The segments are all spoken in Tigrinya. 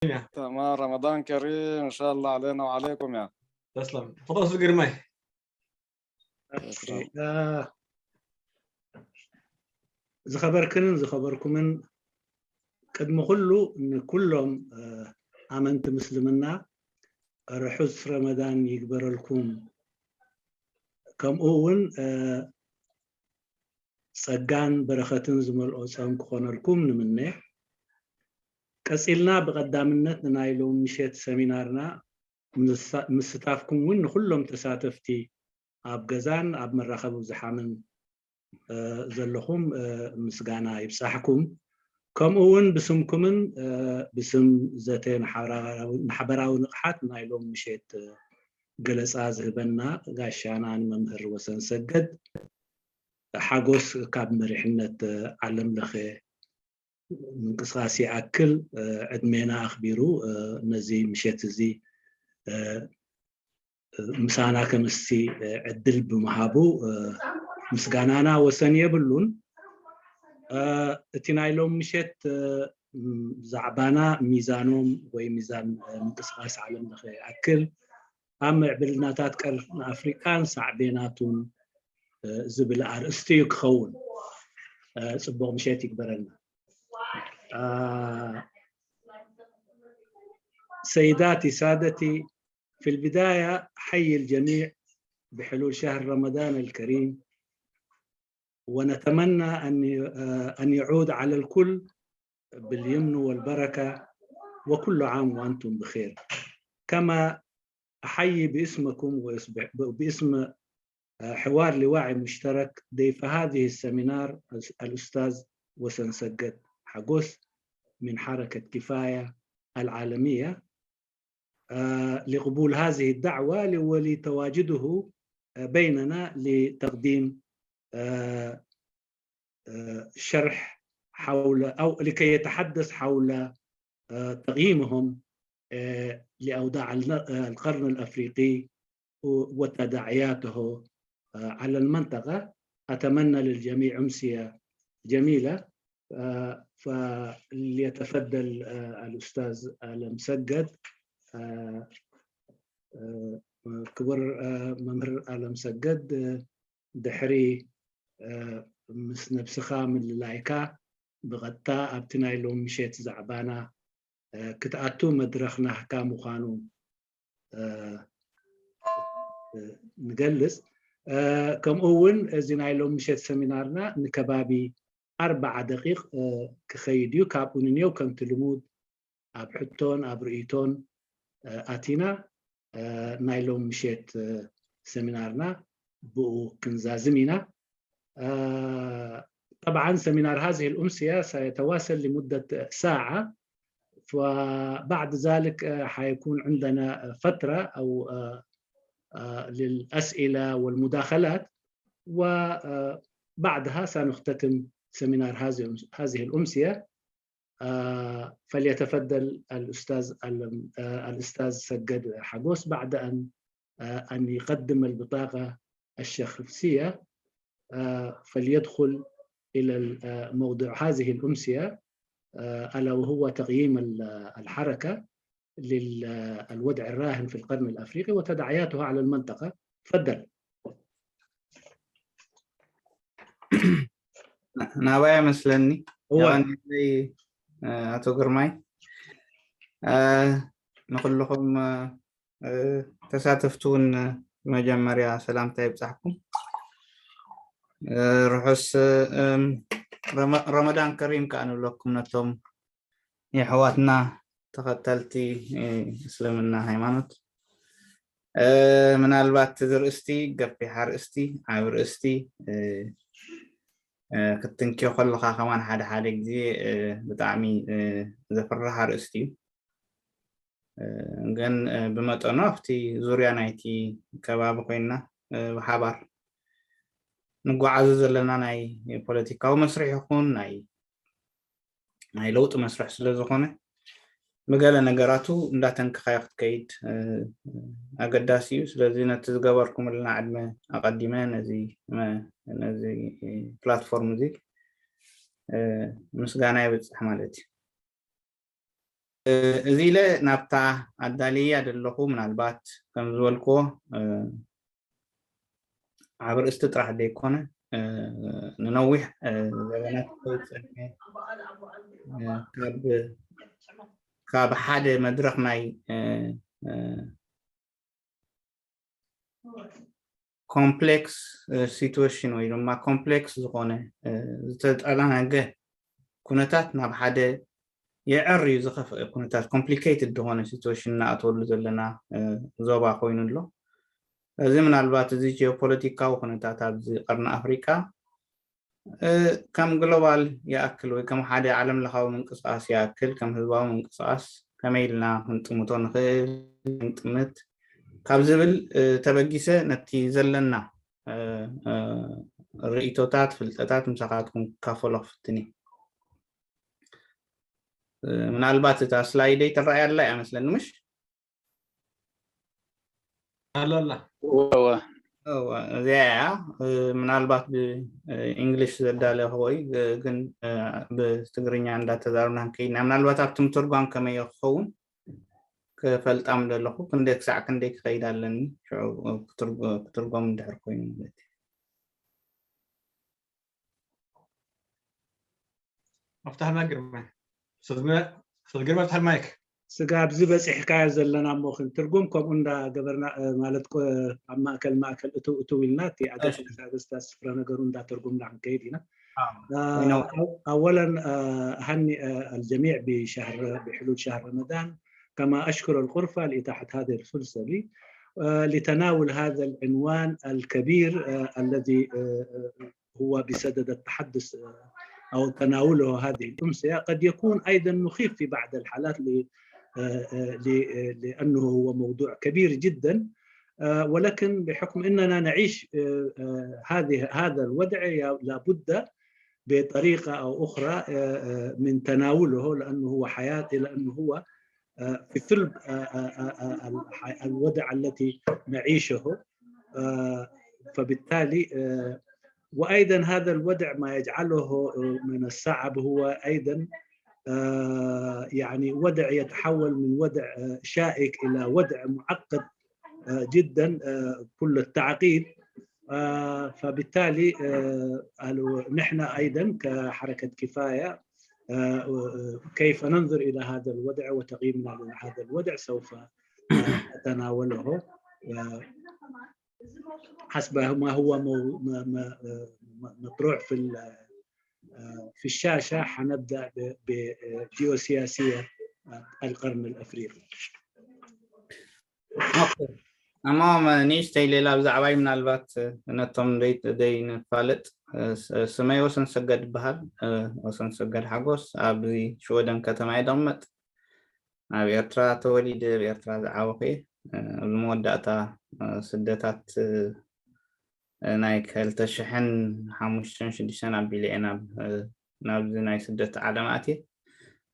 እያ። تمام، رمضان كريم إن شاء الله علينا وعليكم يا ተስለም። ተፈضل أستاذ ግርማይ። እ፣ ዝኸበርክንን ዝኸበርኩምን፣ ቅድሚ ኩሉ ንኩሎም፣ እ፣ ኣመንቲ ምስልምና ርሑስ ረመዳን ይግበረልኩም። ከምኡ እውን፣ እ፣ ጸጋን በረኸትን ዝመልኦ ጾም ክኾነልኩም ንምነ። ቀጺልና ብቐዳምነት ንናይ ሎም ምሸት ሰሚናርና ምሳ-፣ ምስታፍኩም እውን ንኹሎም ተሳተፍቲ ኣብ ገዛን ኣብ መራኸቢ ብዙሓምን፣ እ፣ ዘለኹም፣ እ፣ ምስጋና ይብጻሕኩም። ከምኡ እውን ብስምኩምን፣ እ፣ ብስም ዘተ ንሓበራዊ-፣ ንሓበራዊ ንቕሓት ናይ ሎም ምሸት፣ እ፣ ገለጻ ዝህበና ጋሻና ንመምህር ወሰን ሰገድ ሓጎስ ካብ መሪሕነት፣ እ፣ ዓለም ለኸ ምንቅስቃስ ይኣክል፣ እ፣ ዕድሜና ኣኽቢሩ፣ እ፣ ነዚ ምሸት እዚ፣ እ፣ እ፣ ምሳና ከምስቲ፣ እ፣ ዕድል ብምሃቡ፣ እ፣ ምስጋናና ወሰን የብሉን። እ፣ እቲ ናይ ሎም ምሸት፣ እ፣ ም-፣ ዛዕባና ሚዛኖም ወይ ሚዛን፣ እ፣ ምንቅስቃስ ዓለም ለኸ ይኣክል ኣብ ምዕብልናታት ቀርኒ ኣፍሪቃን ሳዕቤናቱን፣ እ፣ ዝብል ኣርእስቲ እዩ ክኸውን። እ፣ ጽቡቕ ምሸት ይግበረልና። እ፣ سيداتي سادتي، في البداية أحيي الجميع بحلول شهر رمضان الكريم، ونتمنى أن ي-، آه، أن يعود على الكل باليمن والبركة، وكل عام وأنتم بخير. كما أحيي باسمكم واسم، باسم، آه، حوار لواعي مشترك ضيف هذه السمينار الأستاذ وسن سجد حقوس من حركة كفاية العالمية، آه، لقبول هذه الدعوة ل-، ولتواجده، آه، بيننا لتقديم، آه، آه، شرح حول، أو لكي يتحدث حول، آه، تقييمهم، آه، لأوضاع الن-، آه، القرن الأفريقي و-، وتداعياته، آه، على المنطقة. أتمنى للجميع أمسية جميلة. آه، فليتفضل، آه، الأستاذ آلم سجد. آه، آه، ክቡር፣ آه، መምህር ኣለም ሰገድ፣ آه، ድሕሪ፣ آه، ምስ ነብስኻ ምልላይካ ብቐጥታ ኣብቲ ናይ ሎም ምሸት ዛዕባና፣ آه، ክትኣቱ መድረኽ ናህካ ምዃኑ፣ آه، آه، ንገልጽ። آه، ከምኡ እውን እዚ ናይ ሎም ምሸት ሰሚናርና ንከባቢ ኣርባዓ ደቂቕ፣ آه، ክኸይድ እዩ። ካብኡ ንንየው ከምቲ ልሙድ ኣብ ሕቶን ኣብ ርእይቶን፣ آه، ኣቲና، آه، ናይ ሎም ምሸት، آه، ሰሚናርና ብኡ ክንዛዝም ኢና። آه، طبعا سمينار هذه الأمسية سيتواصل لمدة ساعة، فبعد ذلك، آه، حيكون عندنا فترة أو، آه، آه، للأسئلة والمداخلات، وبعدها سنختتم سمينار هذه، هذه الأمسية. آه، فليتفضل الأستاذ ال-، آه، الأستاذ سجد حقوس بعد أن، آه، أن يقدم البطاقة الشخصية، آه، فليدخل إلى ال-، آه، موضوع هذه الأمسية، آه، ألا وهو تقييم ال-، الحركة للوضع الراهن في القرن الأفريقي وتداعياتها على المنطقة. تفضل. ናባይ መስለኒ እወ። የቐንየለይ፣ እ፣ ኣቶ ግርማይ፣ እ፣ ንኩልኹም፣ እ፣ ተሳተፍቲ እውን መጀመርያ ሰላምታ ይብጻሕኩም። እ፣ ርሑስ፣ እ፣ እም፣ ረመ-፣ ረመዳን ከሪም ከኣ ንብለኩም ነቶም የሕዋትና ተኸተልቲ፣ እ፣ እስልምና ሃይማኖት። እ፣ ምናልባት እዚ ርእስቲ ገፊሕ ኣርእስቲ፣ ዓቢ ርእስቲ፣ እ፣ እ፣ ክትትንክዮ ከለኻ ከማን ሓደ ሓደ ግዜ፣ እ፣ ብጣዕሚ፣ እ፣ ዘፍርሕ ኣርእስቲ እዩ። እ፣ ግን፣ እ፣ ብመጠኑ ኣብቲ ዙርያ ናይቲ ከባቢ ኮይንና፣ እ፣ ብሓባር ንጓዓዞ ዘለና ናይ ፖለቲካዊ መስርሕ ይኹን ናይ ናይ ለውጢ መስርሕ ስለ ዝኾነ፣ ብገለ ነገራቱ እንዳተንከኻዮ ክትከይድ፣ እ፣ ኣገዳሲ እዩ። ስለዚ ነቲ ዝገበርኩምልና ዕድመ ኣቐዲመ ነዚ መ-፣ ነዚ ፕላትፎርም እዚ፣ እ፣ ምስጋና የብጽሕ ማለት እዩ። እዚ ኢለ ናብታ ኣዳልያ ዘለኹ፣ ምናልባት ከም ዝበልክዎ ኣብ ርእስቲ ጥራሕ ዘይኮነ ንነዊሕ ዘበናት ዝፀንሐ ካብ ሓደ መድረኽ ናይ ኮምፕሌክስ ሲትዌሽን ወይ ድማ ኮምፕሌክስ ዝኾነ ዝተጠናነገ ኩነታት ናብ ሓደ የዕር እዩ ዝኸፍአ ኩነታት፣ ኮምፕሊኬትድ ዝኾነ ሲትዌሽን እናኣተወሉ ዘለና ዞባ ኮይኑ ኣሎ። እዚ ምናልባት እዚ ጂኦፖለቲካዊ ኩነታት ኣብዚ ቀርኒ ኣፍሪቃ ከም ግሎባል ይኣክል ወይ ከም ሓደ ዓለም ለኻዊ ምንቅስቃስ ይኣክል ከም ህዝባዊ ምንቅስቃስ ከመይ ኢልና ክንጥምቶ ንኽእል፣ ክንጥምት ካብ ዝብል ተበጊሰ ነቲ ዘለና ርእይቶታት፣ ፍልጠታት ምሳኻትኩም ክካፈሎ ክፍትን እየ። ምናልባት እታ ስላይደይ ትረኣይ ኣላ እያ መስለኒ፣ ምሽ? ኣላ ኣላ። እዚኣ እያ። ምናልባት ብእንግሊሽ ዘዳለኹ ወይ ግን ብትግርኛ እንዳተዛረብና ከይድና፣ ምናልባት ኣብቲ ምትርጓም ከመይ ክኸውን ክፈልጣ ምደለኹ፣ ክንደይ ክሳዕ ክንደይ ክኸይድ ኣለኒ፣ ሽዑ ክትርጎም እንድሕር ኮይኑ ማለት እዩ። ኣፍታሕና ግርማይ። ኡስታዝ ግርማይ ኣፍታሕ ማይክ። ስጋብ እዚ በፂሕካዮ ዘለና እሞ ክንትርጉም ከምኡ እንዳገበርና ማለት ኣብ ማእከል ማእከል እትው እትው ኢልና እቲ ኣገዳሲ ኣገስታ ስፍረ ነገሩ እንዳተርጉምና ክንከይድ ኢና። أولا أهنئ الجميع بشهر بحلول شهر رمضان، كما أشكر الغرفة لإتاحة هذه الفرصة لي لتناول هذا العنوان الكبير الذي هو بصدد التحدث أو تناوله هذه الأمسية. قد يكون أيضا مخيف في بعض الحالات لأنه هو موضوع كبير جدا، ولكن بحكم أننا نعيش هذه هذا الوضع لابد بطريقة أو أخرى من تناوله، لأنه هو حياة، لأنه هو في صلب الوضع التي نعيشه. فبالتالي وأيضا هذا الوضع ما يجعله من الصعب هو أيضا يعني وضع يتحول من وضع شائك إلى وضع معقد جدا، كل التعقيد. فبالتالي نحن أيضا كحركة كفاية كيف ننظر إلى هذا الوضع وتقييمنا لهذا الوضع سوف نتناوله حسب ما هو مطروح في في الشاشة. حنبدأ بالجيوسياسية القرن الأفريقي. እሞ ንእሽተይ ሌላ ብዛዕባይ ምናልባት ነቶም ደይንፋለጥ፣ ስመይ ወሰን ሰገድ ይበሃል። ወሰን ሰገድ ሓጎስ ኣብዚ ሽወደን ከተማ እየ ደቕመጥ። ኣብ ኤርትራ ተወሊደ ኣብ ኤርትራ ዝዓበኹ እየ። ኣብዚ መወዳእታ ስደታት ናይ ክልተ ሽሕን ሓሙሽተን ሽዱሽተን ኣቢለ እየ ናብዚ ናይ ስደት ዓለም ኣትየ።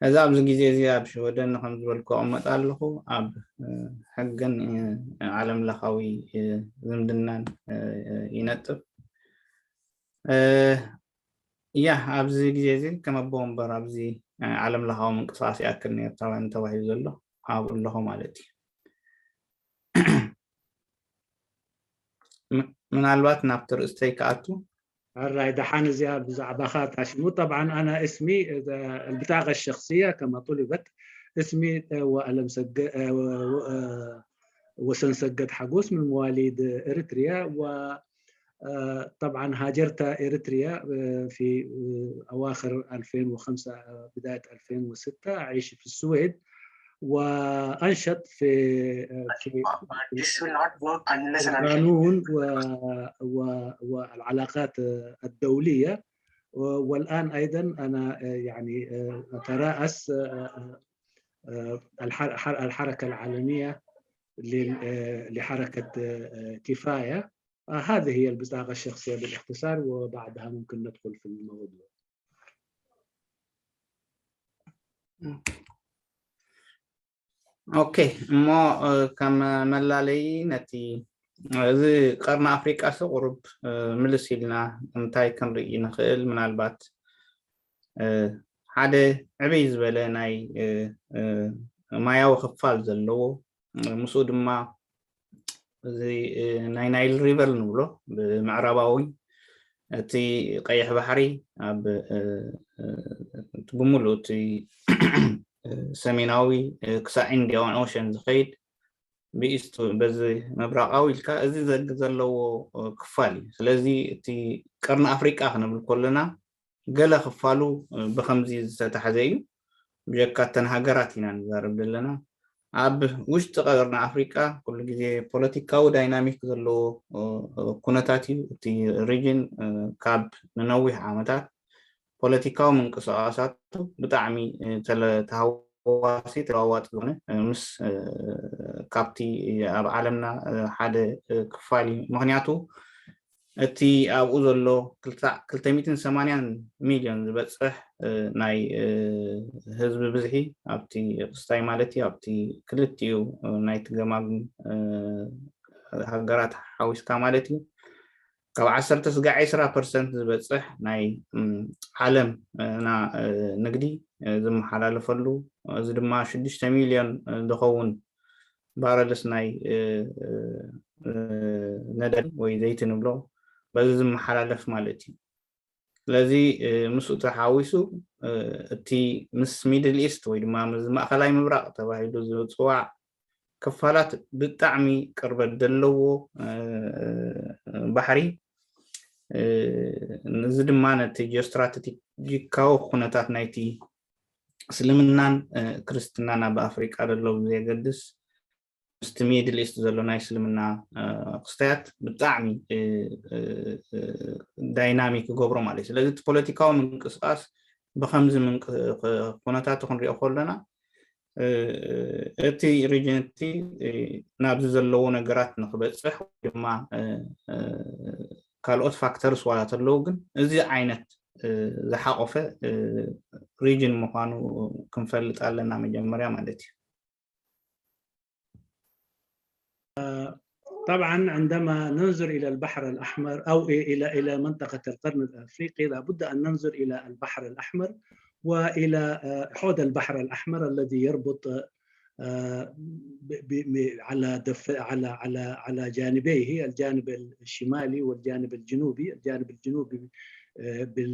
እዚ ኣብዚ ግዜ እዚ ኣብ ሽወደን ከም ዝበልኩ እቕመጥ ኣለኹ። ኣብ ሕግን ዓለም ለኻዊ ዝምድናን ይነጥፍ። እያ ኣብዚ ግዜ እዚ ከም ኣቦ ወንበር ኣብዚ ዓለም ለኻዊ ምንቅስቃስ ይኣክል ንኤርትራውያን ተባሂሉ ዘሎ ኣብኡ ኣለኹ ማለት እዩ። ምናልባት ናብቲ ርእስተይ ክኣቱ ሕራይ ደሓን እዚኣ ብዛዕባኻ ታሽሙ طبعا أنا اسمي البطاقة الشخصية كما طلبت اسمي وألم سج وسن سجد حقوس من مواليد إريتريا و طبعا هاجرت إريتريا في أواخر ألفين وخمسة بداية ألفين وستة أعيش في السويد وأنشط في في القانون والعلاقات الدولية والآن أيضا أنا يعني أترأس الحركة العالمية لحركة كفاية. هذه هي البطاقة الشخصية بالاختصار وبعدها ممكن ندخل في الموضوع. ኦኬ እሞ ከም መላለይ ነቲ እዚ ቀርኒ ኣፍሪቃ ሲ ቁሩብ ምልስ ኢልና እንታይ ክንርኢ ንኽእል? ምናልባት ሓደ ዕብይ ዝበለ ናይ ማያዊ ክፋል ዘለዎ፣ ምስኡ ድማ እዚ ናይ ናይል ሪቨር ንብሎ ብምዕራባዊ፣ እቲ ቀይሕ ባሕሪ ኣብ ብምሉእ እቲ ሰሜናዊ ክሳዕ ኢንዲያን ኦሽን ዝኸይድ ብኢስት በዚ ምብራቃዊ ኢልካ እዚ ዘግ ዘለዎ ክፋል እዩ። ስለዚ እቲ ቀርኒ ኣፍሪቃ ክንብል ከለና ገለ ክፋሉ ብከምዚ ዝተታሕዘ እዩ። ብጀካ እተን ሃገራት ኢና ንዛረብ ዘለና። ኣብ ውሽጢ ቀርኒ ኣፍሪቃ ኩሉ ግዜ ፖለቲካዊ ዳይናሚክ ዘለዎ ኩነታት እዩ። እቲ ሪጅን ካብ ንነዊሕ ዓመታት ፖለቲካዊ ምንቅስቃሳቱ ብጣዕሚ ተለ- ተሃዋሲ ተለዋዋጢ ዝኾነ ምስ ካብቲ ኣብ ዓለምና ሓደ ክፋል እዩ። ምክንያቱ እቲ ኣብኡ ዘሎ ክልተ ሚእትን ሰማንያን ሚልዮን ዝበፅሕ ናይ ህዝቢ ብዝሒ ኣብቲ ክስታይ ማለት እዩ ኣብቲ ክልቲኡ ናይቲ ገማግም ሃገራት ሓዊስካ ማለት እዩ ካብ ዓሰርተ ስጋዕ ዕስራ ፐርሰንት ዝበፅሕ ናይ ዓለም ንግዲ ዝመሓላለፈሉ እዚ ድማ ሽዱሽተ ሚልዮን ዝኸውን ባረልስ ናይ ነዳዲ ወይ ዘይቲ ንብሎ በዚ ዝመሓላለፍ ማለት እዩ። ስለዚ ምስኡ ተሓዊሱ እቲ ምስ ሚድል ኢስት ወይ ድማ ምስ ማእኸላይ ምብራቕ ተባሂሉ ዝፅዋዕ ክፋላት ብጣዕሚ ቅርበት ዘለዎ ባሕሪ እዚ ድማ ነቲ ጂኦስትራቴጂካዊ ኩነታት ናይቲ እስልምናን ክርስትናን ኣብ ኣፍሪቃ ዘሎ ብዘየገድስ ምስቲ ሚድል ኢስት ዘሎ ናይ እስልምና ክስተያት ብጣዕሚ ዳይናሚክ ይገብሮ ማለት እዩ። ስለዚ እቲ ፖለቲካዊ ምንቅስቃስ ብከምዚ ኩነታት ክንሪኦ ከለና እቲ ሪጅን እቲ ናብዚ ዘለዎ ነገራት ንክበፅሕ ወይ ድማ ካልኦት ፋክተርስ ዋላ ተለዉ ግን እዚ ዓይነት ዝሓቆፈ ሪጅን ምኳኑ ክንፈልጥ ኣለና መጀመርያ ማለት እዩ። طبعا عندما ننظر إلى البحر الأحمر أو إلى إلى منطقة القرن الأفريقي لابد أن ننظر إلى البحر الأحمر وإلى حوض البحر الأحمر الذي يربط على على على على جانبيه الجانب الشمالي والجانب الجنوبي، الجانب الجنوبي بال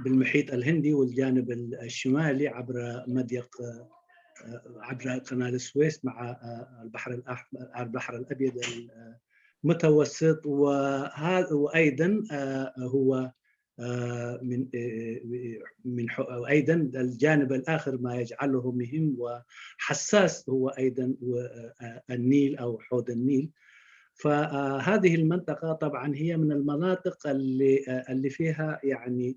بالمحيط الهندي والجانب الشمالي عبر مضيق عبر قناة السويس مع البحر الأحمر البحر الأبيض المتوسط وأيضا هو من من أيضا الجانب الآخر ما يجعله مهم وحساس هو أيضا النيل أو حوض النيل. فهذه المنطقة طبعا هي من المناطق اللي اللي فيها يعني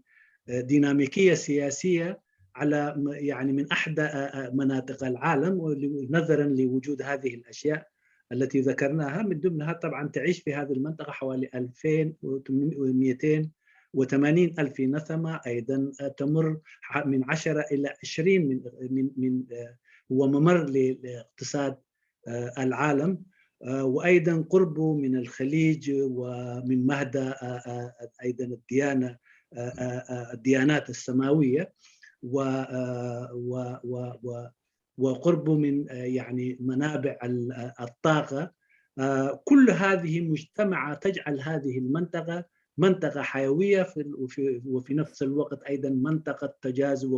ديناميكية سياسية على يعني من أحدى مناطق العالم نظرا لوجود هذه الأشياء التي ذكرناها من ضمنها طبعا تعيش في هذه المنطقة حوالي ألفين ومئتين وثمانين ألف نسمة أيضا تمر من عشرة إلى عشرين من من من هو ممر لاقتصاد العالم وأيضا قربه من الخليج ومن مهدى أيضا الديانة الديانات السماوية و و و و وقربه من يعني منابع الطاقة كل هذه مجتمعة تجعل هذه المنطقة منطقة حيوية وفي نفس الوقت أيضا منطقة تجاذب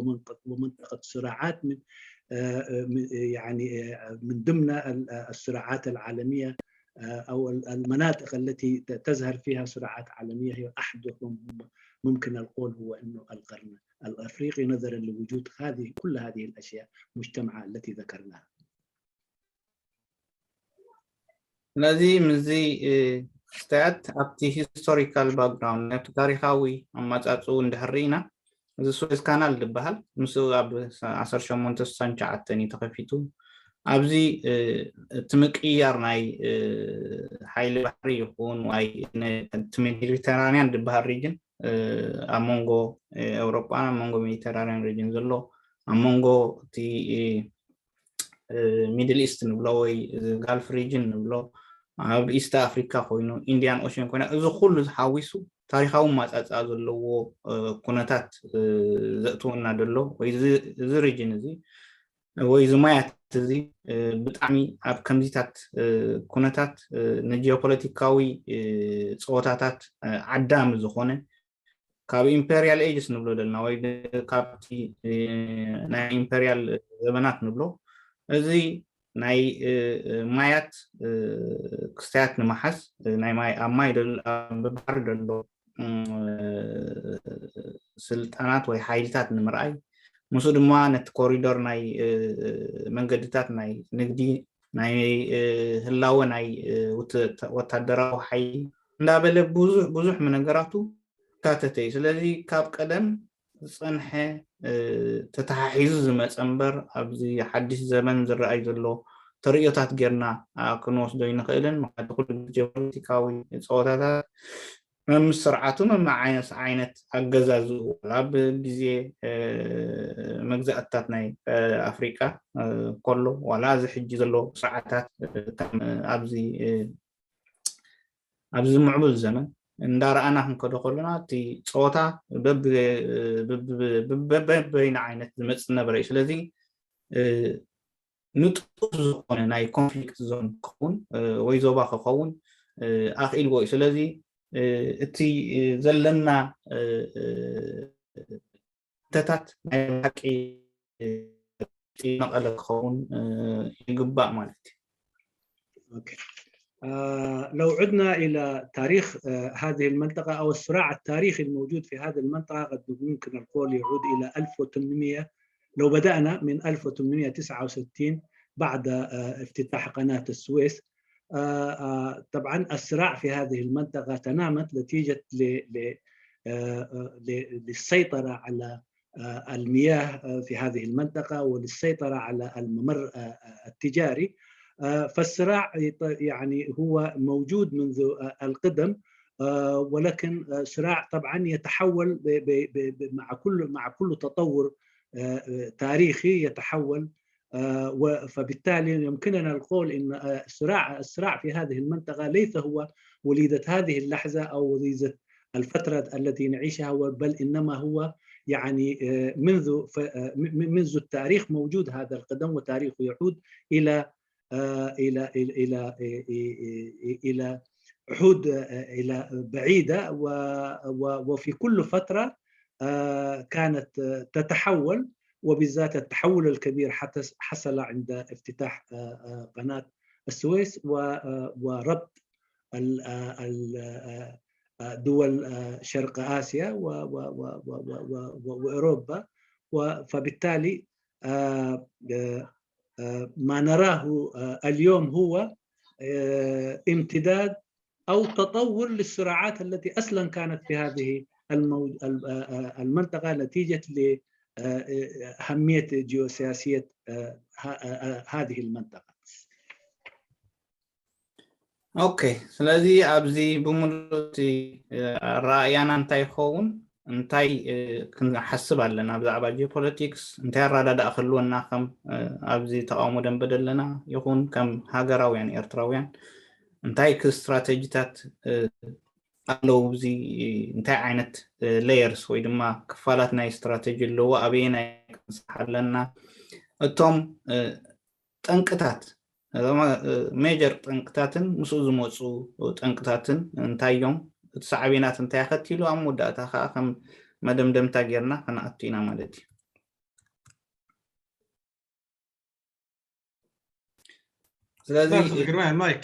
ومنطقة صراعات من يعني من ضمن الصراعات العالمية أو المناطق التي تزهر فيها صراعات عالمية هي أحدهم ممكن القول هو أنه القرن الأفريقي نظرا لوجود هذه كل هذه الأشياء مجتمعة التي ذكرناها. ስለዚ ምስዚ ክስተያት ኣብቲ ሂስቶሪካል ባክግራውንድ ኣብቲ ታሪካዊ ኣመፃፅኡ እንድሕር ርኢና እዚ ስዌዝ ካናል ዝበሃል ምስ ኣብ ዓሰርተ ሸሞንተ ስሳን ትሽዓተን እዩ ተኸፊቱ። ኣብዚ እቲ ምቅያር ናይ ሓይሊ ባሕሪ ይኹን ዋይ እቲ ሜዲተራንያን ዝበሃል ሪጅን ኣብ መንጎ ኤውሮጳን ኣብ መንጎ ሜዲተራንያን ሪጅን ዘሎ ኣብ መንጎ እቲ ሚድል ኢስት ንብሎ ወይ ጋልፍ ሪጅን ንብሎ ኣብ ኢስት ኣፍሪካ ኮይኑ ኢንዲያን ኦሽን ኮይና እዚ ኩሉ ዝሓዊሱ ታሪካዊ ማፃፃ ዘለዎ ኩነታት ዘእትወና ዘሎ ወይ እዚ ሪጅን እዚ ወይ ዝማያት እዚ ብጣዕሚ ኣብ ከምዚታት ኩነታት ንጂኦፖለቲካዊ ፀወታታት ዓዳሚ ዝኾነ ካብ ኢምፔሪያል ኤጅስ ንብሎ ዘለና ወይ ካብቲ ናይ ኢምፔሪያል ዘበናት ንብሎ እዚ ናይ ማያት ክስታያት ንምሓዝ ናይ ማይ ኣብ ማይ ኣብ ባሕሪ ዘሎ ስልጣናት ወይ ሓይልታት ንምርኣይ ምስኡ ድማ ነቲ ኮሪዶር ናይ መንገድታት ናይ ንግዲ ናይ ህላወ ናይ ወታደራዊ ሓይሊ እንዳበለ ብዙሕ ብዙሕ ነገራቱ ካተተ እዩ። ስለዚ ካብ ቀደም ዝፀንሐ ተተሓሒዙ ዝመፀ እምበር ኣብዚ ሓድሽ ዘመን ዝረኣይ ዘሎ ተርእዮታት ጌርና ክንወስዶ ኣይንኽእልን። ምክንያቱ ኩሉ ግዜ ፖለቲካዊ ፀወታታት መምስ ስርዓቱ መመዓየስ ዓይነት ኣገዛዝኡ ዋላ ኣብ ግዜ መግዛእትታት ናይ ኣፍሪቃ ከሎ ዋላ እዚ ሕጂ ዘሎ ስርዓታት ኣብዚ ኣብዚ ምዕቡል ዘመን እንዳረኣና ክንከዶ ከሎና እቲ ፀወታ በበይና ዓይነት ዝመፅእ ነበረ እዩ። ስለዚ ንጡፍ ዝኾነ ናይ ኮንፍሊክት ዞን ክኸውን ወይ ዞባ ክኸውን ኣኽኢልዎ እዩ። ስለዚ እቲ ዘለና ተታት ናይ ሓቂ መቐለ ክኸውን ይግባእ ማለት እዩ። لو عدنا إلى تاريخ هذه المنطقة أو الصراع التاريخي الموجود في هذه المنطقة قد ممكن القول يعود إلى ألف وثمانمائة، لو بدأنا من ألف وثمانمائة وتسعة وستين بعد افتتاح قناة السويس. طبعا الصراع في هذه المنطقة تنامت نتيجة للسيطرة على المياه في هذه المنطقة وللسيطرة على الممر التجاري. فالصراع يعني هو موجود منذ القدم، ولكن صراع طبعا يتحول مع كل مع كل تطور تاريخي يتحول. فبالتالي يمكننا القول ان صراع الصراع في هذه المنطقه ليس هو وليده هذه اللحظه او وليده الفتره التي نعيشها، بل انما هو يعني منذ منذ التاريخ موجود هذا القدم، وتاريخه يعود الى الى الى الى عهود الى بعيده، وفي كل فتره كانت تتحول، وبالذات التحول الكبير حصل عند افتتاح قناه السويس وربط دول شرق اسيا واوروبا. فبالتالي ما نراه اليوم هو امتداد او تطور للصراعات التي اصلا كانت في هذه المنطقه نتيجه لاهميه جيوسياسيه هذه المنطقه. ኦኬ፣ ስለዚ ኣብዚ ብምሉእ እቲ ኣረኣእያና እንታይ ይኸውን እንታይ ክንሓስብ ኣለና ብዛዕባ ጂኦፖለቲክስ እንታይ ኣረዳድኣ ክህልወና ከም ኣብዚ ተቃውሞ ደንበ ዘለና ይኹን ከም ሃገራውያን ኤርትራውያን እንታይ ስትራተጂታት ኣለዉ እዚ እንታይ ዓይነት layers ወይ ድማ ክፋላት ናይ ስትራተጂ ኣለዎ ኣበየናይ ክንስራሕ ኣለና እቶም ጠንቅታት ሜጀር ጠንቅታትን ምስኡ ዝመፁ ጠንቅታትን እንታይ እዮም እቲ ሳዕቤናት እንታይ ኣኸቲሉ ኣብ መወዳእታ ከዓ ከም መደምደምታ ጌርና ክንኣቱ ኢና ማለት እዩ። ስለዚ ማይክ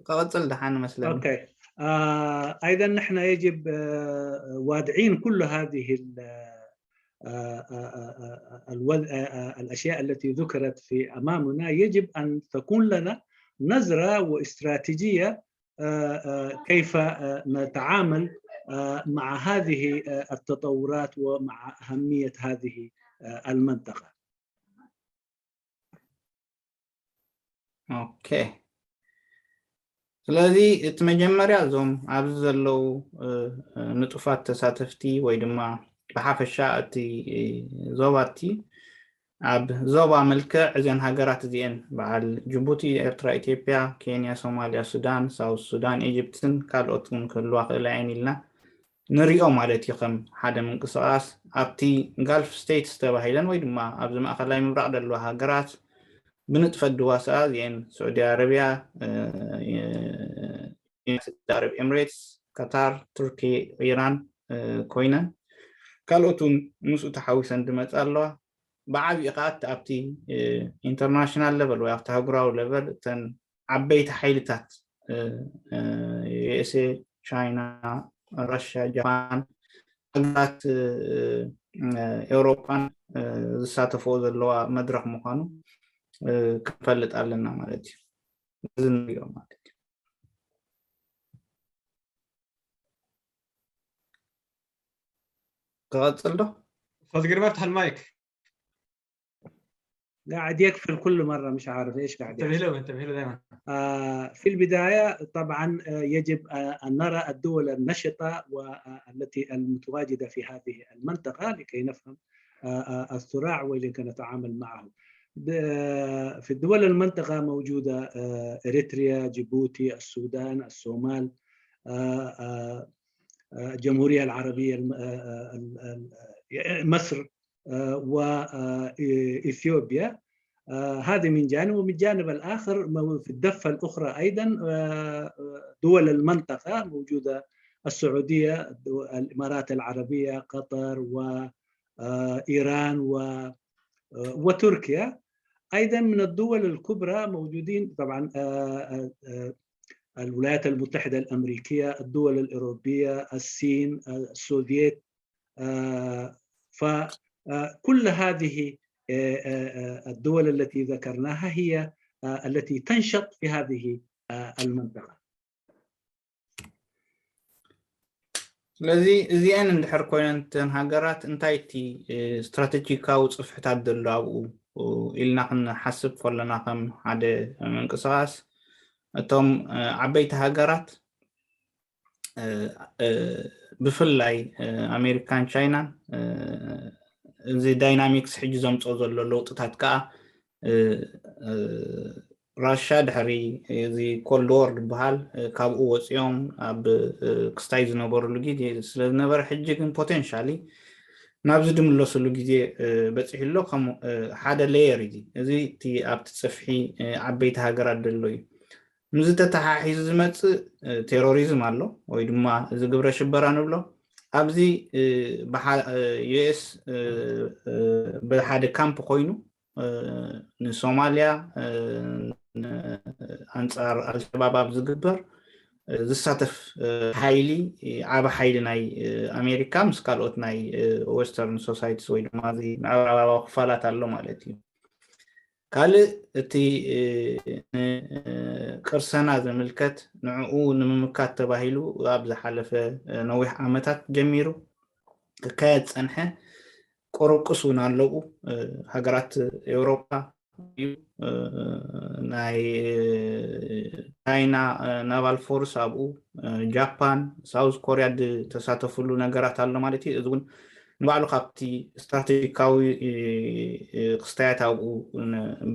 ከቐፅል ደሓን መስለኒ። أيضا نحن يجب واضعين كل هذه الأشياء التي ذكرت في أمامنا، يجب أن تكون لنا نظرة واستراتيجية كيف نتعامل مع هذه التطورات ومع أهمية هذه المنطقة. ኦኬ፣ ስለዚ እቲ መጀመርያ እዞም ኣብዚ ዘለዉ ንጡፋት ተሳተፍቲ ወይ ድማ ብሓፈሻ እቲ ዞባ እቲ ኣብ ዞባ መልክዕ እዘን ሃገራት እዚኤን በዓል ጅቡቲ፣ ኤርትራ፣ ኢትዮጵያ፣ ኬንያ፣ ሶማልያ፣ ሱዳን፣ ሳውት ሱዳን፣ ኢጅፕትን ካልኦት እውን ክህልዋ ክእላ እየን ኢልና ንሪኦ ማለት እዩ። ከም ሓደ ምንቅስቃስ ኣብቲ ጋልፍ ስቴትስ ተባሂለን ወይ ድማ ኣብዚ ማእከላይ ምብራቕ ዘለዋ ሃገራት ብንጥፈት ድዋስኣ እዚአን ስዑዲ ኣረብያ፣ ዩናይትድ ኣረብ ኤምሬትስ፣ ካታር፣ ቱርኪ፣ ኢራን ኮይነን ካልኦት እውን ምስኡ ተሓዊሰን ድመፃ ኣለዋ። ብዓብኡ ከዓ ኣብቲ ኢንተርናሽናል ለቨል ወይ ኣብቲ ኣህጉራዊ ለቨል እተን ዓበይቲ ሓይልታት ዩኤስኤ፣ ቻይና፣ ራሽያ፣ ጃፓን፣ ሃገራት ኤውሮጳን ዝሳተፈኦ ዘለዋ መድረክ ምዃኑ ክንፈልጥ ኣለና ማለት እዩ። እዚ ንሪኦ ማለት እዩ። ክቐፅል ዶ? استاذ قريب افتح المايك. قاعد يقفل كل مرة، مش عارف ايش قاعد انتبه له، انتبه له دائما. آه في البداية طبعا آه يجب آه أن نرى الدول النشطة والتي المتواجدة في هذه المنطقة لكي نفهم آه الصراع ولكي نتعامل معه. في الدول المنطقة موجودة إريتريا، جيبوتي، السودان، الصومال، الجمهورية العربية، مصر، وإثيوبيا. هذه من جانب، ومن الجانب الآخر في الضفة الأخرى أيضا دول المنطقة موجودة، السعودية، الإمارات العربية، قطر، وإيران، وتركيا. أيضا من الدول الكبرى موجودين طبعا الولايات المتحدة الأمريكية، الدول الأوروبية، الصين، السوفيت. فكل هذه الدول التي ذكرناها هي التي تنشط في هذه المنطقة. ስለዚ እዚአን እንድሕር ኮይነን እተን ሃገራት እንታይ እቲ ስትራቴጂካዊ ፅፍሕታት ዘሎ ኣብኡ ኢልና ክንሓስብ ከለና ከም ሓደ ምንቅስቃስ እቶም ዓበይቲ ሃገራት ብፍላይ ኣሜሪካን ቻይናን እዚ ዳይናሚክስ ሕጂ ዘምፅኦ ዘሎ ለውጥታት ከዓ ራሻ ድሕሪ እዚ ኮልድ ዎር ዝበሃል ካብኡ ወፂኦም ኣብ ክስታይ ዝነበሩሉ ግዜ ስለዝነበረ ሕጂ ግን ፖቴንሻሊ ናብዚ ድምለስሉ ግዜ በፂሑ ኣሎ። ከም ሓደ ሌየር እዩ እዚ እቲ ኣብቲ ፅፍሒ ዓበይቲ ሃገራት ዘሎ እዩ። ምስዚ ተተሓሒዙ ዝመፅእ ቴሮሪዝም ኣሎ ወይ ድማ እዚ ግብረ ሽበራ ንብሎ ኣብዚ ዩኤስ ብሓደ ካምፕ ኮይኑ ንሶማልያ ኣንፃር ኣልሸባብ ኣብ ዝግበር ዝሳተፍ ሓይሊ ዓብ ሓይሊ ናይ ኣሜሪካ ምስ ካልኦት ናይ ዌስተርን ሶሳይቲስ ወይ ድማ እዚ ምዕራባዊ ክፋላት ኣሎ ማለት እዩ። ካልእ እቲ ቅርሰና ዝምልከት ንዕኡ ንምምካት ተባሂሉ ኣብ ዝሓለፈ ነዊሕ ዓመታት ጀሚሩ ክካየድ ዝፀንሐ ቆረቁስ እውን ኣለዉ። ሃገራት ኤውሮጳ እዩ። ናይ ቻይና ናቫል ፎርስ ኣብኡ፣ ጃፓን፣ ሳውዝ ኮርያ ዝተሳተፍሉ ነገራት ኣሎ ማለት እዩ። እዚ እውን ንባዕሉ ካብቲ ስትራቴጂካዊ ክስታያት ኣብኡ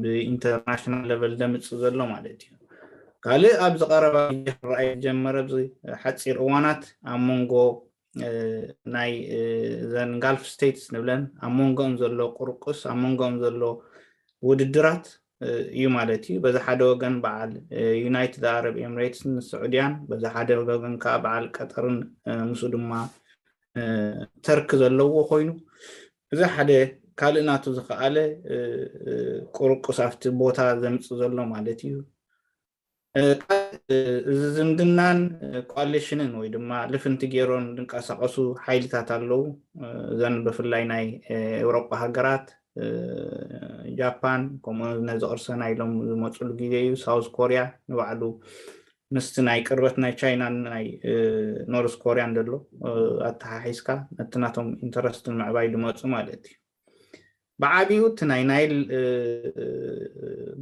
ብኢንተርናሽናል ለቨል ደምፅእ ዘሎ ማለት እዩ። ካልእ ኣብዚ ቀረባ ግዜ ክረኣይ ዝጀመረ ኣብዚ ሓፂር እዋናት ኣብ መንጎ ናይ እዘን ጋልፍ ስቴትስ ንብለን ኣብ መንጎኦም ዘሎ ቁርቁስ ኣብ መንጎኦም ዘሎ ውድድራት እዩ ማለት እዩ። በዚ ሓደ ወገን በዓል ዩናይትድ ኣረብ ኤምሬትስን ስዑድያን፣ በዚ ሓደ ወገን ከዓ በዓል ቀጠርን ምስኡ ድማ ተርክ ዘለዎ ኮይኑ፣ እዚ ሓደ ካልእ ናቱ ዝኸኣለ ቁርቁስ ኣብቲ ቦታ ዘምፅእ ዘሎ ማለት እዩ። እዚ ዝምድናን ኮኣሊሽንን ወይ ድማ ልፍንቲ ገይሮም ዝንቀሳቐሱ ሓይልታት ኣለዉ። እዘን ብፍላይ ናይ ኤውሮጳ ሃገራት ጃፓን፣ ከምኡ ነዚ ቅርሰና ኢሎም ዝመፅሉ ግዜ እዩ። ሳውዝ ኮርያ ንባዕሉ ምስቲ ናይ ቅርበት ናይ ቻይናን ናይ ኖርዝ ኮርያን ዘሎ ኣተሓሒዝካ ነቲ ናቶም ኢንተረስትን ምዕባይ ዝመፁ ማለት እዩ። ብዓቢኡ እቲ ናይ ናይል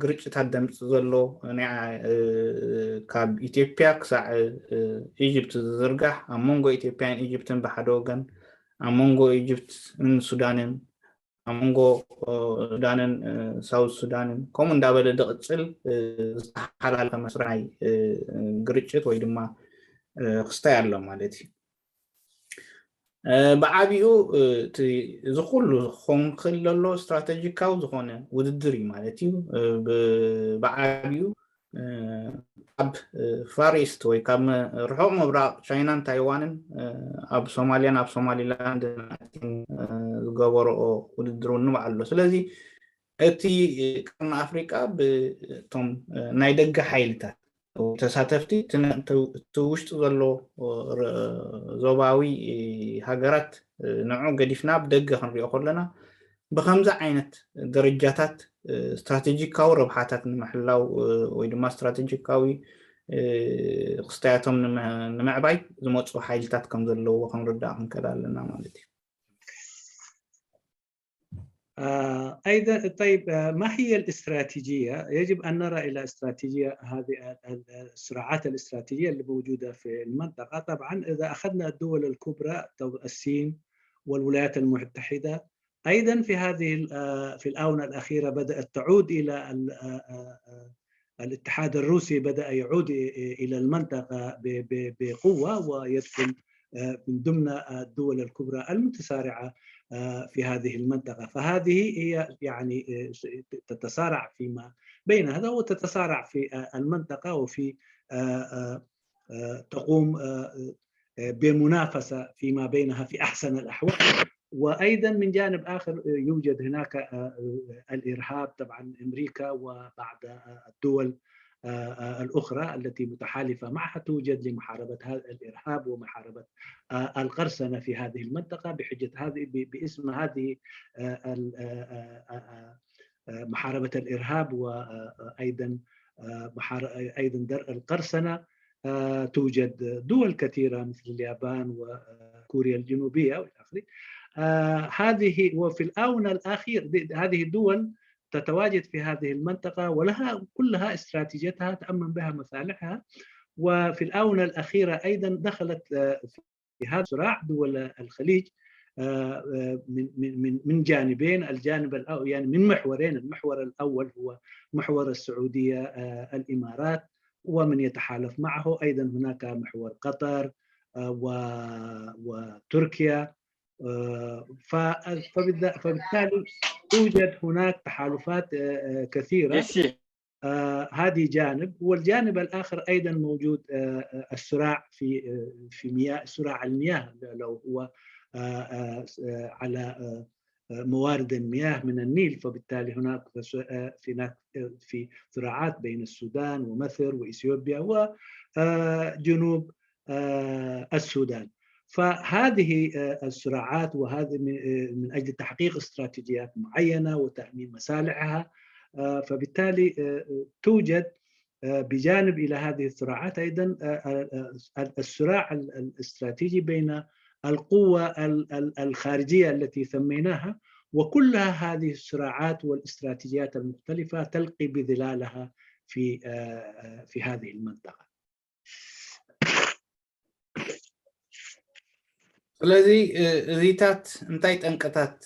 ግርጭታት ደምፅ ዘሎ ካብ ኢትዮጵያ ክሳዕ ኢጅፕት ዝዝርጋሕ ኣብ መንጎ ኢትዮጵያን ኢጅፕትን ብሓደ ወገን ኣብ መንጎ ኢጅፕትን ሱዳንን ኣብ መንጎ ሱዳንን ሳውዝ ሱዳንን ከምኡ እንዳበለ ዝቕፅል ዝተሓላለፈ መስርሕ ናይ ግርጭት ወይ ድማ ክስታይ ኣሎ ማለት እዩ። ብዓቢኡ እቲ እዚ ኩሉ ክኸውን ክእል ዘሎ ስትራተጂካዊ ዝኾነ ውድድር እዩ ማለት እዩ። ብዓቢኡ ኣብ ፋር ኢስት ወይ ካብ ርሑቕ ምብራቕ ቻይናን ታይዋንን ኣብ ሶማልያን ኣብ ሶማሊላንድ ዝገበረኦ ውድድር እውን ንባዕ ኣሎ። ስለዚ እቲ ቀርኒ ኣፍሪቃ ብእቶም ናይ ደገ ሓይልታት ተሳተፍቲ እቲ ውሽጢ ዘሎ ዞባዊ ሃገራት ንዑ ገዲፍና ብደገ ክንሪኦ ከለና ብከምዚ ዓይነት ደረጃታት ስትራቴጂካዊ ረብሓታት ንምሕላው ወይ ድማ ስትራቴጂካዊ ክስታያቶም ንምዕባይ ዝመፁ ሓይልታት ከም ዘለዎ ክንርዳእ ክንክእል ኣለና ማለት እዩ። أيضا طيب، ما هي الاستراتيجية؟ يجب أن نرى إلى استراتيجية هذه الصراعات الاستراتيجية اللي موجودة في المنطقة. طبعا إذا أخذنا الدول الكبرى، الصين والولايات المتحدة، أيضا في هذه في الآونة الأخيرة بدأت تعود إلى الاتحاد الروسي، بدأ يعود إلى المنطقة بقوة ويدخل من ضمن الدول الكبرى المتسارعة في هذه المنطقة. فهذه هي يعني تتسارع فيما بين هذا وتتسارع في المنطقة وفي تقوم بمنافسة فيما بينها في أحسن الأحوال. وأيضا من جانب آخر يوجد هناك الإرهاب، طبعا أمريكا وبعض الدول الأخرى التي متحالفة معها توجد لمحاربة الإرهاب ومحاربة القرصنة في هذه المنطقة بحجة هذه باسم هذه محاربة الإرهاب وأيضا أيضا درء القرصنة. توجد دول كثيرة مثل اليابان وكوريا الجنوبية والى اخره. هذه وفي الاونه الاخير هذه الدول تتواجد في هذه المنطقه ولها كلها استراتيجيتها تامن بها مصالحها. وفي الاونه الاخيره ايضا دخلت في هذا الصراع دول الخليج من من من جانبين، الجانب الاول يعني من محورين، المحور الاول هو محور السعوديه الامارات ومن يتحالف معه، ايضا هناك محور قطر وتركيا. فبالتالي توجد هناك تحالفات كثيره. هذه جانب، والجانب الاخر ايضا موجود الصراع في في مياه، صراع المياه، لو هو على موارد المياه من النيل، فبالتالي هناك في هناك في صراعات بين السودان ومصر واثيوبيا وجنوب السودان. فهذه الصراعات وهذه من اجل تحقيق استراتيجيات معينه وتامين مصالحها. فبالتالي توجد بجانب الى هذه الصراعات ايضا الصراع الاستراتيجي بين القوة الخارجية التي سميناها، وكلها هذه الصراعات والاستراتيجيات المختلفة تلقي بظلالها في في هذه المنطقة. ስለዚ እዚታት እንታይ ጠንቅታት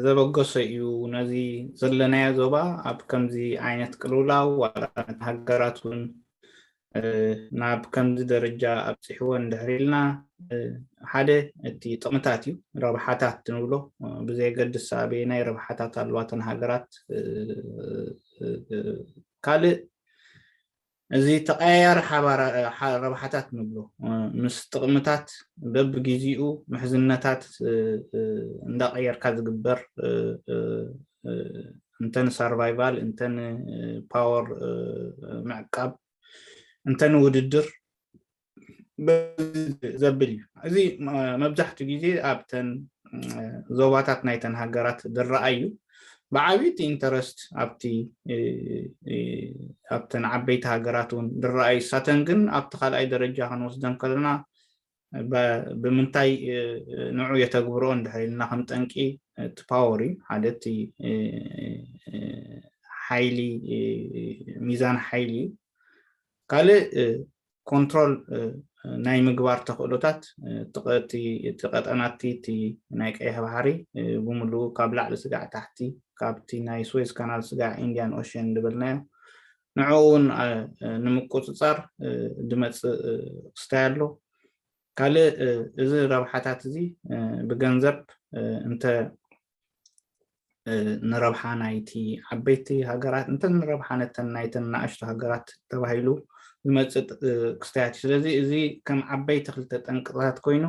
ዘበገሶ እዩ ነዚ ዘለናዮ ዞባ ኣብ ከምዚ ዓይነት ቅልውላው ዋላ ሃገራት እውን ናብ ከምዚ ደረጃ ኣብፂሕዎ እንድሕር ኢልና ሓደ እቲ ጥቕምታት እዩ፣ ረብሓታት ንብሎ ብዘየገድስ ኣበየናይ ረብሓታት ኣለዋተን ሃገራት። ካልእ እዚ ተቀያያሪ ረብሓታት ንብሎ ምስ ጥቕምታት በብግዜኡ ምሕዝነታት እንዳቀየርካ ዝግበር እንተ ንሰርቫይቫል እንተ ንፓወር ምዕቃብ እንተ ንውድድር ዘብል እዩ። እዚ መብዛሕትኡ ግዜ ኣብተን ዞባታት ናይተን ሃገራት ዝረኣይ እዩ። ብዓብይቲ ኢንተረስት ኣብቲ ኣብተን ዓበይቲ ሃገራት እውን ዝረኣዩ ሳተን ግን ኣብቲ ካልኣይ ደረጃ ክንወስደን ከለና ብምንታይ ንዑ የተግብሮ እንድሕር ኢልና ከም ጠንቂ እቲ ፓወር እዩ። ሓደ እቲ ሓይሊ ሚዛን ሓይሊ እዩ። ካልእ ኮንትሮል ናይ ምግባር ተኽእሎታት እቲ ቀጠናቲ እቲ ናይ ቀይሕ ባሕሪ ብምሉኡ ካብ ላዕሊ ስጋዕ ታሕቲ ካብቲ ናይ ስዌዝ ካናል ስጋዕ ኢንዲያን ኦሽን ዝበልናዮ ንዕኡ እውን ንምቁፅፃር ዝመፅእ ክስታይ ኣሎ። ካልእ እዚ ረብሓታት እዚ ብገንዘብ እንተ ንረብሓ ናይቲ ዓበይቲ ሃገራት እንተ ንረብሓ ነተን ናይተን ንኣሽቱ ሃገራት ተባሂሉ ዝመፅእ ክስተያት እዩ። ስለዚ እዚ ከም ዓበይቲ ክልተ ጠንቅታት ኮይኑ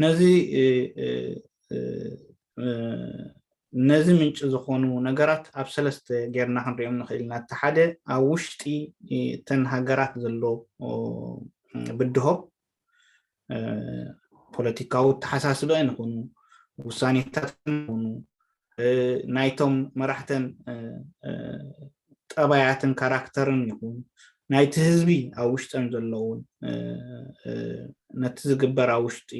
ነዚ ነዚ ምንጪ ዝኾኑ ነገራት ኣብ ሰለስተ ጌርና ክንሪኦም ንኽእል ኢና። እቲ ሓደ ኣብ ውሽጢ እተን ሃገራት ዘሎ ብድሆ ፖለቲካዊ ኣተሓሳስበአን ይኹኑ ውሳኔታት ይኹኑ ናይቶም መራሕተን ጠባያትን ካራክተርን ይኹን ናይቲ ህዝቢ ኣብ ውሽጠን ዘለውን ነቲ ዝግበር ኣብ ውሽጢ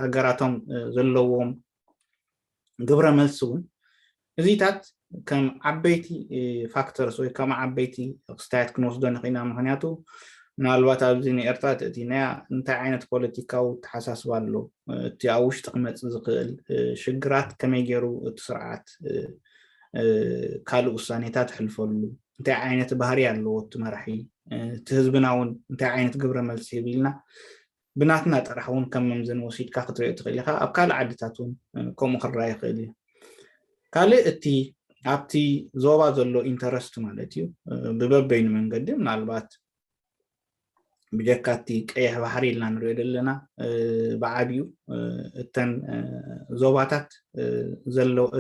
ሃገራቶም ዘለዎም ግብረ መልሲ እውን እዚታት ከም ዓበይቲ ፋክተርስ ወይ ከም ዓበይቲ ክስታያት ክንወስዶ ንኽእልና። ምክንያቱ ምናልባት ኣብዚ ንኤርትራ ተእቲናያ እንታይ ዓይነት ፖለቲካዊ ተሓሳስባ ኣሎ፣ እቲ ኣብ ውሽጢ ክመፅእ ዝኽእል ሽግራት ከመይ ገይሩ እቲ ስርዓት ካልእ ውሳኔታት ሕልፈሉ፣ እንታይ ዓይነት ባህሪ ኣለዎ እቲ መራሒ፣ እቲ ህዝብና እውን እንታይ ዓይነት ግብረ መልሲ ይህብ ኢልና ብናትና ጥራሕ እውን ከም መምዘኒ ወሲድካ ክትሪኦ ትኽእል ኢኻ። ኣብ ካልእ ዓድታት እውን ከምኡ ክረኣ ይኽእል እዩ። ካልእ እቲ ኣብቲ ዞባ ዘሎ ኢንተረስት ማለት እዩ። ብበበይኑ መንገዲ ምናልባት ብጀካ እቲ ቀይሕ ባሕሪ ኢልና ንሪኦ ዘለና ብዓብዩ እተን ዞባታት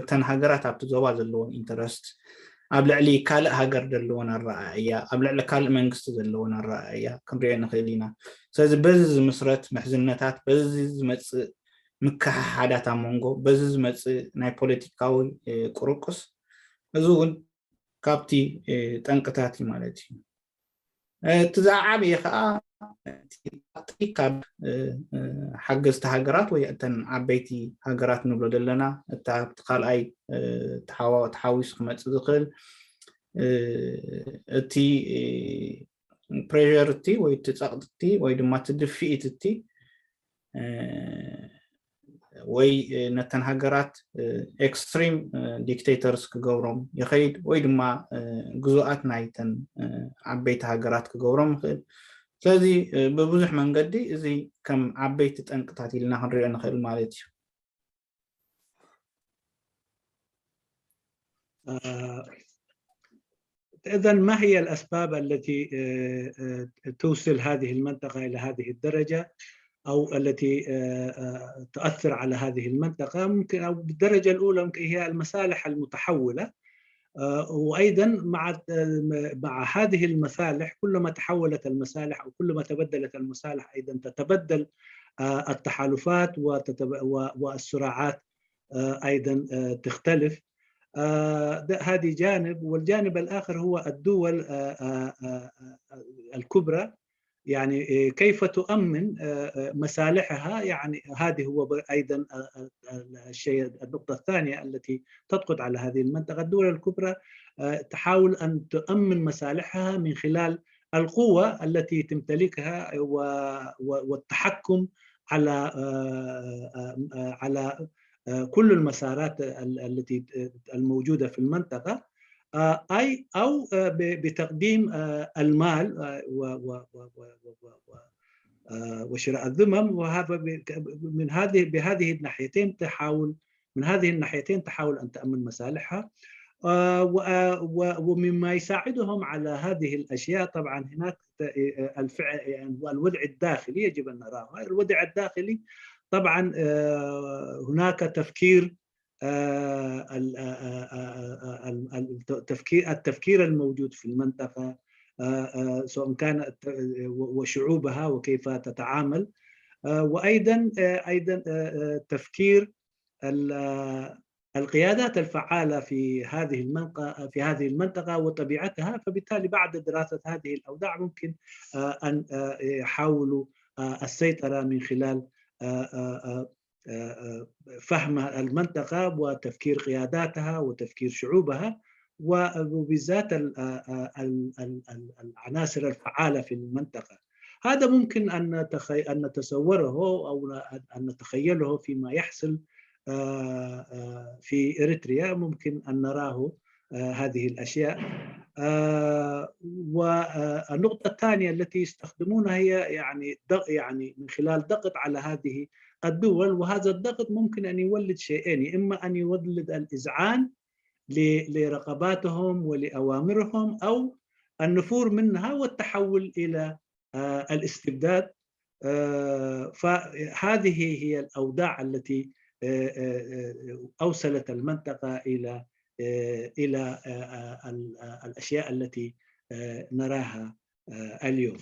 እተን ሃገራት ኣብቲ ዞባ ዘለዎም ኢንተረስት ኣብ ልዕሊ ካልእ ሃገር ዘለዎን ኣረኣእያ ኣብ ልዕሊ ካልእ መንግስቲ ዘለዎን ኣረኣእያ ክንሪኦ ንኽእል ኢና። ስለዚ በዚ ዝምስረት ምሕዝነታት በዚ ዝመፅእ ምክሕሓዳት ኣብ መንጎ በዚ ዝመፅእ ናይ ፖለቲካዊ ቁርቁስ እዚ እውን ካብቲ ጠንቅታት እዩ ማለት እዩ። እቲ ዝዓበየ ከዓ ካብ ሓገዝቲ ሃገራት ወይ እተን ዓበይቲ ሃገራት ንብሎ ዘለና እቲ ኣብቲ ካልኣይ ተሓዊሱ ክመፅእ ዝኽእል እቲ ፕሬር እቲ ወይ እቲ ፀቕጢ ወይ ድማ እቲ ድፍኢት እቲ ወይ ነተን ሃገራት ኤክስትሪም ዲክቴተርስ ክገብሮም ይኸይድ ወይ ድማ ግዙኣት ናይተን ዓበይቲ ሃገራት ክገብሮም ይኽእል። ስለዚ ብብዙሕ መንገዲ እዚ ከም ዓበይቲ ጠንቅታት ኢልና ክንሪኦ ንኽእል ማለት እዩ። إذن ما هي الأسباب التي توصل هذه المنطقة إلى هذه الدرجة أو التي تؤثر على هذه المنطقة؟ ممكن أو بالدرجة الأولى ممكن هي المصالح المتحولة وأيضا مع مع هذه المصالح كلما تحولت المصالح أو كلما تبدلت المصالح أيضا تتبدل التحالفات والصراعات أيضا تختلف. هذه جانب، والجانب الآخر هو الدول الكبرى، يعني كيف تؤمن مصالحها، يعني هذه هو أيضا الشيء النقطة الثانية التي تضغط على هذه المنطقة. الدول الكبرى تحاول أن تؤمن مصالحها من خلال القوة التي تمتلكها والتحكم على على كل المسارات التي الموجوده في المنطقه، اي او بتقديم المال وشراء الذمم، وهذا من هذه بهذه الناحيتين تحاول من هذه الناحيتين تحاول ان تامن مصالحها. ومما يساعدهم على هذه الاشياء طبعا هناك الفعل يعني الوضع الداخلي يجب ان نراه. الوضع الداخلي طبعا هناك تفكير تفكير التفكير الموجود في المنطقه سواء كان وشعوبها وكيف تتعامل وايضا ايضا تفكير القيادات الفعالة في هذه المنطقة في هذه المنطقة وطبيعتها، فبالتالي بعد دراسة هذه الأوضاع ممكن أن يحاولوا السيطرة من خلال فهم المنطقة وتفكير قياداتها وتفكير شعوبها وبالذات العناصر الفعالة في المنطقة. هذا ممكن أن أن نتصوره أو أن نتخيله فيما يحصل في إريتريا، ممكن أن نراه هذه الأشياء. آه، والنقطة الثانية التي يستخدمونها هي يعني ضغ- يعني من خلال ضغط على هذه الدول، وهذا الضغط ممكن أن يولد شيئين: إما أن يولد الإذعان ل- لرغباتهم ولأوامرهم، أو النفور منها والتحول إلى آه، الاستبداد. آه، فهذه هي الأوضاع التي آه، آه، آه، أوصلت المنطقة إلى آه، إلى آه، آه، ال- آه، الأشياء التي آه، نراها آه، اليوم.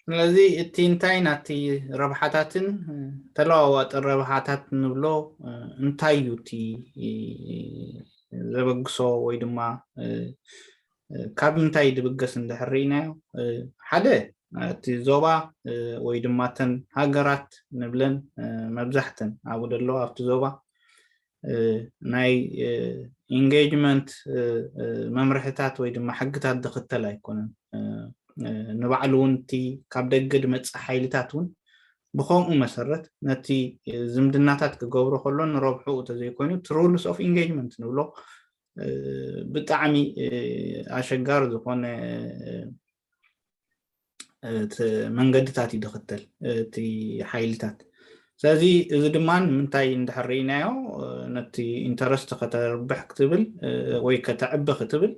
ስለዚ እቲ እንታይ ናቲ ረብሓታትን ተለዋዋጢ ረብሓታት ንብሎ እንታይ እዩ እቲ ዘበግሶ ወይ ድማ ካብ ምንታይ ድብገስ እንድሕር ርኢናዮ ሓደ እቲ ዞባ ወይ ድማ ተን ሃገራት ንብለን መብዛሕተን ኣብኡ ደለዋ ኣብቲ ዞባ ናይ engagement መምርሕታት ወይ ድማ ሕግታት ዝኽተል ኣይኮነን። ንባዕሉ እውን እቲ ካብ ደገ ዝመፅእ ሓይልታት እውን ብከምኡ መሰረት ነቲ ዝምድናታት ክገብሮ ከሎ ንረብሕኡ ተዘይኮይኑ እቲ rules of engagement ንብሎ ብጣዕሚ ኣሸጋሪ ዝኾነ መንገድታት እዩ ዝኽተል እቲ ሓይልታት። ስለዚ እዚ ድማ ንምንታይ እንድሕር ርኢናዮ ነቲ interest ከተርብሕ ክትብል ወይ ከተዕቢ ክትብል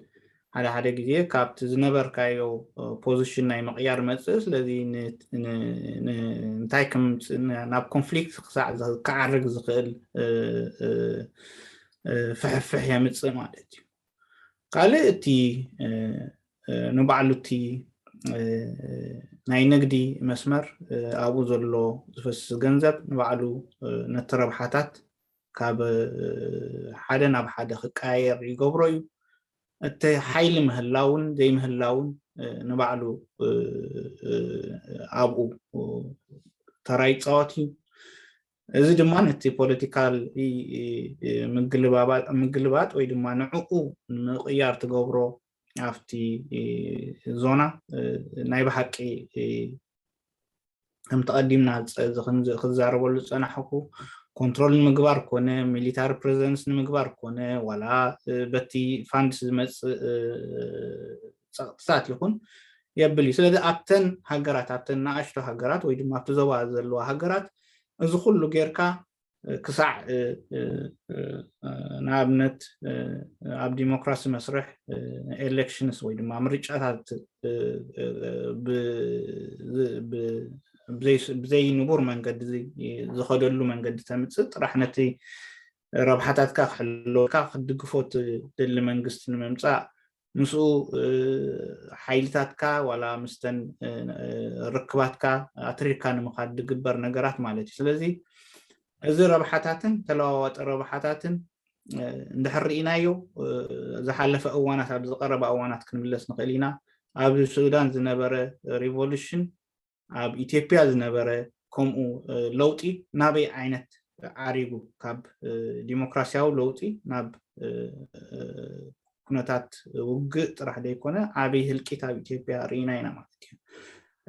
ሓደ ሓደ ግዜ ካብቲ ዝነበርካዮ position ናይ ምቕያር መፅእ። ስለዚ እንታይ ናብ conflict ክሳዕ ክዓርግ ዝኽእል ፍሕፍሕ የምፅእ ማለት እዩ። ካልእ እቲ ንባዕሉ እቲ ናይ ንግዲ መስመር ኣብኡ ዘሎ ዝፈስስ ገንዘብ ንባዕሉ ነቲ ረብሓታት ካብ ሓደ ናብ ሓደ ክቀያየር ይገብሮ እዩ። እቲ ሓይሊ ምህላውን ዘይምህላውን ንባዕሉ ኣብኡ ተራ ይፃወት እዩ። እዚ ድማ ነቲ political ምግልባጥ ወይ ድማ ንዕኡ ንምቕያር ትገብሮ ኣብቲ ዞና ናይ ብሓቂ ከምቲ ቀዲምና ክዛረበሉ ዝፀናሕኩ control ንምግባር ኮነ military presence ንምግባር ኮነ ዋላ በቲ funds ዝመፅእ ፀቕጥታት ይኹን የብል እዩ። ስለዚ ኣብተን ሃገራት ኣብተን ንኣሽቶ ሃገራት ወይ ድማ ኣብቲ ዞባ ዘለዋ ሃገራት እዚ ኩሉ ጌርካ ክሳዕ ንኣብነት ኣብ ዲሞክራሲ መስርሕ elections ወይ ድማ ምርጫታት ብዘይ ንቡር መንገዲ ዝኸደሉ መንገዲ ተምፅእ ጥራሕ ነቲ ረብሓታትካ ክሕልወካ ክትድግፎ ትደሊ መንግስቲ ንምምፃእ ምስኡ ሓይልታትካ ዋላ ምስተን ርክባትካ ኣትሪርካ ንምኻድ ዝግበር ነገራት ማለት እዩ። ስለዚ እዚ ረብሓታትን ተለዋዋጢ ረብሓታትን እንድሕር ርኢናዮ ዝሓለፈ እዋናት ኣብ ዝቀረበ እዋናት ክንምለስ ንኽእል ኢና። ኣብ ሱዳን ዝነበረ revolution ኣብ ኢትዮጵያ ዝነበረ ከምኡ ለውጢ ናበይ ዓይነት ዓሪጉ ካብ ዲሞክራሲያዊ ለውጢ ናብ ኩነታት ውግእ ጥራሕ ዘይኮነ ዓብይ ህልቂት ኣብ ኢትዮጵያ ርኢና ኢና ማለት እዩ።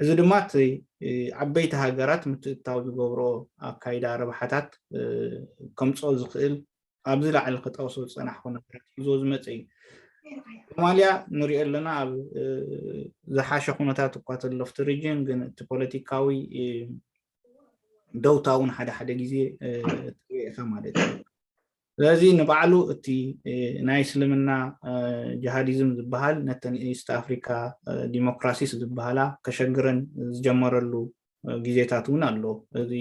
እዚ ድማ እቲ ዓበይቲ ሃገራት ምትእትታው ዝገብሮ ኣካይዳ ረብሓታት ከምፅኦ ዝኽእል ኣብዚ ላዕሊ ክጠቕሶ ዝፀናሕኩ ነገራት ሒዞ ዝመፀ እዩ። ሶማልያ ንሪኦ ኣለና ኣብ ዝሓሸ ኩነታት እኳ ተሎ ኣብቲ region ግን እቲ ፖለቲካዊ ደውታ እውን ሓደ ሓደ ግዜ ትሪኦ ኢኻ ማለት እዩ። ስለዚ ንባዕሉ እቲ ናይ እስልምና ጅሃዲዝም ዝበሃል ነተን East Africa democracies ዝበሃላ ከሸግረን ዝጀመረሉ ግዜታት እውን ኣሎ። እዚ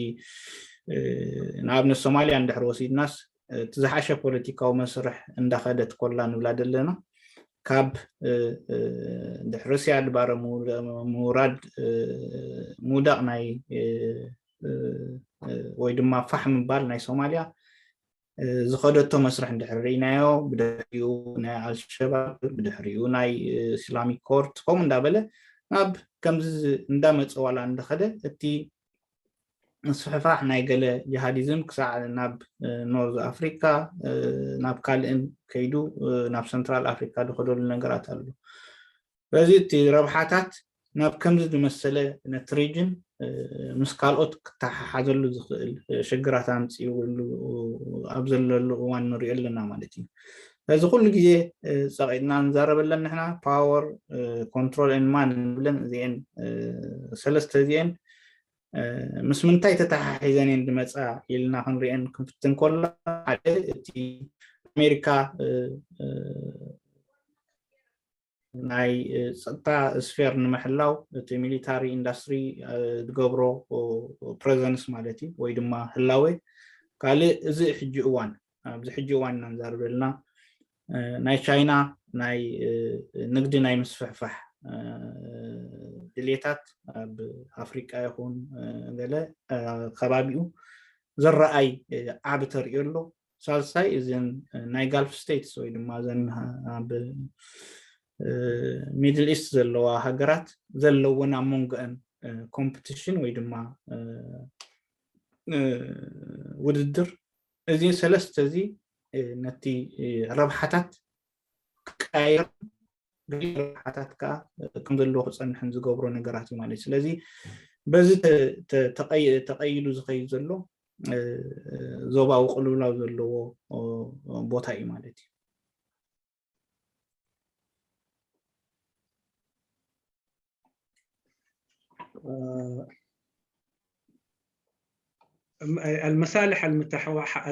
ንኣብነት ሶማልያ እንድሕር ወሲድናስ እቲ ዝሓሸ ፖለቲካዊ መስርሕ እንዳኸደት ኮላ ንብላ ዘለና ካብ ድሕሪ ሲያድ ባረ ምውራድ ምውዳቕ ናይ ወይ ድማ ፋሕ ምባል ናይ ሶማልያ ዝኸደቶ መስርሕ እንድሕር ርኢናዮ ብድሕሪኡ ናይ ኣልሸባብ ብድሕሪኡ ናይ ኢስላሚክ ኮርት ከምኡ እንዳበለ ናብ ከምዚ እንዳመፀ ዋላ እንደኸደ እቲ ምስፍሕፋሕ ናይ ገለ ጅሃዲዝም ክሳዕ ናብ ኖርዝ ኣፍሪካ ናብ ካልእን ከይዱ ናብ ሰንትራል ኣፍሪካ ዝኸደሉ ነገራት ኣሎ። በዚ እቲ ረብሓታት ናብ ከምዚ ዝመሰለ ነቲ region ምስ ካልኦት ክተሓሓዘሉ ዝኽእል ሽግራት ኣምፅኡ ኣብ ዘለሉ እዋን ንሪኦ ኣለና ማለት እዩ። እዚ ኩሉ ግዜ ጸቂጥና ንዛረበለን ንሕና power, control and man ንብለን እዚአን ሰለስተ እዚአን ምስ ምንታይ ተተሓሒዘን እየን ዝመፃ ኢልና ክንሪአን ክንፍትን ከሎ ሓደ እቲ ኣሜሪካ ናይ ፀጥታ sphere ንምሕላው እቲ military industry ዝገብሮ presence ማለት እዩ ወይ ድማ ህላወ ካልእ እዚ ሕጂ እዋን ኣብዚ ሕጂ እዋን ኢና ንዛረብ ዘለና ናይ ቻይና ናይ ንግዲ ናይ ምስፍሕፋሕ ድሌታት ኣብ ኣፍሪቃ ይኹን ገለ ከባቢኡ ዝረኣይ ዓቢ ተርእዮ ኣሎ። ሳልሳይ እዘን ናይ ጋልፍ ስቴትስ ወይ ድማ እዘን ኣብ ሚድል ኢስት ዘለዋ ሃገራት ዘለወን ኣብ መንጎአን ኮምፕቲሽን ወይ ድማ ውድድር እዚ ሰለስተ እዚ ነቲ ረብሓታት ክቀየር ረብሓታት ከዓ ከም ዘለዎ ክፀንሕን ዝገብሮ ነገራት እዩ ማለት እዩ። ስለዚ በዚ ተቀይሉ ዝኸይድ ዘሎ ዞባዊ ቅልውላው ዘለዎ ቦታ እዩ ማለት እዩ። المصالح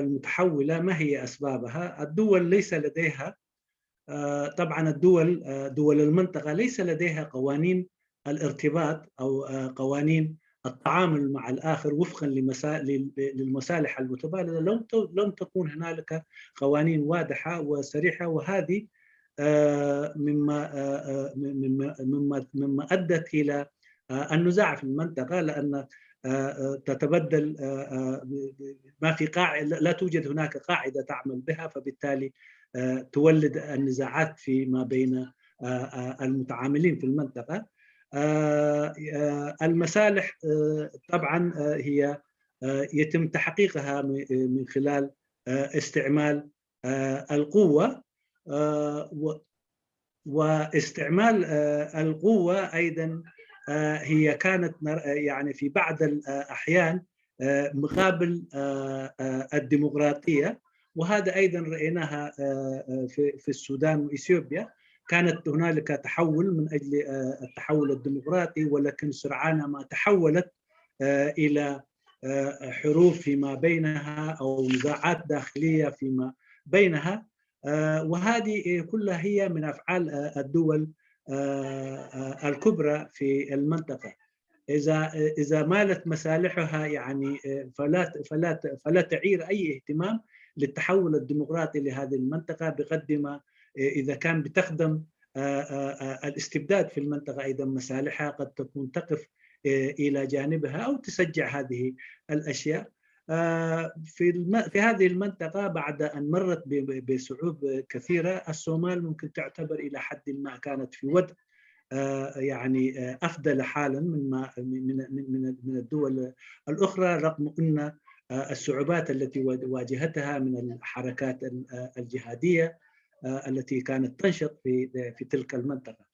المتحولة ما هي أسبابها؟ الدول ليس لديها طبعا الدول دول المنطقة ليس لديها قوانين الارتباط أو قوانين التعامل مع الآخر وفقا للمصالح المتبادلة. لم لم تكن هنالك قوانين واضحة وصريحة، وهذه مما مما مما مما ادت الى النزاع في المنطقه، لان تتبدل ما في قاعده، لا توجد هناك قاعده تعمل بها، فبالتالي تولد النزاعات فيما بين المتعاملين في المنطقه. المصالح طبعا هي يتم تحقيقها من خلال استعمال القوه واستعمال القوه ايضا هي كانت يعني في بعض الاحيان مقابل الديمقراطيه، وهذا ايضا رايناها في السودان واثيوبيا. كانت هنالك تحول من اجل التحول الديمقراطي، ولكن سرعان ما تحولت الى حروب فيما بينها او نزاعات داخليه فيما بينها، وهذه كلها هي من افعال الدول الكبرى في المنطقه. اذا اذا مالت مصالحها يعني فلا فلا فلا تعير اي اهتمام للتحول الديمقراطي لهذه المنطقه، بقدر ما اذا كان بتخدم الاستبداد في المنطقه ايضا مصالحها قد تكون تقف الى جانبها او تشجع هذه الاشياء. في في هذه المنطقه بعد ان مرت بصعوبه كثيره، الصومال ممكن تعتبر الى حد ما كانت في وضع يعني افضل حالا من ما من من من الدول الاخرى، رغم ان الصعوبات التي واجهتها من الحركات الجهاديه التي كانت تنشط في في تلك المنطقه.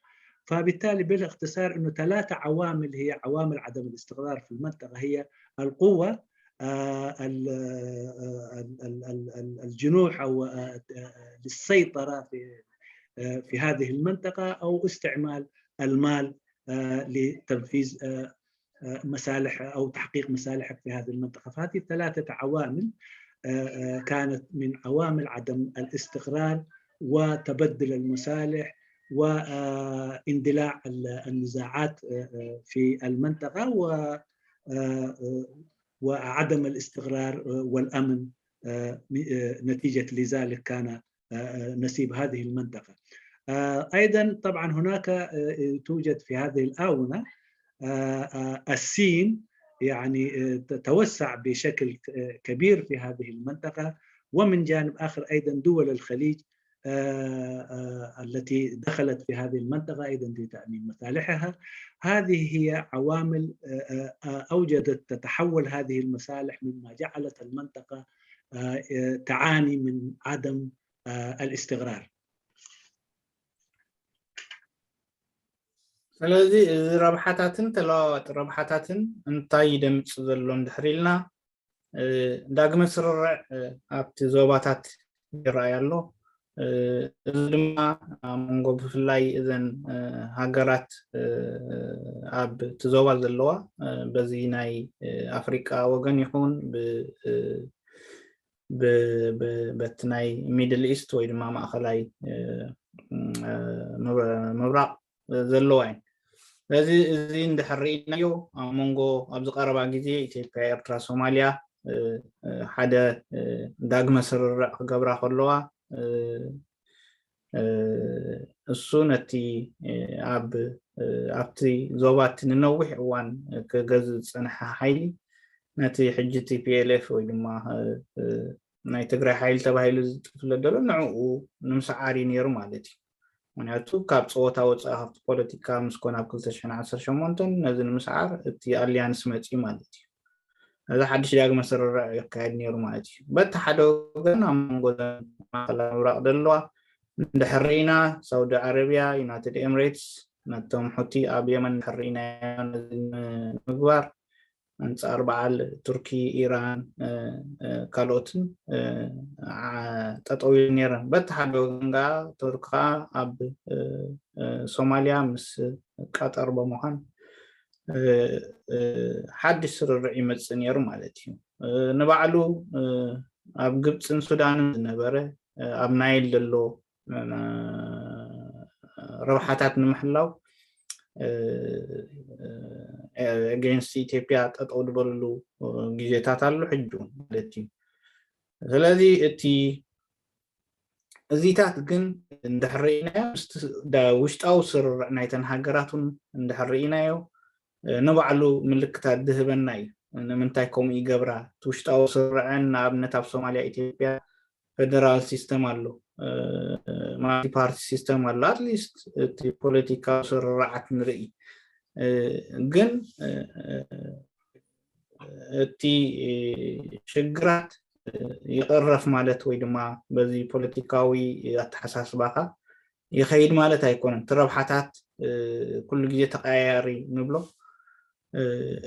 فبالتالي بالاختصار انه ثلاثه عوامل هي عوامل عدم الاستقرار في المنطقه، هي القوه، الجنوح او السيطره في في هذه المنطقه، او استعمال المال لتنفيذ مصالح او تحقيق مصالحك في هذه المنطقه. فهذه الثلاثه عوامل كانت من عوامل عدم الاستقرار وتبدل المصالح واندلاع النزاعات في المنطقه و وعدم الاستقرار والامن نتيجه لذلك كان نسيب هذه المنطقه. ايضا طبعا هناك توجد في هذه الاونه الصين يعني تتوسع بشكل كبير في هذه المنطقه، ومن جانب اخر ايضا دول الخليج التي دخلت في هذه المنطقة أيضا لتأمين مصالحها. هذه هي عوامل أوجدت تتحول هذه المصالح مما جعلت المنطقة تعاني من عدم الاستقرار. ስለዚ እዚ ረብሓታትን ተለዋዋጢ ረብሓታትን እንታይ ደምፅ ዘሎ እንድሕር ኢልና ዳግመ ስርርዕ ኣብቲ ዞባታት ይረኣይ ኣሎ። እዚ ድማ ኣብ መንጎ ብፍላይ እዘን ሃገራት ኣብ ትዞባ ዘለዋ በዚ ናይ ኣፍሪቃ ወገን ይኹን በቲ ናይ ሚድል ኢስት ወይ ድማ ማእኸላይ ምብራቕ ዘለዋ እየን። ስለዚ እዚ እንድሕር ርኢናዮ ኣብ መንጎ ኣብዚ ቀረባ ግዜ ኢትዮጵያ፣ ኤርትራ፣ ሶማልያ ሓደ ዳግመ ስርርዕ ክገብራ ከለዋ እሱ ነቲ ኣብ ኣብቲ ዞባ እቲ ንነዊሕ እዋን ክገዝእ ዝጸንሐ ሓይሊ ነቲ ሕጂ ቲ ፒ ኤል ኤፍ ወይ ድማ ናይ ትግራይ ሓይሊ ተባሂሉ ዝጥፍለ ዘሎ ንዕኡ ንምስዓር እዩ ነይሩ ማለት እዩ። ምክንያቱ ካብ ፀወታ ወፃኢ ካብቲ ፖለቲካ ምስ ኮነ ኣብ ክልተ ሽሕን ዓሰርተ ሸሞንተን ነዚ ንምስዓር እቲ ኣሊያንስ መፂኡ ማለት እዩ። ነዚ ሓድሽ ዳግመ ስርርዕ ይካየድ ነይሩ ማለት እዩ። በቲ ሓደ ወገን ኣብ መንጎ ማእኸላይ ምብራቕ ዘለዋ እንድሕር ርኢና ሳውዲ ዓረብያ፣ ዩናይትድ ኤምሬትስ ነቶም ሑቲ ኣብ የመን እንድሕር ርኢና ነዚ ንምግባር ኣንጻር በዓል ቱርኪ፣ ኢራን ካልኦትን ጠጠው ኢሉ ነይረን። በቲ ሓደ ወገን ጋ ቱርክ ከዓ ኣብ ሶማልያ ምስ ቀጠር ብምዃን ሓድሽ ስርርዕ ይመፅእ ነይሩ ማለት እዩ። ንባዕሉ ኣብ ግብፅን ሱዳንን ዝነበረ ኣብ ናይል ዘሎ ረብሓታት ንምሕላው ኣጌንስት ኢትዮጵያ ጠጠው ዝበሉ ግዜታት ኣሎ ሕጂ እውን ማለት እዩ። ስለዚ እቲ እዚታት ግን እንድሕር ርኢናዮ ምስቲ ውሽጣዊ ስርርዕ ናይተን ሃገራት እውን እንድሕር ርኢናዮ ንባዕሉ ምልክታት ዝህበና እዩ። ንምንታይ ከምኡ ይገብራ? እቲ ውሽጣዊ ስርርዐን ንኣብነት ኣብ ሶማልያ ኢትዮጵያ ፌደራል ሲስተም ኣሎ፣ ማልቲ ፓርቲ ሲስተም ኣሎ። ኣትሊስት እቲ ፖለቲካዊ ስርርዓት ንርኢ ግን እቲ ሽግራት ይቕረፍ ማለት ወይ ድማ በዚ ፖለቲካዊ ኣተሓሳስባኻ ይኸይድ ማለት ኣይኮነን። እቲ ረብሓታት ኩሉ ግዜ ተቀያያሪ ንብሎ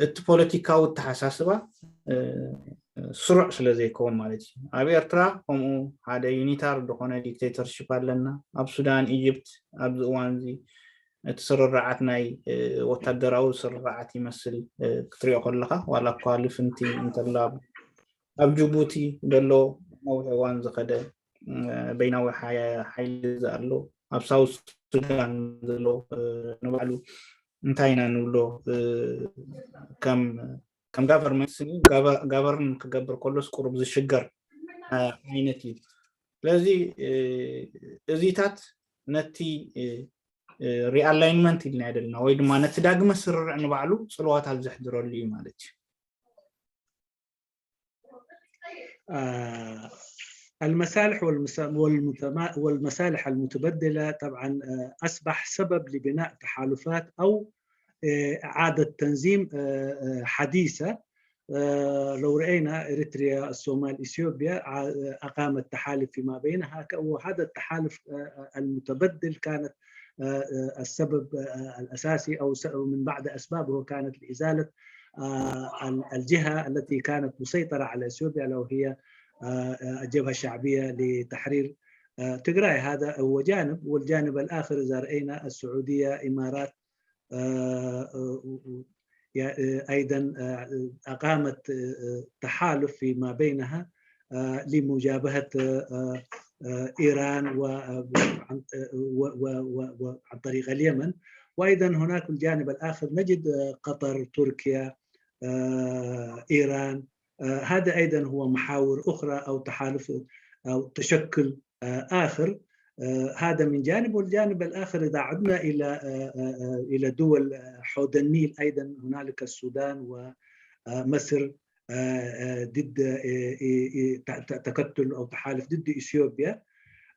እቲ ፖለቲካዊ ኣተሓሳስባ ስሩዕ ስለ ዘይከውን ማለት እዩ። ኣብ ኤርትራ ከምኡ ሓደ ዩኒታር ዝኾነ ዲክቴተርሺፕ ኣለና። ኣብ ሱዳን፣ ኢጅፕት ኣብዚ እዋን እዚ እቲ ስርርዓት ናይ ወታደራዊ ስርርዓት ይመስል ክትሪኦ ከለኻ፣ ዋላ እኳ ልፍንቲ እንተላ ኣብ ጅቡቲ ዘሎ ነዊሕ እዋን ዝኸደ በይናዊ ሓይሊ ዘሎ ኣብ ሳውት ሱዳን ዘሎ ንባዕሉ እንታይ ኢና ንብሎ ከም ከም ጋቨርንመንት ጋቨርን ክገብር ከሎስ ቁሩብ ዝሽገር ዓይነት እዩ። ስለዚ እዚታት ነቲ ሪኣላይንመንት ኢልና ደልና ወይ ድማ ነቲ ዳግመ ስርርዕ ንባዕሉ ፅልዋታት ዘሕድረሉ እዩ ማለት እዩ። آه، المصالح والمس- والمتما- والمصالح المتبدلة طبعا آه، أصبح سبب لبناء تحالفات أو آه، إعادة تنظيم آه، آه، حديثة. آه، لو رأينا إريتريا، الصومال، إثيوبيا ع- أقامت تحالف فيما بينها ك- وهذا التحالف آه، آه، المتبدل كانت آه، آه، السبب آه، الأساسي أو س- أو من بعض أسبابه كانت لإزالة آه، ال- الجهة التي كانت مسيطرة على إثيوبيا، ألا وهي آه، آه، الجبهة الشعبية لتحرير آه، تجراي. هذا هو جانب، والجانب الآخر إذا رأينا السعودية، إمارات، آه، آه، آه، يا- آه، أيضا آه، أقامت آه، آه، تحالف فيما بينها آه، لمجابهة آه، آه، آه، إيران و- آه، عن- آه، و- و- و- و- عن طريق اليمن. وأيضا هناك الجانب الآخر نجد آه، قطر، تركيا، آه، إيران، آه، هذا أيضا هو محاور أخرى أو تحالف أو تشكل آه، آخر. آه، هذا من جانب، والجانب الآخر إذا عدنا إلى آه، آه، آه، إلى دول آه، حوض النيل أيضا هنالك السودان ومصر آه، آه، ضد آه، آه، آه، ت- ت- تكتل أو تحالف ضد إثيوبيا.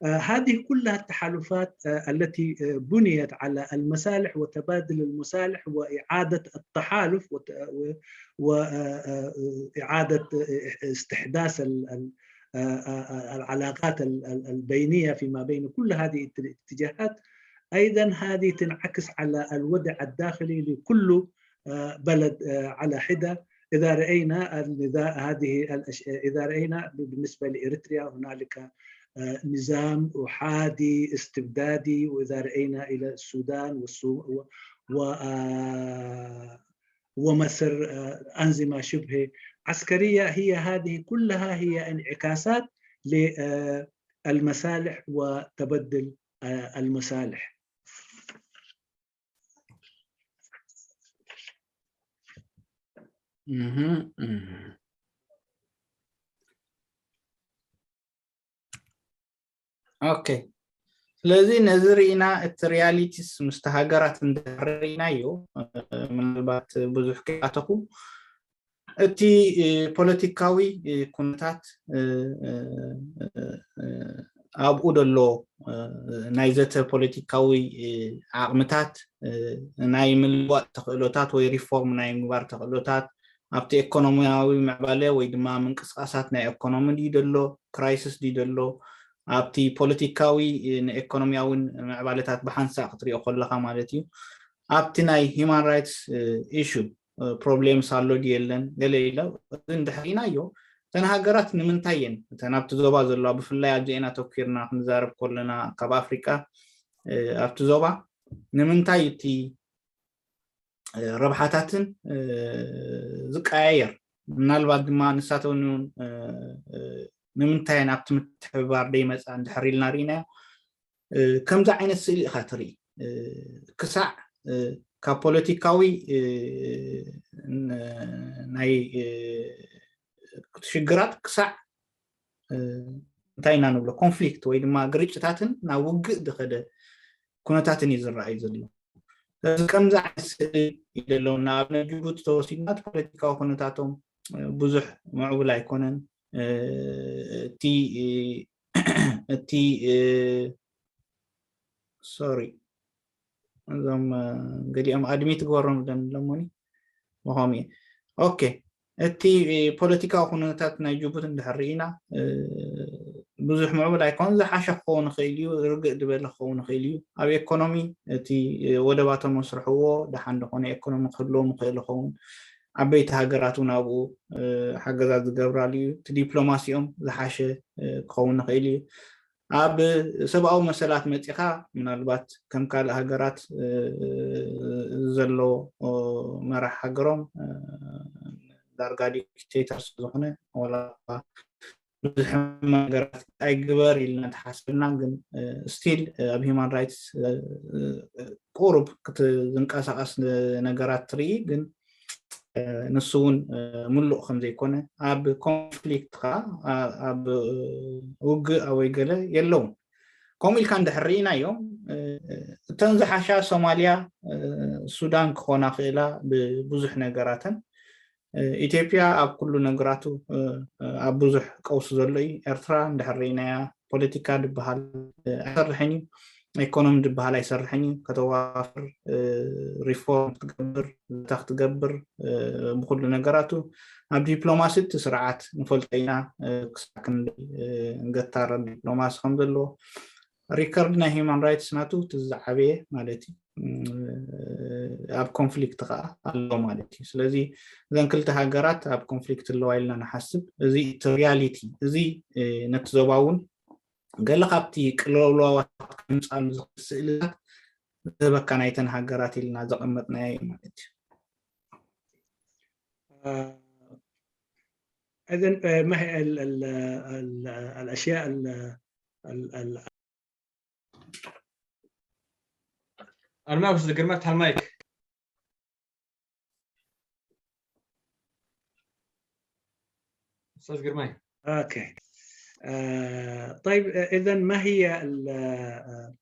آه، هذه كلها التحالفات آه، التي آه، بنيت على المصالح وتبادل المصالح وإعادة التحالف وت- و- و- آه، آه، إعادة آه، استحداث ال- ال- آه، آه، آه، العلاقات ال- ال- البينية فيما بين كل هذه الت- الاتجاهات. أيضا هذه تنعكس على الوضع الداخلي لكل آه، بلد آه، على حدة. إذا رأينا النظا- هذه الأش- إذا رأينا بالنسبة لإريتريا هنالك آه، نظام أحادي استبدادي، وإذا رأينا إلى السودان والسو-، و-، و-، آه، ومصر، آه، أنظمة شبه عسكرية، هي هذه كلها هي انعكاسات للمصالح وتبدل، آه، المصالح. مهم، مهم. ኦኬ። ስለዚ ነዚ ርኢና እቲ ሪያሊቲስ ምስቲ ሃገራት እንድሕር ርኢናዮ፣ እ፣ ምናልባት ብዙሕ ከይኣተኹ እቲ፣ እ፣ ፖለቲካዊ፣ እ፣ ኩነታት፣ እ፣ እ፣ እ፣ እ፣ ኣብኡ ዘሎ፣ እ፣ ናይ ዘተ ፖለቲካዊ፣ እ፣ ዓቕምታት፣ እ፣ ናይ ምልዋጥ ተኽእሎታት ወይ ሪፎርም ናይ ምግባር ተኽእሎታት፣ ኣብቲ ኤኮኖሚያዊ ምዕባለ ወይ ድማ ምንቅስቃሳት ናይ ኤኮኖሚ ድዩ ዘሎ፣ ክራይሲስ ድዩ ዘሎ፣ ኣብቲ ፖለቲካዊ፣ እ፣ ንኤኮኖሚያውን ምዕባለታት ብሓንሳእ ክትሪኦ ከለኻ ማለት እዩ። ኣብቲ ናይ ሂማን ራይትስ፣ እ፣ ኢሹ፣ እ፣ ፕሮብሌምስ ኣሎ ድዩ የለን፣ ገለ ኢለ፣ እዚ እንድሕር ኢናዮ፣ እተን ሃገራት ንምንታይ እየን፣ እተን ኣብቲ ዞባ ዘለዋ፣ ብፍላይ ኣብዚኤን ኣተኲርና ክንዛረብ ከለና፣ ካብ ኣፍሪቃ፣ እ፣ ኣብቲ ዞባ ንምንታይ እቲ፣ እ፣ ረብሓታትን፣ እ፣ ዝቀያየር፣ ምናልባት ድማ ንሳተውን እውን፣ እ፣ እ፣ ንምንታይ ናብቲ ምትሕብባር ደይመጻ እንድሕር ኢልና ርኢናዮ፣ እ፣ ከምዚ ዓይነት ስእሊ ኢኻ ትርኢ። እ፣ ክሳዕ፣ እ፣ ካብ ፖለቲካዊ፣ እ፣ ን-፣ ናይ፣ እ፣ ሽግራት ክሳዕ፣ እ፣ እንታይ ኢና ንብሎ፣ ኮንፍሊክት ወይ ድማ ግርጭታትን ናብ ውግእ ዝኸደ ኩነታትን እዩ ዝረኣይ ዘሎ። ስለዚ ከምዚ ዓይነት ስእሊ እዩ ዘለውና። ኣብ ናይ ጅቡቲ ተወሲድና እቲ ፖለቲካዊ ኩነታቶም፣ እ፣ ብዙሕ ምዕቡል ኣይኮነን። እ፣ እቲ፣ እ፣ እቲ፣ እ፣ ሶሪ፣ እዞም፣ እ፣ ገሊኦም ኣድሚት ግበሮም ኢለን ኣለሞኒ። ምኾም እየ። ኦኬ፣ እቲ፣ እ፣ ፖለቲካዊ ኩነታት ናይ ጅቡቲ እንድሕር ርኢና፣ እ፣ ብዙሕ ምዕቡል ኣይኮነን። ዝሓሸ ክኸውን ይኽእል እዩ፣ ርግእ ዝበለ ክኸውን ይኽእል እዩ። ኣብ ኤኮኖሚ እቲ፣ እ፣ ወደባቶም መስርሕዎ ደሓን ዝኾነ ኤኮኖሚ ክህልዎም ይኽእል ይኸውን። ዓበይቲ ሃገራት እውን ኣብኡ፣ እ፣ ሓገዛት ዝገብራሉ እዩ። እቲ ዲፕሎማሲኦም ዝሓሸ፣ እ፣ ክኸውን ይኽእል እዩ። ኣብ ሰብኣዊ መሰላት መጺኻ፣ ምናልባት ከም ካልእ ሃገራት፣ እ፣ ዘሎ፣ እ፣ መራሕ ሃገሮም፣ እ፣ ዳርጋ ዲክቴተር ስለዝኾነ፣ ዋላ እኳ ብዙሕ ነገራት ኣይግበር ኢልና እንተሓሰብና፣ ግን፣ እ፣ ስቲል፣ እ፣ ኣብ ሂማን ራይትስ፣ እ፣ እ፣ ቁሩብ ክት-፣ ዝንቀሳቐስ ነገራት ትርኢ፣ ግን፣ እ፣ ንሱ እውን፣ እ፣ ምሉእ ከም ዘይኮነ፣ ኣብ ኮንፍሊክት ኸዓ፣ ኣ-፣ ኣብ፣ እ፣ ውግእ ወይ ገለ የለውን። ከምኡ ኢልካ እንድሕር ርኢናዮም፣ እ፣ እተን ዝሓሻ ሶማልያ፣ እ፣ ሱዳን ክኾና ክእላ ብብዙሕ ነገራተን። እ፣ ኢትዮጵያ ኣብ ኩሉ ነገራቱ፣ እ፣ እ፣ ኣብ ብዙሕ ቀውሲ ዘሎ እዩ። ኤርትራ እንድሕር ርኢናያ፣ ፖለቲካ ድበሃል፣ እ፣ ኣይሰርሕን እዩ። ኢኮኖሚ ድበሃል ኣይሰርሕን እዩ። ከተዋፍር፣ እ፣ ሪፎርም ክትገብር፣ ዘተ ክትገብር፣ እ፣ ብኩሉ ነገራቱ። ኣብ ዲፕሎማሲ እቲ ስርዓት ንፈልጦ ኢና፣ እ፣ ክሳብ ክንደይ፣ እ፣ ገታር ዲፕሎማሲ ከም ዘለዎ። ሪከርድ ናይ ሂማን ራይትስ ናቱ እቲ ዝዓበየ ማለት እዩ። እ፣ ኣብ ኮንፍሊክት ከዓ ኣሎ ማለት እዩ። ስለዚ እዘን ክልተ ሃገራት ኣብ ኮንፍሊክት ኣለዋ ኢልና ንሓስብ። እዚ እቲ ሪያሊቲ፣ እዚ፣ እ፣ ነቲ ዞባ እውን ገለ ካብቲ ቅልውላዋት ከምጻሉ ዝኽእል ስእልታት ዝህበካ ናይተን ሃገራት ኢልና ዘቐመጥናዮ እዩ ማለት እዩ። آه، إذن، آه، ما هي ال-، ال-، ال-، الأشياء ال-، ال-، ال-، ኣርናውስ ዝግርመት ሃልማይክ أستاذ جرماي. أوكي. آه، طيب، إذا ما هي ال-، آه،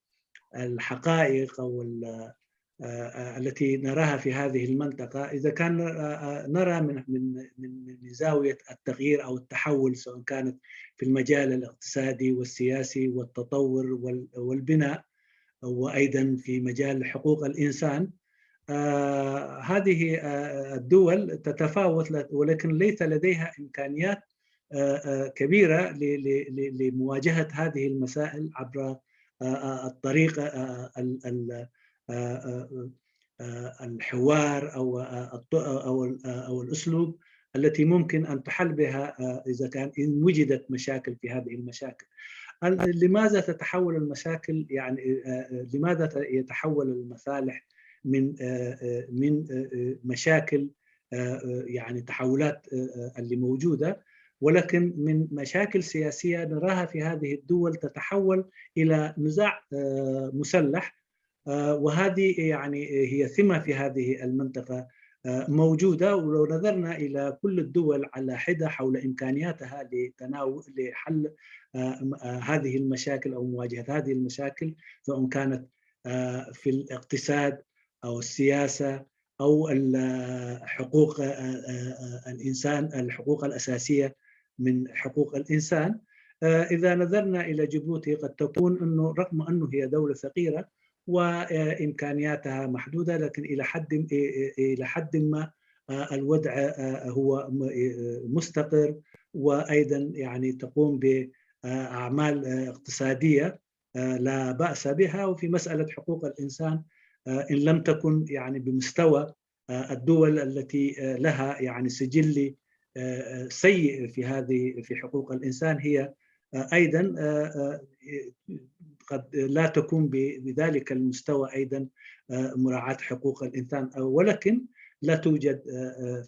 الحقائق أو ال-، آه، آه، التي نراها في هذه المنطقة، إذا كان، آه، آه، نرى من، من، من، من زاوية التغيير أو التحول، سواء كانت في المجال الاقتصادي والسياسي والتطور وال-، والبناء، وأيضًا في مجال حقوق الإنسان، آه، هذه، آه، الدول تتفاوت، ل-، ولكن ليس لديها إمكانيات، آه، آه، كبيرة ل-، ل-، ل-، لمواجهة هذه المسائل عبر، آه، آه، الطريقة، آه، ال-، ال-، آه، آه، آه، الحوار أو، آه، الط-، أو ال-، آه، أو الأسلوب التي ممكن أن تحل بها، آه، إذا كان، إن وجدت مشاكل في هذه المشاكل. لماذا تتحول المشاكل؟ يعني لماذا يتحول المصالح من من مشاكل، يعني تحولات اللي موجوده، ولكن من مشاكل سياسيه نراها في هذه الدول تتحول الى نزاع مسلح. وهذه يعني هي سمه في هذه المنطقه موجوده. ولو نظرنا الى كل الدول على حده حول امكانياتها لتناول لحل هذه المشاكل او مواجهه هذه المشاكل، سواء كانت في الاقتصاد او السياسه او حقوق الانسان، الحقوق الاساسيه من حقوق الانسان. اذا نظرنا الى جيبوتي، قد تكون انه رغم انه هي دوله فقيره وامكانياتها محدوده، لكن الى حد الى حد ما الوضع هو مستقر، وايضا يعني تقوم باعمال اقتصاديه لا باس بها. وفي مساله حقوق الانسان، ان لم تكن يعني بمستوى الدول التي لها يعني سجل سيء في هذه في حقوق الانسان، هي ايضا قد لا تكون بذلك المستوى ايضا مراعاه حقوق الانسان، ولكن لا توجد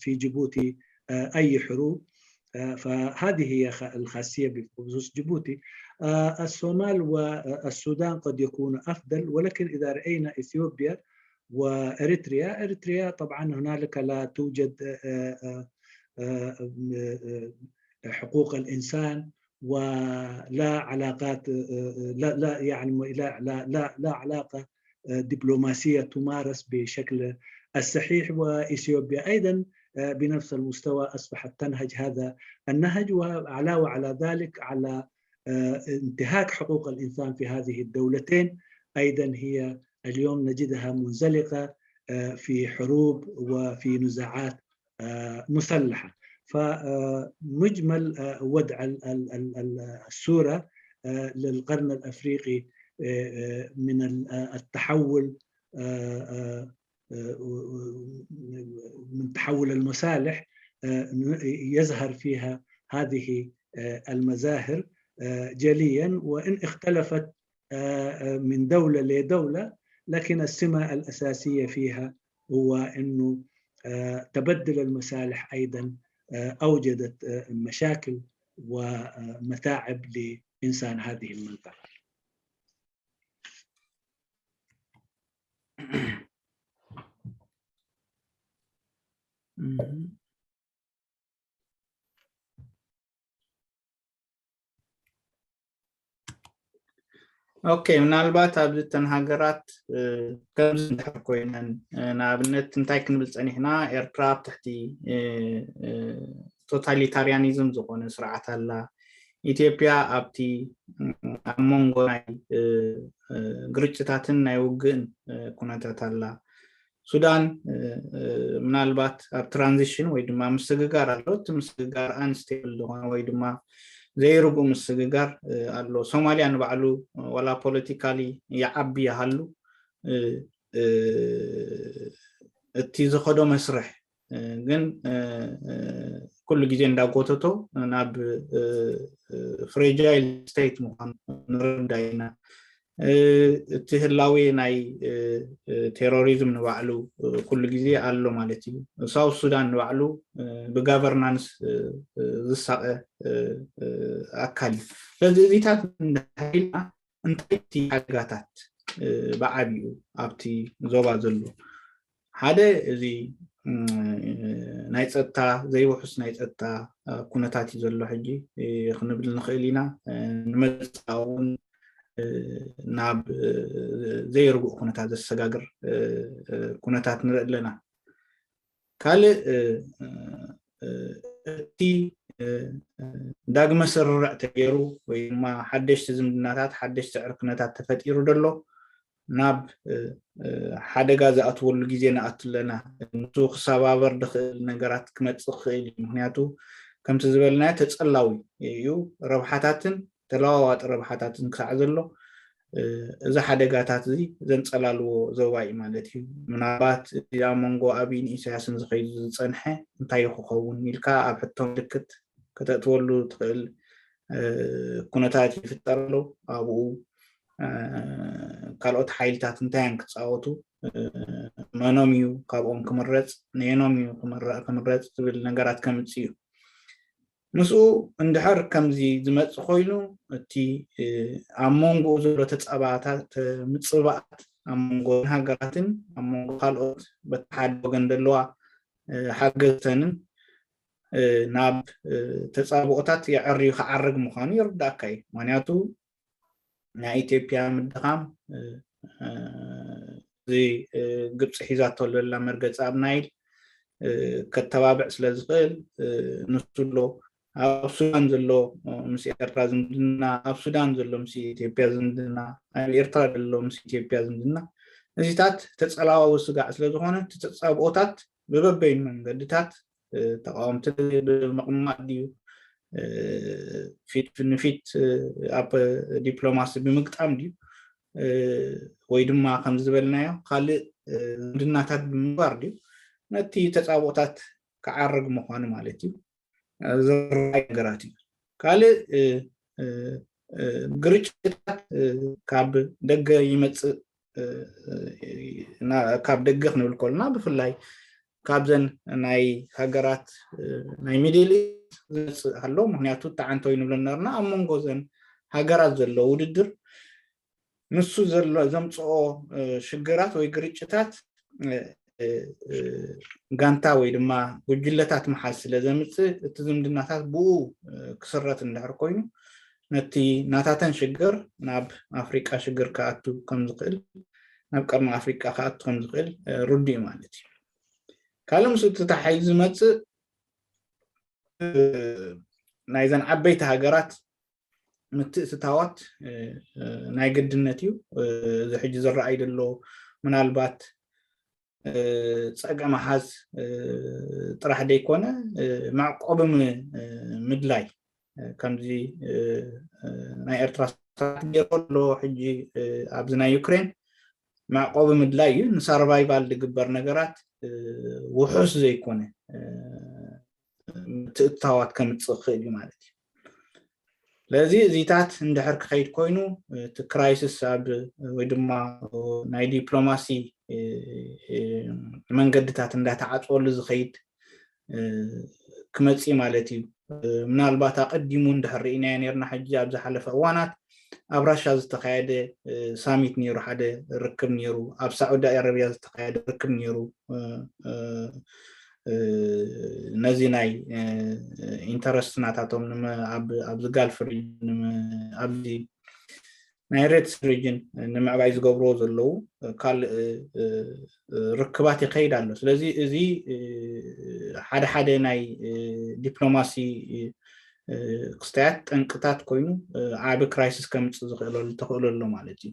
في جيبوتي اي حروب. فهذه هي الخاصيه بخصوص جيبوتي. الصومال والسودان قد يكون افضل، ولكن اذا راينا اثيوبيا واريتريا، اريتريا طبعا هنالك لا توجد حقوق الانسان ولا علاقات، لا لا يعني لا لا لا, لا علاقه دبلوماسيه تمارس بشكل الصحيح. واثيوبيا ايضا بنفس المستوى اصبحت تنهج هذا النهج، وعلاوه على ذلك على انتهاك حقوق الانسان في هذه الدولتين ايضا هي اليوم نجدها منزلقه في حروب وفي نزاعات مسلحه. فمجمل وضع الصوره للقرن الافريقي من التحول من تحول المصالح يظهر فيها هذه المظاهر جليا، وان اختلفت من دوله لدوله، لكن السمه الاساسيه فيها هو انه تبدل المصالح ايضا اوجدت مشاكل ومتاعب لانسان هذه المنطقه. ኦኬ፣ ምናልባት ኣብዚ እተን ሃገራት ከምዚ እንድሕር ኮይነን፣ ንኣብነት እንታይ ክንብል ፀኒሕና? ኤርትራ ኣብ ትሕቲ ቶታሊታሪያኒዝም ዝኾነ ስርዓት ኣላ። ኢትዮጵያ ኣብቲ ኣብ መንጎ ናይ ግርጭታትን ናይ ውግእን ኩነታት ኣላ። ሱዳን ምናልባት ኣብ ትራንዚሽን ወይ ድማ ምስግጋር ኣሎ። እቲ ምስግጋር ኣንስቴብል ዝኾነ ወይ ድማ ዘይርጉእ ምስግጋር ኣሎ። ሶማልያ ንባዕሉ ዋላ ፖለቲካሊ ይዓቢ ይሃሉ፣ እቲ ዝኸዶ መስርሕ ግን ኩሉ ግዜ እንዳጎተቶ ናብ ፍሬጃይል ስቴት ምዃኑ ንርዳ ኢና። እቲ ህላዌ ናይ ቴሮሪዝም ንባዕሉ ኩሉ ግዜ ኣሎ ማለት እዩ። ሳውት ሱዳን ንባዕሉ ብጋቨርናንስ ዝሳቐ ኣካል እዩ። ስለዚ እዚታት እንዳሃይልና እንታይ እቲ ሓደጋታት ብዓቢኡ ኣብቲ ዞባ ዘሎ ሓደ እዚ ናይ ፀጥታ ዘይውሑስ ናይ ፀጥታ ኩነታት እዩ ዘሎ ሕጂ ክንብል ንኽእል ኢና። ንመፃእ እውን ናብ ዘይርጉእ ኩነታት ዘሰጋግር ኩነታት ንርኢ ኣለና። ካልእ እቲ ዳግመ ስርርዕ ተገይሩ ወይ ድማ ሓደሽቲ ዝምድናታት ሓደሽቲ ዕርክነታት ተፈጢሩ ደሎ ናብ ሓደጋ ዝኣትወሉ ግዜ ንኣቱ ኣለና። ንሱ ክሰባበር ዝኽእል ነገራት ክመፅእ ክኽእል እዩ። ምክንያቱ ከምቲ ዝበልናዮ ተፀላዊ እዩ። ረብሓታትን ተለዋዋጢ ረብሓታትን ክሳዕ ዘሎ እዚ ሓደጋታት እዚ ዘንፀላልዎ ዞባ እዩ ማለት እዩ። ምናልባት እዚ ኣብ መንጎ ኣብይን ኢሳያስን ዝኸይዱ ዝፀንሐ እንታይ ክኸውን ኢልካ ኣብ ሕቶ ምልክት ከተእትወሉ ትኽእል። ኩነታት ይፍጠር ኣሎ። ኣብኡ ካልኦት ሓይልታት እንታይ እዮም ክፃወቱ፣ መኖም እዩ ካብኦም ክምረፅ፣ ነየኖም እዩ ክምረፅ ዝብል ነገራት ከምፅእ እዩ። ምስኡ እንድሕር ከምዚ ዝመፅእ ኮይኑ፣ እቲ ኣብ መንጎኡ ዘሎ ተፃባታት ምፅባኣት ኣብ መንጎ ሃገራትን ኣብ መንጎ ካልኦት በቲ ሓደ ወገን ዘለዋ ሓገዝተንን ናብ ተፃብኦታት የዐርዩ ክዓርግ ምዃኑ ይርዳእካ እዩ። ምክንያቱ ናይ ኢትዮጵያ ምድኻም፣ እዚ ግብፂ ሒዛቶ ዘላ መርገፂ ኣብ ናይል ከተባብዕ ስለ ዝኽእል፣ ንሱ ኣሎ ኣብ ሱዳን ዘሎ ምስ ኤርትራ ዝምድና፣ ኣብ ሱዳን ዘሎ ምስ ኢትዮጵያ ዝምድና፣ ኣብ ኤርትራ ዘሎ ምስ ኢትዮጵያ ዝምድና፣ እዚታት ተፀላዋዊ ስጋዕ ስለ ዝኾነ፣ እቲ ተፃብኦታት ብበበይኑ መንገድታት ተቃወምቲ ብምቕማጥ ድዩ፣ ፊት ንፊት ኣብ ዲፕሎማሲ ብምግጣም ድዩ፣ ወይ ድማ ከም ዝበልናዮ ካልእ ዝምድናታት ብምግባር ድዩ፣ ነቲ ተፃብኦታት ክዓርግ ምዃኑ ማለት እዩ። ዝረኣይ ነገራት እዩ። ካልእ ግርጭታት ካብ ደገ ይመፅእ፣ ካብ ደገ ክንብል ከለና ብፍላይ ካብዘን ናይ ሃገራት ናይ ሚድል ኢስት ዝመፅእ ኣሎ። ምክንያቱ ተዓንተው ንብለን ነርና ኣብ መንጎ ዘን ሃገራት ዘሎ ውድድር ንሱ ዘሎ ዘምፅኦ ሽግራት ወይ ግርጭታት ጋንታ ወይ ድማ ጉጅለታት ምሓዝ ስለ ዘምፅእ፣ እቲ ዝምድናታት ብኡ ክስረት እንድሕር ኮይኑ፣ ነቲ ናታተን ሽግር ናብ ኣፍሪቃ ሽግር ክኣቱ ከም ዝኽእል፣ ናብ ቀርኒ ኣፍሪቃ ክኣቱ ከም ዝኽእል ርዱእ ማለት እዩ። ካልእ ምስ እቲ ተታሒዙ ዝመፅእ ናይዘን ዓበይቲ ሃገራት ምትእትታዋት ናይ ግድነት እዩ። እዚ ሕጂ ዝረኣይ ዘሎ ምናልባት ፀገም ምሓዝ ጥራሕ ዘይኮነ፣ መዕቆቢ ምድላይ፣ ከምዚ ናይ ኤርትራ ስርዓት ገይሩ ኣሎ። ሕጂ ኣብዚ ናይ ዩክሬን መዕቆቢ ምድላይ እዩ። ንሳርቫይቫል ዝግበር ነገራት ውሑስ ዘይኮነ ምትእትታዋት ከምፅእ ክእል እዩ ማለት እዩ። ስለዚ እዚታት እንድሕር ክኸይድ ኮይኑ፣ እቲ ክራይሲስ ኣብ ወይ ድማ ናይ ዲፕሎማሲ መንገድታት እንዳተዓፅወሉ ዝኸይድ ክመፅእ ማለት እዩ። ምናልባት ኣቐዲሙ እንድሕር ርኢናዮ ነርና፣ ሕጂ ኣብ ዝሓለፈ እዋናት ኣብ ራሻ ዝተኻየደ ሳሚት ነይሩ፣ ሓደ ርክብ ነይሩ፣ ኣብ ሳዑዲ ኣረብያ ዝተኻየደ ርክብ ነይሩ። ነዚ ናይ ኢንተረስት ናታቶም ኣብዚ ጋልፍ ሪጅን፣ ኣብዚ ናይ ሬድሲ ሪጅን ንምዕባይ ዝገብርዎ ዘለዉ ካልእ ርክባት ይኸይድ ኣሎ። ስለዚ እዚ ሓደ ሓደ ናይ ዲፕሎማሲ ክስተያት ጠንቅታት ኮይኑ ዓቢ ክራይሲስ ከምፅእ ዝኽእለሉ ተኽእሎ ኣሎ ማለት እዩ።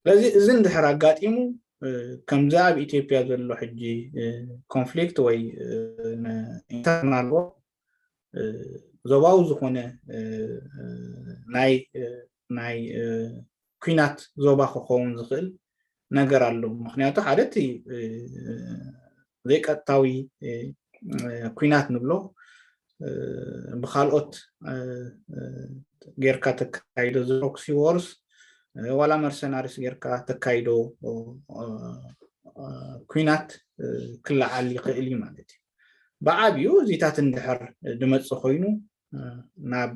ስለዚ እዚ እንድሕር ኣጋጢሙ፣ ከምዚ ኣብ ኢትዮጵያ ዘሎ ሕጂ ኮንፍሊክት ወይ ኢንተርናል ዎር፣ ዞባዊ ዝኾነ ናይ ናይ ኩናት ዞባ ክኸውን ዝኽእል ነገር ኣሎ። ምክንያቱ ሓደ እቲ ዘይቀጥታዊ ኩናት ንብሎ ብካልኦት ጌርካ ተካይዶ፣ ፕሮክሲ ዎርስ ዋላ መርሰናሪስ ጌርካ ተካይዶ ኩናት ክለዓል ይኽእል እዩ ማለት እዩ። ብዓብዩ እዚታት እንድሕር ድመፅእ ኮይኑ ናብ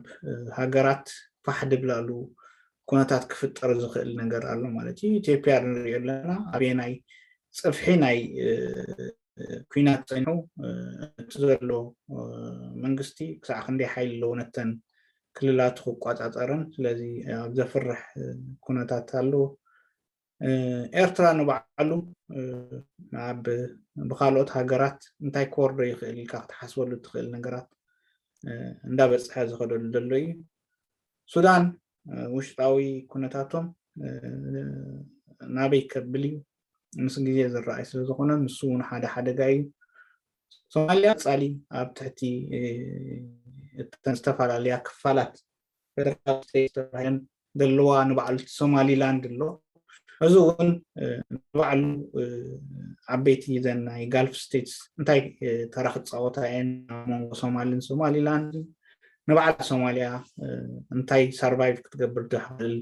ሃገራት ፋሕ ድብላሉ ኩነታት ክፍጠር ዝኽእል ነገር ኣሎ ማለት እዩ። ኢትዮጵያ ንሪኦ ኣለና ኣበየናይ ፅፍሒ ናይ ኩናት ፀኒሑ፣ እቲ ዘሎ መንግስቲ ክሳዕ ክንደይ ሓይሊ ኣለዎ ነተን ክልላቱ ክቆፃፀረን። ስለዚ ኣብ ዘፍርሕ ኩነታት ኣሎ። ኤርትራ ንባዕሉ ኣብ ብካልኦት ሃገራት እንታይ ክወርዶ ይኽእል ኢልካ ክትሓስበሉ እትኽእል ነገራት እንዳበፅሐ ዝኸደሉ ዘሎ እዩ። ሱዳን ውሽጣዊ ኩነታቶም ናበይ ከብል እዩ ምስ ግዜ ዝረኣይ ስለ ዝኾነ፣ ንሱ እውን ሓደ ሓደጋ እዩ። ሶማልያ ቀፃሊ ኣብ ትሕቲ እተን ዝተፈላለያ ክፋላት ፌደራል ስቴትስ ተባሂለን ዘለዋ ንባዕሉ እቲ ሶማሊላንድ ኣሎ። እዚ እውን ንባዕሉ ዓበይቲ ዘን ናይ ጋልፍ ስቴትስ እንታይ ተራ ክፃወታ እየን ኣብ መንጎ ሶማልን ሶማሊላንድን፣ ንባዕላ ሶማልያ እንታይ survive ክትገብር ትኽእል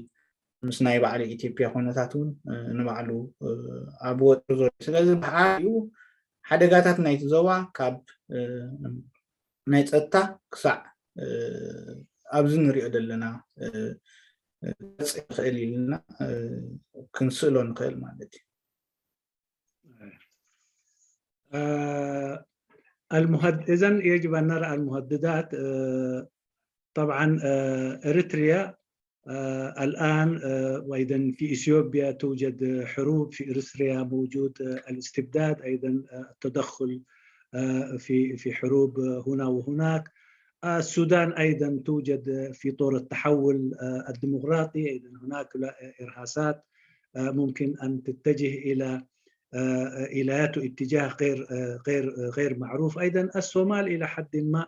ምስ ናይ ባዕሉ ኢትዮጵያ ኩነታት እውን ንባዕሉ ኣብ ወጥሪ ዘሎ። ስለዚ ብሓሪኡ ሓደጋታት ናይቲ ዞባ ካብ ናይ ጸጥታ ክሳዕ ኣብዚ ንሪኦ ዘለና ክበጽሕ ይኽእል ኢልና ክንስእሎ ንኽእል ማለት እዩ። المهد إذن يجب أن نرى المهددات طبعا إريتريا الآن وأيضا في إثيوبيا توجد حروب، في إريتريا موجود الاستبداد، أيضا التدخل في في حروب هنا وهناك. السودان أيضا توجد في طور التحول الديمقراطي، أيضا هناك إرهاصات ممكن أن تتجه إلى إلى اتجاه غير غير غير معروف. أيضا الصومال إلى حد ما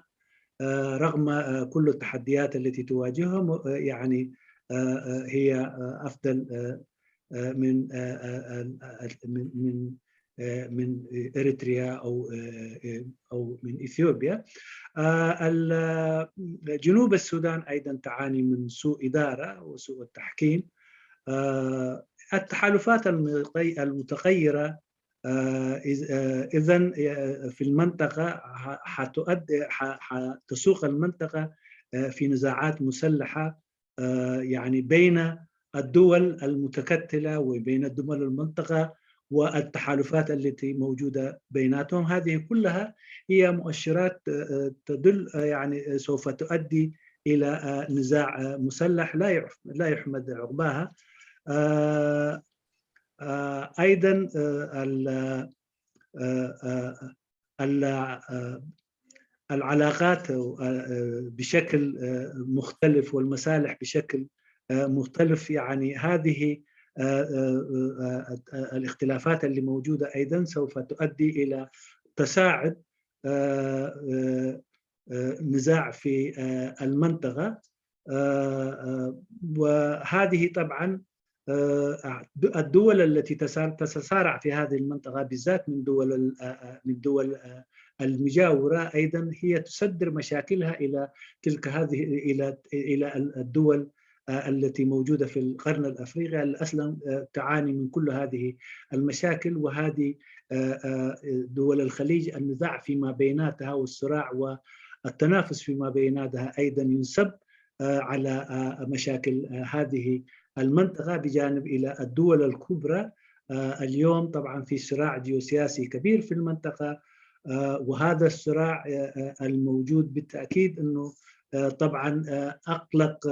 رغم كل التحديات التي تواجههم يعني هي أفضل من من من إريتريا أو أو من إثيوبيا. جنوب السودان أيضا تعاني من سوء إدارة وسوء التحكيم. التحالفات المتغيرة إذا في المنطقة حتؤدي حتسوق المنطقة في نزاعات مسلحة يعني بين الدول المتكتلة وبين دول المنطقة والتحالفات التي موجودة بيناتهم. هذه كلها هي مؤشرات تدل يعني سوف تؤدي إلى نزاع مسلح لا لا يحمد عقباها. أيضا العلاقات بشكل مختلف والمصالح بشكل مختلف، يعني هذه الاختلافات اللي موجودة أيضا سوف تؤدي إلى تصاعد نزاع في المنطقة. وهذه طبعا الدول التي تتصارع في هذه المنطقة بالذات من دول من دول المجاورة أيضا هي تصدر مشاكلها إلى تلك هذه إلى إلى الدول التي موجودة في القرن الأفريقي اللي أصلا تعاني من كل هذه المشاكل، وهذه دول الخليج النزاع فيما بيناتها والصراع والتنافس فيما بيناتها أيضا ينسب على مشاكل هذه المنطقة بجانب إلى الدول الكبرى. اليوم طبعا في صراع جيوسياسي كبير في المنطقة، وهذا الصراع الموجود بالتأكيد أنه طبعا أقلق،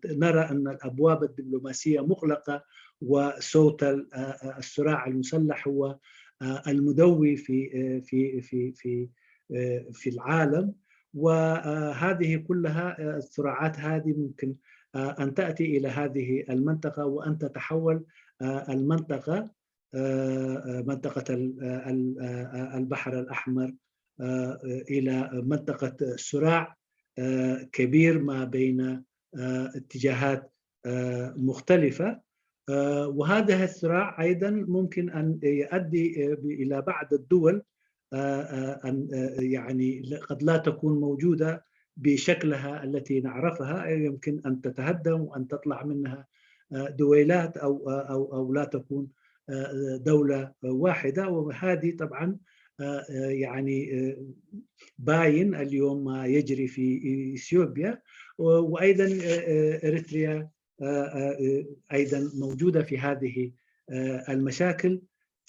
نرى أن الأبواب الدبلوماسية مغلقة، وصوت الصراع المسلح هو المدوي في في في في في العالم. وهذه كلها الصراعات هذه ممكن أن تأتي إلى هذه المنطقة وأن تتحول المنطقة منطقة البحر الأحمر إلى منطقة صراع كبير ما بين اتجاهات مختلفة. وهذا الصراع أيضا ممكن أن يؤدي إلى بعض الدول أن يعني قد لا تكون موجودة بشكلها التي نعرفها، يمكن أن تتهدم وأن تطلع منها دويلات أو أو أو لا تكون دولة واحدة. وهذه طبعا يعني باين اليوم ما يجري في إثيوبيا، وأيضا إريتريا أيضا موجودة في هذه المشاكل.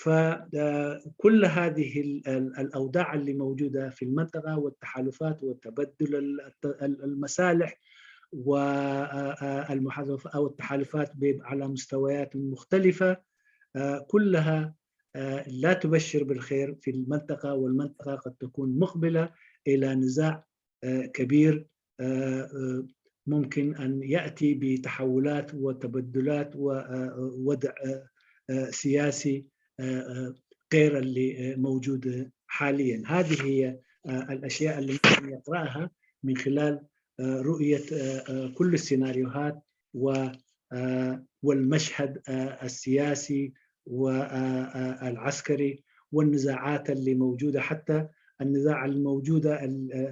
فكل هذه الأوضاع اللي موجودة في المنطقة والتحالفات وتبدل المصالح والمحادثات أو التحالفات على مستويات مختلفة كلها لا تبشر بالخير في المنطقة، والمنطقة قد تكون مقبلة إلى نزاع كبير ممكن أن يأتي بتحولات وتبدلات ووضع سياسي غير اللي موجود حاليا. هذه هي الأشياء اللي ممكن يقرأها من خلال رؤية كل السيناريوهات والمشهد السياسي والعسكري والنزاعات اللي موجودة، حتى النزاع الموجودة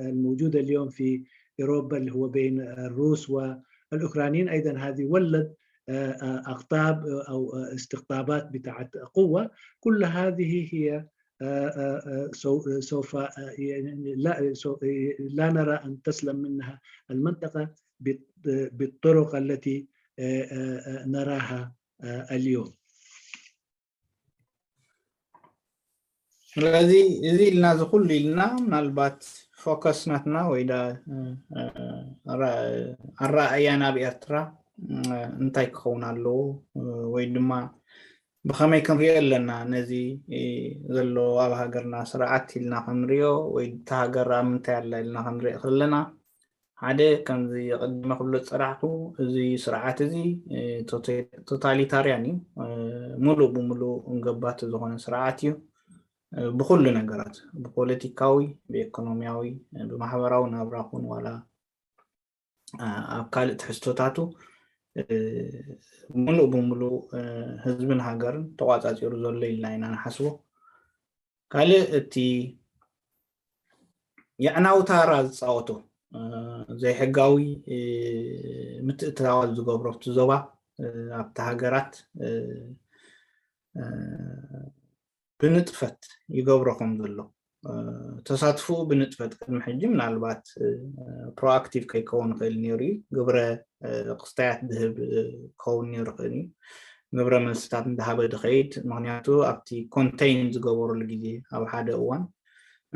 الموجودة اليوم في أوروبا اللي هو بين الروس والأوكرانيين، أيضا هذه ولد آه، آه، أقطاب أو آه، استقطابات بتاعت قوة. كل هذه هي آه، آه، آه، سو- سوف آه، يعني لا سو- آه، لا نرى أن تسلم منها المنطقة بال- بالطرق التي آه، آه، آه، نراها آه، اليوم. ስለዚ እዚ ኢልና እዚ ኩሉ ኢልና ምናልባት ፎከስ ናትና ወይ ዳ ኣራእያ ናብ ኤርትራ እንታይ ክኸውን ኣለዎ ወይ ድማ ብኸመይ ክንሪኦ ኣለና ነዚ ዘሎ ኣብ ሃገርና ስርዓት ኢልና ክንሪኦ ወይ እታ ሃገር ኣብ ምንታይ ኣላ ኢልና ክንሪኦ ከለና ሓደ ከምዚ ቀድመ ክብሎ ዝፀናሕኩ እዚ ስርዓት እዚ ቶታሊታርያን እዩ። ሙሉእ ብሙሉእ እንገባቲ ዝኾነ ስርዓት እዩ። ብኩሉ ነገራት ብፖለቲካዊ፣ ብኢኮኖሚያዊ፣ ብማሕበራዊ ናብራ ኩን ዋላ ኣብ ካልእ ትሕዝቶታቱ ሙሉእ ብሙሉእ ህዝብን ሃገርን ተቋፃፂሩ ዘሎ ኢልና ኢና ንሓስቦ። ካልእ እቲ የዕናዊ ታራ ዝፃወቶ ዘይሕጋዊ ምትእትታዋት ዝገብሮ ኣብቲ ዞባ ኣብቲ ሃገራት ብንጥፈት ይገብሮ ከም ዘሎ ተሳትፎኡ ብንጥፈት ቅድሚ ሕጂ ምናልባት ፕሮኣክቲቭ ከይከውን ይኽእል ነይሩ እዩ። ግብረ ክስታያት ዝህብ ክኸውን ነይሩ ይኽእል እዩ። ግብረ መልስታት እንዳሃበ ዝኸይድ ምክንያቱ ኣብቲ ኮንቴይን ዝገበረሉ ግዜ ኣብ ሓደ እዋን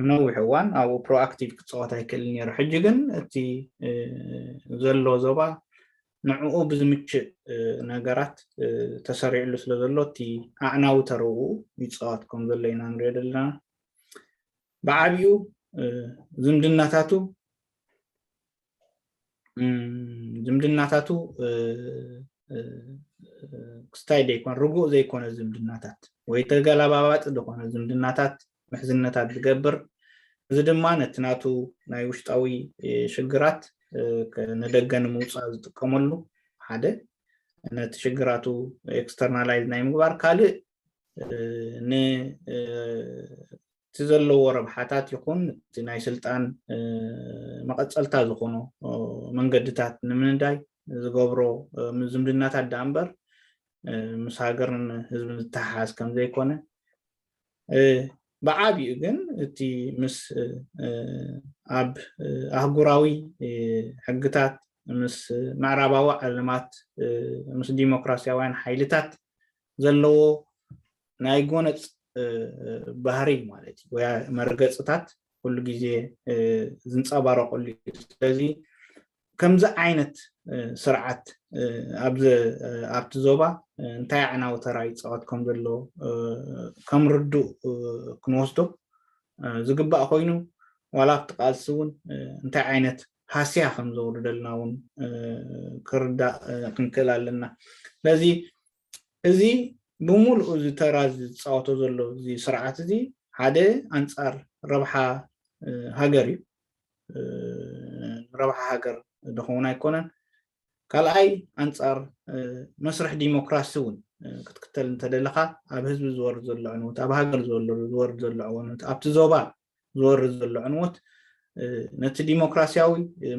ነዊሕ እዋን ኣብኡ ፕሮኣክቲቭ ክፃወት ኣይክእል ነይሩ። ሕጂ ግን እቲ ዘሎ ዞባ ንዕኡ ብዝምችእ ነገራት ተሰሪዕሉ ስለ ዘሎ እቲ ኣዕናዊ ተረኡ ይፃወት ከም ዘሎ ኢና ንሪኦ ዘለና። ብዓብኡ ዝምድናታቱ ዝምድናታቱ ክስታይ ዘይኮነ ርጉእ ዘይኮነ ዝምድናታት ወይ ተገላባባጢ ዝኾነ ዝምድናታት ምሕዝነታት ዝገብር፣ እዚ ድማ ነቲ ናቱ ናይ ውሽጣዊ ሽግራት ንደገ ንምውፃእ ዝጥቀመሉ ሓደ ነቲ ሽግራቱ ኤክስተርናላይዝ ናይ ምግባር ካልእ ን እቲ ዘለዎ ረብሓታት ይኹን እቲ ናይ ስልጣን መቐፀልታ ዝኾኖ መንገድታት ንምንዳይ ዝገብሮ ዝምድናታት ደኣ እምበር ምስ ሃገርን ህዝብን ዝተሓሓዝ ከም ዘይኮነ ብዓቢኡ ግን እቲ ምስ ኣብ ኣህጉራዊ ሕግታት ምስ ምዕራባዊ ዓለማት ምስ ዲሞክራሲያውያን ሓይልታት ዘለዎ ናይ ጎነፅ ባህሪ ማለት እዩ ወይ መርገፅታት ኩሉ ግዜ ዝንፀባረቀሉ እዩ። ስለዚ ከምዚ ዓይነት ስርዓት ኣብቲ ዞባ እንታይ ኣዕናዊ ተራ ይፃወት ከም ዘሎ ከም ርዱእ ክንወስዶ ዝግባእ ኮይኑ ዋላ ኣብቲ ቃልሲ እውን እንታይ ዓይነት ሃስያ ከም ዘውርደልና እውን ክርዳእ ክንክእል ኣለና። ስለዚ እዚ ብምሉኡ እዚ ተራ ዝፃወቶ ዘሎ እዚ ስርዓት እዚ ሓደ ኣንፃር ረብሓ ሃገር እዩ። ረብሓ ሃገር ዝኸውን ኣይኮነን። ካልኣይ ኣንፃር መስርሕ ዲሞክራሲ እውን ክትክተል እንተደለካ ኣብ ህዝቢ ዝወርድ ዘሎ ዕንወት ኣብ ሃገር ዝወርድ ዘሎ ዕንወት ኣብቲ ዞባ ዝወርድ ዘሎ ዕንወት ነቲ ዲሞክራሲያዊ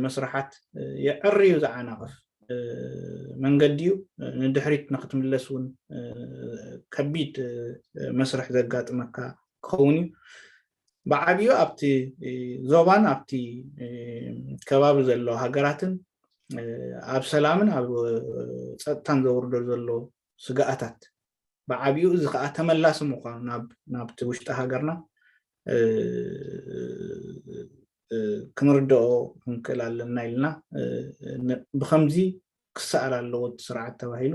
መስርሓት የዕርዩ ዝዓናቕፍ መንገዲ እዩ። ንድሕሪት ንክትምለስ እውን ከቢድ መስርሕ ዘጋጥመካ ክኸውን እዩ። ብዓብዩ ኣብቲ ዞባን ኣብቲ ከባቢ ዘሎ ሃገራትን ኣብ ሰላምን ኣብ ፀጥታን ዘውርዶ ዘሎ ስግኣታት ብዓብዩ እዚ ከዓ ተመላሲ ምኳኑ ናብቲ ውሽጢ ሃገርና ክንርድኦ ክንክእል ኣለና ኢልና ብከምዚ ክሰኣል ኣለዎ እቲ ስርዓት ተባሂሉ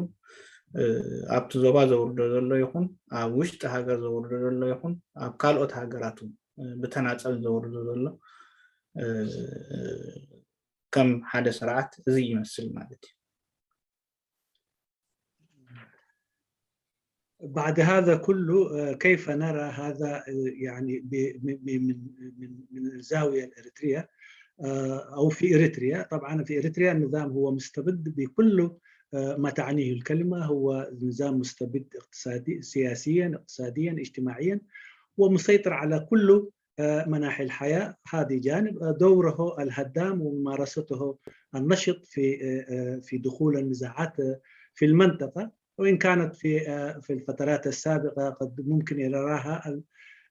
ኣብቲ ዞባ ዘውርዶ ዘሎ ይኹን ኣብ ውሽጢ ሃገር ዘውርዶ ዘሎ ይኹን ኣብ ካልኦት ሃገራት እውን ብተናፀል ዘውርዶ ዘሎ ከም ሓደ ስርዓት እዚ ይመስል ማለት እዩ። بعد هذا كله كيف نرى هذا يعني من من من الزاويه الاريتريه او في اريتريا؟ طبعا في اريتريا النظام هو مستبد بكل ما تعنيه الكلمه، هو نظام مستبد اقتصادي سياسيا اقتصاديا اجتماعيا ومسيطر على كل آه، مناحي الحياة. هذه جانب، آه، دوره الهدام وممارسته النشط في، آه، آه، في دخول النزاعات، آه، في المنطقة، وإن كانت في، آه، في الفترات السابقة قد ممكن يراها ال-،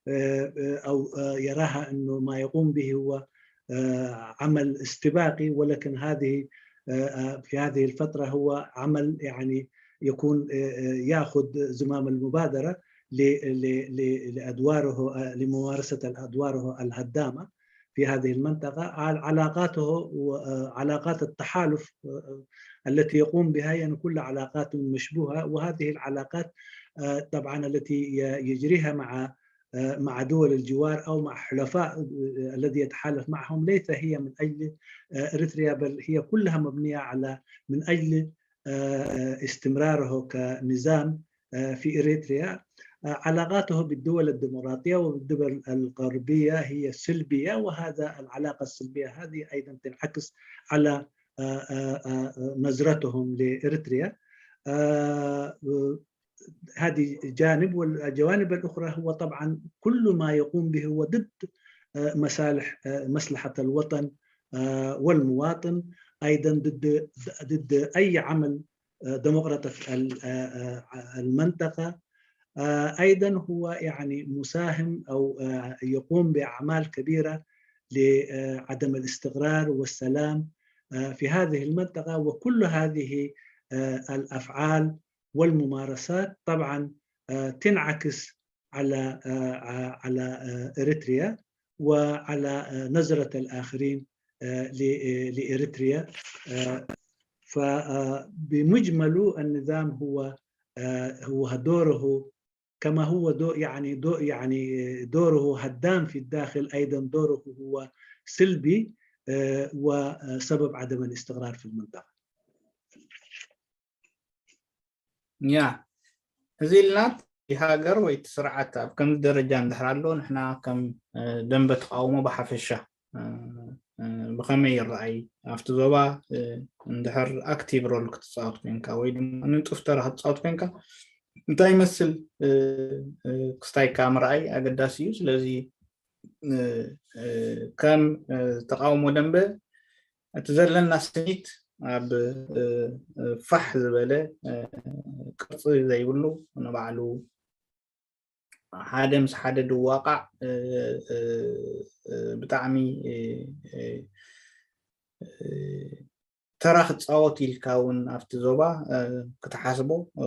آه، آه، أو، آه، يراها أنه ما يقوم به هو، آه، عمل استباقي، ولكن هذه، آه، آه، في هذه الفترة هو عمل، يعني، يكون، آه، آه، يأخذ زمام المبادرة ل-، ل-، ل-، لأدواره، آه، لممارسة أدواره الهدامة في هذه المنطقة. عل-، علاقاته و-، آه، علاقات التحالف، آه، التي يقوم بها، يعني، كل علاقات مشبوهة، وهذه العلاقات، آه، طبعًا التي ي-، يجريها مع، آه، مع دول الجوار أو مع حلفاء، آه، الذي يتحالف معهم، ليس هي من أجل، آه، إريتريا، بل هي كلها مبنية على، من أجل، آه، آه، استمراره كنظام، آه، في إريتريا. آه، علاقاته بالدول الديمقراطية وبالدول الغربية هي سلبية، وهذا العلاقة السلبية هذه أيضًا تنعكس على، آه، آه، آه، نظرتهم لإريتريا. آه، آه، هذه جانب، والجوانب الأخرى هو طبعًا كل ما يقوم به هو ضد، آه، مصالح، آه، مصلحة الوطن، آه، والمواطن، أيضًا ضد، ضد أي عمل، آه، ديمقراطي ال-، آه، آه، المنطقة. آه، أيضًا هو، يعني، مساهم أو، آه، يقوم بأعمال كبيرة لعدم الاستقرار والسلام، آه، في هذه المنطقة. وكل هذه، آه، الأفعال والممارسات طبعًا، آه، تنعكس على، آه، على، آه، إريتريا وعلى، آه، نظرة الآخرين، آه، ل-، آه، لإريتريا. آه، فبمجمله النظام هو، آه، هو دوره كما هو دو-، يعني دو-، يعني دوره هدام في الداخل، أيضًا دوره هو سلبي، آه، وسبب عدم الاستقرار في المنطقة. ያ እዚ ኢልና እቲ ሃገር ወይ እቲ ስርዓት ኣብ ከምዚ ደረጃ እንድሕር ኣሎ ንሕና ከም፣ እ፣ ደንበ ተቃውሞ ብሓፈሻ፣ እ፣ እ፣ ብኸመይ ይረኣይ ኣብቲ ዞባ፣ እ፣ እንድሕር ኣክቲቭ ሮል ክትፃወት ኮንካ ወይ ድማ ንጡፍ ተራ ክትፃወት ኮንካ እንታይ ይመስል፣ እ፣ እ፣ ክስታይካ ምርኣይ ኣገዳሲ እዩ። ስለዚ እ፣ እ፣ ከም፣ እ፣ ተቃውሞ ደንበ እቲ ዘለና ስኒት ኣብ፣ እ፣ እ፣ ፋሕ ዝበለ፣ እ፣ ቅርፂ ዘይብሉ ንባዕሉ ሓደ ምስ ሓደ ድዋቃዕ፣ እ፣ እ፣ እ፣ ብጣዕሚ፣ እ፣ እ፣ እ፣ ተራ ክፃወት ኢልካ እውን ኣብቲ ዞባ፣ እ፣ ክትሓስቦ፣ እ፣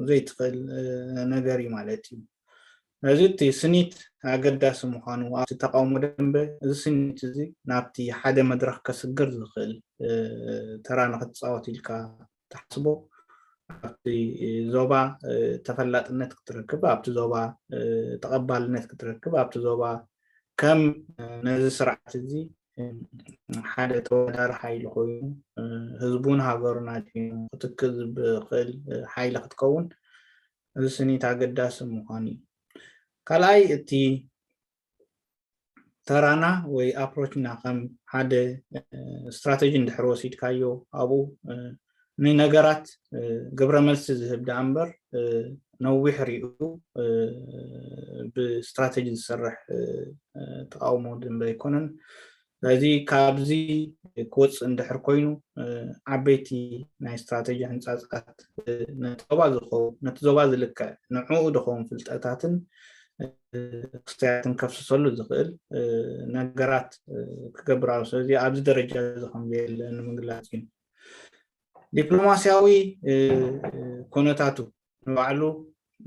ዘይትኽእል፣ እ፣ ነገር እዩ ማለት እዩ። ስለዚ እቲ ስኒት ኣገዳሲ ምዃኑ ኣብቲ ተቃውሞ ደንበ እዚ ስኒት እዚ ናብቲ ሓደ መድረኽ ከስግር ዝኽእል፣ እ፣ ተራ ንክትፃወት ኢልካ ትሓስቦ ኣብቲ ዞባ፣ እ፣ ተፈላጥነት ክትረክብ፣ ኣብቲ ዞባ፣ እ፣ ተቐባልነት ክትረክብ፣ ኣብቲ ዞባ ከም፣ እ፣ ነዚ ስርዓት እዚ፣ እ፣ ሓደ ተወዳዳሪ ሓይሊ ኮይኑ፣ እ፣ ህዝቡን ሃገሩን ኣድሒኑ ክትክእ ዝኽእል፣ እ፣ ሓይሊ ክትከውን እዚ ስኒት ኣገዳሲ ምዃኑ እዩ። ካልኣይ እቲ ተራና ወይ ኣፕሮችና ከም ሓደ፣ እ፣ ስትራተጂ እንድሕር ወሲድካዮ ኣብኡ፣ እ፣ ንነገራት፣ እ፣ ግብረ መልሲ ዝህብ ደኣ እምበር፣ እ፣ ነዊሕ ሪኡ፣ እ፣ ብስትራተጂ ዝሰርሕ፣ እ፣ እ፣ ተቃውሞ ደንበ ኣይኮነን። ስለዚ ካብዚ ክወፅእ እንድሕር ኮይኑ፣ እ፣ ዓበይቲ ናይ ስትራተጂ ሕንፃፃት፣ እ፣ ነቲ ዞባ ዝኸውን፣ ነቲ ዞባ ዝልክዕ፣ ንዕኡ ዝኸውን ፍልጠታትን፣ እ፣ ክስተያትን ከፍስሰሉ ዝኽእል፣ እ፣ ነገራት፣ እ፣ ክገብር ኣለዎ። ስለዚ ኣብዚ ደረጃ እዚ ከም ዘየለ ንምግላፅ እዩ። ዲፕሎማስያዊ፣ እ፣ እ፣ ኩነታቱ ንባዕሉ፣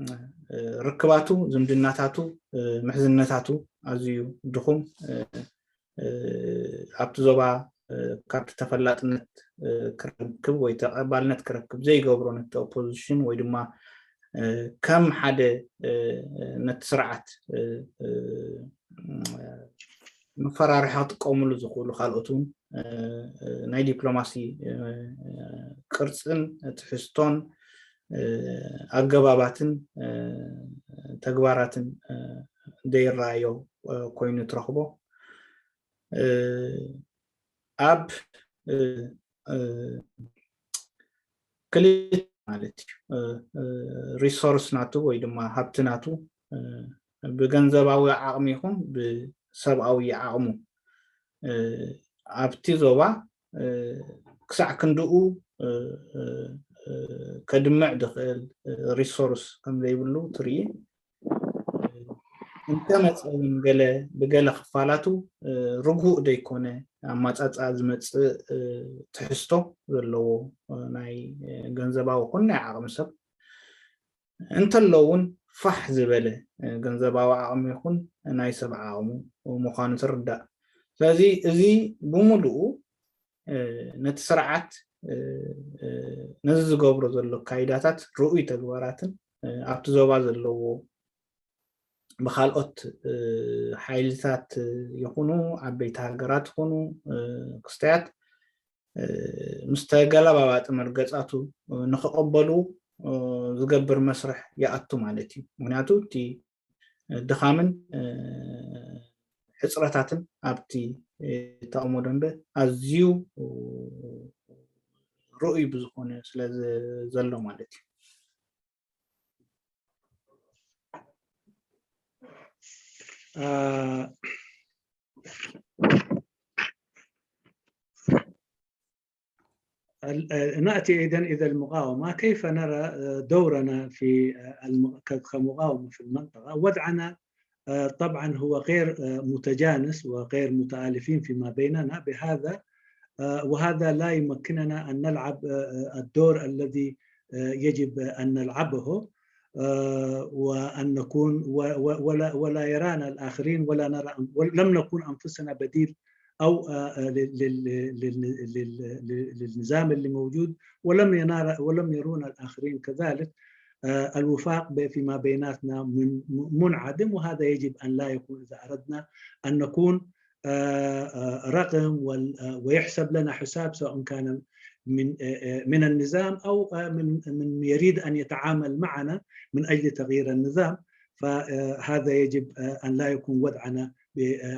እ፣ ርክባቱ፣ ዝምድናታቱ፣ እ፣ ምሕዝነታቱ ኣዝዩ ድኹም፣ እ፣ እ፣ ኣብቲ ዞባ፣ እ፣ ካብቲ ተፈላጥነት፣ እ፣ ክረክብ ወይ ተቐባልነት ክረክብ ዘይገብሮ ነቲ ኦፖዚሽን ወይ ድማ፣ እ፣ ከም ሓደ፣ እ፣ ነቲ ስርዓት፣ እ፣ እ፣ መፈራርሒ ክጥቀሙሉ ዝኽእሉ ካልኦት እውን፣ እ፣ እ፣ ናይ ዲፕሎማሲ፣ እ፣ ቅርፅን ትሕዝቶን፣ እ፣ ኣገባባትን፣ እ፣ ተግባራትን፣ እ፣ ዘይረኣዮ፣ እ፣ ኮይኑ ትረኽቦ። እ፣ ኣብ፣ እ፣ እ፣ ክልተ ማለት እዩ። እ፣ እ፣ ሪሶርስ ናቱ ወይ ድማ ሃብቲ ናቱ፣ እ፣ ብገንዘባዊ ዓቕሚ ይኹን ብ-፣ ሰብኣዊ ዓቕሙ ኣብቲ ዞባ ክሳዕ ክንድኡ ከድምዕ ዝኽእል ሪሶርስ ከም ዘይብሉ ትርኢ። እንተመፀ እውን ገለ ብገለ ክፋላቱ ርጉእ ዘይኮነ ኣማፃፃ ዝመፅእ ትሕዝቶ ዘለዎ ናይ ገንዘባዊ ኮነ ናይ ዓቕሚ ሰብ እንተሎ እውን ፋሕ ዝበለ ገንዘባዊ ዓቕሚ ይኹን ናይ ሰብ ዓቕሙ ምዃኑ ትርዳእ። ስለዚ እዚ ብምሉኡ ነቲ ስርዓት ነዚ ዝገብሮ ዘሎ ካይዳታት ርኡይ ተግባራትን ኣብቲ ዞባ ዘለዎ ብካልኦት ሓይልታት ይኹኑ ዓበይቲ ሃገራት ይኹኑ ክስተያት ምስ ተገለባባጢ መርገፃቱ ንክቕበሉ ዝገብር መስርሕ ይኣቱ ማለት እዩ። ምክንያቱ እቲ ድኻምን ሕፅረታትን ኣብቲ ተቃውሞ ደንበ ኣዝዩ ርኡይ ብዝኾነ ስለ ዘሎ ማለት እዩ። نأتي إذن إلى المقاومة. كيف نرى دورنا في كمقاومة في المنطقة؟ وضعنا طبعا هو غير متجانس وغير متآلفين فيما بيننا بهذا، وهذا لا يمكننا أن نلعب الدور الذي يجب أن نلعبه، وأن نكون ولا ولا يرانا الآخرين ولا نرى ولم نكن أنفسنا بديل أو للنظام اللي موجود، ولم ينار ولم يرونا الآخرين كذلك. الوفاق فيما بيناتنا منعدم، وهذا يجب أن لا يكون إذا أردنا أن نكون رقم ويحسب لنا حساب، سواء كان من من النظام أو من من يريد أن يتعامل معنا من أجل تغيير النظام. فهذا يجب أن لا يكون وضعنا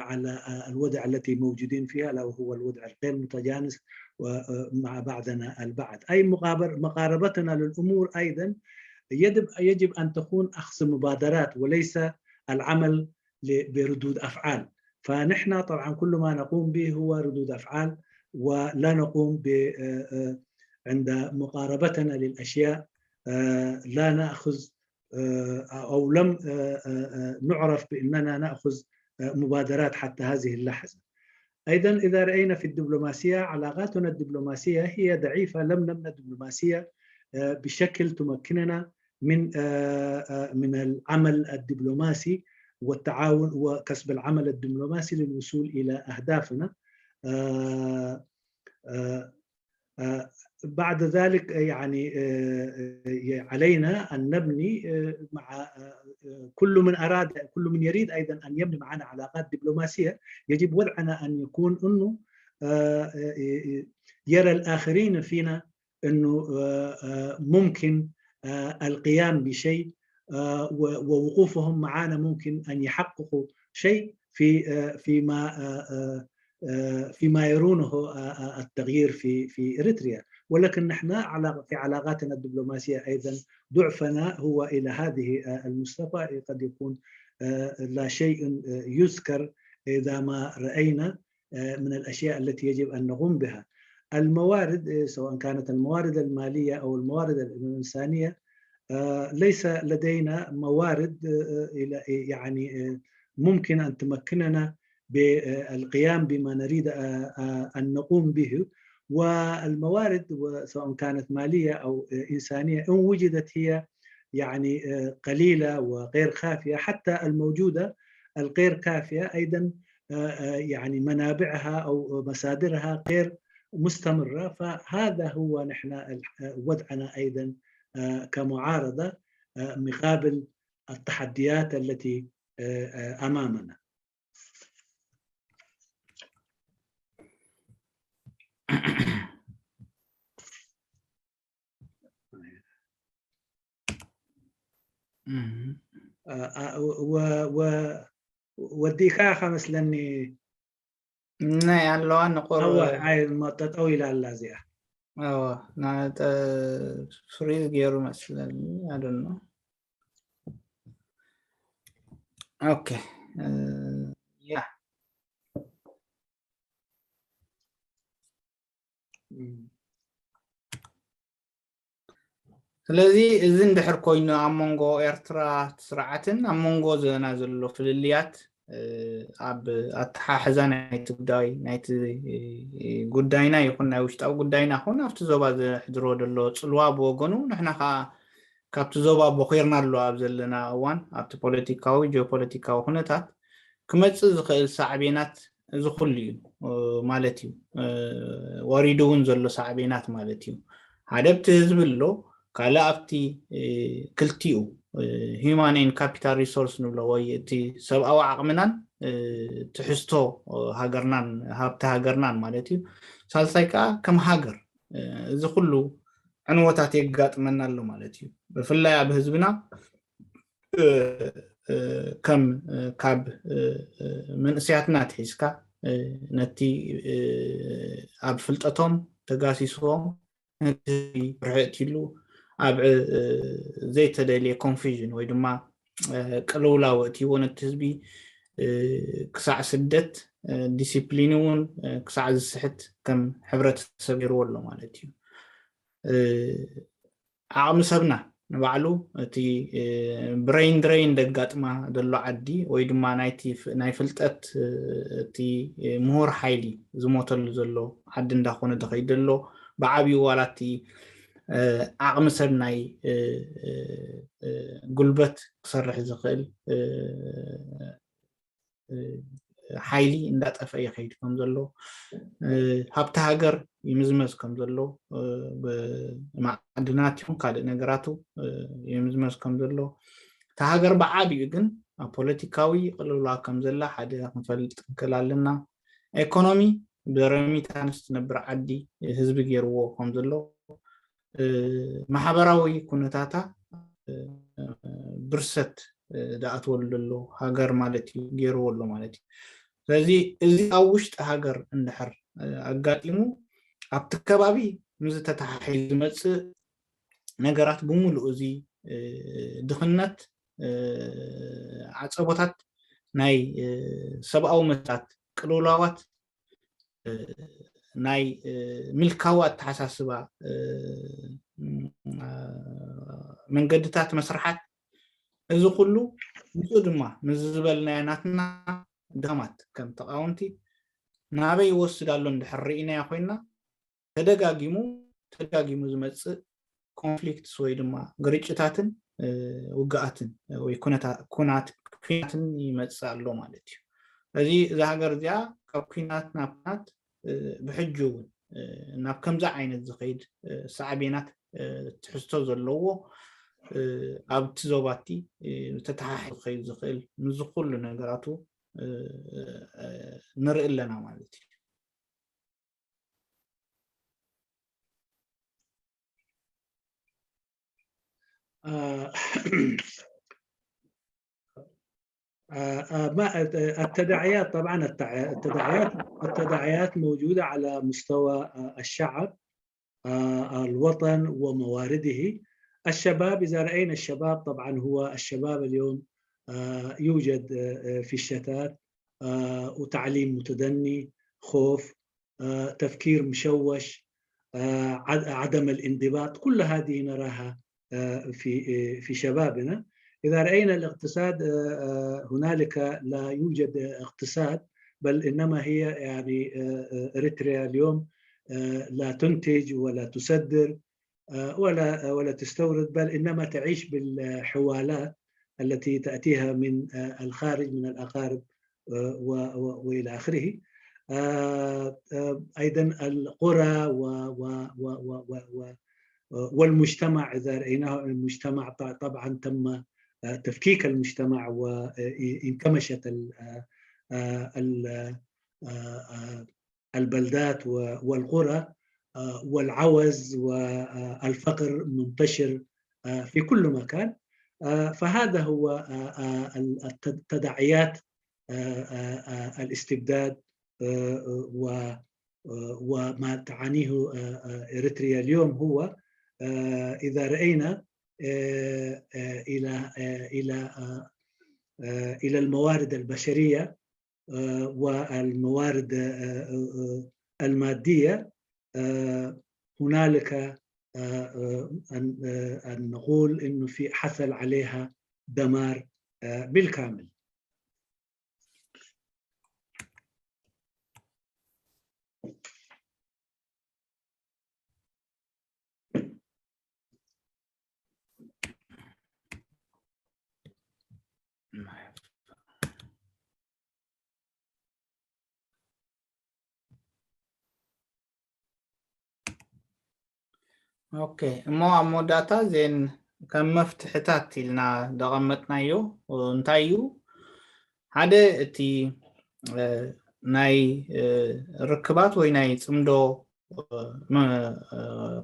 على الوضع التي موجودين فيها، ألا وهو الوضع الغير متجانس مع بعضنا البعض. أي مقاربتنا للأمور أيضا يجب يجب أن تكون أخذ مبادرات وليس العمل بردود أفعال. فنحن طبعا كل ما نقوم به هو ردود أفعال، ولا نقوم ب عند مقاربتنا للأشياء لا نأخذ أو لم نعرف بأننا نأخذ مبادرات حتى هذه اللحظة. أيضا إذا رأينا في الدبلوماسية، علاقاتنا الدبلوماسية هي ضعيفة، لم نبنى دبلوماسية بشكل تمكننا من من العمل الدبلوماسي والتعاون وكسب العمل الدبلوماسي للوصول إلى أهدافنا. بعد ذلك يعني علينا أن نبني مع كل من أراد، كل من يريد أيضا أن يبني معنا علاقات دبلوماسية، يجب وضعنا أن يكون أنه يرى الآخرين فينا أنه ممكن القيام بشيء ووقوفهم معنا ممكن أن يحققوا شيء في فيما فيما يرونه التغيير في في اريتريا. ولكن نحن في علاقاتنا الدبلوماسيه ايضا ضعفنا هو الى هذه المستوى، قد يكون لا شيء يذكر اذا ما راينا من الاشياء التي يجب ان نقوم بها. الموارد سواء كانت الموارد الماليه او الموارد الانسانيه ليس لدينا موارد يعني ممكن ان تمكننا بالقيام بما نريد ان نقوم به. والموارد سواء كانت ماليه او انسانيه ان وجدت هي يعني قليله وغير كافيه، حتى الموجوده الغير كافيه ايضا يعني منابعها او مصادرها غير مستمره. فهذا هو نحن وضعنا ايضا كمعارضه مقابل التحديات التي امامنا. ወዲእካ ከመስለኒ ናይ ኣለዋ ንቆር ጠጠው ኢላ ኣላ እዚኣ። ፍሪዝ ገይሩ መስለኒ ኣደኖ። ኦኬ፣ ያ ስለዚ እዚ እንድሕር ኮይኑ ኣብ መንጎ ኤርትራ ስርዓትን ኣብ መንጎ ዘና ዘሎ ፍልልያት ኣብ ኣተሓሕዛ ናይቲ ጉዳይ ናይቲ ጉዳይና ይኹን ናይ ውሽጣዊ ጉዳይና ኹን ኣብቲ ዞባ ዘሕድሮ ዘሎ ፅልዋ ብወገኑ ንሕና ከዓ ካብቲ ዞባ ቦኺርና ኣሎ ኣብ ዘለና እዋን ኣብቲ ፖለቲካዊ ጂኦፖለቲካዊ ኩነታት ክመፅእ ዝኽእል ሳዕቤናት እዚ ኩሉ እዩ ማለት እዩ። ወሪዱ እውን ዘሎ ሳዕቤናት ማለት እዩ። ሓደ ኣብቲ ህዝቢ ኣሎ፣ ካልእ ኣብቲ ክልቲኡ human and capital resource ንብሎ ወይ እቲ ሰብኣዊ ዓቕምናን ትሕዝቶ ሃገርናን ሃብቲ ሃገርናን ማለት እዩ። ሳልሳይ ከዓ ከም ሃገር እዚ ኩሉ ዕንወታት የጋጥመና ኣሎ ማለት እዩ። ብፍላይ ኣብ ህዝብና ከም ካብ መንእሰያትና ኣትሒዝካ ነቲ ኣብ ፍልጠቶም ተጋሲስዎም ነቲ ህዝቢ ርሕእት ኢሉ ኣብ ዘይተደልየ ኮንፊዥን ወይ ድማ ቅልውላው እትይዎ ነቲ ህዝቢ ክሳዕ ስደት ዲሲፕሊን እውን ክሳዕ ዝስሕት ከም ሕብረተሰብ ገይርዎ ኣሎ ማለት እዩ። ዓቕሚ ሰብና ንባዕሉ እቲ ብሬን ድሬን ደጋጥማ ዘሎ ዓዲ ወይ ድማ ናይ ፍልጠት እቲ ምሁር ሓይሊ ዝሞተሉ ዘሎ ዓዲ እንዳኾነ ዝኸይድ ዘሎ ብዓብዩ ዋላ እቲ ዓቕሚ ሰብ ናይ ጉልበት ክሰርሕ ዝኽእል ሓይሊ እንዳጠፈ ይኸይድ ከም ዘሎ ሃብቲ ሃገር ይምዝመዝ ከም ዘሎ ብማዕድናት ይኹን ካልእ ነገራቱ ይምዝመዝ ከም ዘሎ እታ ሃገር ብዓብዩ ግን ኣብ ፖለቲካዊ ቅልውላ ከም ዘላ ሓደ ክንፈልጥ ንክእል ኣለና። ኤኮኖሚ ብረሚታንስ ትነብር ዓዲ ህዝቢ ገይርዎ ከም ዘሎ ማሕበራዊ ኩነታታ ብርሰት ዝኣትወሉ ዘሎ ሃገር ማለት እዩ ገይርዎ ኣሎ ማለት እዩ። ስለዚ እዚ ኣብ ውሽጢ ሃገር እንድሕር ኣጋጢሙ ኣብቲ ከባቢ ምስ ተተሓሒዝ ዝመፅእ ነገራት ብምሉእ እዚ ድኽነት ዓፀቦታት ናይ ሰብኣዊ መሰላት ቅልውላዋት ናይ ምልካዊ ኣተሓሳስባ መንገድታት መስርሓት እዚ ኩሉ ምስኡ ድማ ምስ ዝበልናዮ ናትና ድኻማት ከም ተቃወምቲ ናበይ ይወስድ ኣሎ እንድሕር ርኢናዮ ኮይና ተደጋጊሙ ተደጋጊሙ ዝመፅእ ኮንፍሊክትስ ወይ ድማ ግርጭታትን ውግኣትን ወይ ኩናትን ይመፅእ ኣሎ ማለት እዩ። ስለዚ እዛ ሃገር እዚኣ ካብ ኩናት ናብ ኩናት ብሕጂ እውን ናብ ከምዚ ዓይነት ዝኸይድ ሳዕቤናት ትሕዝቶ ዘለዎ ኣብቲ ዞባቲ ተተሓሒ ክኸይድ ዝኽእል ምስ ኩሉ ነገራቱ ንርኢ ኣለና ማለት እዩ። التداعيات طبعا التداعيات التداعيات موجوده على مستوى الشعب، الوطن وموارده. الشباب، اذا راينا الشباب، طبعا هو الشباب اليوم يوجد في الشتات، وتعليم متدني، خوف، تفكير مشوش، عدم الانضباط، كل هذه نراها في في شبابنا. اذا راينا الاقتصاد، هنالك لا يوجد اقتصاد، بل انما هي يعني اريتريا اليوم لا تنتج ولا تصدر ولا ولا تستورد، بل انما تعيش بالحوالات التي تاتيها من الخارج، من الاقارب والى اخره. ايضا القرى والمجتمع، اذا رايناه المجتمع طبعا تم تفكيك المجتمع وانكمشت البلدات والقرى والعوز والفقر منتشر في كل مكان. فهذا هو التداعيات، الاستبداد وما تعانيه اريتريا اليوم هو اذا راينا الى الى الى الموارد البشريه والموارد الماديه آه، هنالك، آه، آه، أن- آه، أن نقول إنه في حصل عليها دمار، آه، بالكامل. ኦኬ፣ እሞ ኣብ መወዳእታ ዜን ከም መፍትሕታት ኢልና ዘቐመጥናዮ እንታይ እዩ? ሓደ፣ እቲ እ፣ ናይ እ፣ ርክባት ወይ ናይ ጽምዶ እ፣ መ- እ፣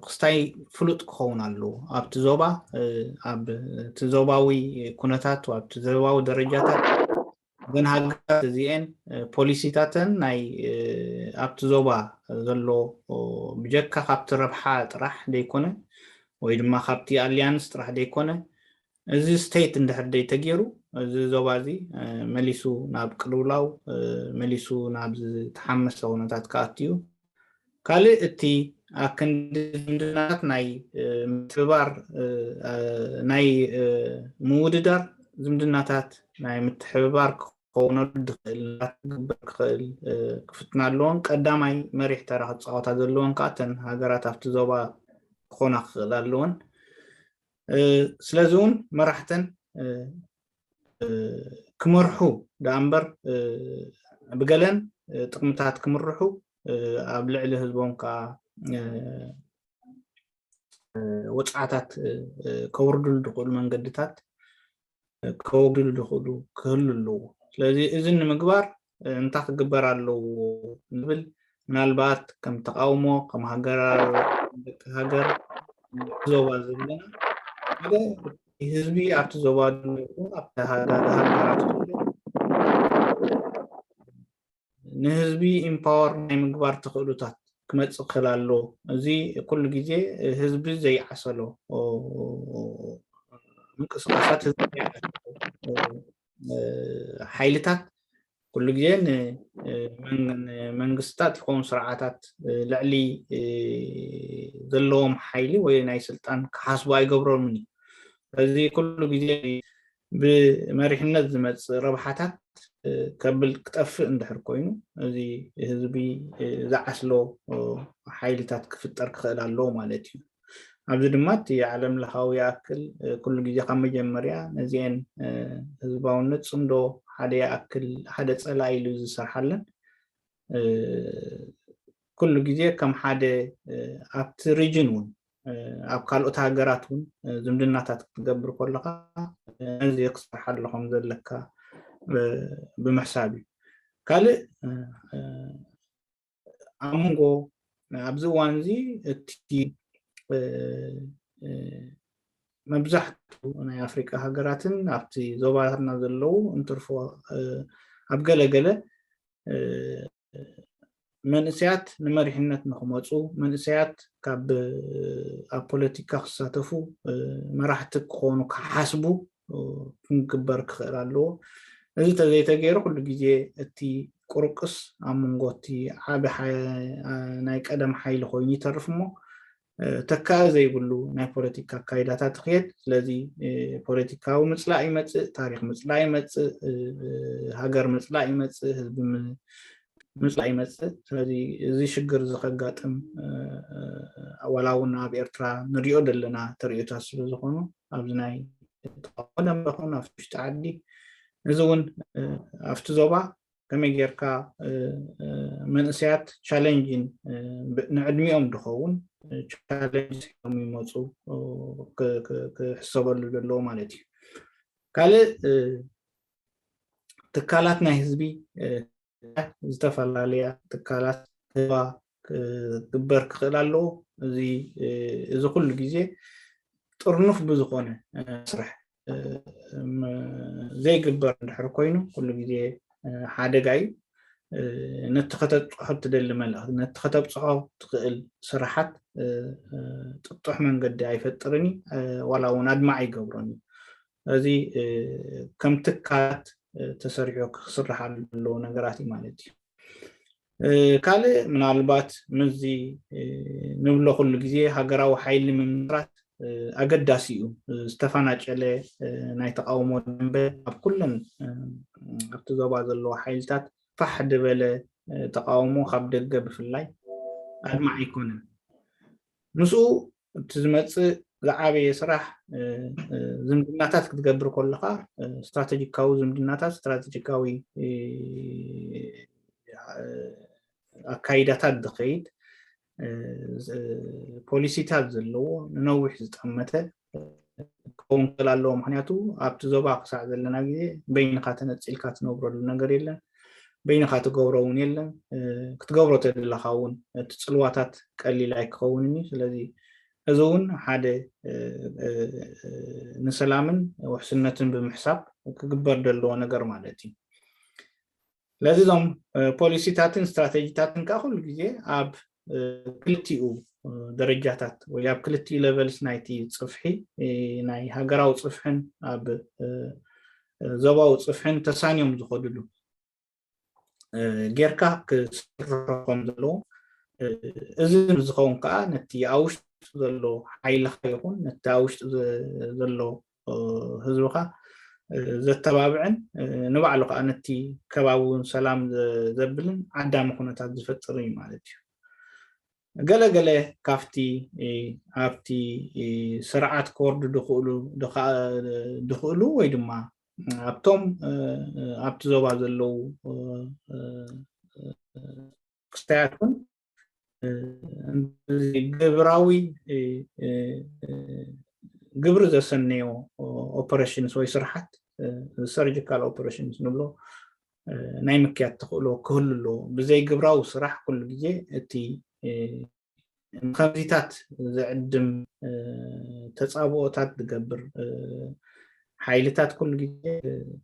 ክስታይ ፍሉጥ ክኸውን ኣለዎ። ኣብቲ ዞባ እ፣ ኣብ እቲ ዞባዊ ኩነታት፣ ኣብቲ ዞባዊ ደረጃታት፣ እዘን ሃገራት እዚኤን ፖሊሲታተን ናይ ኣብቲ ዞባ ዘሎ ብጀካ ካብቲ ረብሓ ጥራሕ ዘይኮነ ወይ ድማ ካብቲ ኣልያንስ ጥራሕ ዘይኮነ፣ እዚ ስቴት እንድሕር ዘይተገይሩ፣ እዚ ዞባ እዚ መሊሱ ናብ ቅልውላው፣ መሊሱ ናብ ዝተሓመሰ ኩነታት ክኣቱ እዩ። ካልእ እቲ ኣክንዲ ዝምድናታት ናይ ምትሕብባር፣ ናይ ምውድዳር ዝምድናታት ናይ ምትሕብባር ክኸውነሉ ዝኽእል ክግበር ክኽእል ክፍትና ኣለዎን ቀዳማይ መሪሕ ተራ ክፃወታ ዘለዎን ከዓ እተን ሃገራት ኣብቲ ዞባ ክኾና ክኽእል ኣለዎን። ስለዚ እውን መራሕተን ክመርሑ ደኣ እምበር ብገለን ጥቕምታት ክምርሑ ኣብ ልዕሊ ህዝቦም ከዓ ወፅዓታት ከውርድሉ ዝኽእሉ መንገድታት ከወግድሉ ዝኽእሉ ክህሉ ኣለዎ። ስለዚ እዚ ንምግባር እንታይ ክግበር ኣለዎ ንብል ምናልባት ከም ተቃውሞ ከም ሃገር ደቂ ሃገር ዞባ ዘለና ሓደ ህዝቢ ኣብቲ ዞባ ይኹን ኣብቲ ሃገራት ንህዝቢ ኢምፓወር ናይ ምግባር ተኽእሉታት ክመፅእ ክኽእል ኣለዎ። እዚ ኩሉ ግዜ ህዝቢ ዘይዓሰሎ ምንቅስቃሳት ህዝቢ ዘይዓሰሎ ሓይልታት ኩሉ ግዜ ንመንግስታት ይኸውን ስርዓታት ልዕሊ ዘለዎም ሓይሊ ወይ ናይ ስልጣን ክሓስቡ ኣይገብሮምን እዩ። ስለዚ ኩሉ ግዜ ብመሪሕነት ዝመፅእ ረብሓታት ከብል ክጠፍእ እንድሕር ኮይኑ እዚ ህዝቢ ዝዓስሎ ሓይልታት ክፍጠር ክኽእል ኣለዎ ማለት እዩ። ኣብዚ ድማ እቲ ዓለም ለኻዊ ይኣክል ኩሉ ግዜ ካብ መጀመርያ ነዚአን ህዝባውነት ፅምዶ ሓደ ይኣክል ሓደ ፀላኢ ኢሉ ዝሰርሓለን ኩሉ ግዜ ከም ሓደ ኣብቲ ሪጅን እውን ኣብ ካልኦት ሃገራት እውን ዝምድናታት ክትገብር ከለካ ነዚ ክሰርሓሉ ከም ዘለካ ብምሕሳብ እዩ። ካልእ ኣብ መንጎ ኣብዚ እዋን እዚ እቲ መብዛሕትኡ ናይ ኣፍሪቃ ሃገራትን ኣብቲ ዞባታትና ዘለዉ እንትርፎ ኣብ ገለ ገለ መንእሰያት ንመሪሕነት ንክመፁ መንእሰያት ካብ ኣብ ፖለቲካ ክሳተፉ መራሕቲ ክኾኑ ክሓስቡ ክንግበር ክኽእል ኣለዎ። እዚ ተዘይተገይሩ ኩሉ ግዜ እቲ ቁርቅስ ኣብ መንጎ እቲ ዓቢ ናይ ቀደም ሓይሊ ኮይኑ ይተርፍ እሞ ተካኢ ዘይብሉ ናይ ፖለቲካ ኣካይዳታት ይኽየድ። ስለዚ ፖለቲካዊ ምፅላእ ይመፅእ፣ ታሪክ ምፅላእ ይመፅእ፣ ሃገር ምፅላእ ይመፅእ፣ ህዝቢ ምፅላእ ይመፅእ። ስለዚ እዚ ሽግር እዚ ከጋጥም ዋላ እውን ኣብ ኤርትራ ንሪኦ ዘለና ተርእዮታት ስለዝኾኑ ኣብዚ ናይ ተቃውሞ ደንበ ይኹን ኣብ ውሽጢ ዓዲ እዚ እውን ኣብቲ ዞባ ከመይ ጌርካ መንእሰያት ቻለንጅን ንዕድሚኦም ዝኸውን ቻለንጅ ሒዞም ይመፁ ክሕሰበሉ ዘለዎ ማለት እዩ። ካልእ ትካላት ናይ ህዝቢ ዝተፈላለያ ትካላት ህባ ክግበር ክኽእል ኣለዎ። እዚ ኩሉ ግዜ ጥርኑፍ ብዝኾነ ስራሕ ዘይግበር እንድሕር ኮይኑ ኩሉ ግዜ ሓደጋ እዩ። ነቲ ከተብፅሖ እትደሊ መልእኽቲ ነቲ ከተብፅሖ ትኽእል ስራሓት ጥጡሕ መንገዲ ኣይፈጥርን እዩ ዋላ እውን ኣድማዕ ኣይገብሮን እዩ። እዚ ከም ትካላት ተሰሪሑ ክስርሓሉ ዘለዎ ነገራት እዩ ማለት እዩ። ካልእ ምናልባት ምስዚ ንብሎ ኩሉ ግዜ ሃገራዊ ሓይሊ ምምስራት ኣገዳሲ እዩ። ዝተፈናጨለ ናይ ተቃውሞ ደንበ ኣብ ኩለን ኣብቲ ዞባ ዘለዎ ሓይልታት ፋሕ ዝበለ ተቃውሞ ካብ ደገ ብፍላይ ኣድማዕ ኣይኮነን። ምስኡ እቲ ዝመፅእ ዝዓበየ ስራሕ ዝምድናታት ክትገብር ከለካ ስትራቴጂካዊ ዝምድናታት ስትራቴጂካዊ ኣካይዳታት ዝኸይድ ፖሊሲታት ዘለዎ ንነዊሕ ዝጠመተ ክኸውን ክእል ኣለዎ። ምክንያቱ ኣብቲ ዞባ ክሳዕ ዘለና ግዜ በይንካ ተነፂልካ ትነብረሉ ነገር የለን። በይንካ ትገብሮ እውን የለን። ክትገብሮ ተደለካ እውን እቲ ፅልዋታት ቀሊል ኣይክኸውን እዩ። ስለዚ እዚ እውን ሓደ ንሰላምን ውሕስነትን ብምሕሳብ ክግበር ዘለዎ ነገር ማለት እዩ። ስለዚ እዞም ፖሊሲታትን ስትራቴጂታትን ከዓ ኩሉ ግዜ ኣብ ክልቲኡ ደረጃታት ወይ ኣብ ክልቲኡ ሌቨልስ ናይቲ ፅፍሒ ናይ ሃገራዊ ፅፍሕን ኣብ ዞባዊ ፅፍሕን ተሳንዮም ዝኸድሉ ጌርካ ክስርሑ ከም ዘለዎ፣ እዚ ዝኸውን ከዓ ነቲ ኣብ ውሽጢ ዘሎ ሓይልካ ይኹን ነቲ ኣብ ውሽጢ ዘሎ ህዝብካ ዘተባብዕን ንባዕሉ ከዓ ነቲ ከባቢ እውን ሰላም ዘብልን ዓዳሚ ኩነታት ዝፈጥር እዩ ማለት እዩ። ገለ ገለ ካብቲ ኣብቲ ስርዓት ክወርዱ ድኽእሉ ድኽእሉ ወይ ድማ ኣብቶም ኣብቲ ዞባ ዘለዉ ክስታያት እውን ግብራዊ ግብሪ ዘሰነዮ ኦፐሬሽንስ ወይ ስርሓት ሰርጂካል ኦፐሬሽንስ ንብሎ ናይ ምክያድ ተኽእሎ ክህሉ ኣለዎ። ብዘይ ግብራዊ ስራሕ ኩሉ ግዜ እቲ ንከምዚታት ዝዕድም ተፃብኦታት ዝገብር ሓይልታት ኩሉ ግዜ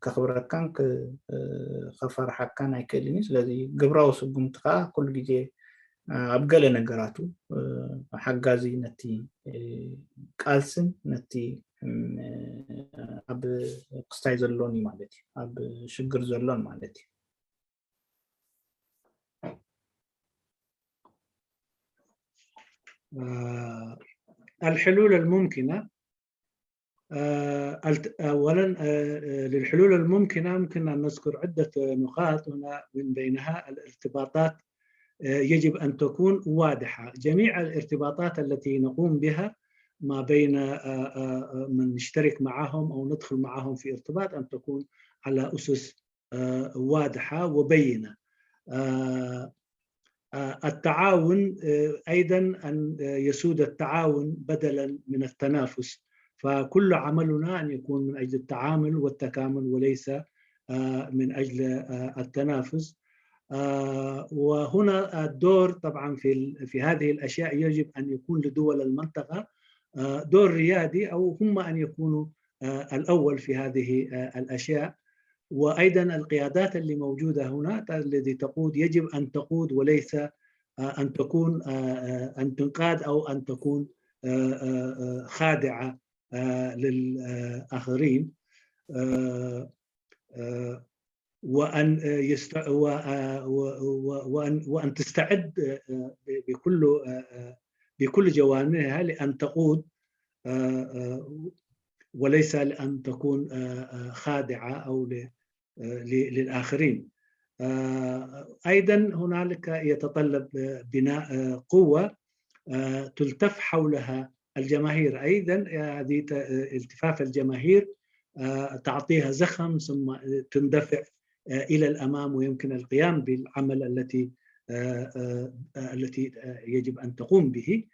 ከኽብረካን ከፈርሓካን ኣይክእልን እዩ። ስለዚ ግብራዊ ስጉምቲ ከዓ ኩሉ ግዜ ኣብ ገለ ነገራቱ ሓጋዚ ነቲ ቃልስን ነቲ ኣብ ክስታይ ዘሎን እዩ ማለት እዩ፣ ኣብ ሽግር ዘሎን ማለት እዩ። الحلول الممكنة أولا للحلول الممكنة ممكن أن نذكر عدة نقاط هنا من بينها الارتباطات يجب أن تكون واضحة. جميع الارتباطات التي نقوم بها ما بين من نشترك معهم أو ندخل معهم في ارتباط أن تكون على أسس واضحة وبينة. التعاون أيضا أن يسود التعاون بدلا من التنافس، فكل عملنا أن يكون من أجل التعامل والتكامل وليس من أجل التنافس. وهنا الدور طبعا في في هذه الأشياء يجب أن يكون لدول المنطقة دور ريادي أو هم أن يكونوا الأول في هذه الأشياء. وأيضا القيادات اللي موجودة هنا الذي تقود يجب أن تقود وليس أن تكون أن تنقاد أو أن تكون خادعة للآخرين. وأن يست... و... و... و... وأن وأن تستعد بكل بكل جوانبها لأن تقود وليس لأن تكون خادعة أو ل... ل... للآخرين. أيضا هنالك يتطلب بناء قوة تلتف حولها الجماهير. أيضا هذه التفاف الجماهير تعطيها زخم ثم تندفع إلى الأمام ويمكن القيام بالعمل التي التي يجب أن تقوم به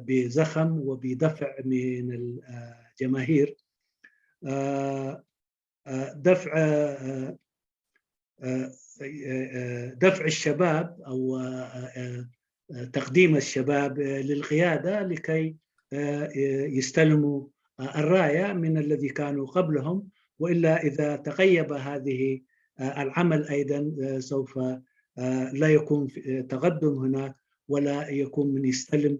بزخم وبدفع من الجماهير، دفع دفع الشباب أو تقديم الشباب للقيادة لكي يستلموا الراية من الذي كانوا قبلهم، وإلا إذا تغيب هذه العمل أيضا سوف لا يكون تقدم هنا ولا يكون من يستلم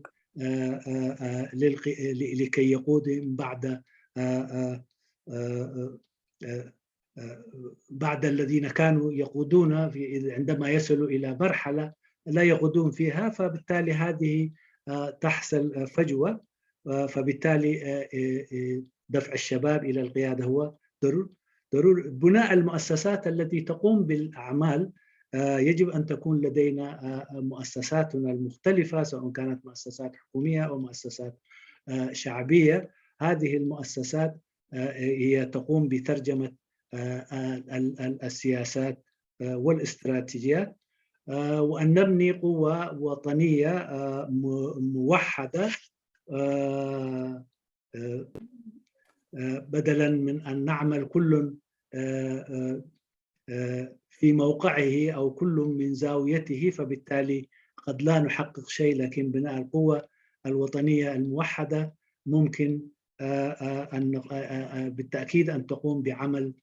لكي يقود بعد بعد الذين كانوا يقودون في عندما يصلوا إلى مرحلة لا يقودون فيها، فبالتالي هذه تحصل فجوة، فبالتالي دفع الشباب إلى القيادة هو ضروري. ضروري بناء المؤسسات التي تقوم بالأعمال. يجب أن تكون لدينا مؤسساتنا المختلفة، سواء كانت مؤسسات حكومية أو مؤسسات شعبية. هذه المؤسسات هي تقوم بترجمة السياسات والاستراتيجيات، وأن نبني قوة وطنية موحدة بدلا من أن نعمل كل في موقعه أو كل من زاويته، فبالتالي قد لا نحقق شيء، لكن بناء القوة الوطنية الموحدة ممكن أن بالتأكيد أن تقوم بعمل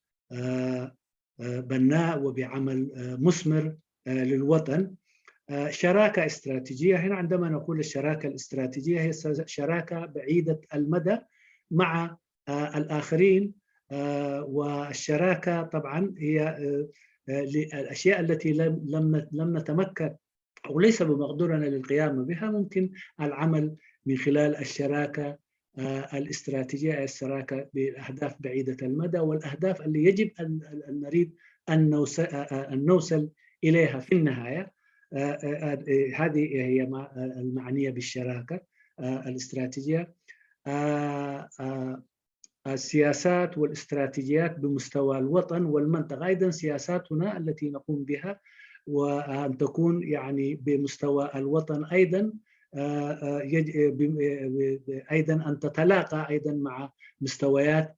بناء وبعمل مثمر للوطن. شراكة استراتيجية، هنا عندما نقول الشراكة الاستراتيجية هي شراكة بعيدة المدى مع الآخرين. والشراكة طبعا هي الأشياء التي لم لم نتمكن أو ليس بمقدورنا للقيام بها، ممكن العمل من خلال الشراكة الاستراتيجية، الشراكة بأهداف بعيدة المدى والأهداف اللي يجب أن نريد أن نوصل إليها في النهاية. هذه هي المعنية بالشراكة الاستراتيجية. السياسات والاستراتيجيات بمستوى الوطن والمنطقة، أيضا سياساتنا التي نقوم بها وأن تكون يعني بمستوى الوطن أيضا، أيضا أن تتلاقى أيضا مع مستويات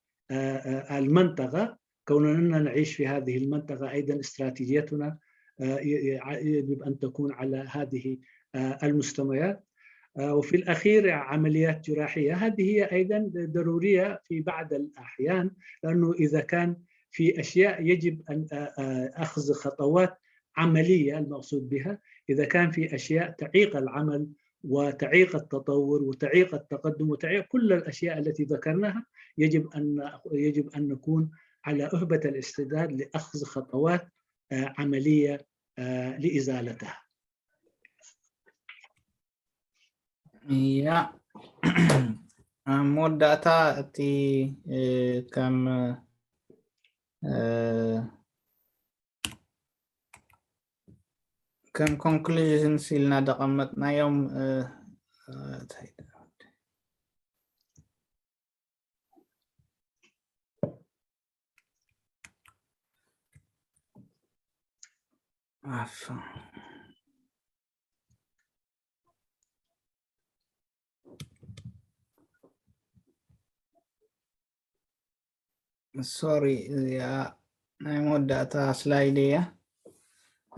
المنطقة، كوننا نعيش في هذه المنطقة. أيضا استراتيجيتنا يجب أن تكون على هذه المستويات. وفي الأخير عمليات جراحية، هذه هي أيضا ضرورية في بعض الأحيان، لأنه إذا كان في أشياء يجب أن أخذ خطوات عملية، المقصود بها إذا كان في أشياء تعيق العمل وتعيق التطور وتعيق التقدم وتعيق كل الأشياء التي ذكرناها، يجب أن يجب أن نكون على أهبة الاستعداد لأخذ خطوات عملية لإزالتها. Ja. ኣብ መወዳእታ እቲ ከም ከም ኮንክሉዥንስ ኢልና ደቐመጥናዮም። ሶሪ፣ እዚኣ ናይ መወዳእታ ስላይድ እያ።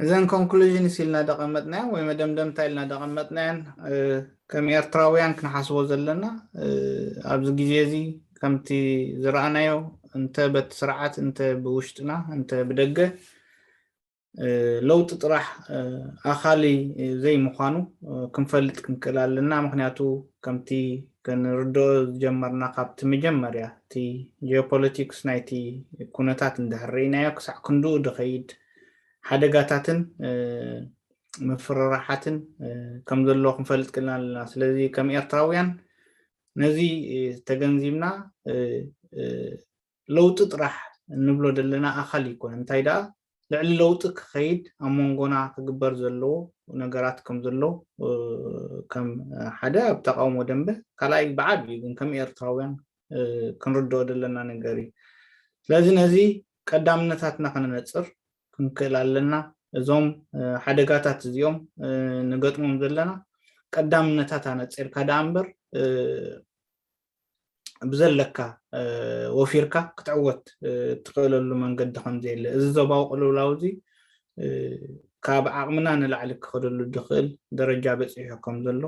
እዘን ኮንክሉዥንስ ኢልና ደቐመጥናየን ወይ መደምደምታ ኢልና ደቐመጥናየን ከም ኤርትራውያን ክንሓስቦ ዘለና፣ ኣብዚ ግዜ እዚ ከምቲ ዝረኣናዮ እንተ በቲ ስርዓት እንተ ብውሽጥና እንተ ብደገ ለውጢ ጥራሕ ኣኻሊ ዘይምዃኑ ክንፈልጥ ክንክእል ኣለና። ምክንያቱ ከምቲ ክንርድኦ ዝጀመርና ካብቲ መጀመርያ እቲ ጂኦፖለቲክስ ናይቲ ኩነታት እንድሕር ርኢናዮ ክሳዕ ክንድኡ ድኸይድ ሓደጋታትን ምፍርራሓትን ከም ዘለዎ ክንፈልጥ ክልና ኣለና። ስለዚ ከም ኤርትራውያን ነዚ ተገንዚብና ለውጢ ጥራሕ እንብሎ ዘለና ኣኻል ይኮነ እንታይ ደኣ ልዕሊ ለውጢ ክኸይድ ኣብ መንጎና ክግበር ዘለዎ ነገራት ከም ዘሎ ከም ሓደ ኣብ ተቃውሞ ደንበ ካልኣይ ብዓብዩ ግን ከም ኤርትራውያን ክንርድኦ ዘለና ነገር እዩ። ስለዚ ነዚ ቀዳምነታትና ከነነፅር ክንክእል ኣለና። እዞም ሓደጋታት እዚኦም ንገጥሞም ዘለና ቀዳምነታት ኣነፂርካ ደኣ እምበር ብዘለካ ወፊርካ ክትዕወት እትኽእለሉ መንገዲ ከምዘየለ እዚ ዞባዊ ቅልውላው እዚ ካብ ዓቕምና ንላዕሊ ክኸደሉ ዝኽእል ደረጃ በፂሑ ከም ዘሎ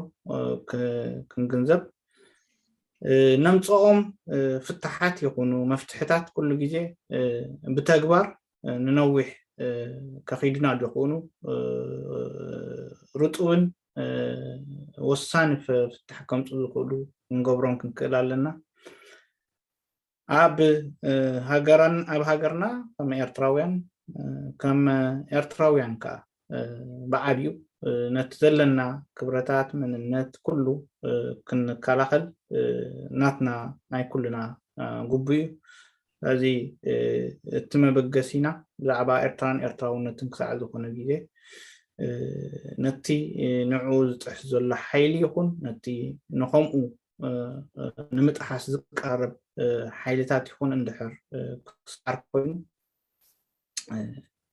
ክንግንዘብ ነምፅኦም ፍትሓት ይኹኑ መፍትሕታት ኩሉ ግዜ ብተግባር ንነዊሕ ከኺዱና ዝኽእኑ ርጡብን ወሳኒ ፍታሕ ከምፁ ዝኽእሉ ክንገብሮም ክንክእል ኣለና። ኣብ ሃገራን ኣብ ሃገርና ከም ኤርትራውያን ከም ኤርትራውያን ከዓ ብዓብዩ ነቲ ዘለና ክብረታት መንነት ኩሉ ክንከላኸል ናትና ናይ ኩልና ግቡ እዩ። ስለዚ እቲ መበገሲና ብዛዕባ ኤርትራን ኤርትራውነትን ክሳዕ ዝኾነ ግዜ ነቲ ንዕኡ ዝጥሕስ ዘሎ ሓይሊ ይኹን ነቲ ንኸምኡ ንምጥሓስ ዝቃረብ ሓይልታት ይኹን እንድሕር ክስዓር ኮይኑ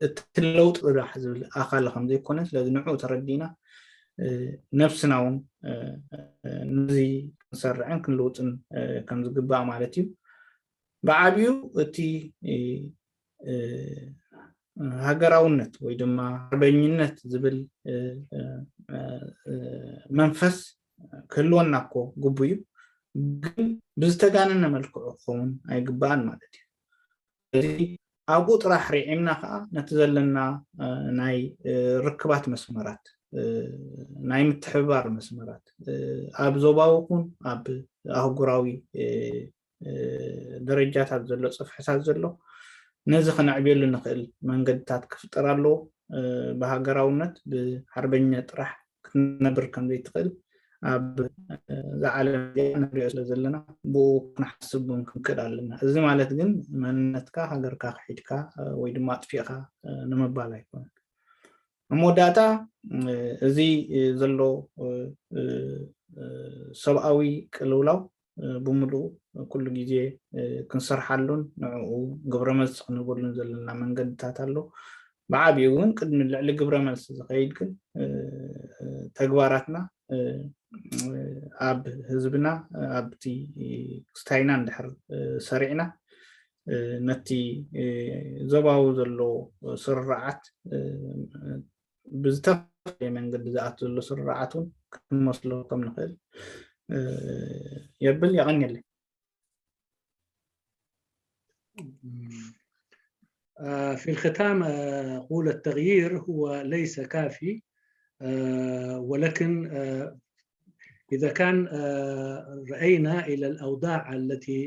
እቲ ለውጢ ጥራሕ ዝብል ኣኻሊ ከም ዘይኮነ ስለዚ ንዕኡ ተረዲእና ነብስና እውን ነዚ ክንሰርዕን ክንልውጥን ከም ዝግባእ ማለት እዩ። ብዓብዩ እቲ ሃገራውነት ወይ ድማ ሓርበኝነት ዝብል መንፈስ ክህልወና እኮ ግቡ እዩ። ግን ብዝተጋነነ መልክዑ ክኸውን ኣይግባእን ማለት እዩ። ስለዚ ኣብኡ ጥራሕ ርዒምና ከዓ ነቲ ዘለና ናይ ርክባት መስመራት ናይ ምትሕብባር መስመራት ኣብ ዞባዊ ይኹን ኣብ ኣህጉራዊ ደረጃታት ዘሎ ፅፍሕታት ዘሎ ነዚ ክነዕብየሉ ንኽእል መንገድታት ክፍጠር ኣለዎ። ብሃገራውነት ብሓርበኛ ጥራሕ ክትነብር ከም ዘይትኽእል ኣብ ዝዓለም ንሪኦ ስለ ዘለና ብኡ ክንሓስብ እውን ክንክእል ኣለና። እዚ ማለት ግን መንነትካ ሃገርካ ክሒድካ ወይ ድማ ኣጥፊእካ ንምባል ኣይኮነን። ኣብ መወዳእታ እዚ ዘሎ ሰብኣዊ ቅልውላው ብምሉኡ ኩሉ ግዜ ክንሰርሓሉን ንዕኡ ግብረ መልሲ ክንህበሉን ዘለና መንገድታት ኣሎ። ብዓብኡ እውን ቅድሚ ልዕሊ ግብረ መልሲ ዝኸይድ ግን ተግባራትና ኣብ ህዝብና ኣብቲ ክስታይና እንድሕር ሰሪዕና ነቲ ዞባዊ ዘሎ ስርርዓት ብዝተፈላለየ መንገዲ ዝኣቱ ዘሎ ስርርዓት እውን ክንመስሎ ከም ንኽእል የብል። የቐንየለይ። في الختام أقول التغيير هو ليس كافي ولكن إذا كان رأينا إلى الأوضاع التي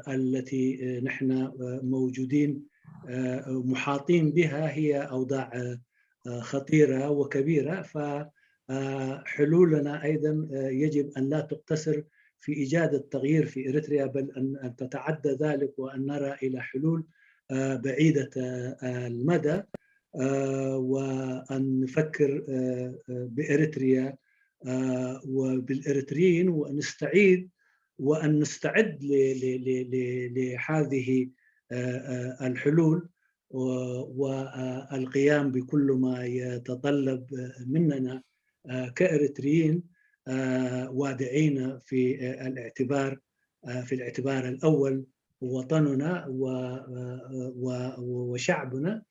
التي نحن موجودين محاطين بها هي أوضاع خطيرة وكبيرة، فحلولنا أيضا يجب أن لا تقتصر في إيجاد التغيير في إريتريا، بل أن تتعدى ذلك وأن نرى إلى حلول بعيدة المدى، وأن نفكر بإريتريا وبالإريتريين، وأن نستعيد وأن نستعد لهذه الحلول والقيام بكل ما يتطلب مننا كإريتريين واضعين في الاعتبار في الاعتبار الأول وطننا وشعبنا،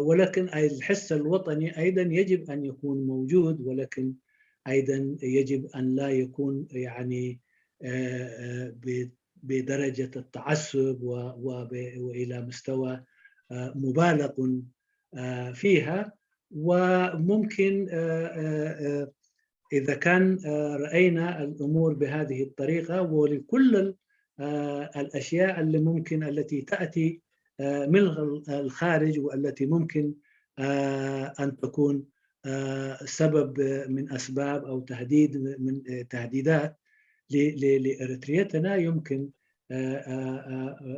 ولكن الحس الوطني أيضا يجب أن يكون موجود، ولكن أيضا يجب أن لا يكون يعني بدرجة التعصب وإلى مستوى مبالغ فيها. وممكن إذا كان رأينا الأمور بهذه الطريقة ولكل الأشياء اللي ممكن التي تأتي من الخارج والتي ممكن أن تكون سبب من أسباب أو تهديد من تهديدات لإريتريتنا، يمكن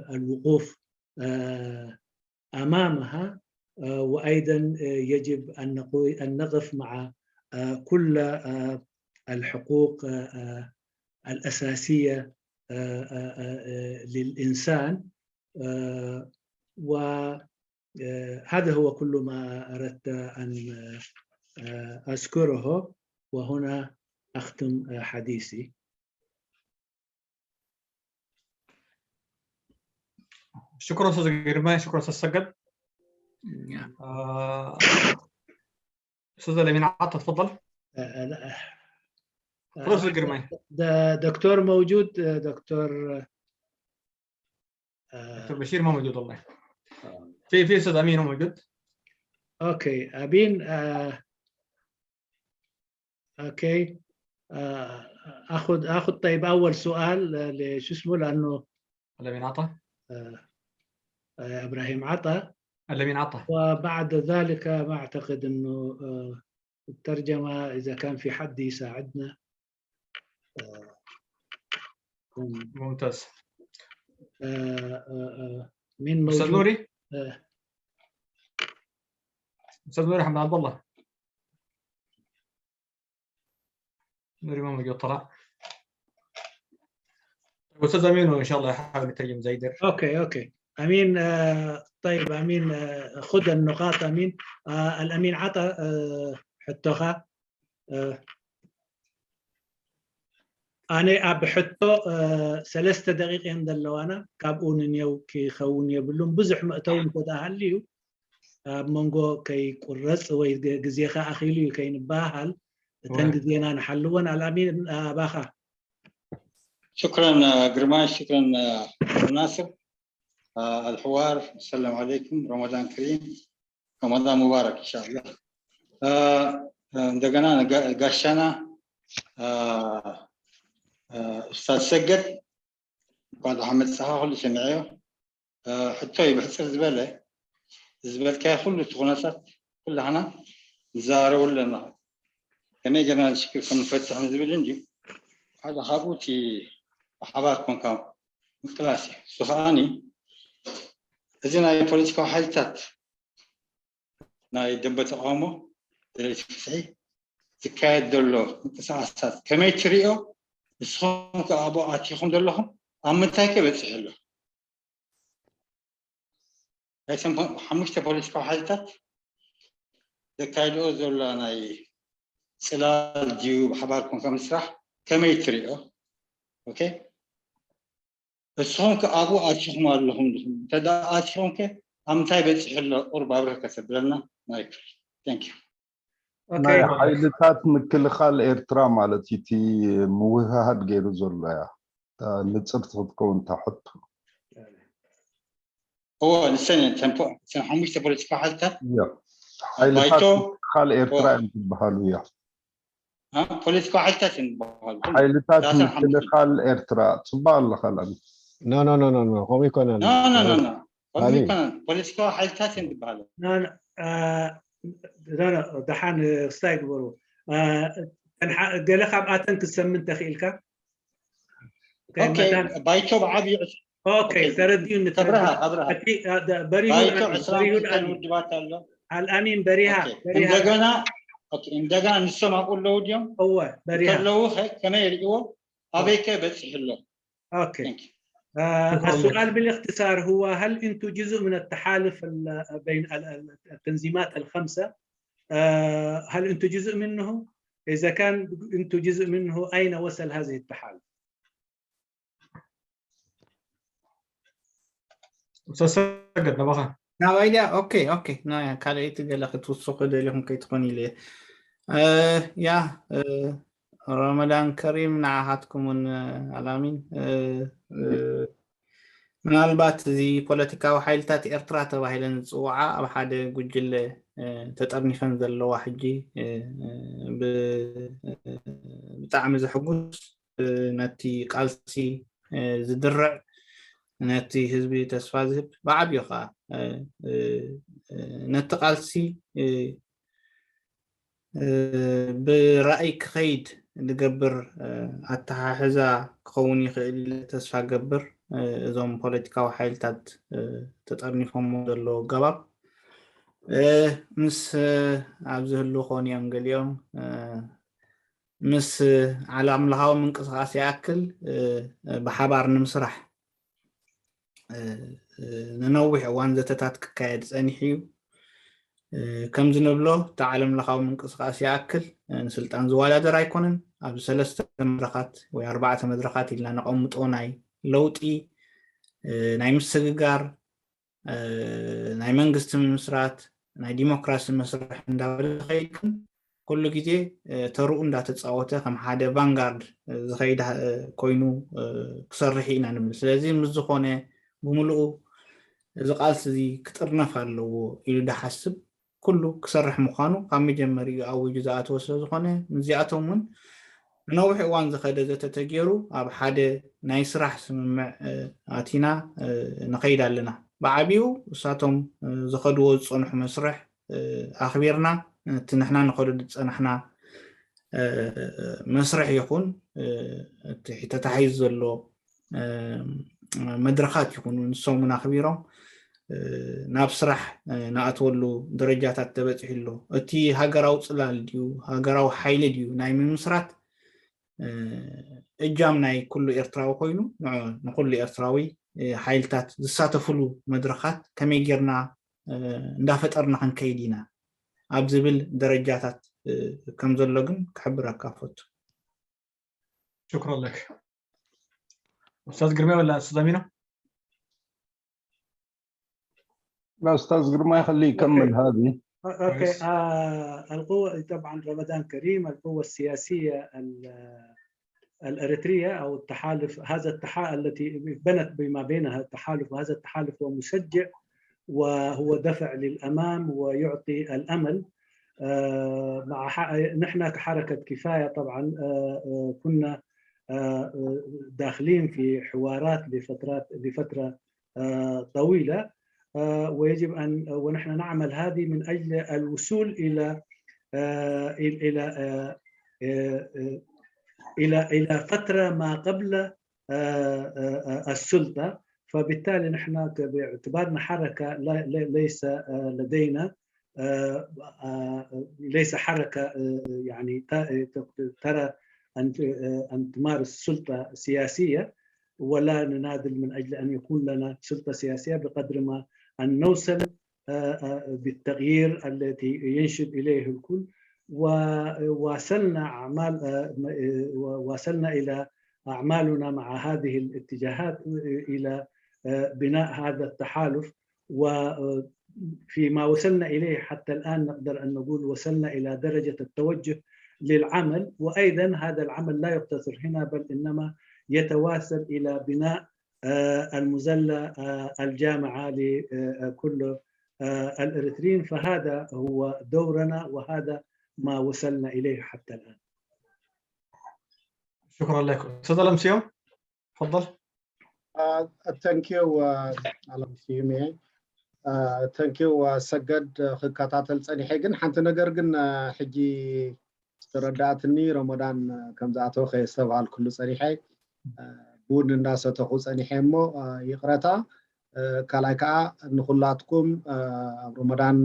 الوقوف أمامها، وأيضا يجب أن نقول أن نقف مع كل الحقوق الأساسية للإنسان، وهذا هو كل ما أردت أن أذكره، وهنا أختم حديثي. شكرا استاذ جرماي، شكرا استاذ سجد. استاذ الامين عطا، تفضل. تفضل استاذ جرماي. دكتور موجود؟ دكتور دكتور بشير ما موجود والله. في في استاذ امين هو موجود. Okay, امين. Okay. آه، اخذ اخذ طيب اول سؤال، آه، لشو اسمه، لانه الأمين عطا. آه، آه، ابراهيم عطا. الأمين عطا. وبعد ذلك ما اعتقد انه، آه، الترجمه، اذا كان في حد يساعدنا. آه، ممتاز. آه، آه، آه، مين أستاذ موجود؟ نوري. آه، أستاذ نوري حمد عبد الله. نوري ما موجود، طلع. أستاذ أمين إن شاء الله يحاول يترجم زي دير. اوكي، اوكي. امين. آه، طيب، امين. آه، خذ النقاط، امين. آه، الامين عطا، آه، حتوخا. آه، ኣነ ኣብ ሕቶ፣ آه، ሰለስተ ደቂቕ እየን ዘለዋና። ካብኡ ንኔው ክኸውን የብሉን። ብዙሕ መእተዊ እንተ ደኣ ሃልዩ፣ ኣብ መንጎ ከይቁረጽ ወይ ግ-፣ ግዜኻ ኣኺሉ እዩ ከይንበሃሃል፣ እተን ወይ። ግዜና ንሓልወን። ኣልኣሚን፣ ኣባኻ። شكرا، آه، ግርማይ፣ شكرا، آه، ناصر. آه، الحوار، السلام عليكم، رمضان كريم، رمضان مبارك إن شاء الله. آه، آه، እንደገና ጋ-፣ ጋሻና፣ آه، آه، أستاذ ሰገድ፣ እንኳን ደሓን መጻኻ። ኩሉ ሰሚዐዮ። آه፣ ሕቶይ ብሕጽር ዝበለ፣ ዝበልካዮ ኩሉ እቲ ኩነታት ኩላህና ንዘራረበሉ ኣለና። ከመይ ጌርና ንሽግር ከም ንፈትሕ ንዝብል እንድዩ። ሓደ ካብኡ እቲ ብሓባር ኮንካ ምቅላስ እዩ። እሱ ከዓኒ እዚ ናይ ፖለቲካዊ ሓይልታት ናይ ደንበ ተቃውሞ፣ ደለይቲ ፍትሒ ዝካየድ ዘሎ ምንቅስቃሳት ከመይ ትሪኦ? ንስኹም ከ ኣብኡ ኣቲኹም ዘለኹም ኣብ ምንታይ ከ በፂሑ ኣሎ? ናይተን ሓሙሽተ ፖለቲካዊ ሓይልታት ዘካይድኦ ዘሎ ናይ ፅላል ድዩ ብሓባር ኮንካ ምስራሕ ከመይ ትሪኦ? ኦኬ፣ ንስኹም ከ ኣብኡ ኣቲኹም ኣለኹም ዲኹም? እንተ ደኣ ኣቲኹም ከ ኣብ ምንታይ በፂሑ ኣሎ? ቁሩብ ኣብርህ ከተብለና። ማይክ፣ thank you። ናይ ሓይልታት ምክልኻል ኤርትራ ማለት እዩ እቲ ምውህሃድ ገይሩ ዘሎ እያ። ንፅርቲ ክትከውን እታ ሕቶ። እዎ፣ ንሰን እተን ፖ-፣ እተን ሓሙሽተ ፖለቲካዊ ሓይልታት እዮ። ሓይልታት ምክልኻል ኤርትራ እዮም ዝበሃሉ እዮም። ፖለቲካዊ ሓይልታት እዮም ዝበሃሉ። ሓይልታት ምክልኻል ኤርትራ። ፅቡቅ ኣለኻ ላሚ። ኖ ኖ ኖ ኖ ኖ፣ ከምኡ ይኮነን። ኖ ኖ ኖ ኖ። ከምኡ ይኮነን። ፖለቲካዊ ሓይልታት እዮም ዝበሃሉ። ኖ ኖ፣ እ፣ ኖ ኖ፣ ደሓን ክስታይ ግበሩ። እ፣ ገለ ካብኣተን ክትሰምን ተኽኢልካ? ኦኬ፣ ባይቶ ብዓብዩ ኦኬ፣ ተረዲኡኒ። ከብረሃ፣ ከብረሃ። እቲ፣ እ፣ ደ-፣ በሪሁ ባይቶ ኣልኣሚን፣ ዕስራ በሪሁ ክልተ ኣልኣሚን። ውድባት ኣሎ። ኣልኣሚን በሪሃ፣ ኦኬ፣ በሪሃ። እንደገና፣ ኦኬ፣ እንደገና ንሶም ኣብኡ ኣለዉ ድዮም? እወ፣ በሪሃ። እንተለዉ ኸ ከመይ ይርእዎ? ኣበይ ከ በፂሑ ኣሎ? ኦኬ። Thank you. آه، السؤال بالاختصار هو: هل أنتم جزء من التحالف ال-، بين ال-، ال-، التنظيمات الخمسة؟ آه، هل أنتم جزء منه؟ إذا كان أنتم جزء منه، أين وصل هذه التحالف؟ أستاذ سجد نبغى. ናባይ ድያ? ኦኬ፣ ኦኬ። ና፣ ካልኣይቲ ገለ ክትውስኹ ደሊኹም ከይትኾኑ ኢለ እየ። እ፣ ያ፣ እ፣ ረመዳን ከሪም ንዓኻትኩም እውን፣ እ፣ ኣልኣሚን። እ፣ እ፣ ምናልባት እዚ ፖለቲካዊ ሓይልታት ኤርትራ ተባሂለን ዝፅውዓ ኣብ ሓደ ጉጅለ፣ እ፣ ተጠርኒፈን ዘለዋ ሕጂ፣ እ፣ እ፣ ብ-፣ እ፣ ብጣዕሚ ዘሕጉስ፣ እ፣ ነቲ ቃልሲ፣ እ፣ ዝድርዕ፣ ነቲ ህዝቢ ተስፋ ዝህብ፣ ብዓብዩ ኸዓ፣ እ፣ እ፣ እ፣ ነቲ ቃልሲ፣ እ፣ እ፣ ብራእይ ክኸይድ ዝገብር፣ እ፣ ኣተሓሕዛ ክኸውን ይኽእል ኢለ ተስፋ ገብር። እ፣ እዞም ፖለቲካዊ ሓይልታት፣ እ፣ ተጠርኒፎሞ ዘለዉ ኣገባብ፣ እ፣ ምስ፣ እ፣ ኣብዚ ህልው ክኾኑ እዮም ገሊኦም፣ እ፣ ምስ ዓለም ለኻዊ ምንቅስቃስ ይኣክል፣ እ፣ ብሓባር ንምስራሕ፣ እ፣ እ፣ ንነዊሕ እዋን ዘተታት ክካየድ ጸኒሑ እዩ። እ፣ ከምዚ ንብሎ፣ እቲ ዓለም ለኻዊ ምንቅስቃስ ይኣክል፣ እ፣ ንስልጣን ዝወዳደር ኣይኮነን። ኣብዚ ሰለስተ መድረኻት ወይ ኣርባዕተ መድረኻት ኢልና ነቐምጦ ናይ ለውጢ፣ እ፣ ናይ ምስግጋር፣ እ፣ ናይ መንግስቲ ምምስራት፣ ናይ ዲሞክራሲ መስርሕ እንዳበለ ዝኸይድ ግን ኩሉ ግዜ፣ እ፣ ተርኡ እንዳተፃወተ ከም ሓደ ቫንጋርድ፣ እ፣ ዝኸይድ፣ እ፣ ኮይኑ፣ እ፣ ክሰርሕ ኢና ንብል። ስለዚ ምስ ዝኾነ ብምልኡ እዚ ቃልሲ እዚ ክጥርነፍ ኣለዎ ኢሉ ዝሓስብ ኩሉ ክሰርሕ ምዃኑ ካብ መጀመሪኡ ኣዊጁ ዝኣተወ ስለ ዝኾነ ምስዚኣቶም እውን ንነዊሕ እዋን ዝኸደ ዘተ ተገይሩ ኣብ ሓደ ናይ ስራሕ ስምምዕ ኣቲና ንኸይድ ኣለና። ብዓብዩ እሳቶም ዝኸድዎ ዝፀንሑ መስርሕ ኣኽቢርና፣ እቲ ንሕና ንኸዶ ዝፀናሕና መስርሕ ይኹን እቲ ተታሒዝ ዘሎ መድረኻት ይኹኑ ንሶም እውን ኣኽቢሮም ናብ ስራሕ ንኣትወሉ ደረጃታት ተበፂሑ ኣሎ። እቲ ሃገራዊ ፅላል ድዩ ሃገራዊ ሓይሊ ድዩ ናይ ምምስራት እጃም ናይ ኩሉ ኤርትራዊ ኮይኑ ንኩሉ ኤርትራዊ ሓይልታት ዝሳተፍሉ መድረኻት ከመይ ጌርና እንዳፈጠርና ክንከይድ ኢና ኣብ ዝብል ደረጃታት ከም ዘሎ ግን ክሕብረካ ፈቱ። شكرا لك. استاذ قرمي ولا استاذ امينه؟ لا، استاذ قرمي خليه يكمل هذه. اوكي. آه القوة طبعا، رمضان كريم. القوة السياسية الاريتريه او التحالف، هذا التحالف التي بنت بما بينها التحالف، وهذا التحالف هو مشجع وهو دفع للامام ويعطي الامل. آه مع نحن كحركه كفايه طبعا آه آه كنا داخلين في حوارات لفترات لفتره طويله، ويجب ان ونحن نعمل هذه من اجل الوصول الى الى الى الى فتره ما قبل السلطه. فبالتالي نحن باعتبارنا حركه ليس لدينا ليس حركه يعني ترى ان ان تمارس سلطه سياسيه، ولا نناضل من اجل ان يكون لنا سلطه سياسيه بقدر ما ان نوصل بالتغيير الذي ينشد اليه الكل. وواصلنا اعمال واصلنا الى اعمالنا مع هذه الاتجاهات الى بناء هذا التحالف، وفيما وصلنا اليه حتى الان نقدر ان نقول وصلنا الى درجه التوجه للعمل. وايضا هذا العمل لا يقتصر هنا، بل انما يتواصل الى بناء المزله الجامعه لكل الاريتريين. فهذا هو دورنا وهذا ما وصلنا اليه حتى الان. شكرا لك. استاذ ألمسيوم، تفضل. Thank you. Alam Siyumi. Thank you. ሰገድ፣ ክከታተል ፀኒሐ፣ ግን ሓንቲ ነገር ግን ሕጂ ዝተረዳእትኒ፣ ረመዳን ከም ዝኣተወ ከየስተብሃልኩሉ ፀኒሐ፣ ቡን እንዳሰተኹ ፀኒሐ እሞ ይቕረታ። ካልኣይ ከዓ ንኩላትኩም ኣብ ረመዳን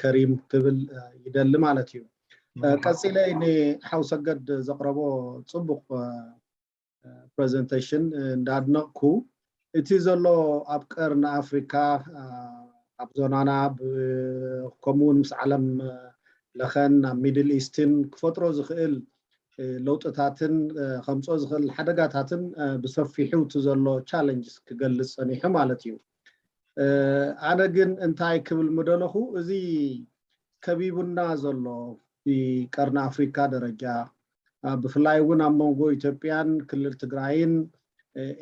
ከሪም ክብል ይደሊ ማለት እዩ። ቀፂለ ንሓው ሰገድ ዘቕረቦ ፅቡቕ ፕሬዘንቴሽን እንዳድነቕኩ፣ እቲ ዘሎ ኣብ ቀርኒ ኣፍሪካ ኣብ ዞናና ከምኡውን ምስ ዓለም ለኸን ኣብ ሚድል ኢስትን ክፈጥሮ ዝኽእል ለውጥታትን ከምፅኦ ዝኽእል ሓደጋታትን ብሰፊሑ እቲ ዘሎ ቻለንጅስ ክገልፅ ፀኒሑ ማለት እዩ። ኣነ ግን እንታይ ክብል ምደለኹ፣ እዚ ከቢቡና ዘሎ ብቀርኒ ኣፍሪካ ደረጃ ብፍላይ እውን ኣብ መንጎ ኢትዮጵያን ክልል ትግራይን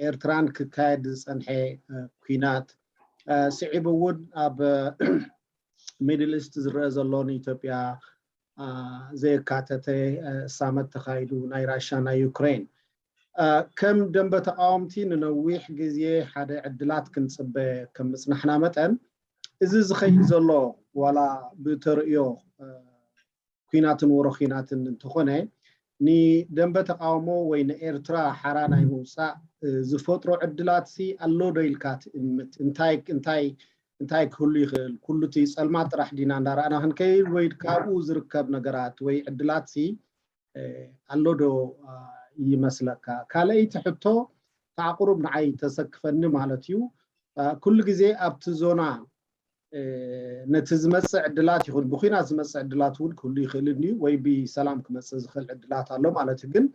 ኤርትራን ክካየድ ዝፀንሐ ኩናት ስዒቡ እውን ኣብ ሚድል ኢስት ዝረአ ዘሎ ንኢትዮጵያ ዘየካተተ ሳመት ተኻይዱ ናይ ራሻ ናይ ዩክሬን ከም ደንበ ተቃወምቲ ንነዊሕ ግዜ ሓደ ዕድላት ክንፅበ ከም ምፅናሕና መጠን እዚ ዝኸይድ ዘሎ ዋላ ብተርእዮ ኩናትን ወረ ኩናትን እንተኾነ ንደንበ ተቃውሞ ወይ ንኤርትራ ሓራ ናይ ምውፃእ ዝፈጥሮ ዕድላት ሲ ኣሎ ዶ ኢልካ ትእምት? እንታይ እንታይ እንታይ ክህሉ ይኽእል? ኩሉ እቲ ፀልማት ጥራሕ ዲና እንዳረኣና ክንከይድ ወይ ካብኡ ዝርከብ ነገራት ወይ ዕድላት ሲ ኣሎ ዶ ይመስለካ? ካልኣይቲ ሕቶ ከዓ ቁሩብ ንዓይ ተሰክፈኒ ማለት እዩ። ኩሉ ግዜ ኣብቲ ዞና ነቲ ዝመፅእ ዕድላት ይኹን ብኩናት ዝመፅእ ዕድላት እውን ክህሉ ይኽእል እዩ ወይ ብሰላም ክመፅእ ዝኽእል ዕድላት ኣሎ ማለት እዩ። ግን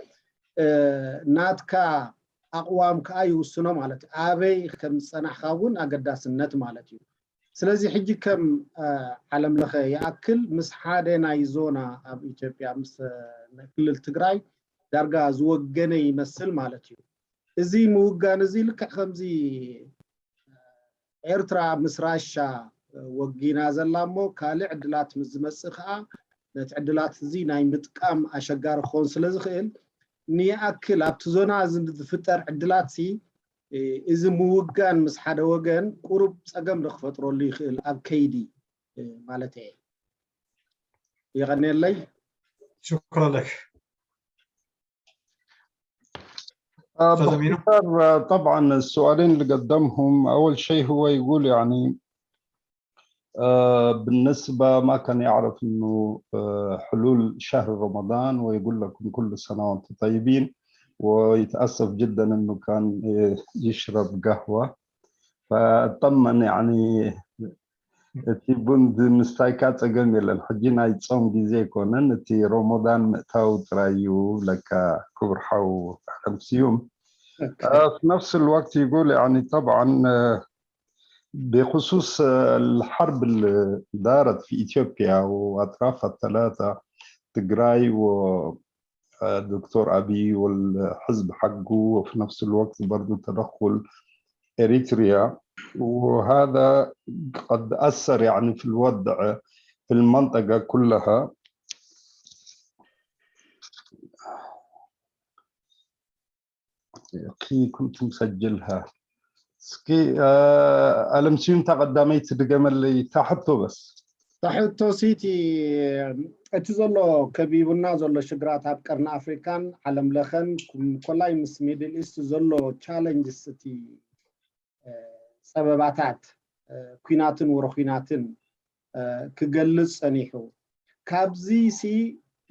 ናትካ ኣቕዋም ከዓ ይውስኖ ማለት እዩ። ኣበይ ከም ዝፀናሕካ እውን ኣገዳስነት ማለት እዩ። ስለዚ ሕጂ ከም ዓለም ለኸ ይኣክል ምስ ሓደ ናይ ዞና ኣብ ኢትዮጵያ ምስ ክልል ትግራይ ዳርጋ ዝወገነ ይመስል ማለት እዩ። እዚ ምውጋን እዚ ልክዕ ከምዚ ኤርትራ ምስ ራሻ ወጊና ዘላ እሞ ካልእ ዕድላት ምስ ዝመፅእ ከዓ ነቲ ዕድላት እዚ ናይ ምጥቃም ኣሸጋሪ ክኸውን ስለ ዝኽእል ንይኣክል ኣብቲ ዞና እዚ ዝፍጠር ዕድላት ሲ እዚ ምውጋን ምስ ሓደ ወገን ቁሩብ ጸገም ዶ ክፈጥረሉ ይኽእል ኣብ ከይዲ ማለት እየ። የቐንየለይ። شكرا لك. آه، باختصار، آه، طبعا السؤالين اللي قدمهم، أول شيء هو يقول يعني، آه، بالنسبة ما كان يعرف إنه، آه، حلول شهر رمضان، ويقول لكم كل سنة وأنتم طيبين، ويتأسف جدا إنه كان، آه، يشرب قهوة، فأتمنى يعني እቲ ቡን ምስታይካ ጸገም የለን። ሕጂ ናይ ጾም ግዜ ኣይኮነን፣ እቲ ሮሞዳን ምእታው ጥራይ እዩ ለካ። ክቡር ሓው ኣለም ስዩም። ኦኬ። آه، في نفس الوقت يقول يعني طبعا، آه، بخصوص، آه، الحرب اللي دارت في إثيوبيا وأطرافها الثلاثة، تجراي و آه، دكتور أبي والحزب حقه، وفي نفس الوقت برضو تدخل إريتريا، وهذا قد أثر يعني في الوضع في المنطقة كلها. أخي كنت مسجلها. እስኪ ኣለም ስዩም፣ ተቐዳመይቲ ድገመለይ ታሕቶ በስ። ታሕቶ ሲቲ እቲ ዘሎ ከቢቡና ዘሎ ሽግራት ኣብ ቀርኒ ኣፍሪካን ዓለም ለኸን ኮላይ ምስ ሚድል ኢስት ዘሎ ቻለንጅስ፣ እቲ ጸበባታት ኩናትን ወረ ኩናትን ክገልጽ ጸኒሑ። ካብዚ ሲ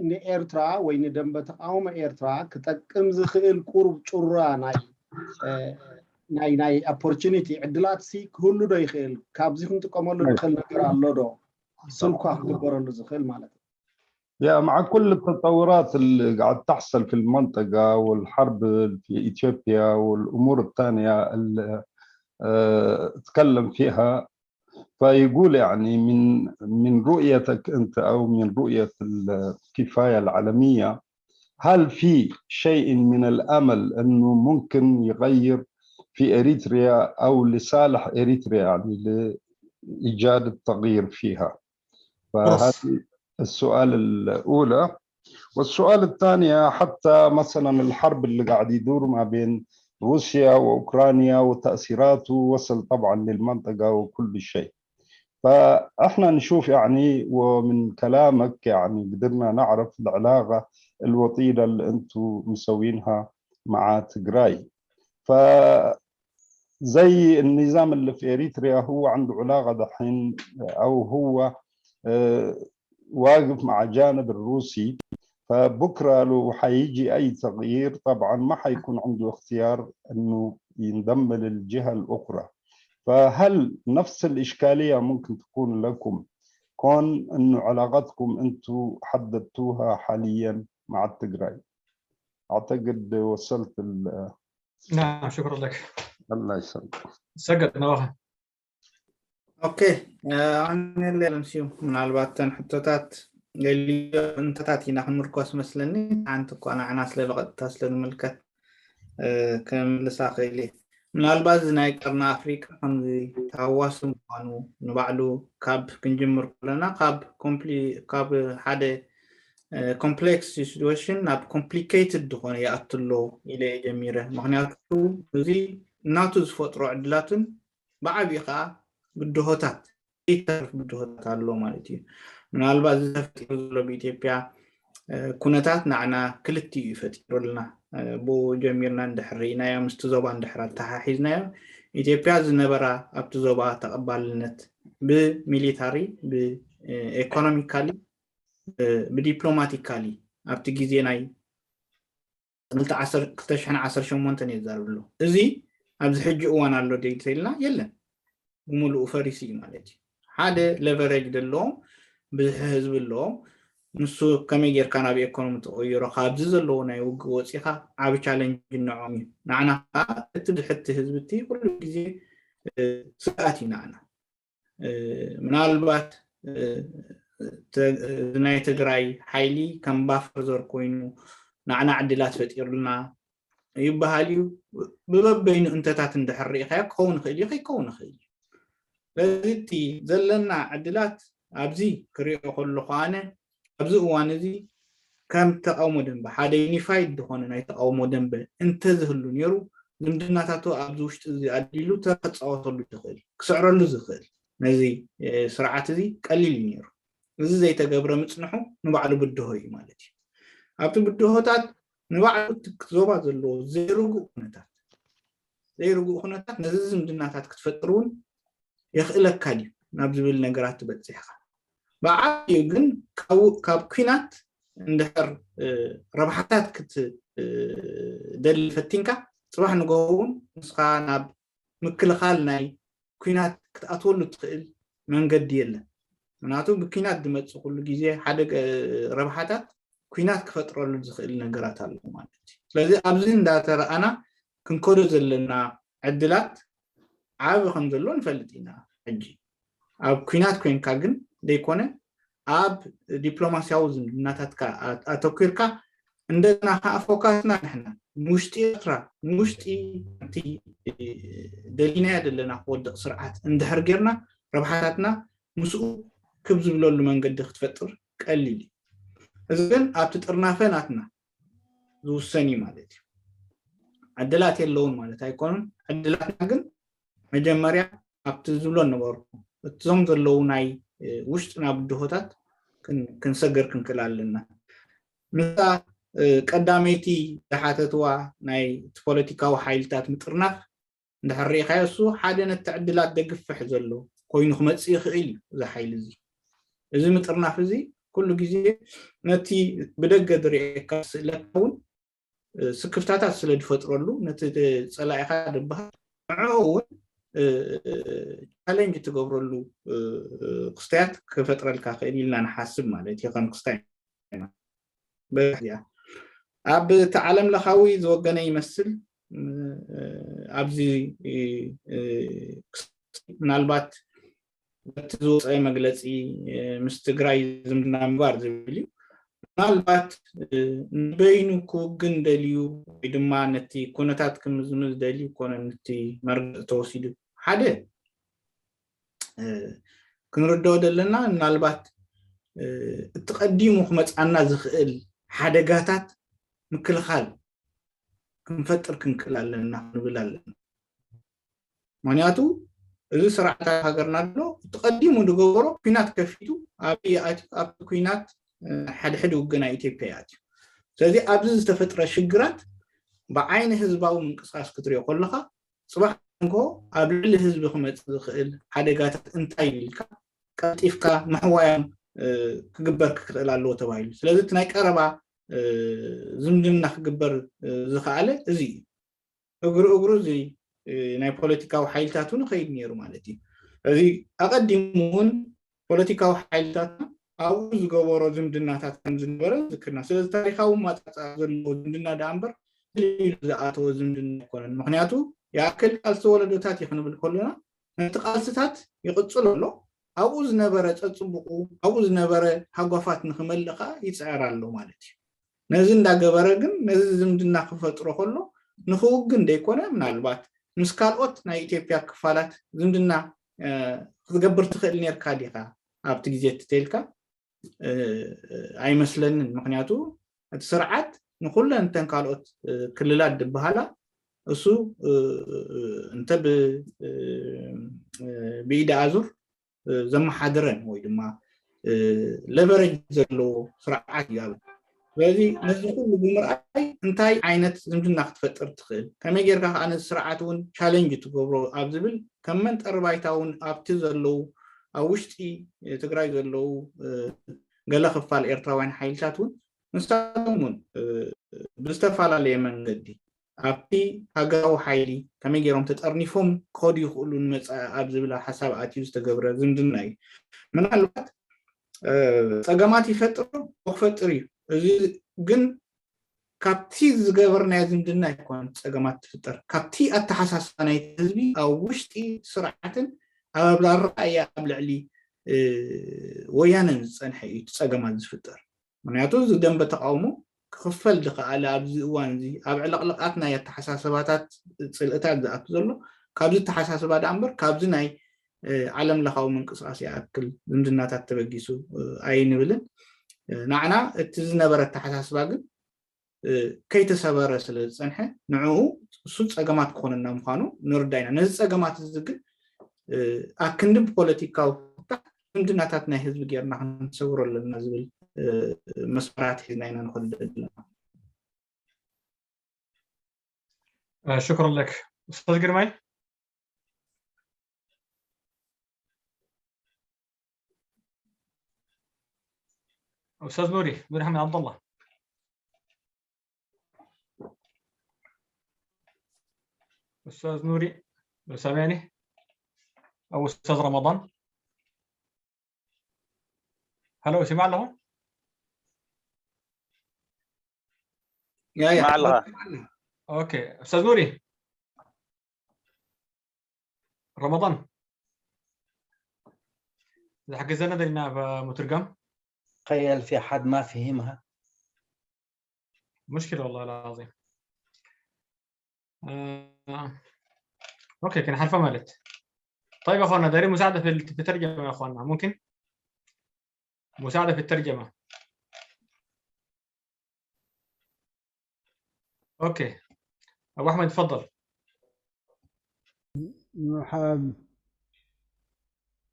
ንኤርትራ ወይ ንደንበ ተቃውሞ ኤርትራ ክጠቅም ዝኽእል ቁሩብ ጩራ ናይ ናይ ናይ ኦፖርቹኒቲ ዕድላት ሲ ክህሉ ዶ ይኽእል? ካብዚ ክንጥቀመሉ ንኽእል ነገር ኣሎ ዶ? ስልኳ ክግበረሉ ዝኽእል ማለት እዩ። يا مع كل التطورات اللي قاعد تحصل في المنطقة والحرب في إثيوبيا والأمور الثانية اللي آه، اتكلم فيها، فيقول يعني من من رؤيتك انت او من رؤية الكفاية العالمية، هل في شيء من الامل انه ممكن يغير في اريتريا او لصالح اريتريا، يعني لايجاد التغيير فيها؟ فهذه السؤال الاولى. والسؤال الثاني، حتى مثلا الحرب اللي قاعد يدور ما بين روسيا واوكرانيا وتاثيراته وصل طبعا للمنطقه وكل شيء. فاحنا نشوف يعني، ومن كلامك يعني قدرنا نعرف العلاقه الوطيده اللي انتم مسوينها مع تجراي. ف زي النظام اللي في اريتريا هو عنده علاقه دحين، او هو آه، واقف مع جانب الروسي، فبكره لو حيجي اي تغيير طبعا ما حيكون عنده اختيار انه ينضم للجهه الاخرى. فهل نفس الاشكاليه ممكن تكون لكم، كون انه علاقتكم انتم حددتوها حاليا مع التجراي؟ اعتقد وصلت ال- نعم، شكرا لك. الله يسلمك. ሰገድ ናባኻ። ኦኬ። ኣንለ ለምስዩ ምናልባት ተን ሕቶታት ገሊኦ እንተታት ኢና ክንምርኮስ መስለኒ። ሓንቲ እኳ ንዓና ስለ ብቐጥታ ስለ ዝምልከት ክምልሳ ክእል እየ። ምናልባት እዚ ናይ ቀርኒ ኣፍሪቃ ከምዚ ተሃዋሲ ምኳኑ ንባዕሉ ካብ ክንጅምር ከለና ካብ ኮምፕሊ ካብ ሓደ ኮምፕሌክስ ሲትዌሽን ናብ ኮምፕሊኬትድ ዝኾነ ይኣቱ ኣሎ ኢለ እየ ጀሚረ። ምክንያቱ እዚ እናቱ ዝፈጥሮ ዕድላትን ብዓብኡ ከዓ ብድሆታት ዘይተርፍ ብድሆታት ኣሎ ማለት እዩ። ምናልባት እዚ ተፈጢሩ ዘሎ ብኢትዮጵያ ኩነታት ንዓና ክልቲኡ እዩ ፈጢሩልና። ብኡ ጀሚርና እንድሕር ርኢናዮ ምስቲ ዞባ እንድሕር ኣተሓሒዝናዮ ኢትዮጵያ ዝነበራ ኣብቲ ዞባ ተቐባልነት ብሚሊታሪ ብኤኮኖሚካሊ ብዲፕሎማቲካሊ ኣብቲ ግዜ ናይ ክልተ ሽሕን ዓሰርተ ሸሞንተን እየ ዝዛረብ ኣለኹ። እዚ ኣብዚ ሕጂ እዋን ኣሎ ዶ ተይልና የለን፣ ብምሉኡ ፈሪሱ እዩ ማለት እዩ። ሓደ ሌቨሬጅ ዘለዎም ብዙሕ ህዝቢ ኣለዎም። ንሱ ከመይ ጌርካ ናብ ኤኮኖሚ ትቕይሮ፣ ካብዚ ዘለዎ ናይ ውግእ ወፂኻ ዓቢ ቻለንጅ ንዖም እዩ። ንዓና ከዓ እቲ ዝሕቲ ህዝቢ እቲ ኩሉ ግዜ ስግኣት እዩ ንዓና። ምናልባት ናይ ትግራይ ሓይሊ ከም ባፈር ዞን ኮይኑ ንዓና ዕድላት ፈጢሩልና ይበሃል እዩ። ብበበይኑ እንተታት እንድሕር ርኢኻዮ ክኸውን ይኽእል እዩ፣ ከይከውን ይኽእል እዩ። ስለዚ እቲ ዘለና ዕድላት ኣብዚ ክሪኦ ከለኹ ኣነ ኣብዚ እዋን እዚ ከም ተቃውሞ ደንበ ሓደ ዩኒፋይድ ዝኾነ ናይ ተቃውሞ ደንበ እንተዝህሉ ነይሩ፣ ዝምድናታቱ ኣብዚ ውሽጢ እዚ ኣድልሉ ተራ ክፃወተሉ ዝኽእል፣ ክስዕረሉ ዝኽእል፣ ነዚ ስርዓት እዚ ቀሊል እዩ ነይሩ። እዚ ዘይተገብረ ምፅንሑ ንባዕሉ ብድሆ እዩ ማለት እዩ። ኣብቲ ብድሆታት ንባዕሉ እቲ ዞባ ዘለዎ ዘይርጉእ ኩነታት ዘይርጉእ ኩነታት ነዚ ዝምድናታት ክትፈጥር እውን የኽእለካ ድዩ ናብ ዝብል ነገራት ትበፅሕ ኢኻ። ብዓብዩ ግን ካብ ኲናት እንድሕር ረብሓታት ክትደሊ ፈቲንካ፣ ፅባሕ ንግሆ እውን ንስኻ ናብ ምክልኻል ናይ ኲናት ክትኣትወሉ ትኽእል መንገዲ የለን። ምክንያቱ ብኲናት ዝመፅእ ኩሉ ግዜ ሓደ ረብሓታት ኲናት ክፈጥረሉ ዝኽእል ነገራት ኣሎ ማለት እዩ። ስለዚ ኣብዚ እንዳተረኣና ክንከዶ ዘለና ዕድላት ዓቢ ከም ዘሎ ንፈልጥ ኢና። ሕጂ ኣብ ኲናት ኮይንካ ግን ዘይኮነ ኣብ ዲፕሎማስያዊ ዝምድናታትካ ኣተኪርካ፣ እንደገና ከዓ ፎካስና ንሕና ንውሽጢ ኤርትራ ንውሽጢ እቲ ደሊናዮ ዘለና ክወድቕ ስርዓት እንድሕር ጌርና ረብሓታትና ምስኡ ክብ ዝብለሉ መንገዲ ክትፈጥር ቀሊል እዩ። እዚ ግን ኣብቲ ጥርናፈ ናትና ዝውሰን እዩ ማለት እዩ። ዕድላት የለውን ማለት ኣይኮኑን። ዕድላትና ግን መጀመርያ ኣብቲ ዝብሎ ነበርኩ፣ እዞም ዘለዉ ናይ ውሽጥና ብድሆታት ክንሰግር ክንክእል ኣለና። ንሳ ቀዳመይቲ ዝሓተትዋ ናይ ፖለቲካዊ ሓይልታት ምጥርናፍ እንድሕር ርኢኻዮ፣ እሱ ሓደ ነቲ ዕድላት ደግፍሕ ዘሎ ኮይኑ ክመፅእ ይኽእል እዩ። እዚ ሓይሊ እዚ፣ እዚ ምጥርናፍ እዚ ኩሉ ግዜ ነቲ ብደገ ዝርኤካ ስእለካ እውን ስክፍታታት ስለ ዝፈጥረሉ፣ ነቲ ፀላኢኻ ዝበሃል ንዕኡ እውን ቻሌንጅ ትገብረሉ ክስተያት ክፈጥረልካ ክእል ኢልና ንሓስብ ማለት እዩ። ከም ክስታይ ኣብ እቲ ዓለም ለኻዊ ዝወገነ ይመስል። ኣብዚ ምናልባት በቲ ዝወፀ መግለፂ ምስ ትግራይ ዝምድና ምግባር ዝብል እዩ። ምናልባት ንበይኑ ክውግን ደልዩ ወይ ድማ ነቲ ኩነታት ክምዝምዝ ደልዩ ኮነ ነቲ መርገፂ ተወሲዱ ሓደ ክንርድኦ ዘለና፣ ምናልባት እቲ ቀዲሙ ክመፃና ዝኽእል ሓደጋታት ምክልኻል ክንፈጥር ክንክእል ኣለና ክንብል ኣለና። ምክንያቱ እዚ ስርዓት ኣብ ሃገርና ኣሎ፣ እቲ ቀዲሙ ዝገበሮ ኲናት ከፊቱ ኣብይ ኣትዩ፣ ኣብቲ ኲናት ሓድሕድ ውግእ ናይ ኢትዮጵያ ይኣትዩ። ስለዚ ኣብዚ ዝተፈጥረ ሽግራት ብዓይኒ ህዝባዊ ምንቅስቃስ ክትሪኦ ከለካ፣ ፅባሕ ንግሆ ኣብ ልዕሊ ህዝቢ ክመፅእ ዝኽእል ሓደጋታት እንታይ ኢልካ ቀልጢፍካ ምሕዋዮም ክግበር ክኽእል ኣለዎ ተባሂሉ። ስለዚ እቲ ናይ ቀረባ ዝምድና ክግበር ዝኸኣለ እዚ እዩ። እግሪ እግሩ እዚ ናይ ፖለቲካዊ ሓይልታት እውን ይኸይድ ነይሩ ማለት እዩ። እዚ ኣቐዲሙ እውን ፖለቲካዊ ሓይልታትና ኣብኡ ዝገበሮ ዝምድናታት ከም ዝነበረ ዝክርና። ስለዚ ታሪካዊ ማፃፃ ዘለዎ ዝምድና ደኣ እምበር ኢሉ ዝኣተወ ዝምድና ኣይኮነን። ምክንያቱ ይኣክል ቃልሲ ወለዶታት እዩ ክንብል ከሎና ነቲ ቃልስታት ይቕፅል ኣሎ። ኣብኡ ዝነበረ ፀፅቡቑ ኣብኡ ዝነበረ ሃጓፋት ንክመልእ ከዓ ይፅዕር ኣሎ ማለት እዩ። ነዚ እንዳገበረ ግን ነዚ ዝምድና ክፈጥሮ ከሎ ንክውግን ደይኮነ፣ ምናልባት ምስ ካልኦት ናይ ኢትዮጵያ ክፋላት ዝምድና ክትገብር ትኽእል ነርካ ዲኻ ኣብቲ ግዜ ትተልካ? ኣይመስለንን። ምክንያቱ እቲ ስርዓት ንኩለን እተን ካልኦት ክልላት ዝበሃላ እሱ እንተ ብኢደ ኣዙር ዘመሓድረን ወይ ድማ ለቨረጅ ዘለዎ ስርዓት እዩ። ኣብ ስለዚ ነዚ ኩሉ ብምርኣይ እንታይ ዓይነት ዝምድና ክትፈጥር ትኽእል፣ ከመይ ጌርካ ከዓ ነዚ ስርዓት እውን ቻሌንጅ ትገብሮ ኣብ ዝብል ከም መንጠሪ ባይታ እውን ኣብቲ ዘለዉ ኣብ ውሽጢ ትግራይ ዘለዉ ገለ ክፋል ኤርትራውያን ሓይልታት እውን ንሳቶም እውን ብዝተፈላለየ መንገዲ ኣብቲ ሃገራዊ ሓይሊ ከመይ ገይሮም ተጠርኒፎም ክኸዱ ይኽእሉ ንመፃኢ ኣብ ዝብል ሓሳብ ኣትዩ ዝተገብረ ዝምድና እዩ። ምናልባት ፀገማት ይፈጥር ክፈጥር እዩ። እዚ ግን ካብቲ ዝገበርናዮ ዝምድና ኣይኮነን ፀገማት ትፍጠር፣ ካብቲ ኣተሓሳስባ ናይቲ ህዝቢ ኣብ ውሽጢ ስርዓትን ኣብ ኣራእያ ኣብ ልዕሊ ወያነን ዝፀንሐ እዩ እቲ ፀገማት ዝፍጠር። ምክንያቱ እዚ ደንበ ተቃውሞ ክኽፈል ዝኸኣለ ኣብዚ እዋን እዚ ኣብ ዕልቕልቓት ናይ ኣተሓሳስባታት ፅልእታት ዝኣቱ ዘሎ ካብዚ ኣተሓሳስባ ደኣ እምበር ካብዚ ናይ ዓለም ለኻዊ ምንቅስቃስ ይኣክል ዝምድናታት ተበጊሱ ኣይንብልን። ንዓና እቲ ዝነበረ ኣተሓሳስባ ግን ከይተሰበረ ስለ ዝፀንሐ ንዕኡ እሱ ፀገማት ክኾነና ምዃኑ ንርዳ ኢና። ነዚ ፀገማት እዚ ግን ኣክንዲ ብፖለቲካዊ ዝምድናታት ናይ ህዝቢ ጌርና ክንሰብሮ ኣለና ዝብል መስመራት ሒዝና ኢና ንኸድ ዘለና። ሽክር ለክ ኡስታዝ ግርማይ። ኡስታዝ ኑሪ ኑሪ ሓመድ ዓብደላ። ኡስታዝ ኑሪ ዶ ሰሚዕኒ? ኣብ ኡስታዝ ረመዳን። ሃሎ፣ ይስማዕ ኣለኹ? ያ ያ ይስማዕ ኣለኻ? ኦኬ ኡስታዝ ኑሪ። ረመዳን ዝሕግዘና ደሊና ብምትርጋም። تخيل في حد ما فهمها. مشكلة والله العظيم. آه، اوكي، كنحذفها مالت. طيب يا اخوانا، دايرين مساعدة في الت- في الترجمة يا اخوانا، ممكن؟ مساعدة في الترجمة. اوكي. ابو احمد تفضل. ح-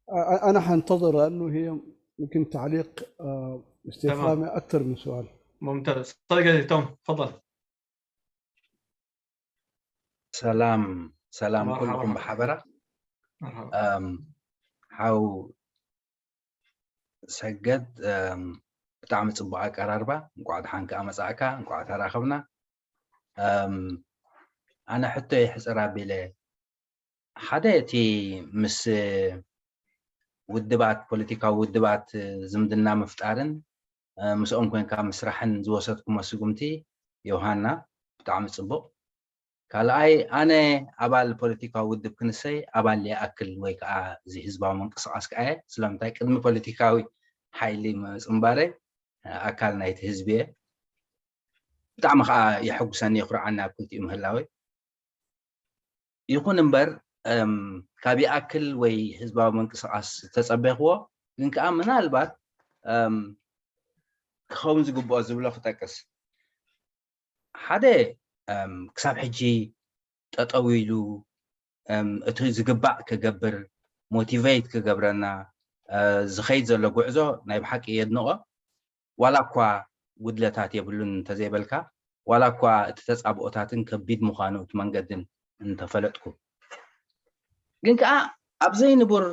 أ- أنا حنتظر لأنه هي يمكن تعليق آه، استفهامي أكثر من سؤال. ممتاز. استاذ قاسم، تمام، تفضل. سلام سلام مرحبا. كلكم بحبرة. مرحبا. أم، حاو سجد أم، ብጣዕሚ ጽቡቕ ኣቀራርባ። እንኳዕ ደሓን ከኣ መጻእካ፣ እንኳዕ ተራኸብና። ኣም፣ ኣነ ሕቶ ይሕጽር ኣቢለ ሓደ እቲ ምስ ውድባት፣ ፖለቲካዊ ውድባት ዝምድና ምፍጣርን ምስኦም ኮንካ ምስራሕን ዝወሰድኩሞ ስጉምቲ፣ ዮሃና፣ ብጣዕሚ ጽቡቕ። ካልኣይ፣ ኣነ ኣባል ፖለቲካዊ ውድብ ክንሰይ ኣባል ይኣክል ወይ ከዓ እዚ ህዝባዊ ምንቅስቃስ ከዓ እየ። ስለምንታይ? ቅድሚ ፖለቲካዊ ሓይሊ ምጽንባረይ ኣካል ናይቲ ህዝቢ እየ። ብጣዕሚ ከዓ የሐጉሰኒ፣ የኩርዓኒ ኣብ ክልቲኡ ምህላወይ። ይኹን እምበር ካብ ይኣክል ወይ ህዝባዊ ምንቅስቃስ ዝተፀበኽዎ ግን ከዓ ምናልባት ክኸውን ዝግብኦ ዝብሎ ክጠቅስ። ሓደ ክሳብ ሕጂ ጠጠው ኢሉ እቲ ዝግባእ ክገብር ሞቲቬት ክገብረና ዝኸይድ ዘሎ ጉዕዞ ናይ ብሓቂ የድንቆ። ዋላ እኳ ጉድለታት የብሉን እንተዘይበልካ፣ ዋላ እኳ እቲ ተጻብኦታትን ከቢድ ምዃኑ እቲ መንገድን እንተፈለጥኩ፣ ግን ከኣ ኣብ ዘይንቡር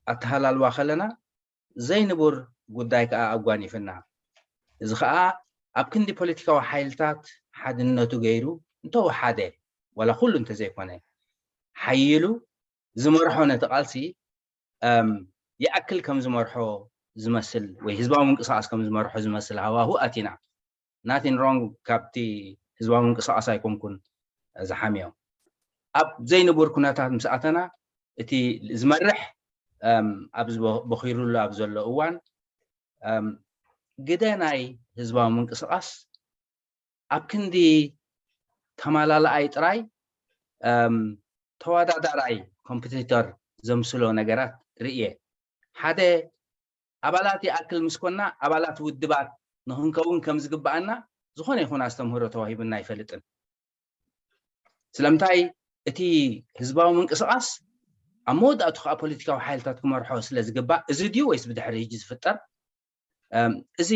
ኣተሃላልዋ ከለና ዘይንቡር ጉዳይ ከኣ ኣጓኒፍና። እዚ ከኣ ኣብ ክንዲ ፖለቲካዊ ሓይልታት ሓድነቱ ገይሩ እንተወሓደ፣ ዋላ ኩሉ እንተዘይኮነ፣ ሓይሉ ዝመርሖ ነቲ ቃልሲ ይኣክል ከም ዝመርሖ ዝመስል ወይ ህዝባዊ ምንቅስቃስ ከም ዝመርሖ ዝመስል ሃዋሁ ኣቲና። ናቲን ሮንግ ካብቲ ህዝባዊ ምንቅስቃስ ኣይኮንኩን ዝሓምዮ። ኣብ ዘይንቡር ኩነታት ምስ ኣተና እቲ ዝመርሕ ኣብዚ በኺሩሉ ኣብ ዘሎ እዋን ግደ ናይ ህዝባዊ ምንቅስቃስ ኣብ ክንዲ ተማላልኣይ ጥራይ ተወዳዳራይ ኮምፒቲተር ዘምስሎ ነገራት ርእየ። ሓደ ኣባላት ይኣክል ምስ ኮና ኣባላት ውድባት ንክንከውን ከም ዝግብኣና ዝኾነ ይኹን ኣስተምህሮ ተዋሂቡና ኣይፈልጥን። ስለምንታይ? እቲ ህዝባዊ ምንቅስቃስ ኣብ መወዳእቱ ከዓ ፖለቲካዊ ሓይልታት ክመርሖ ስለ ዝግባእ፣ እዚ ድዩ ወይስ ብድሕሪ ሕጂ ዝፍጠር? እዚ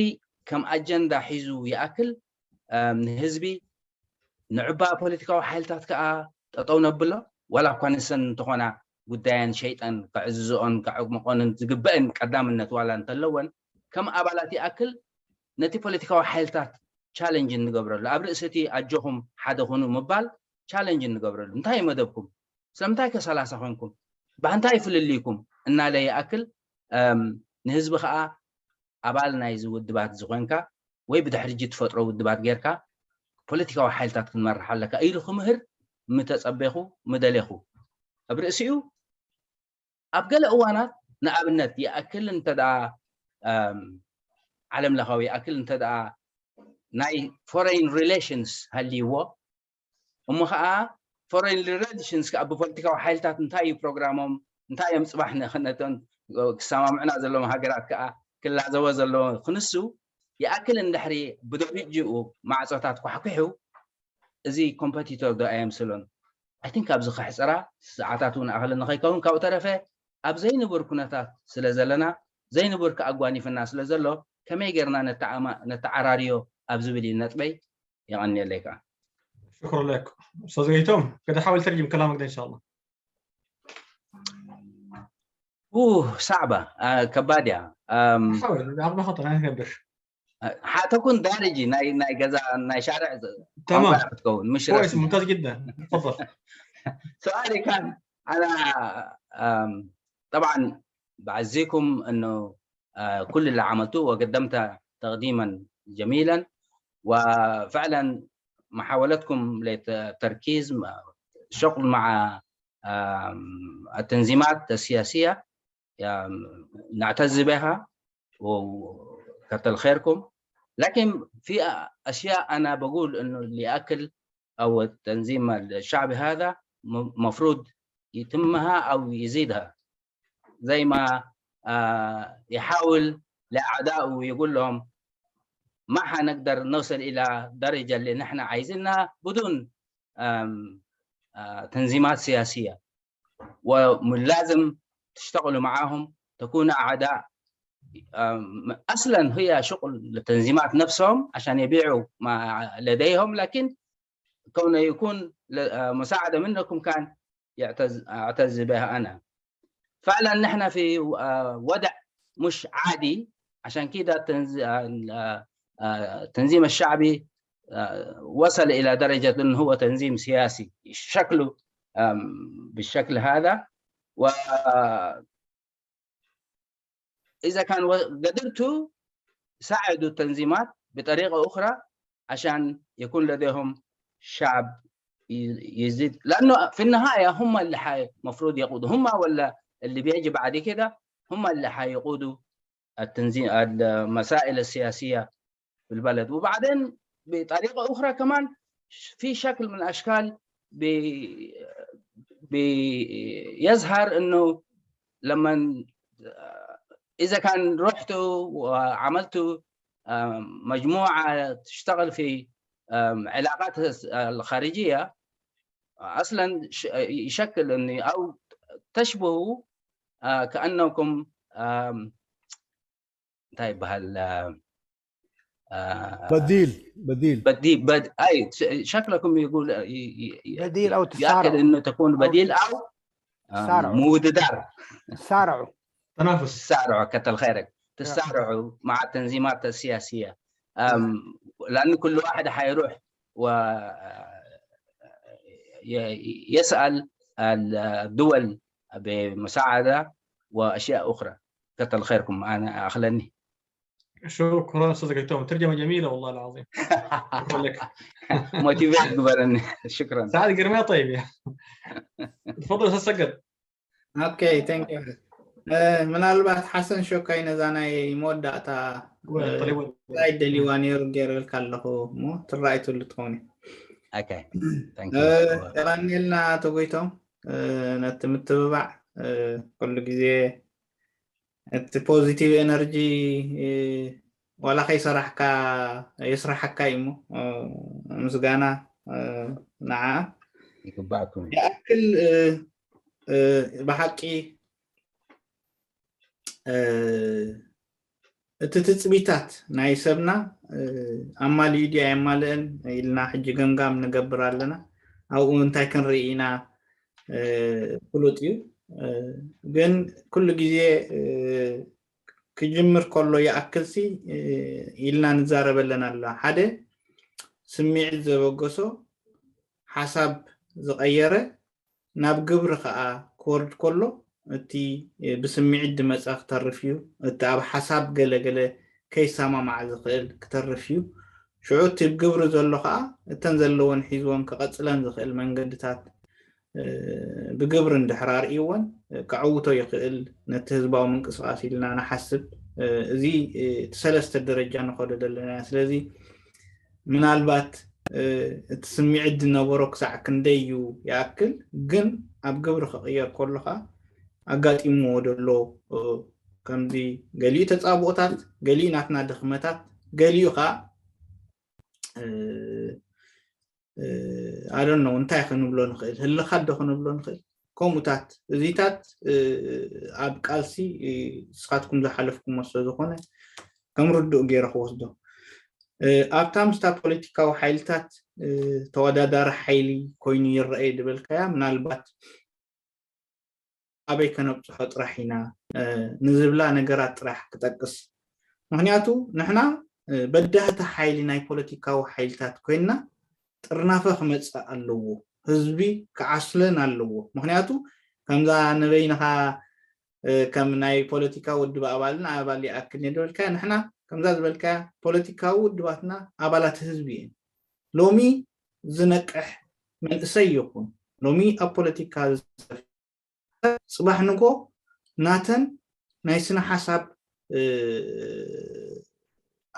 ከም ኣጀንዳ ሒዙ ይኣክል ንህዝቢ ንዕባ ፖለቲካዊ ሓይልታት ከዓ ጠጠው ነብሎ፣ ዋላ እኳ ንሰን እንተኾና ጉዳየን ሸይጠን ከዕዝዝኦን ከዕምቆንን ዝግበአን ቀዳምነት ዋላ እንተለወን፣ ከም ኣባላት ይኣክል ነቲ ፖለቲካዊ ሓይልታት ቻለንጅ እንገብረሉ፣ ኣብ ርእሲ እቲ ኣጆኹም ሓደ ኩኑ ምባል ቻለንጅ እንገብረሉ። እንታይ እዩ መደብኩም? ስለምንታይ ከ ሰላሳ ኮንኩም? ብሓንታይ ፍልልይኩም? እናለ ይኣክል ንህዝቢ ከዓ ኣባል ናይዚ ውድባት ዝኾንካ ወይ ብድሕሪ ሕጂ ትፈጥሮ ውድባት ጌርካ ፖለቲካዊ ሓይልታት ክንመርሕ ኣለካ ኢሉ ክምህር ምተጸቤኹ ምደሌኹ። ኣብ ርእሲኡ ኣብ ገለ እዋናት ንኣብነት ይኣክል እንተ ደኣ ዓለም ለኻዊ ይኣክል እንተ ደኣ ናይ ፎሬን ሪሌሽንስ ሃልይዎ እሞ ከዓ ፎሬን ሪሌሽንስ ከዓ ብፖለቲካዊ ሓይልታት እንታይ እዩ ፕሮግራሞም እንታይ እዮም ፅባሕ ንክነተን ክሰማምዕና ዘለዎም ሃገራት ከዓ ክላዘቦ ዘለዎ ክንሱ ይኣክል እንድሕሪ ብደረጅኡ ማዕጾታት ኳሕኩሑ፣ እዚ ኮምፐቲተር ዶ ኣየምስሎን? I think ኣብዚ ከሕጽራ ሰዓታት እውን ኣኽል ንኸይከውን፣ ካብኡ ተረፈ ኣብ ዘይንቡር ኩነታት ስለ ዘለና፣ ዘይንቡር ከኣጓኒፍና ስለ ዘሎ ከመይ ጌርና ነተዓማ- ነተዓራርዮ ኣብ ዝብል እዩ ነጥበይ። የቐንየለይ ከዓ። شكرا لك. أستاذ قيثوم، كده حاول ترجم كلامك ده إن شاء الله. ኡህ ሳዕባ አ፣ ከባድ እያ። ኣም፣ حاول بعض ما خطر أنا كبر. ሓተኩን ዳርጂ ናይ ናይ ገዛ ናይ ሻርዕ تمام. ክትከውን ምሽ كويس، ረስሚ ممتاز جدا. تفضل. سؤالي كان أنا، أم، طبعا بعزيكم إنه، آه، كل اللي عملتوه وقدمته تقديما جميلا، وفعلا محاولتكم للتركيز، شغل مع، آم، التنظيمات السياسية، آم، نعتز بها وكتر خيركم. لكن في أشياء أنا بقول إنه اللي أكل أو التنظيم الشعبي هذا م- مفروض يتمها أو يزيدها، زي ما، آه، يحاول لأعدائه ويقول لهم: ما حنقدر نوصل إلى درجة اللي نحن عايزينها بدون، آم، آه، تنظيمات سياسية، ولازم تشتغلوا معاهم، تكونوا أعداء. آم، أصلا هي شغل للتنظيمات نفسهم عشان يبيعوا ما لديهم، لكن كونه يكون ل- آه، مساعدة منكم كان يعتز أعتز بها أنا. فعلا نحن في، آه، وضع مش عادي، عشان كده تنز- آه، آه، التنظيم الشعبي، آه، وصل إلى درجة أنه هو تنظيم سياسي شكله، آم، بالشكل هذا. وإذا كان و- قدرتوا ساعدوا التنظيمات بطريقة أخرى عشان يكون لديهم شعب ي- يزيد، لأنه في النهاية هم اللي حي مفروض يقودوا، هم ولا اللي بيجي بعد كده هم اللي حيقودوا التنظيم، المسائل السياسية في البلد. وبعدين بطريقة أخرى كمان في شكل من الأشكال بي بيظهر إنه لما، إذا كان رحتوا وعملتوا، آم، مجموعة تشتغل في، آم، علاقات الخارجية، أصلا ش- يشكل إني أو تشبهوا، آه، كأنكم، آم، እንታይ ይበሃል፣ አ፣ አ፣ بديل بديل بديل بد أي ش- شكلكم يقول ي- ي- ي- بديل أو يؤكد تسارع. إنه تكون أو بديل أو، آه، تسارع. مو جدار. تسارعوا. تنافس. تسارع كتر خيرك، تسارعوا مع التنظيمات السياسية. آم، لأن كل واحد حيروح و ي- يسأل الدول بمساعدة وأشياء أخرى. كتر خيركم، أنا أخلني. شكرا أستاذ قيثوم، ترجمة جميلة والله العظيم. شكرا لك. موتيفيت قبرني. شكرا. سعد قرمي طيب يا. تفضل أستاذ سقد. ኦኬ፣ thank you. ምናልባት ሓሰን ሾካይ ነዛ ናይ መወዳእታ طلبوا ስላይድ ደልይዋ ነይሩ ገይረልካ ኣለኹ እሞ ትረኣይ ትብሉ ትኸውን እዩ። Okay. Thank እ፣ you. የቐንየልና ኣቶ ጎይቶም፣ እ፣ ነቲ ምትብባዕ፣ እ፣ ኩሉ ግዜ እቲ ፖዚቲቭ ኤነርጂ፣ እ፣ ዋላ ከይሰራሕካ የስራሓካ እዩ እሞ፣ እ፣ ምስጋና፣ እ፣ ንዓ ይግባእኩም። ይኣክል፣ እ፣ እ፣ ብሓቂ፣ እ፣ እቲ ትጽቢታት ናይ ሰብና፣ እ፣ ኣማሊኡ ድዩ ኣየማልእን ኢልና ሕጂ ገምጋም ንገብር ኣለና። ኣብኡ እንታይ ክንርኢ ኢና፣ እ፣ ፍሉጥ እዩ። እ፣ ግን ኩሉ ግዜ፣ እ፣ ክጅምር ከሎ ይኣክልሲ፣ እ፣ ኢልና ንዛረበለን ኣለና። ሓደ ስምዒት ዘበገሶ ሓሳብ ዝቐየረ ናብ ግብሪ ከኣ ክወርድ ከሎ እቲ ብስምዒት ዝመጸ ክተርፍ እዩ። እቲ ኣብ ሓሳብ ገለ ገለ ከይሰማማዕ ዝኽእል ክተርፍ እዩ። ሽዑ እቲ ብግብሪ ዘሎ ከኣ እተን ዘለዎን ሒዝዎን ክቐጽለን ዝኽእል መንገድታት፣ እ፣ ብግብሪ እንድሕር ኣርእይዎን፣ እ፣ ከዕውቶ ይኽእል ነቲ ህዝባዊ ምንቅስቓስ ኢልና ንሓስብ። እ፣ እዚ፣ እ፣ እቲ ሰለስተ ደረጃ ንኸዶ ዘለና። ስለዚ ምናልባት፣ እ፣ እቲ ስምዒት ዝነበሮ ክሳዕ ክንደይ እዩ ይኣክል፣ ግን ኣብ ግብሪ ክቕየር ከሎ ከኣ ኣጋጢምዎ ዘሎ፣ እ፣ ከምዚ ገሊኡ ተፃብኦታት፣ ገሊኡ ናትና ድኽመታት፣ ገሊኡ ከዓ ኣደን ነው እንታይ ክንብሎ ንኽእል፣ ህልኻት ዶ ክንብሎ ንኽእል። ከምኡታት እዚታት ኣብ ቃልሲ ንስኻትኩም ዝሓለፍኩሞ ስለ ዝኾነ ከም ርዱእ ገይረ ክወስዶ። ኣብታ ምስታ ፖለቲካዊ ሓይልታት ተወዳዳሪ ሓይሊ ኮይኑ ይረኣየ ዝበልካያ፣ ምናልባት ኣበይ ከነብፅሖ ጥራሕ ኢና ንዝብላ ነገራት ጥራሕ ክጠቅስ። ምክንያቱ ንሕና በዳህቲ ሓይሊ ናይ ፖለቲካዊ ሓይልታት ኮይንና ጥርናፈ ክመፅእ ኣለዎ፣ ህዝቢ ክዓስለን ኣለዎ። ምክንያቱ ከምዛ ንበይንኻ ከም ናይ ፖለቲካ ውድብ ኣባልን ኣባል ይኣክል እየ ዝበልካያ፣ ንሕና ከምዛ ዝበልካያ ፖለቲካዊ ውድባትና ኣባላት ህዝቢ እየን። ሎሚ ዝነቅሕ መንእሰይ ይኹን ሎሚ ኣብ ፖለቲካ ዝሳተፍ፣ ፅባሕ ንጎ ናተን ናይ ስነ ሓሳብ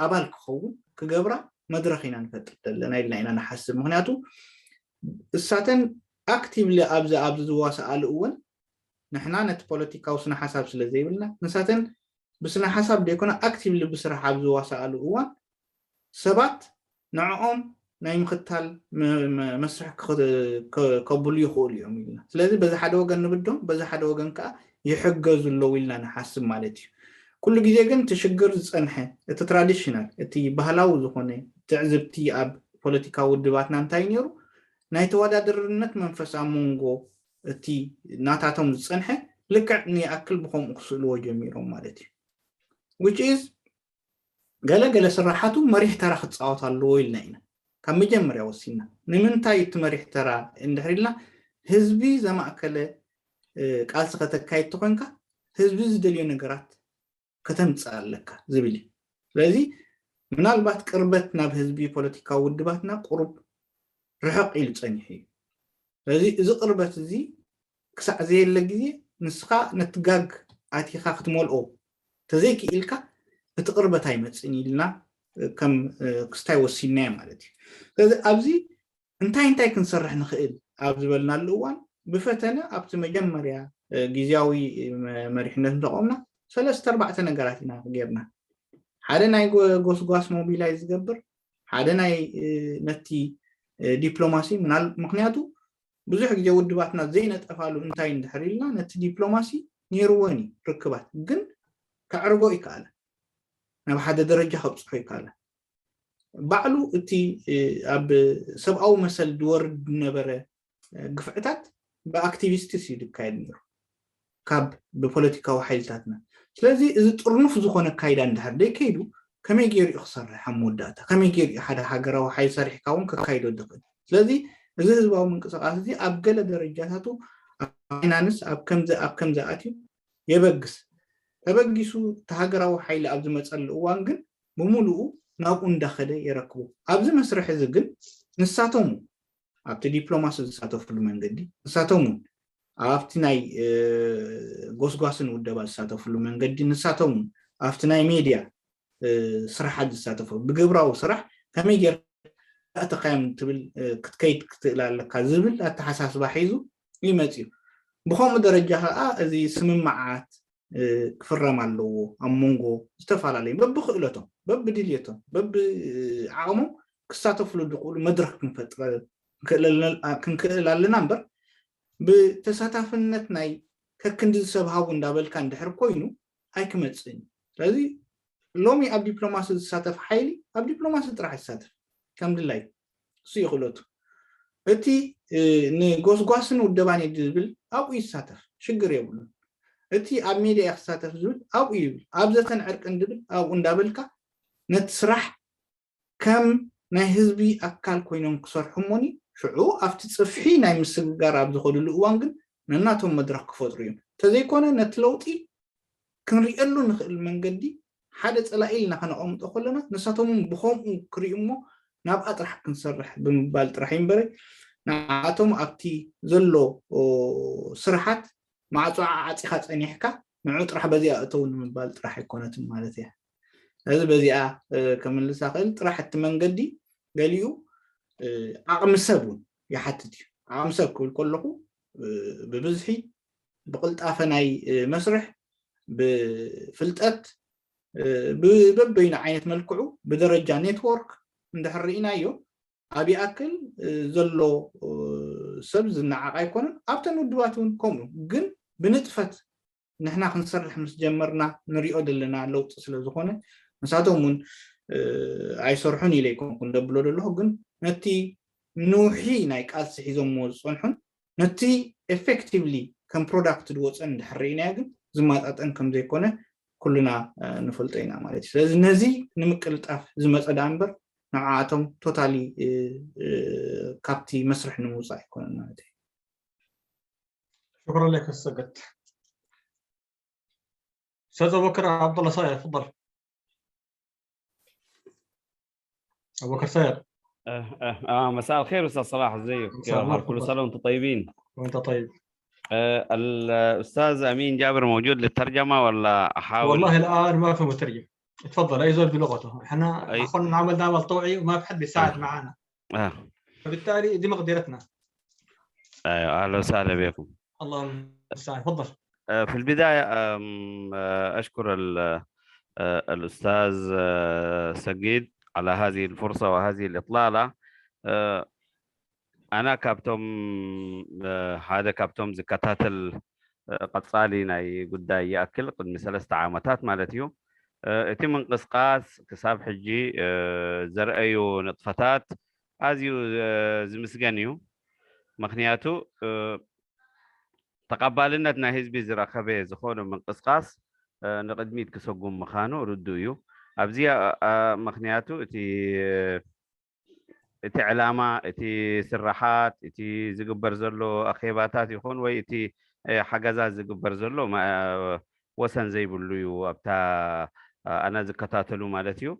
ኣባል ክኸውን ክገብራ መድረኽ ኢና ንፈጥር ዘለና ኢልና ኢና ንሓስብ። ምክንያቱ እሳተን ኣክቲቭሊ ኣብዚ ኣብዚ ዝዋሰኣሉ እውን ንሕና ነቲ ፖለቲካዊ ስነ ሓሳብ ስለ ዘይብልና ንሳተን ብስነ ሓሳብ ዘይኮነ ኣክቲቭሊ ብስራሕ ኣብ ዝዋሰኣሉ እዋን ሰባት ንዕኦም ናይ ምኽታል መስርሕ ከብሉ ይኽእሉ እዮም ኢልና። ስለዚ በዚ ሓደ ወገን ንብዶም፣ በዚ ሓደ ወገን ከዓ ይሕገዙ ኣለዉ ኢልና ንሓስብ ማለት እዩ። ኩሉ ግዜ ግን እቲ ሽግር ዝፀንሐ እቲ ትራዲሽናል እቲ ባህላዊ ዝኾነ ትዕዝብቲ ኣብ ፖለቲካዊ ውድባትና እንታይ ነይሩ? ናይ ተወዳደርነት መንፈስ ኣብ መንጎ እቲ ናታቶም ዝፀንሐ ልክዕ ንይኣክል ብከምኡ ክስእልዎ ጀሚሮም ማለት እዩ። which is ገለ ገለ ስራሓቱ መሪሕ ተራ ክፃወት ኣለዎ ኢልና ኢና ካብ መጀመርያ ወሲና። ንምንታይ እቲ መሪሕ ተራ እንድሕር ኢልና ህዝቢ ዘማእከለ ቃልሲ ከተካይድ ተኮንካ ህዝቢ ዝደልዮ ነገራት ከተምፅእ ኣለካ ዝብል እዩ። ስለዚ ምናልባት ቅርበት ናብ ህዝቢ ፖለቲካዊ ውድባትና ቁሩብ ርሕቕ ኢሉ ፀኒሑ እዩ። ስለዚ እዚ ቅርበት እዚ ክሳዕ ዘየለ ግዜ ንስኻ ነቲ ጋግ ኣቲኻ ክትመልኦ ተዘይክኢልካ እቲ ቅርበት ኣይመፅእን ኢልና ከም ክስታይ ወሲንናዮ ማለት እዩ። ስለዚ ኣብዚ እንታይ እንታይ ክንሰርሕ ንኽእል ኣብ ዝበልናሉ እዋን ብፈተነ ኣብቲ መጀመርያ ግዜያዊ መሪሕነት እንተቆምና ሰለስተ ኣርባዕተ ነገራት ኢና ጌርና። ሓደ ናይ ጎስጓስ ሞቢላይ ዝገብር፣ ሓደ ናይ ነቲ ዲፕሎማሲ ምናል ምክንያቱ ብዙሕ ግዜ ውድባትና ዘይነጠፋሉ እንታይ እንድሕር ኢልና ነቲ ዲፕሎማሲ ነይርወን እዩ ርክባት ግን ከዕርጎ ይከኣለ ናብ ሓደ ደረጃ ከብፅሖ ይከኣለ። ባዕሉ እቲ ኣብ ሰብኣዊ መሰል ዝወርድ ዝነበረ ግፍዕታት ብኣክቲቪስትስ እዩ ዝካየድ ነይሩ ካብ ብፖለቲካዊ ሓይልታትና። ስለዚ እዚ ጥርኑፍ ዝኾነ ኣካይዳ እንድሕር ደይከይዱ ከመይ ገይሩ እዩ ክሰርሕ ኣብ መወዳእታ ከመይ ገይሩ እዩ ሓደ ሃገራዊ ሓይል ሰሪሕካ እውን ከካይዶ ዝኽእል? ስለዚ እዚ ህዝባዊ ምንቅስቃስ እዚ ኣብ ገለ ደረጃታቱ ኣብ ፋይናንስ ኣብ ከምዚ ኣብ ከምዚ ኣትዩ የበግስ። ተበጊሱ እቲ ሃገራዊ ሓይሊ ኣብ ዝመፀሉ እዋን ግን ብምሉኡ ናብኡ እንዳኸደ የረክቦ። ኣብዚ መስርሕ እዚ ግን ንሳቶም ኣብቲ ዲፕሎማሲ ዝሳተፍሉ መንገዲ ንሳቶም እውን ኣብቲ ናይ ጎስጓስን ውደባ ዝሳተፍሉ መንገዲ ንሳቶም እውን ኣብቲ ናይ ሜድያ ስራሓት ዝሳተፉ ብግብራዊ ስራሕ ከመይ ጌር ኣተካዮም ትብል ክትከይድ ክትእል ኣለካ ዝብል ኣተሓሳስባ ሒዙ ይመፅዩ። ብከምኡ ደረጃ ከዓ እዚ ስምምዓት ክፍረም ኣለዎ ኣብ መንጎ ዝተፈላለዩ በብክእለቶም በብድልየቶም በብዓቕሞም ክሳተፍሉ ዝኽእሉ መድረክ ክንፈጥረ ክንክእል ኣለና እምበር ብተሳታፍነት ናይ ከክንዲ ሰብ ሃቡ እንዳበልካ እንድሕር ኮይኑ ኣይክመፅእን እዩ። ስለዚ ሎሚ ኣብ ዲፕሎማሲ ዝሳተፍ ሓይሊ ኣብ ዲፕሎማሲ ጥራሕ ይሳተፍ ከም ድላይ እሱ ይኽእለቱ። እቲ ንጎስጓስን ውደባን ዝብል ኣብኡ ይሳተፍ ሽግር የብሉን። እቲ ኣብ ሜድያ ክሳተፍ ዝብል ኣብኡ ይብል ኣብ ዘተን ዕርቅን ዝብል ኣብኡ እንዳበልካ ነቲ ስራሕ ከም ናይ ህዝቢ ኣካል ኮይኖም ክሰርሑ እሞኒ ሽዑ ኣብቲ ፅፍሒ ናይ ምስግጋር ኣብ ዝኸድሉ እዋን ግን ነናቶም መድረክ ክፈጥሩ እዮም። እንተዘይኮነ ነቲ ለውጢ ክንሪእሉ ንኽእል መንገዲ ሓደ ፀላኢ ኢልና ከነቐምጦ ከለና ንሳቶም እውን ብከምኡ ክሪኡ እሞ ናብኣ ጥራሕ ክንሰርሕ ብምባል ጥራሕ እዩ እምበረ ንዓቶም ኣብቲ ዘሎ ስርሓት ማዕፆ ዓፂኻ ፀኒሕካ ንዑ ጥራሕ በዚኣ እተው ንምባል ጥራሕ ኣይኮነትን ማለት እያ። ስለዚ በዚኣ ክምልሳ ክእል ጥራሕ እቲ መንገዲ ገሊኡ ዓቕሚ ሰብ እውን ይሓትት እዩ። ዓቕሚ ሰብ ክብል ከለኹ ብብዝሒ ብቅልጣፈ ናይ መስርሕ ብፍልጠት ብበበይኑ ዓይነት መልክዑ ብደረጃ ኔትወርክ እንድሕር ርኢናዮ ኣብ ይኣክል ዘሎ ሰብ ዝነዓቕ ኣይኮነን። ኣብተን ውድባት እውን ከምኡ ግን ብንጥፈት ንሕና ክንሰርሕ ምስ ጀመርና ንሪኦ ዘለና ለውጢ ስለ ዝኾነ ንሳቶም እውን ኣይሰርሑን ኢለ ኣይኮንኩን ደብሎ ዘለኹ ግን ነቲ ንውሒ ናይ ቃልሲ ሒዞምዎ ዝፀንሑን ነቲ ኤፌክቲቭሊ ከም ፕሮዳክት ዝወፀን እንድሕር ርኢናዮ ግን ዝመጣጠን ከም ዘይኮነ ኩልና ንፈልጦ ኢና ማለት እዩ። ስለዚ ነዚ ንምቅልጣፍ ዝመፀ ደኣ እምበር ንዓኣቶም ቶታሊ ካብቲ መስርሕ ንምውፃእ ኣይኮነን ማለት እዩ። شكرا لك استاذ سقيد. استاذ ابو بكر عبد الله صاير، تفضل. ابو بكر صاير. آه، آه، آه، مساء الخير استاذ صلاح، ازيك؟ مساء النور، كل تفضل. سنه وانتم طيبين. وانت طيب. آه، الاستاذ امين جابر موجود للترجمه ولا احاول؟ والله الان ما في مترجم. تفضل، اي زول بلغته، احنا أي. اخونا نعمل ده عمل طوعي وما في حد بيساعد آه. معانا، آه. فبالتالي دي مقدرتنا. ايوه، اهلا وسهلا بكم. الله المستعان، تفضل. آه، في البدايه آم، آه، اشكر ال- آه، الاستاذ آه، سجيد على هذه الفرصه وهذه الاطلاله. آه، ኣና ካብቶም ሓደ ካብቶም ዝከታተል ቀፃሊ ናይ ጉዳይ ይኣክል ቅድሚ ሰለስተ ዓመታት ማለት እዩ። እቲ ምንቅስቃስ ክሳብ ሕጂ ዘርአዩ ንጥፈታት ኣዝዩ ዝምስገን እዩ። ምክንያቱ ተቐባልነት ናይ ህዝቢ ዝረኸበ ዝኾነ ምንቅስቃስ ንቕድሚት ክሰጉም ምዃኑ ርዱእ እዩ። ኣብዚ ምክንያቱ እቲ እቲ ዕላማ፣ እቲ ስራሓት፣ እቲ ዝግበር ዘሎ ኣኼባታት ይኹን ወይ እቲ ሓገዛት ዝግበር ዘሎ ወሰን ዘይብሉ እዩ። ኣብታ ኣነ ዝከታተሉ ማለት እዩ።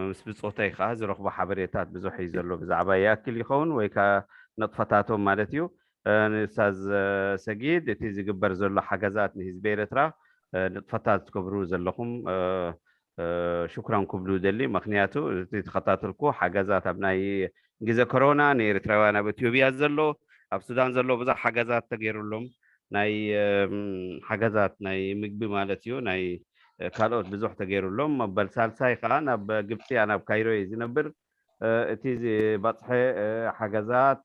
ምስ ብፆተይ ከዓ ዝረኽቦ ሓበሬታት ብዙሕ እዩ ዘሎ። ብዛዕባ ይኣክል ይኸውን ወይ ከዓ ንጥፈታቶም ማለት እዩ። ንኡስታዝ ሰጊድ፣ እቲ ዝግበር ዘሎ ሓገዛት ንህዝቢ ኤርትራ ንጥፈታት ትገብሩ ዘለኹም ሽኩራን ክብሉ ደሊ። ምክንያቱ እቲ ተኸታተልኩ ሓገዛት ኣብ ናይ ግዜ ኮሮና ንኤርትራውያን ኣብ ኢትዮጵያ ዘሎ ኣብ ሱዳን ዘሎ ብዙሕ ሓገዛት ተገይሩሎም ናይ ሓገዛት ናይ ምግቢ ማለት እዩ ናይ ካልኦት ብዙሕ ተገይሩሎም። መበል ሳልሳይ ከዓ ናብ ግብፂ ናብ ካይሮ እዩ ዝነብር። እቲ ዝበፅሐ ሓገዛት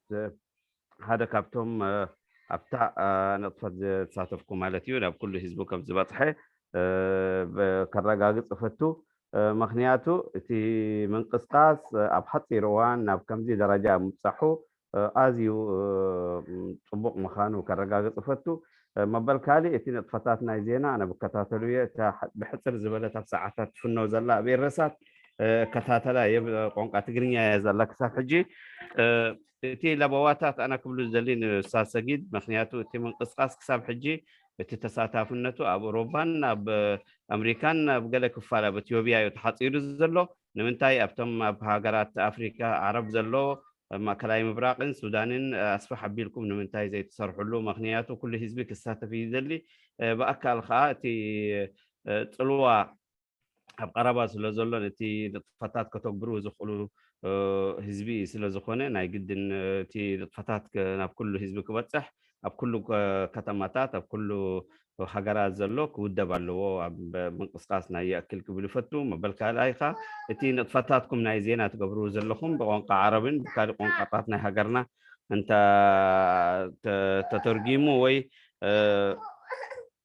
ሓደ ካብቶም ኣብታ ንጥፈት ዝተሳተፍኩ ማለት እዩ ናብ ኩሉ ህዝቡ ከም ዝበፅሐ ከረጋግፅ እፈቱ። ምክንያቱ እቲ ምንቅስቃስ ኣብ ሓፂር እዋን ናብ ከምዚ ደረጃ ምብፃሑ ኣዝዩ ፅቡቅ ምዃኑ ከረጋግፅ እፈቱ። መበል ካሊእ እቲ ንጥፈታት ናይ ዜና ኣነ ብከታተሉ እየ። እታ ብሕፅር ዝበለት ኣብ ሰዓታት ትፍነው ዘላ ኣብ ኤረሳት እከታተላ እየ። ቋንቋ ትግርኛ እያ ዘላ ክሳብ ሕጂ። እቲ ለበዋታት ኣነ ክብሉ ዝደሊ ንኡስታዝ ሰጊድ፣ ምክንያቱ እቲ ምንቅስቃስ ክሳብ ሕጂ እቲ ተሳታፍነቱ ኣብ ኣውሮፓን ኣብ ኣምሪካን ኣብ ገለ ክፋል ኣብ ኢትዮጵያ እዩ ተሓፂሩ ዘሎ። ንምንታይ ኣብቶም ኣብ ሃገራት ኣፍሪካ ዓረብ ዘሎ ማእከላይ ምብራቅን ሱዳንን ኣስፍሕ ኣቢልኩም ንምንታይ ዘይትሰርሕሉ? ምክንያቱ ኩሉ ህዝቢ ክሳተፍ እዩ ዝደሊ። ብኣካል ከዓ እቲ ፅልዋ ኣብ ቀረባ ስለ ዘሎ ነቲ ንጥፈታት ከተግብሩ ዝኽእሉ ህዝቢ ስለ ዝኾነ ናይ ግድን እቲ ንጥፈታት ናብ ኩሉ ህዝቢ ክበፅሕ ኣብ ኩሉ ከተማታት ኣብ ኩሉ ሃገራት ዘሎ ክውደብ ኣለዎ። ኣብ ምንቅስቃስ ናይ ይኣክል ክብል ይፈቱ። መበል ካልኣይ ኸ እቲ ንጥፈታትኩም ናይ ዜና ትገብሩ ዘለኹም ብቋንቋ ዓረብን ብካሊእ ቋንቋታት ናይ ሃገርና እንተ ተተርጊሙ ወይ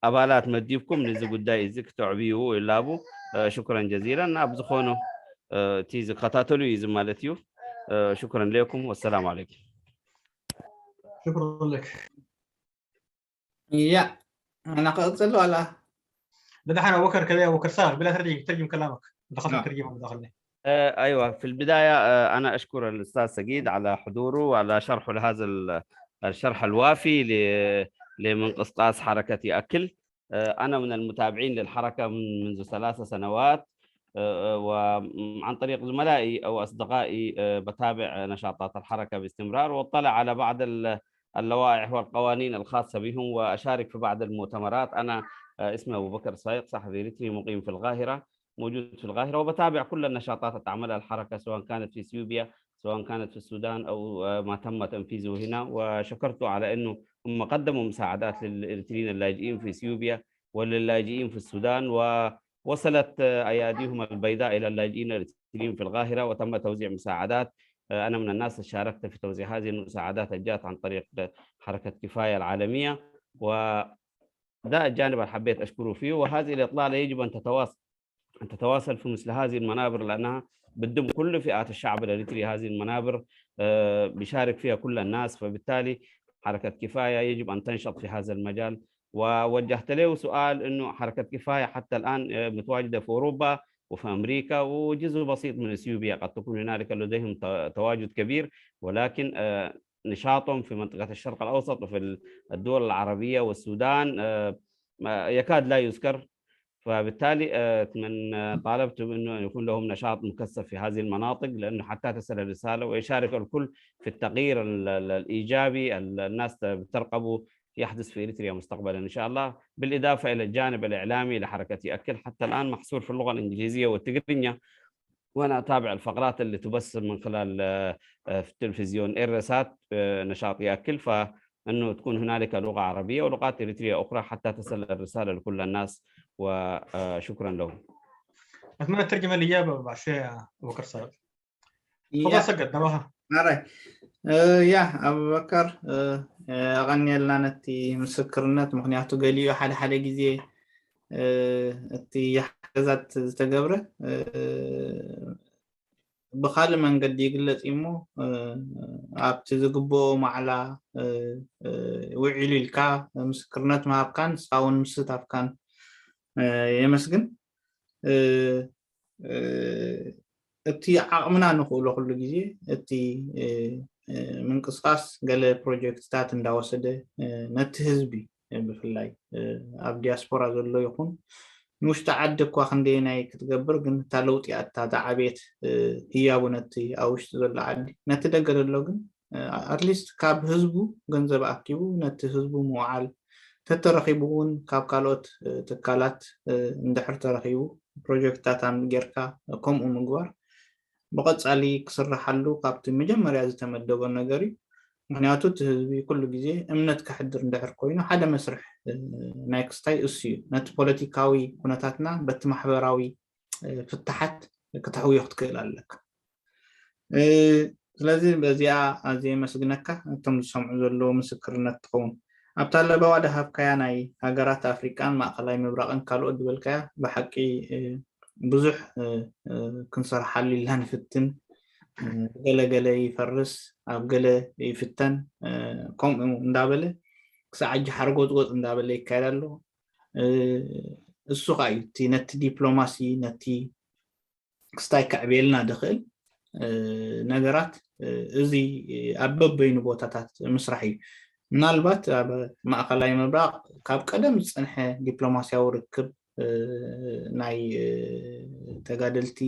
ኣባላት መዲብኩም ነዚ ጉዳይ እዚ ክተዕብይዎ ይላቡ። ሽኩረን ጀዚለን። ኣብ ዝኾነ እቲ ዝከታተሉ እዩ እዚ ማለት እዩ። ሽኩረን ለኩም። ወሰላም ዓለይኩም። شكرا لك. ያ ኣና ክቕፅል ዋላ بدحنا وكر كذا وكر صار بلا ترجم، ترجم كلامك. دخلنا نعم. ترجمة مداخلة. آه، أيوة، في البداية، آه، أنا أشكر الأستاذ سجيد على حضوره وعلى شرحه لهذا ال- الشرح الوافي ل- لمنقسقاس حركة يأكل. آه، أنا من المتابعين للحركة من- منذ ثلاث سنوات، آه، آه، وعن طريق زملائي أو أصدقائي، آه، بتابع نشاطات الحركة باستمرار، وأطلع على بعض ال- اللوائح والقوانين الخاصة بهم، وأشارك في بعض المؤتمرات. أنا، آه، اسمي أبو بكر صايق، صحفي إريتري مقيم في القاهرة، موجود في القاهرة، وبتابع كل النشاطات تعملها الحركة، سواء كانت في إثيوبيا، سواء كانت في السودان أو، آه، ما تم تنفيذه هنا. وشكرته على أنه هم قدموا مساعدات للإريتريين اللاجئين في إثيوبيا، وللاجئين في السودان، ووصلت أياديهم البيضاء إلى اللاجئين الإريتريين في القاهرة، وتم توزيع مساعدات. أنا من الناس اللي شاركت في توزيع هذه المساعدات الجاءت عن طريق حركة كفاية العالمية، وده الجانب اللي حبيت أشكره فيه. وهذه الإطلالة يجب أن تتواصل أن تتواصل في مثل هذه المنابر، لأنها بتضم كل فئات الشعب الإريتري. هذه المنابر آه، بيشارك فيها كل الناس، فبالتالي حركة كفاية يجب أن تنشط في هذا المجال. ووجهت له سؤال إنه حركة كفاية حتى الآن آه، متواجدة في أوروبا وفي أمريكا، وجزء بسيط من إثيوبيا قد تكون هنالك لديهم ت- تواجد كبير، ولكن آه، نشاطهم في منطقة الشرق الأوسط وفي ال- الدول العربية والسودان آه، ما- يكاد لا يذكر. فبالتالي آه، من آه، طالبت انه يكون لهم نشاط مكثف في هذه المناطق، لانه حتى تصل الرساله ويشارك الكل في التغيير ال- ال- الايجابي ال- الناس بترقبه يحدث في اريتريا مستقبلا ان شاء الله، بالاضافه الى الجانب الاعلامي لحركه ياكل، حتى الان محصور في اللغه الانجليزيه والتقرينيه، وانا اتابع الفقرات اللي تبث من خلال آه، آه، في التلفزيون ايرسات آه، نشاط ياكل، فانه تكون هنالك لغه عربيه ولغات اريتريه اخرى حتى تصل الرساله لكل الناس. وشكرا لهم. اتمنى ترجم الاجابه بعد شويه يا ابو بكر صاحب. تفضل سقط نباها. ማራይ ያ ኣቡበከር ኣቐንየልና ነቲ ምስክርነት። ምክንያቱ ገሊኡ ሓደ ሓደ ግዜ እቲ ሓገዛት ዝተገብረ ብካልእ መንገዲ ይግለጽ እዩ እሞ ኣብቲ ዝግብኦ ማዕላ ውዒሉ ኢልካ ምስክርነት ምሃብካን ንስኻ እውን ምስታፍካን የመስግን። እቲ ዓቕምና ንኽእሎ ኩሉ ግዜ እቲ ምንቅስቃስ ገለ ፕሮጀክትታት እንዳወሰደ ነቲ ህዝቢ ብፍላይ ኣብ ዲያስፖራ ዘሎ ይኹን ንውሽጢ ዓዲ እኳ ክንደየናይ ክትገብር ግን እታ ለውጢ ኣታ ዝዓበየት ህያቡ ነቲ ኣብ ውሽጢ ዘሎ ዓዲ ነቲ ደገ ዘሎ ግን ኣትሊስት ካብ ህዝቡ ገንዘብ ኣኪቡ ነቲ ህዝቡ ምውዓል ተተረኺቡ እውን ካብ ካልኦት ትካላት እንድሕር ተረኺቡ ፕሮጀክትታት ጌርካ ከምኡ ምግባር ብቐፃሊ ክስርሓሉ ካብቲ መጀመርያ ዝተመደቦ ነገር እዩ። ምክንያቱ እቲ ህዝቢ ኩሉ ግዜ እምነት ከሕድር እንድሕር ኮይኑ ሓደ መስርሕ ናይ ክስታይ እሱ እዩ። ነቲ ፖለቲካዊ ኩነታትና በቲ ማሕበራዊ ፍትሓት ክተሕውዮ ክትክእል ኣለካ። ስለዚ በዚኣ ኣዝየ የመስግነካ። እቶም ዝሰምዑ ዘለዉ ምስክርነት ትኸውን ኣብታ ለበዋ ድሃብካያ ናይ ሃገራት ኣፍሪቃን ማእኸላይ ምብራቕን ካልኦት ዝበልካያ ብሓቂ ብዙሕ ክንሰርሓሉ ኢልና ንፍትን። ገለ ገለ ይፈርስ፣ ኣብ ገለ ይፍተን፣ ከምኡ እንዳበለ ክሳዕ ሕጂ ሓርጎፅጎፅ እንዳበለ ይካየድ ኣሎ። እሱ ከዓ እዩ እቲ ነቲ ዲፕሎማሲ ነቲ ክስታይ ከዕብየልና ድኽእል ነገራት እዚ ኣብ በበይኑ ቦታታት ምስራሕ እዩ። ምናልባት ኣብ ማእኸላይ ምብራቕ ካብ ቀደም ዝፀንሐ ዲፕሎማሲያዊ ርክብ ናይ ተጋደልቲ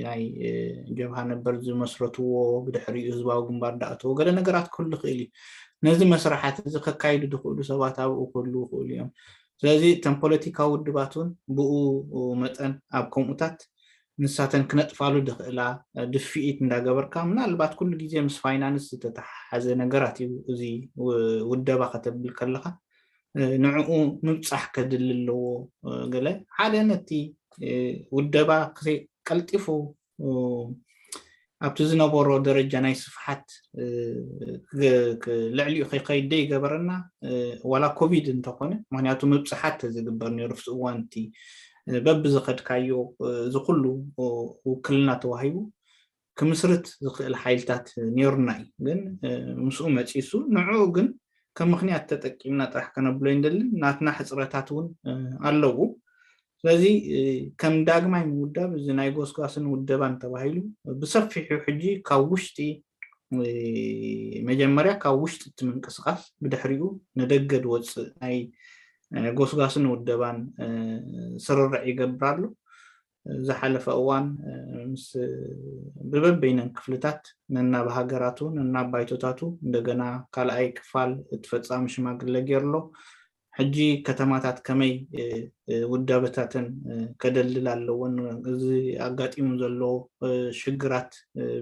ናይ ጀብሃ ነበር ዝመስረትዎ ብድሕሪኡ ህዝባዊ ግንባር ዳእተዎ ገለ ነገራት ክህሉ ይኽእል እዩ። ነዚ መስራሓት እዚ ከካይዱ ዝኽእሉ ሰባት ኣብኡ ክህሉ ይኽእሉ እዮም። ስለዚ እተን ፖለቲካዊ ውድባት እውን ብኡ መጠን ኣብ ከምኡታት ንሳተን ክነጥፋሉ ዝኽእላ ድፍኢት እንዳገበርካ ምናልባት ኩሉ ግዜ ምስ ፋይናንስ ዝተተሓሓዘ ነገራት እዩ። እዚ ውደባ ከተብል ከለካ ንዕኡ ምብፃሕ ከድሊ ኣለዎ። ገለ ሓደ ነቲ ውደባ ቀልጢፉ ኣብቲ ዝነበሮ ደረጃ ናይ ስፍሓት ልዕሊኡ ከይከይድ ይገበረና ዋላ ኮቪድ እንተኾነ ምክንያቱ ምብፅሓት ዝግበር ነይሩ ፍቲ እዋን እቲ በብዝኸድካዮ እዚ ኩሉ ውክልና ተዋሂቡ ክምስርት ዝኽእል ሓይልታት ነይሩና እዩ። ግን ምስኡ መፂሱ ንዕኡ ግን ከም ምክንያት ተጠቂምና ጥራሕ ከነብሎ ይንደሊ ናትና ሕፅረታት እውን ኣለዉ። ስለዚ ከም ዳግማይ ምውዳብ እዚ ናይ ጎስጓስን ውደባን ተባሂሉ ብሰፊሑ ሕጂ ካብ ውሽጢ መጀመርያ ካብ ውሽጢ እቲ ምንቅስቃስ ብድሕሪኡ ንደገ ዝወፅእ ናይ ጎስጓስን ውደባን ስርርዕ ይገብር ኣሎ። ዝሓለፈ እዋን ምስ ብበበይነን ክፍልታት ነናብ ሃገራቱ ነናብ ባይቶታቱ እንደገና ካልኣይ ክፋል እቲ ፈፃሚ ሽማግለ ገይሩ ኣሎ። ሕጂ ከተማታት ከመይ ውዳበታተን ከደልድላ ኣለወን፣ እዚ ኣጋጢሙ ዘሎ ሽግራት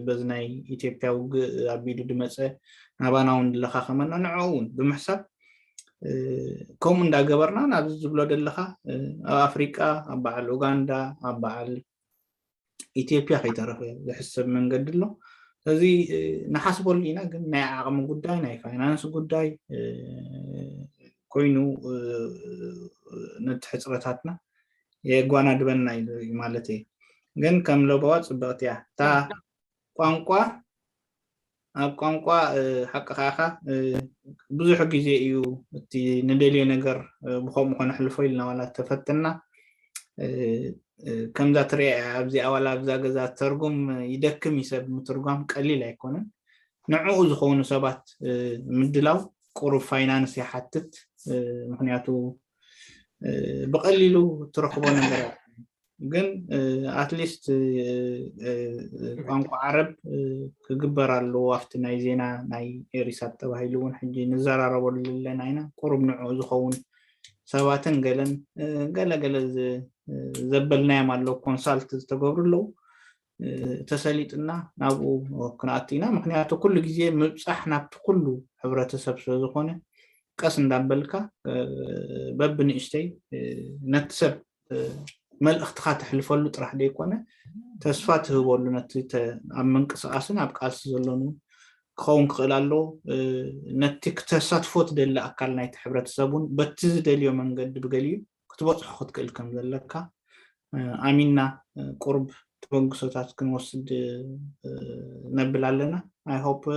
በዚ ናይ ኢትዮጵያ ውግእ ኣቢሉ ዝመፀ ናባና እውን ዝለኻኸመና ንዕኡ እውን ብምሕሳብ ከምኡ እንዳገበርና ናብዚ ዝብሎ ዘለካ ኣብ ኣፍሪቃ ኣብ በዓል ኡጋንዳ ኣብ በዓል ኢትዮጵያ ከይተረፈ ዝሕሰብ መንገዲ ኣሎ። እዚ ንሓስበሉ ኢና፣ ግን ናይ ዓቕሚ ጉዳይ ናይ ፋይናንስ ጉዳይ ኮይኑ ነቲ ሕፅረታትና የጓናድበና እዩ ማለት እዩ። ግን ከም ለበዋ ፅብቕቲ እያ እታ ቋንቋ። ኣብ ቋንቋ ሓቂ ከኣኻ ብዙሕ ግዜ እዩ እቲ ንደልዮ ነገር ብከምኡ ከነሕልፎ ኢልና ዋላ ተፈትና። ከምዛ ትሪኣ ኣብዚኣ ዋላ ኣብዛ ገዛ ተርጉም ይደክም እዩ ሰብ ምትርጓም ቀሊል ኣይኮነን። ንዕኡ ዝኸውን ሰባት ምድላው ቁሩብ ፋይናንስ ይሓትት። ምክንያቱ ብቀሊሉ ትረክቦ ነገር ግን ኣትሊስት ቋንቋ ዓረብ ክግበር ኣለዎ ኣብቲ ናይ ዜና ናይ ኤሪሳት ተባሂሉ እውን ሕጂ ንዘራረበሉ ዘለና ኢና። ቁሩብ ንዕኡ ዝኸውን ሰባትን ገለን ገለገለ ዘበልናዮም ኣለዉ ኮንሳልት ዝተገብሩ ኣለዉ። ተሰሊጥና ናብኡ ክንኣቱ ኢና። ምክንያቱ ኩሉ ግዜ ምብፃሕ ናብቲ ኩሉ ሕብረተሰብ ስለዝኮነ ቀስ እንዳበልካ በብንእሽተይ ነቲ ሰብ መልእክትካ ተሕልፈሉ ጥራሕ ዘይኮነ ተስፋ ትህበሉ ነቲ ኣብ ምንቅስቃስን ኣብ ቃልሲ ዘሎን ክኸውን ክኽእል ኣለዎ። ነቲ ክተሳትፎ ትደሊ ኣካል ናይቲ ሕብረተሰብ እውን በቲ ዝደልዮ መንገዲ ብገሊኡ ክትበፅሖ ክትክእል ከም ዘለካ ኣሚንና ቁርብ ተበግሶታት ክንወስድ ነብል ኣለና። I hope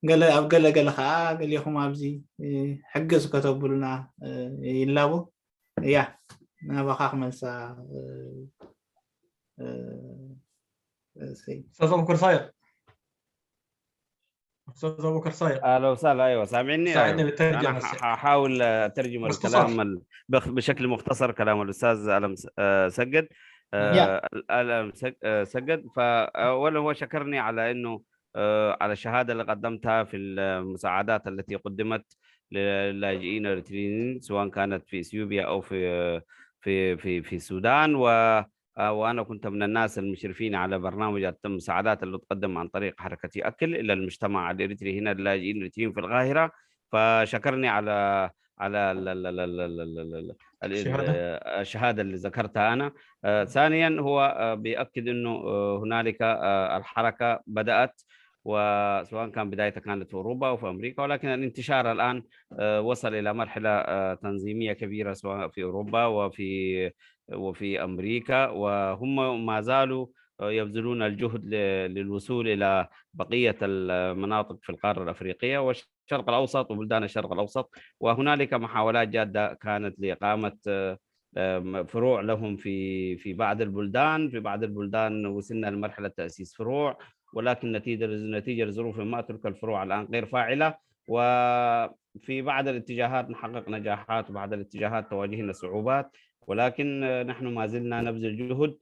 ገለ ኣብ ገለ ገለ ከዓ ገሊኹም ኣብዚ ሕግዝ ከተብሉና ይላቦ። እያ ናባኻ ክመልሳ استاذ ابو كرصاير. استاذ ابو كرصاير. اهلا وسهلا، ايوه سامعني؟ ساعدني بالترجمه. انا هحاول اترجم الكلام بشكل مختصر كلام الاستاذ الم سجد. الم سجد. فاولا هو شكرني على انه على الشهاده اللي قدمتها في المساعدات التي قدمت للاجئين الاريتريين، سواء كانت في اثيوبيا او في في في في السودان. و وانا كنت من الناس المشرفين على برنامج المساعدات اللي تقدم عن طريق حركه ياكل الى المجتمع الاريتري هنا، اللاجئين الاريتريين في القاهره. فشكرني على على الشهاده اللي ذكرتها انا. ثانيا هو بياكد انه هنالك الحركه بدات، وسواء كان بدايتها كانت في اوروبا او في امريكا، ولكن الانتشار الان وصل الى مرحله تنظيميه كبيره سواء في اوروبا وفي وفي امريكا، وهم ما زالوا يبذلون الجهد للوصول الى بقيه المناطق في القاره الافريقيه والشرق الاوسط وبلدان الشرق الاوسط. وهنالك محاولات جاده كانت لاقامه فروع لهم في في بعض البلدان. في بعض البلدان وصلنا لمرحله تاسيس فروع، ولكن نتيجه نتيجه لظروف ما ترك الفروع الان غير فاعله. وفي بعض الاتجاهات نحقق نجاحات، وبعض الاتجاهات تواجهنا صعوبات، ولكن نحن ما زلنا نبذل جهد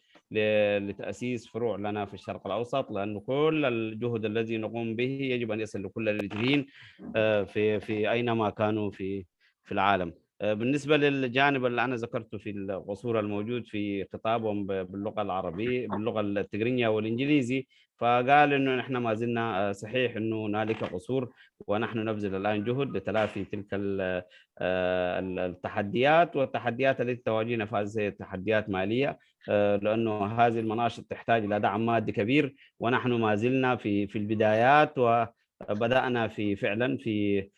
لتاسيس فروع لنا في الشرق الاوسط، لانه كل الجهد الذي نقوم به يجب ان يصل لكل الاريتريين في في اينما كانوا في في العالم. بالنسبه للجانب اللي انا ذكرته في القصور الموجود في خطابهم باللغه العربيه، باللغه التقرينيه والانجليزي، فقال انه نحن ما زلنا صحيح انه هنالك قصور، ونحن نبذل الان جهد لتلافي تلك التحديات، والتحديات التي تواجهنا في هذه تحديات ماليه، لانه هذه المناشط تحتاج الى دعم مادي كبير، ونحن ما زلنا في في البدايات، وبدانا في فعلا في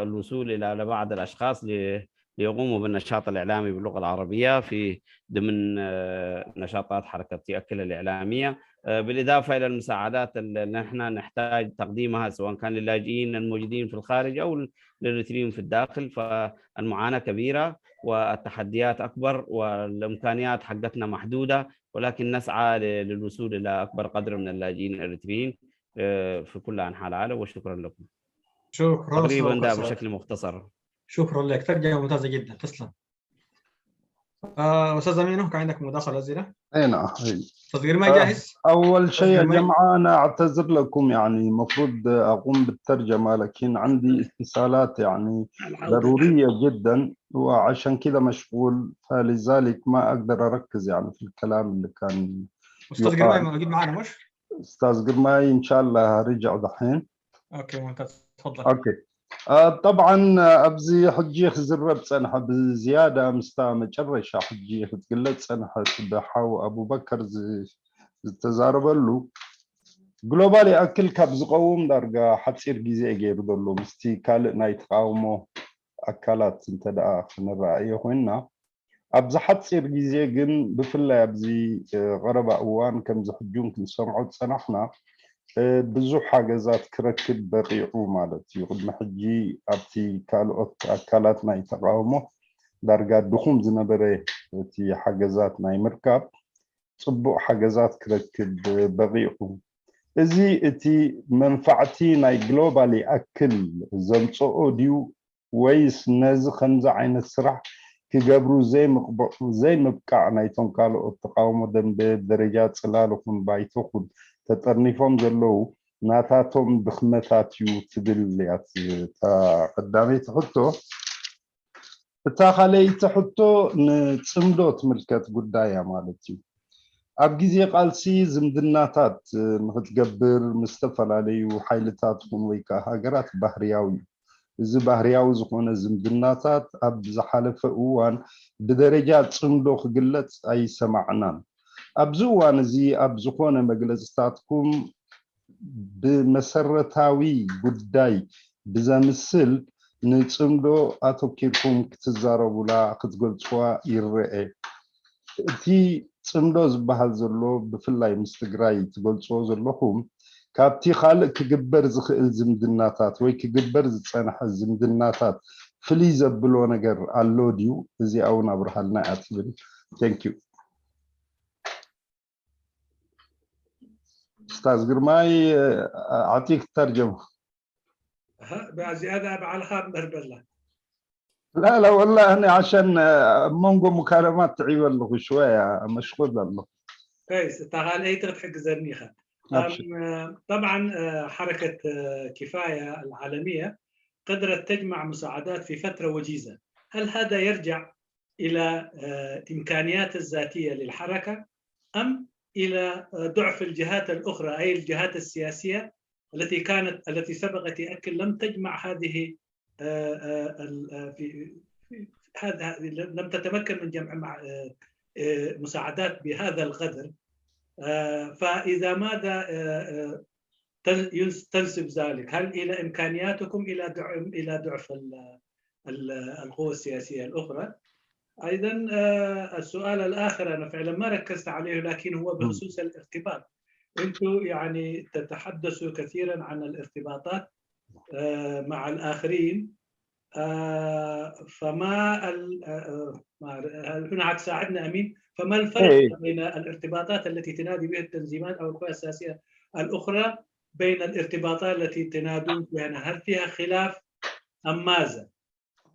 الوصول الى بعض الاشخاص ليقوموا بالنشاط الاعلامي باللغه العربيه في ضمن نشاطات حركه ياكل الاعلاميه، بالاضافه الى المساعدات اللي نحن نحتاج تقديمها سواء كان للاجئين الموجودين في الخارج او للاريتريين في الداخل. فالمعاناه كبيره والتحديات اكبر والامكانيات حقتنا محدوده، ولكن نسعى للوصول الى اكبر قدر من اللاجئين الاريتريين في كل انحاء العالم. وشكرا لكم. شكرا تقريبا ده بشكل مختصر. شكرا لك، ترجمه ممتازه جدا، تسلم. آه، استاذ امينو، كان عندك مداخله زياده؟ اي نعم. استاذ قرماي جاهز؟ اول شيء يا جماعه، انا اعتذر لكم، يعني المفروض اقوم بالترجمه، لكن عندي اتصالات يعني ضروريه جدا، وعشان كده مشغول، فلذلك ما اقدر اركز يعني في الكلام اللي كان استاذ قرماي موجود معنا مش؟ استاذ قرماي ان شاء الله رجع دحين. اوكي ممتاز، تفضل. اوكي. ጠብዓን ኣብዚ ሕጂ ክዝረብ ጸንሐ ብዝያዳ ምስታ መጨረሻ ሕጂ ክትግለጽ ጸንሐት ብሓው ኣቡበከር ዝተዛረበሉ ግሎባል ይኣክል ካብ ዝቐውም ዳርጋ ሓፂር ግዜ ገይሩ ዘሎ ምስቲ ካልእ ናይ ተቃውሞ ኣካላት እንተ ደኣ ክንረኣዮ ኮይንና ኣብዚ ሓፂር ግዜ ግን ብፍላይ ኣብዚ ቀረባ እዋን ከምዚ ሕጁን ክንሰምዖ ዝፀናሕና ብዙሕ ሓገዛት ክረክብ በቂዑ ማለት እዩ። ቅድሚ ሕጂ ኣብቲ ካልኦት ኣካላት ናይ ተቃውሞ ዳርጋ ድኹም ዝነበረ እቲ ሓገዛት ናይ ምርካብ ፅቡቕ ሓገዛት ክረክብ በቂዑ። እዚ እቲ መንፋዕቲ ናይ ግሎባል ይኣክል ዘምፀኦ ድዩ ወይስ ነዚ ከምዚ ዓይነት ስራሕ ክገብሩ ዘይምቕብዕ ዘይምብቃዕ ናይቶም ካልኦት ተቃውሞ ደንበ ደረጃ ጽላልኹን ባይቶኹን ተጠርኒፎም ዘለዉ ናታቶም ድኽመታት እዩ ትብል እያ እታ ቀዳመይቲ ሕቶ። እታ ካልኣይቲ ሕቶ ንጽምዶ ትምልከት ጉዳይ እያ ማለት እዩ። ኣብ ግዜ ቃልሲ ዝምድናታት ንክትገብር ምስ ዝተፈላለዩ ሓይልታት ኹን ወይ ከዓ ሃገራት ባህርያዊ እዩ። እዚ ባህርያዊ ዝኾነ ዝምድናታት ኣብ ዝሓለፈ እዋን ብደረጃ ጽምዶ ክግለጽ ኣይሰማዕናን። ኣብዚ እዋን እዚ ኣብ ዝኾነ መግለጽታትኩም ብመሰረታዊ ጉዳይ ብዘምስል ንጽምዶ ኣተኪርኩም ክትዛረቡላ ክትገልጽዋ ይረአ። እቲ ጽምዶ ዝበሃል ዘሎ ብፍላይ ምስ ትግራይ ትገልጽዎ ዘለኹም ካብቲ ካልእ ክግበር ዝኽእል ዝምድናታት ወይ ክግበር ዝጸንሐ ዝምድናታት ፍልይ ዘብሎ ነገር ኣሎ ድዩ? እዚኣ እውን ኣብርሃልና እያ ትብል። Thank you. استاذ قرماي اعطيك الترجمه. بزياده بعلى خاب مربلا. لا لا والله انا عشان منقو مكالمات تعيب له شويه مشغول له. كويس تعال اي تغت حق زنيخه. طبعا حركه كفايه العالميه قدرت تجمع مساعدات في فتره وجيزه. هل هذا يرجع الى امكانيات الذاتيه للحركه ام الى ضعف الجهات الاخرى اي الجهات السياسيه التي كانت التي سبقت يأكل لم تجمع هذه في هذا لم تتمكن من جمع مع مساعدات بهذا القدر. فاذا ماذا تنسب ذلك؟ هل الى امكانياتكم الى ضعف الى ضعف القوى السياسيه الاخرى؟ ايضا السؤال الاخر انا فعلا ما ركزت عليه لكن هو بخصوص الارتباط. انتم يعني تتحدثوا كثيرا عن الارتباطات مع الاخرين. فما هنا حتساعدنا امين، فما الفرق بين الارتباطات التي تنادي بها التنظيمات او القوى السياسيه الاخرى بين الارتباطات التي تنادون بها؟ هل فيها خلاف ام ماذا؟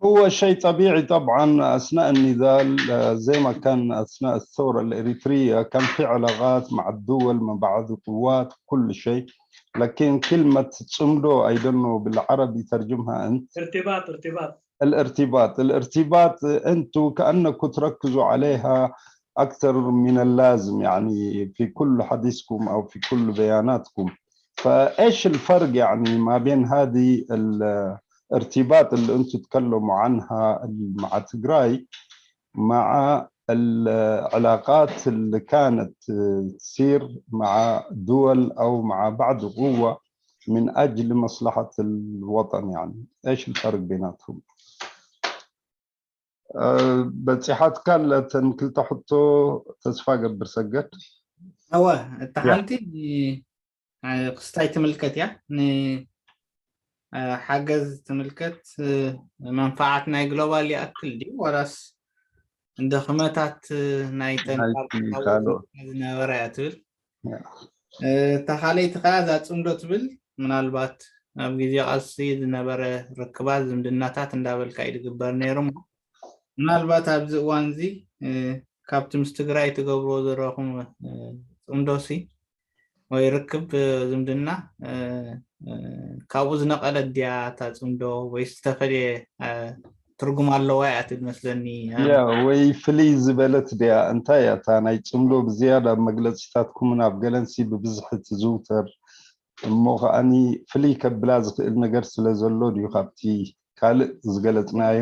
هو شيء طبيعي طبعا اثناء النضال زي ما كان اثناء الثوره الاريتريه كان في علاقات مع الدول مع بعض القوات كل شيء. لكن كلمة ጽምዶ I don't know بالعربي ترجمها أنت. ارتباط ارتباط الارتباط الارتباط أنتوا كأنكم تركزوا عليها أكثر من اللازم يعني في كل حديثكم أو في كل بياناتكم. فإيش الفرق يعني ما بين هذه الارتباط اللي أنتوا تتكلموا عنها مع تجراي مع العلاقات اللي كانت تصير مع دول أو مع بعض قوة من أجل مصلحة الوطن يعني إيش الفرق بيناتهم؟ በፂሓትካ ኣለተን ክልተ ሕቶ ተስፋ ገብር ሰገድ እወ እታ ሓንቲ ክስታይ ትምልከት እያ ሓገዝ ትምልከት መንፋዓት ናይ ግሎባል ይኣክል ድዩ ወላስ ድኽመታት ናይ ተንዝነበረ እያ ትብል እታ ካልኣይቲ ከኣ እዛ ፅምዶ ትብል ምናልባት ኣብ ግዜ ቃልሲ ዝነበረ ርክባት ዝምድናታት እንዳበልካ እዩ ዝግበር ነይሩ ምናልባት ኣብዚ እዋን እዚ ካብቲ ምስ ትግራይ ትገብርዎ ዘለኹም ፅምዶሲ ወይ ርክብ ዝምድና ካብኡ ዝነቐለት ድያ እታ ፅምዶ ወይ ዝተፈልየ ትርጉም ኣለዋ እያ ትመስለኒ ወይ ፍልይ ዝበለት ድያ እንታይ እያ እታ ናይ ፅምዶ ብዝያዳ ኣብ መግለፂታትኩምን ኣብ ገለንሲ ብብዝሒ ትዝውተር እሞ ከዓኒ ፍልይ ከብላ ዝኽእል ነገር ስለ ዘሎ ድዩ ካብቲ ካልእ ዝገለጽናዮ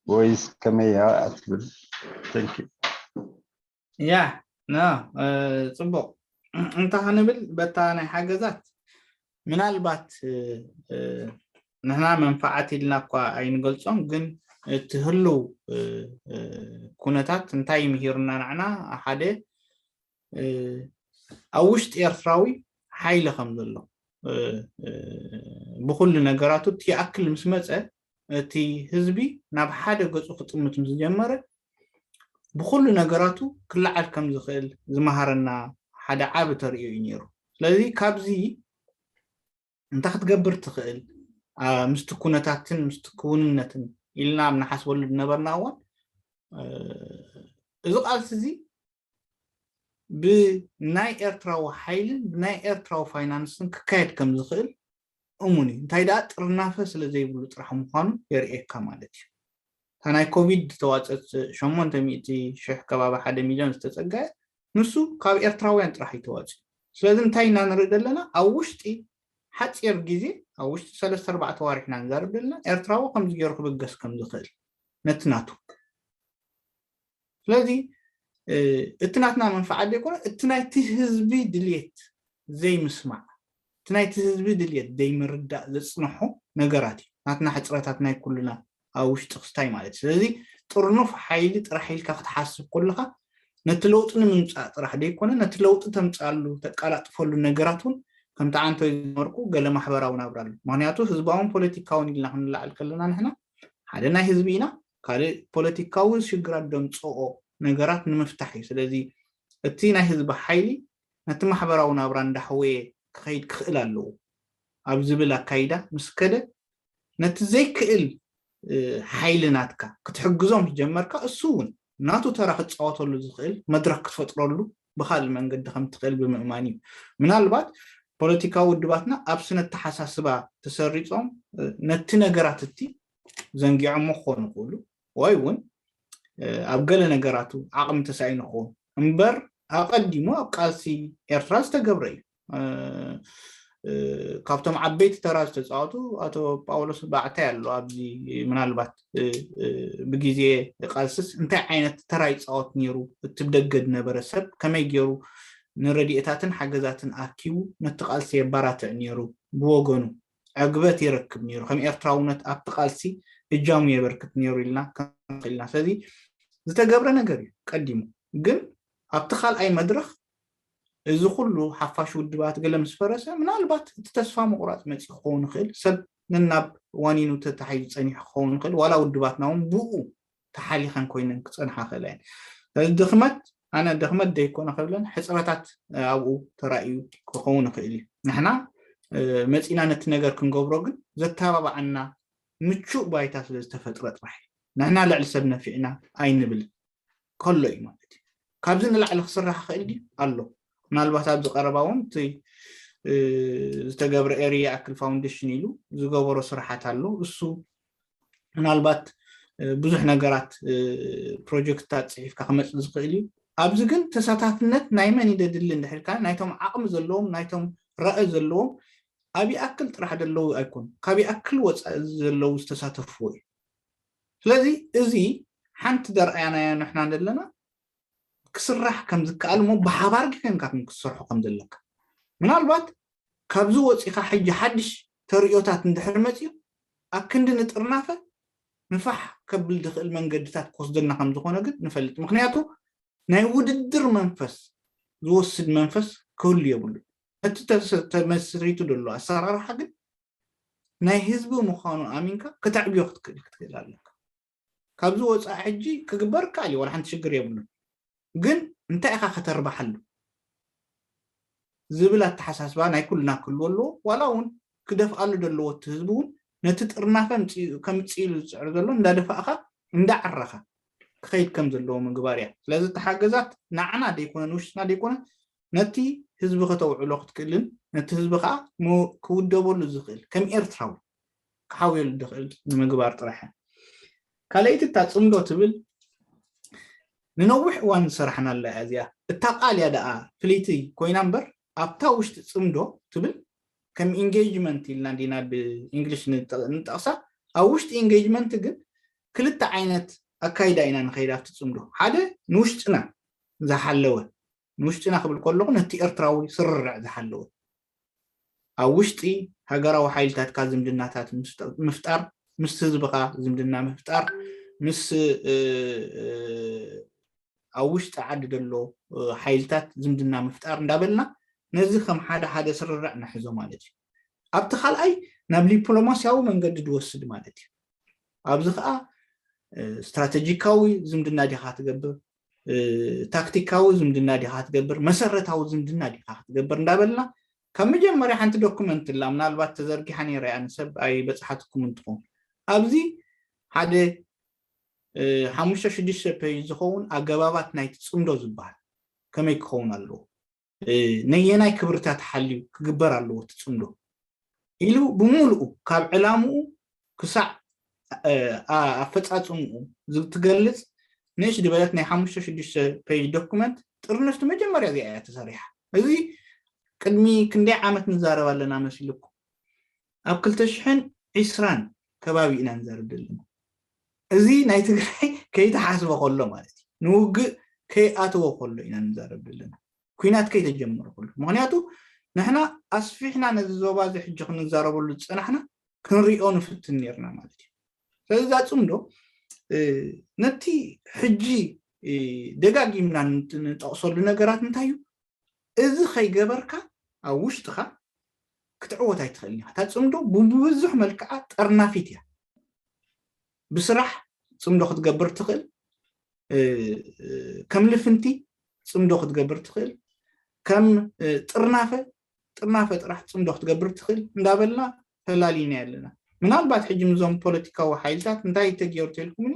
ወይስ ከመይ እያ ትብል? Thank you። ያ ና ጽቡቕ እንተ ክንብል በታ ናይ ሓገዛት ምናልባት ንሕና መንፋዓት ኢልና እኳ ኣይንገልጾም፣ ግን እቲ ህልው ኩነታት እንታይ ምሂሩና ንዓና ሓደ ኣብ ውሽጢ ኤርትራዊ ሓይሊ ከም ዘሎ ብኩሉ ነገራቱ እቲ ይኣክል ምስ መፀ እቲ ህዝቢ ናብ ሓደ ገፁ ክጥምት ምስ ጀመረ ብኩሉ ነገራቱ ክለዓል ከም ዝኽእል ዝመሃረና ሓደ ዓቢ ተርእዮ እዩ ነይሩ። ስለዚ ካብዚ እንታይ ክትገብር ትኽእል ምስቲ ኩነታትን ምስቲ ክውንነትን ኢልና ኣብ ንሓስበሉ ዝነበርና እዋን እዚ ቃልሲ እዚ ብናይ ኤርትራዊ ሓይልን ብናይ ኤርትራዊ ፋይናንስን ክካየድ ከም ዝኽእል እሙን እዩ። እንታይ ደኣ ጥርናፈ ስለ ዘይብሉ ጥራሕ ምዃኑ የርእየካ ማለት እዩ። እታ ናይ ኮቪድ ዝተዋፀት ሸሞንተ ሚእቲ ሽሕ ከባቢ ሓደ ሚልዮን ዝተፀገዐ ንሱ ካብ ኤርትራውያን ጥራሕ እዩ ተዋፂኡ። ስለዚ እንታይ ኢና ንርኢ ዘለና? ኣብ ውሽጢ ሓፂር ግዜ ኣብ ውሽጢ ሰለስተ ኣርባዕተ ዋርሕ ኢና ንዛረብ ዘለና። ኤርትራዊ ከምዚ ገይሩ ክብገስ ከም ዝኽእል ነቲ ናቱ ስለዚ እቲ ናትና መንፍዓት ዘይኮነ እቲ ናይቲ ህዝቢ ድልየት ዘይምስማዕ እቲ ናይቲ ህዝቢ ድልየት ዘይምርዳእ ዘፅንሖ ነገራት እዩ። ናትና ሕፅረታት ናይ ኩልና ኣብ ውሽጢ ክስታይ ማለት እዩ። ስለዚ ጥርኑፍ ሓይሊ ጥራሕ ኢልካ ክትሓስብ ከለካ ነቲ ለውጢ ንምምፃእ ጥራሕ ዘይኮነ ነቲ ለውጢ ተምፅኣሉ ተቃላጥፈሉ ነገራት እውን ከምቲ ዓንቶ ዝመርኩ ገለ ማሕበራዊ ናብራ ኣሎ። ምክንያቱ ህዝባውን ፖለቲካውን ኢልና ክንለዓል ከለና ንሕና ሓደ ናይ ህዝቢ ኢና። ካልእ ፖለቲካዊ ሽግራት ደምፅኦ ነገራት ንምፍታሕ እዩ። ስለዚ እቲ ናይ ህዝቢ ሓይሊ ነቲ ማሕበራዊ ናብራ እንዳሕወየ ክኸይድ ክኽእል ኣለዎ ኣብ ዝብል ኣካይዳ ምስ ከደ ነቲ ዘይክእል ሓይሊ ናትካ ክትሕግዞ ምስ ጀመርካ እሱ እውን ናቱ ተራ ክፃወተሉ ዝኽእል መድረክ ክትፈጥረሉ ብካልእ መንገዲ ከም ትኽእል ብምእማን እዩ። ምናልባት ፖለቲካዊ ውድባትና ኣብ ስነ ኣተሓሳስባ ተሰሪፆም ነቲ ነገራት እቲ ዘንጊዖሞ ክኾኑ ይኽእሉ ወይ እውን ኣብ ገለ ነገራቱ ዓቕሚ ተሳኢኑ ክኸውን እምበር ኣቐዲሙ ኣብ ቃልሲ ኤርትራ ዝተገብረ እዩ። ካብቶም ዓበይቲ ተራ ዝተፃወቱ ኣቶ ጳውሎስ ባዕታይ ኣሎ ኣብዚ ምናልባት ብግዜ ቃልስስ እንታይ ዓይነት ተራ ይፃወት ነይሩ እቲ ብደገ ዝነበረ ሰብ ከመይ ገይሩ ንረድኤታትን ሓገዛትን ኣኪቡ ነቲ ቃልሲ የባራትዕ ነይሩ ብወገኑ ዕግበት ይረክብ ነይሩ ከም ኤርትራውነት ኣብቲ ቃልሲ እጃሙ የበርክት ነይሩ ኢልና ክንክልና ስለዚ ዝተገብረ ነገር እዩ ቀዲሙ ግን ኣብቲ ካልኣይ መድረክ እዚ ኩሉ ሓፋሽ ውድባት ገለ ምስ ፈረሰ ምናልባት እቲ ተስፋ ምቁራፅ መፂ ክኸውን ይኽእል ሰብ ንናብ ዋኒኑ ተታሒዙ ፀኒሑ ክኸውን ይኽእል ዋላ ውድባትና እውን ብኡ ተሓሊኸን ኮይነን ክፀንሓ ክእላ እየን ድኽመት ኣነ ድኽመት ዘይኮነ ክብለን ሕፅረታት ኣብኡ ተራእዩ ክኸውን ይኽእል እዩ ንሕና መፂና ነቲ ነገር ክንገብሮ ግን ዘተባባዓና ምቹእ ባይታ ስለ ዝተፈጥረ ጥራሕ ንሕና ልዕሊ ሰብ ነፊዕና ኣይንብል ከሎ እዩ ማለት እዩ ካብዚ ንላዕሊ ክስራሕ ክእል ድዩ ኣሎ ምናልባት ኣብዚ ቀረባ እውን እቲ ዝተገብረ ኤርያ ኣክል ፋውንዴሽን ኢሉ ዝገበሮ ስራሓት ኣሎ እሱ ምናልባት ብዙሕ ነገራት ፕሮጀክትታት ፅሒፍካ ክመፅእ ዝኽእል እዩ ኣብዚ ግን ተሳታፍነት ናይ መን ይደድሊ እንድሕልካ ናይቶም ዓቕሚ ዘለዎም ናይቶም ራእ ዘለዎም ኣብ ይኣክል ጥራሕ ዘለዉ ኣይኮኑ ካብ ይኣክል ወፃኢ ዘለዉ ዝተሳተፍዎ እዩ ስለዚ እዚ ሓንቲ ደርኣያናያ ንሕና ዘለና ክስራሕ ከም ዝከኣል እሞ ብሓባር ኮይንካ ክትሰርሖ ከም ዘለካ ምናልባት ካብዚ ወፂኻ ሕጂ ሓድሽ ተርእዮታት እንድሕር መፅዩ ኣብ ክንዲ ንጥርናፈ ንፋሕ ከብል ዝኽእል መንገድታት ክወስደና ከም ዝኾነ ግን ንፈልጥ ምክንያቱ ናይ ውድድር መንፈስ ዝወስድ መንፈስ ክህሉ የብሉ እቲ ተመስሪቱ ዘሎ ኣሰራርሓ ግን ናይ ህዝቢ ምዃኑ ኣሚንካ ክተዕብዮ ክትክእል ክትክእል ኣለካ ካብዚ ወፃኢ ሕጂ ክግበር ከኣል እዩ ዋላ ሓንቲ ሽግር የብሉን ግን እንታይ ኢኻ ከተርባሓሉ ዝብል ኣተሓሳስባ ናይ ኩልና ክህልዎ ኣለዎ ዋላ እውን ክደፍኣሉ ዘለዎ እቲ ህዝቢ እውን ነቲ ጥርናፈ ከምፅኢሉ ዝፅዕር ዘሎ እንዳደፋእኻ እንዳዓረኻ ክኸይድ ከም ዘለዎ ምግባር እያ ስለዚ ተሓገዛት ንዓና ደይኮነ ንውሽጥና ደይኮነ ነቲ ህዝቢ ከተውዕሎ ክትክእልን ነቲ ህዝቢ ከዓ ክውደበሉ ዝኽእል ከም ኤርትራዊ ክሓውየሉ ዝኽእል ንምግባር ጥራሕ ካልኣይቲ እታ ፅምዶ ትብል ንነዊሕ እዋን ዝሰራሕናላ እያ እዚኣ እታ ቃል እያ ደኣ ፍልይቲ ኮይና እምበር ኣብታ ውሽጢ ፅምዶ ትብል ከም engagement ኢልና እንዲና ብእንግሊሽ ንጠቕሳ። ኣብ ውሽጢ engagement ግን ክልተ ዓይነት ኣካይዳ ኢና ንኸይድ ኣብቲ ፅምዶ። ሓደ ንውሽጥና ዝሓለወ፣ ንውሽጥና ክብል ከለኹ ነቲ ኤርትራዊ ስርርዕ ዝሓለወ፣ ኣብ ውሽጢ ሃገራዊ ሓይልታትካ ዝምድናታት ምፍጣር፣ ምስ ህዝብኻ ዝምድና ምፍጣር፣ ምስ ኣብ ውሽጢ ዓዲ ዘሎ ሓይልታት ዝምድና ምፍጣር እንዳበልና ነዚ ከም ሓደ ሓደ ስርርዕ ንሕዞ ማለት እዩ። ኣብቲ ካልኣይ ናብ ዲፕሎማሲያዊ መንገዲ ዝወስድ ማለት እዩ። ኣብዚ ከዓ ስትራቴጂካዊ ዝምድና ዲኻ ትገብር፣ ታክቲካዊ ዝምድና ዲኻ ትገብር፣ መሰረታዊ ዝምድና ዲኻ ክትገብር እንዳበልና ካብ መጀመርያ ሓንቲ ዶኩመንት እላ ምናልባት ተዘርጊሓ ነይራ እያ ንሰብ ኣይበፅሓትኩም እንትኾን ኣብዚ ሓደ ሓሙሽተ ሽዱሽተ ፔጅ ዝኸውን ኣገባባት ናይቲ ፅምዶ ዝበሃል ከመይ ክኸውን ኣለዎ፣ ነየናይ ክብርታት ሓልዩ ክግበር ኣለዎ እቲ ፅምዶ ኢሉ ብምሉኡ ካብ ዕላምኡ ክሳዕ ኣፈፃፅምኡ ዝትገልፅ ንእሽ ዝበለት ናይ ሓሙሽተ ሽዱሽተ ፔጅ ዶኩመንት ጥርንፍቲ መጀመርያ እዚኣ እያ ተሰሪሓ። እዚ ቅድሚ ክንደይ ዓመት ንዛረብ ኣለና መሲልኩም? ኣብ ክልተ ሽሕን ዕስራን ከባቢ ኢና ንዛረብ ዘለና። እዚ ናይ ትግራይ ከይተሓስበ ከሎ ማለት እዩ፣ ንውግእ ከይኣተወ ከሎ ኢና ንዛረብ ዘለና፣ ኩናት ከይተጀመረ ከሎ። ምክንያቱ ንሕና ኣስፊሕና ነዚ ዞባ እዚ ሕጂ ክንዛረበሉ ዝፀናሕና ክንሪኦ ንፍትን ነርና ማለት እዩ። ስለዚ እዛ ፅምዶ ነቲ ሕጂ ደጋጊምና ንጠቕሰሉ ነገራት እንታይ እዩ? እዚ ከይገበርካ ኣብ ውሽጥኻ ክትዕወት ኣይትኽእልን ኢኻ። እታ ፅምዶ ብብዙሕ መልክዓ ጠርናፊት እያ። ብስራሕ ፅምዶ ክትገብር ትኽእል፣ ከም ልፍንቲ ፅምዶ ክትገብር ትኽእል፣ ከም ጥርናፈ ጥርናፈ ጥራሕ ፅምዶ ክትገብር ትኽእል እንዳበልና ፈላሊና ኣለና። ምናልባት ሕጂ ምዞም ፖለቲካዊ ሓይልታት እንታይ ተገይሩ ተልኩምኒ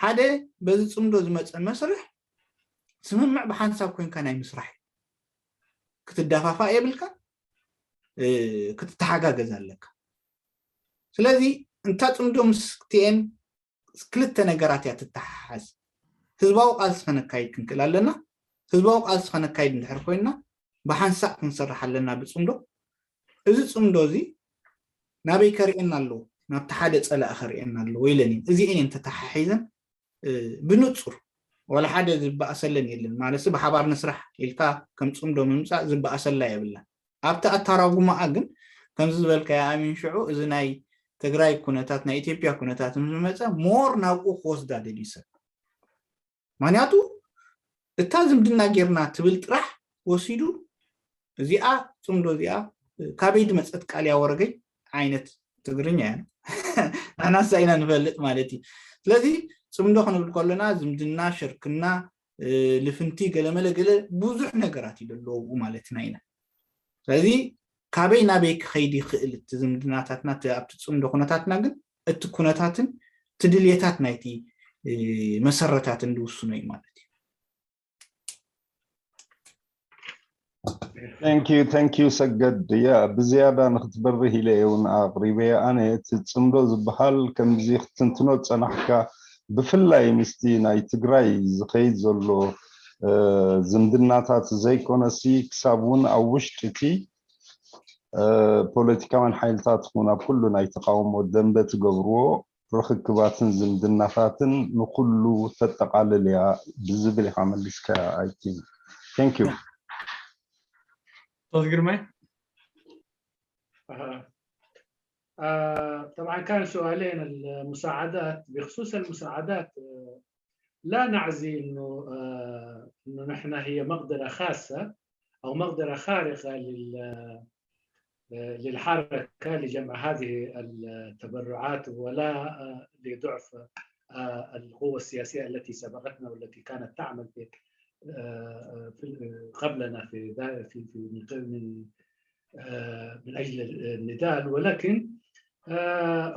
ሓደ በዚ ፅምዶ ዝመፀ መስርሕ ስምምዕ ብሓንሳብ ኮንካ ናይ ምስራሕ ክትዳፋፋእ የብልካ፣ ክትተሓጋገዝ ኣለካ። ስለዚ እንታ ፅምዶ ምስ ክልተ ነገራት እያ ትተሓሓዝ። ህዝባዊ ቃልሲ ከነካይድ ክንክእል ኣለና። ህዝባዊ ቃልሲ ከነካይድ እንድሕር ኮይንና ብሓንሳእ ክንሰርሕ ኣለና ብፅምዶ። እዚ ፅምዶ እዚ ናበይ ከርእየና ኣለዎ? ናብቲ ሓደ ፀላኢ ከርእየና ኣለዎ ኢለን እየን። እዚአን እየን ተተሓሒዘን ብንፁር ዋላ ሓደ ዝበኣሰለን የለን ማለት ብሓባር ንስራሕ ኢልካ ከም ፅምዶ ምምፃእ ዝበኣሰላ የብላን። ኣብቲ ኣተራጉማኣ ግን ከምዚ ዝበልካዮ ኣሚን ሽዑ እዚ ናይ ትግራይ ኩነታት ናይ ኢትዮጵያ ኩነታት ምስ መፀ ሞር ናብኡ ክወስዳ ደልዩ ሰብ። ምክንያቱ እታ ዝምድና ጌርና ትብል ጥራሕ ወሲዱ እዚኣ ፅምዶ እዚኣ ካበይ ድመፀት ቃል ያወረገኝ ዓይነት ትግርኛ እያ። ንሕናሳ ኢና ንፈልጥ ማለት እዩ። ስለዚ ፅምዶ ክንብል ከለና ዝምድና፣ ሽርክና፣ ልፍንቲ ገለመለ ገለ ብዙሕ ነገራት እዩ ዘለዎ ኣብኡ ማለትና ኢና። ስለዚ ካበይ ናበይ ክኸይድ ይኽእል እቲ ዝምድናታትና ኣብቲ ፅምዶ ኩነታትና ግን እቲ ኩነታትን እቲ ድልየታት ናይቲ መሰረታትን ዝውስኖ እዩ ማለት እዩ። Thank you, thank you ሰገድ። ያ ብዝያዳ ንክትበርህ ኢለ እውን ኣቅሪበ። ኣነ እቲ ፅምዶ ዝበሃል ከምዚ ክትትንትኖ ፀናሕካ ብፍላይ ምስቲ ናይ ትግራይ ዝኸይድ ዘሎ ዝምድናታት ዘይኮነሲ ክሳብ እውን ኣብ ውሽጢ እቲ ፖለቲካውያን ሓይልታት እውን ኣብ ኩሉ ናይ ተቃውሞ ደንበ ትገብርዎ ርክክባትን ዝምድናታትን ንኩሉ ተጠቃልል እያ ብዝብል ኢካ መሊስካ። I think thank you. استاذ قرمي. آه، طبعا كان سؤالين، المساعدات. بخصوص المساعدات، آه، لا نعزي انه آه، انه نحن هي مقدره خاصه او مقدره خارقه لل آه، للحركه لجمع هذه التبرعات، ولا آه، لضعف آه، القوه السياسيه التي سبقتنا والتي كانت تعمل في آه، في قبلنا في في في من من اجل النضال، ولكن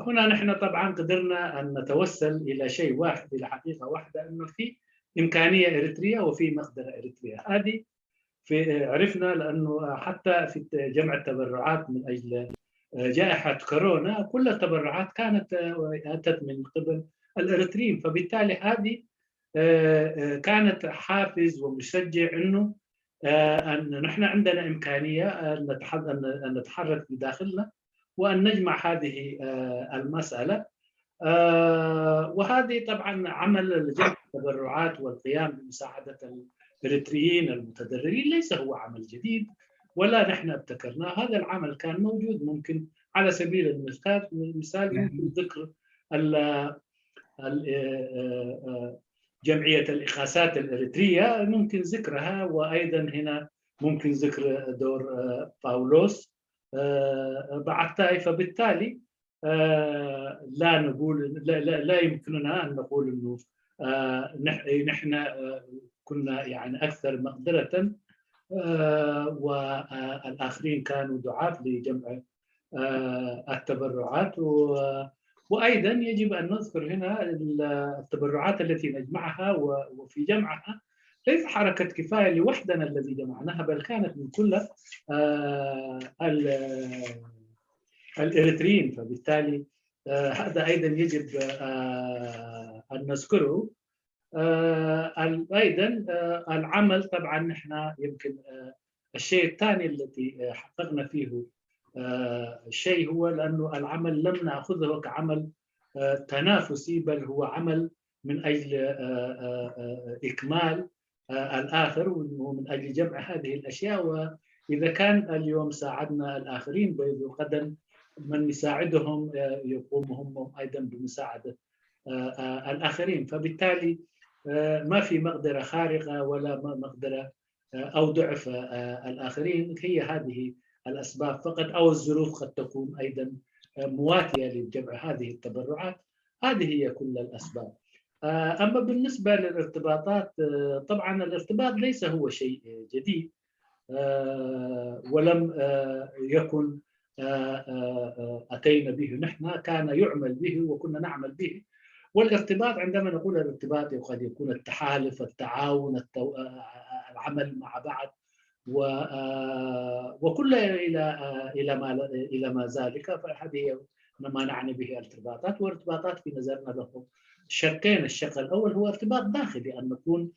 هنا نحن طبعا قدرنا ان نتوصل الى شيء واحد، الى حقيقه واحده، انه في امكانيه اريتريه وفي مقدره اريتريه. هذه في عرفنا لانه حتى في جمع التبرعات من اجل جائحه كورونا كل التبرعات كانت اتت من قبل الاريتريين، فبالتالي هذه كانت حافز ومشجع انه آه، أن نحن عندنا إمكانية أن نتحرك في داخلنا وأن نجمع هذه المسألة. وهذه طبعا عمل جمع التبرعات والقيام بمساعدة الإريتريين المتضررين ليس هو عمل جديد، ولا نحن ابتكرناه. هذا العمل كان موجود، ممكن على سبيل المثال ممكن ذكر جمعية الإغاثات الإريترية، ممكن ذكرها، وأيضا هنا ممكن ذكر دور باولوس بعثتاي. فبالتالي لا نقول، لا يمكننا أن نقول أنه نحن كنا يعني أكثر مقدرة والآخرين كانوا ضعاف لجمع التبرعات. وأيضا يجب أن نذكر هنا التبرعات التي نجمعها، وفي جمعها ليس حركة كفاية لوحدنا الذي جمعناها، بل كانت من كل الإريتريين. فبالتالي هذا أيضا يجب أن نذكره. أيضا العمل، طبعا نحن يمكن الشيء الثاني الذي حققنا فيه شيء هو لأنه العمل لم نأخذه كعمل تنافسي، بل هو عمل من أجل إكمال الآخر ومن أجل جمع هذه الأشياء. وإذا كان اليوم ساعدنا الآخرين، بيد القدم من يساعدهم يقوم هم أيضا بمساعدة الآخرين. فبالتالي ما في مقدرة خارقة ولا مقدرة أو ضعف الآخرين، هي هذه الأسباب فقط، أو الظروف قد تكون أيضا مواتية لجمع هذه التبرعات. هذه هي كل الأسباب. أما بالنسبة للارتباطات، طبعا الارتباط ليس هو شيء جديد، ولم يكن أتينا به نحن، كان يعمل به وكنا نعمل به. والارتباط، عندما نقول الارتباط، قد يكون التحالف، التعاون، التو... العمل مع بعض، و... وكل إلى إلى ما إلى ما ذلك. فهذه ما نعني به ارتباطات. وارتباطات في نظرنا له شقين. الشق الأول هو ارتباط داخلي، أن نكون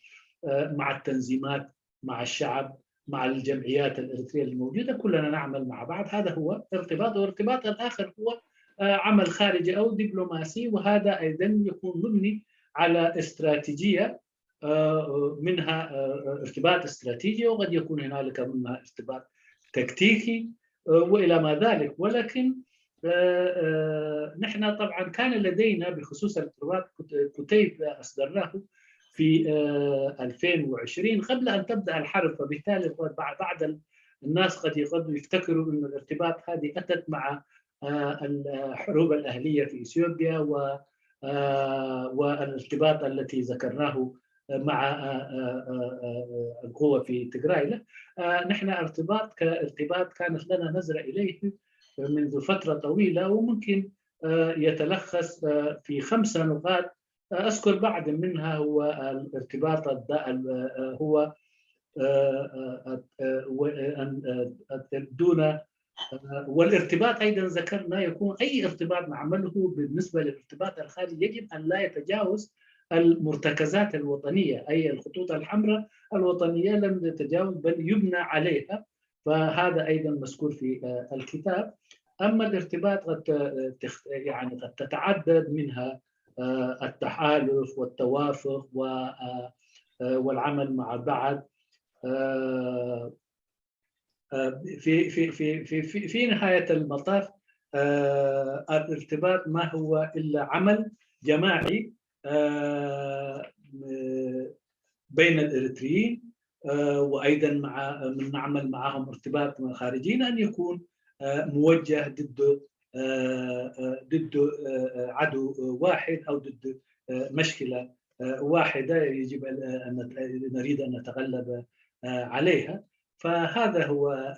مع التنظيمات، مع الشعب، مع الجمعيات الإريترية الموجودة، كلنا نعمل مع بعض. هذا هو ارتباط. والارتباط الآخر هو عمل خارجي أو دبلوماسي، وهذا أيضا يكون مبني على استراتيجية، منها ارتباط استراتيجي، وقد يكون هنالك منها ارتباط تكتيكي والى ما ذلك. ولكن نحن طبعا كان لدينا بخصوص الارتباط كتيب اصدرناه في ألفين وعشرين قبل ان تبدا الحرب. فبالتالي بعض الناس قد قد يفتكروا ان الارتباط هذه اتت مع الحروب الاهليه في اثيوبيا و والارتباط التي ذكرناه مع القوة في تجراي. نحن ارتباط كارتباط كانت لنا نظرة إليه منذ فترة طويلة، وممكن يتلخص في خمسة نقاط. أذكر بعض منها. هو الارتباط هو دون والارتباط أيضا ذكرنا يكون أي ارتباط نعمله بالنسبة للارتباط الخارجي يجب أن لا يتجاوز المرتكزات الوطنية، أي الخطوط الحمراء الوطنية لم تتجاوز بل يبنى عليها. فهذا أيضا مذكور في الكتاب. أما الارتباط قد يعني قد تتعدد منها التحالف والتوافق والعمل مع بعض. في في في في في في نهايه المطاف الارتباط ما هو الا عمل جماعي بين الاريتريين، وايضا مع من نعمل معهم ارتباط خارجيا ان يكون موجه ضد ضد عدو واحد او ضد مشكله واحده يجب ان نريد ان نتغلب عليها. فهذا هو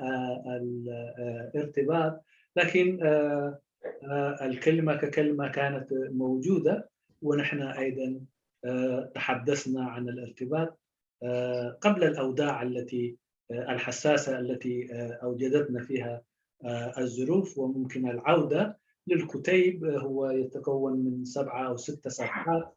الارتباط. لكن الكلمة ككلمة كانت موجودة، ونحن أيضا تحدثنا عن الارتباط قبل الأوضاع التي الحساسة التي أوجدتنا فيها الظروف. وممكن العودة للكتيب، هو يتكون من سبعة أو ست صفحات،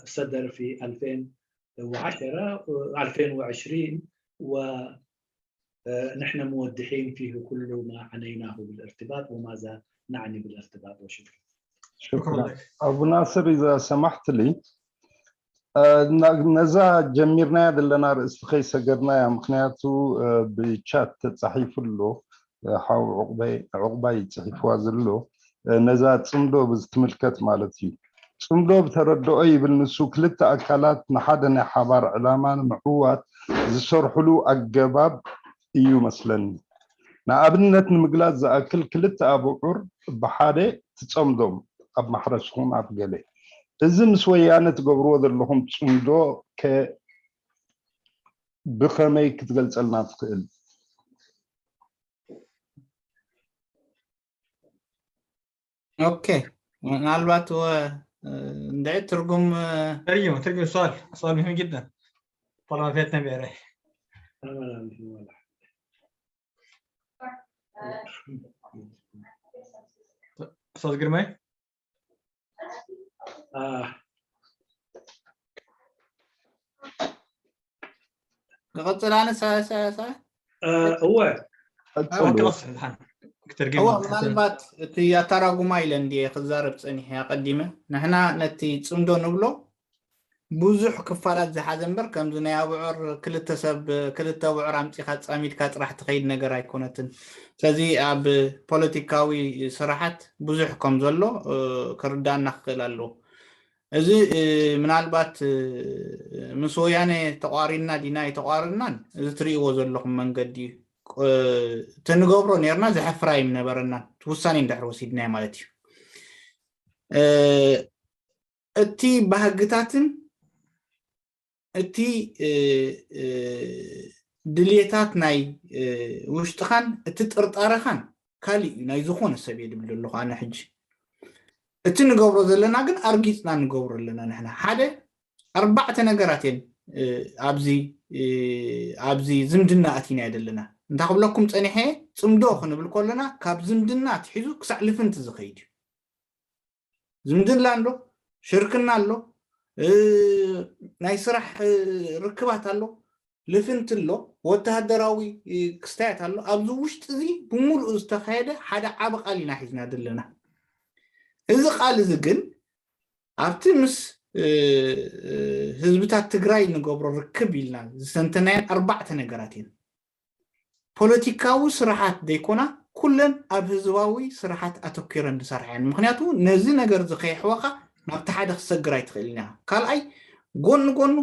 صدر في ألفين وعشرة ألفين وعشرين. ونحن موضحين فيه كل ما عنيناه بالارتباط وماذا نعني بالارتباط. وشكرا. شكرا. أبو ناصر، إذا سمحت لي، ነዛ ጀሚርናያ ዘለና ርእስቲ ከይሰገርናያ፣ ምክንያቱ ብቻት ተፃሒፉ ኣሎ፣ ሓው ዑቕባይ ፅሒፍዋ ዘሎ፣ ነዛ ፅምዶ ብዝትምልከት ማለት እዩ። ፅምዶ ብተረድኦ ይብል ንሱ፣ ክልተ ኣካላት ንሓደ ናይ ሓባር ዕላማ ንምዕዋት ዝሰርሕሉ ኣገባብ እዩ መስለኒ። ንኣብነት ንምግላፅ ዝኣክል፣ ክልተ ኣብዑር ብሓደ ትፀምዶም፣ ኣብ ማሕረስ ኹን ኣብ ገለ። እዚ ምስ ወያነ ትገብርዎ ዘለኹም ፅምዶ ከ ብኸመይ ክትገልፀልና ትኽእል? ኦኬ፣ ምናልባት እንድዒ ትርጉም ترجمة ترجمة سؤال سؤال مهم جدا. طالما فاتنا بيري استاذ قرمي. ክቐፅል ኣነ እወ ምናልባት እቲ ኣተራጉማ ኢለ እንድየ ክዛረብ ፀኒሐ ኣቐዲመ። ንሕና ነቲ ፅምዶ ንብሎ ብዙሕ ክፋላት ዝሓዘ እምበር፣ ከምዚ ናይ ኣብዑር ክልተ ሰብ ክልተ ኣብዑር ኣምፂኻ ፃሚድካ ጥራሕ ትኸይድ ነገር ኣይኮነትን። ስለዚ ኣብ ፖለቲካዊ ስራሓት ብዙሕ ከም ዘሎ ክርዳእና ክኽእል ኣለዎ። እዚ ምናልባት ምስ ወያነ ተቋሪና ዲና ኣይተቋርናን፣ እዚ ትርእይዎ ዘለኹም መንገዲ እዩ። ተንገብሮ ነርና፣ ዘሕፍር ኣይምነበረናን፣ ውሳኔ እንድሕር ወሲድናዮ ማለት እዩ። እቲ ባህግታትን እቲ ድልየታት ናይ ውሽጥኻን እቲ ጥርጣረኻን ካልእ እዩ፣ ናይ ዝኾነ ሰብ እየ ድብል ዘለኹ ኣነ ሕጂ። እቲ ንገብሮ ዘለና ግን ኣርጊፅና ንገብሮ ኣለና። ንሕና ሓደ ኣርባዕተ ነገራት እየን ኣብዚ ኣብዚ ዝምድና ኣቲና ዘለና። እንታይ ክብለኩም ፀኒሐ፣ ፅምዶ ክንብል ከለና ካብ ዝምድና ኣትሒዙ ክሳዕ ልፍንቲ ዝኸይድ እዩ። ዝምድና ኣሎ፣ ሽርክና ኣሎ፣ ናይ ስራሕ ርክባት ኣሎ፣ ልፍንቲ ኣሎ፣ ወተሃደራዊ ክስታያት ኣሎ። ኣብዚ ውሽጢ እዚ ብምሉኡ ዝተኻየደ ሓደ ዓቢ ቃል ኢና ሒዝና ዘለና። እዚ ቃል እዚ ግን ኣብቲ ምስ ህዝብታት ትግራይ ንገብሮ ርክብ ኢልና ዝተንተናየን ኣርባዕተ ነገራት እየን። ፖለቲካዊ ስራሓት ዘይኮና ኩለን ኣብ ህዝባዊ ስራሓት ኣተኪረን ዝሰርሓ እየን። ምክንያቱ ነዚ ነገር እዚ ከየሕዋኻ ናብቲ ሓደ ክሰግር ኣይትኽእልን ኢኻ። ካልኣይ፣ ጎኒ ጎኑ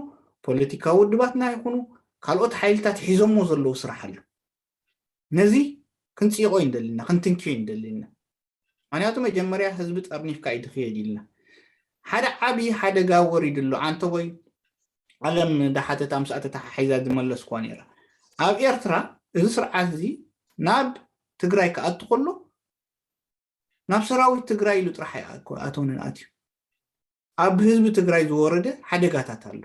ፖለቲካዊ ውድባትና ይኹኑ ካልኦት ሓይልታት ሒዞሞ ዘለዉ ስራሕ ኣሎ። ነዚ ክንፅይቆ ይንደልና፣ ክንትንክዮ ይንደልና። ምክንያቱ መጀመርያ ህዝቢ ጠርኒፍካ እዩ ድኽየድ ኢልና። ሓደ ዓቢ ሓደጋ ወሪዱ ኣሎ። ዓንተቦይ ዓለም ዳሓተት ኣምሳኣ ተተሓሒዛ ዝመለስኳ ነይራ። ኣብ ኤርትራ እዚ ስርዓት እዚ ናብ ትግራይ ክኣቱ ከሎ ናብ ሰራዊት ትግራይ ኢሉ ጥራሕ ኣይኣተውንን ኣትዩ። ኣብ ህዝቢ ትግራይ ዝወረደ ሓደጋታት ኣሎ።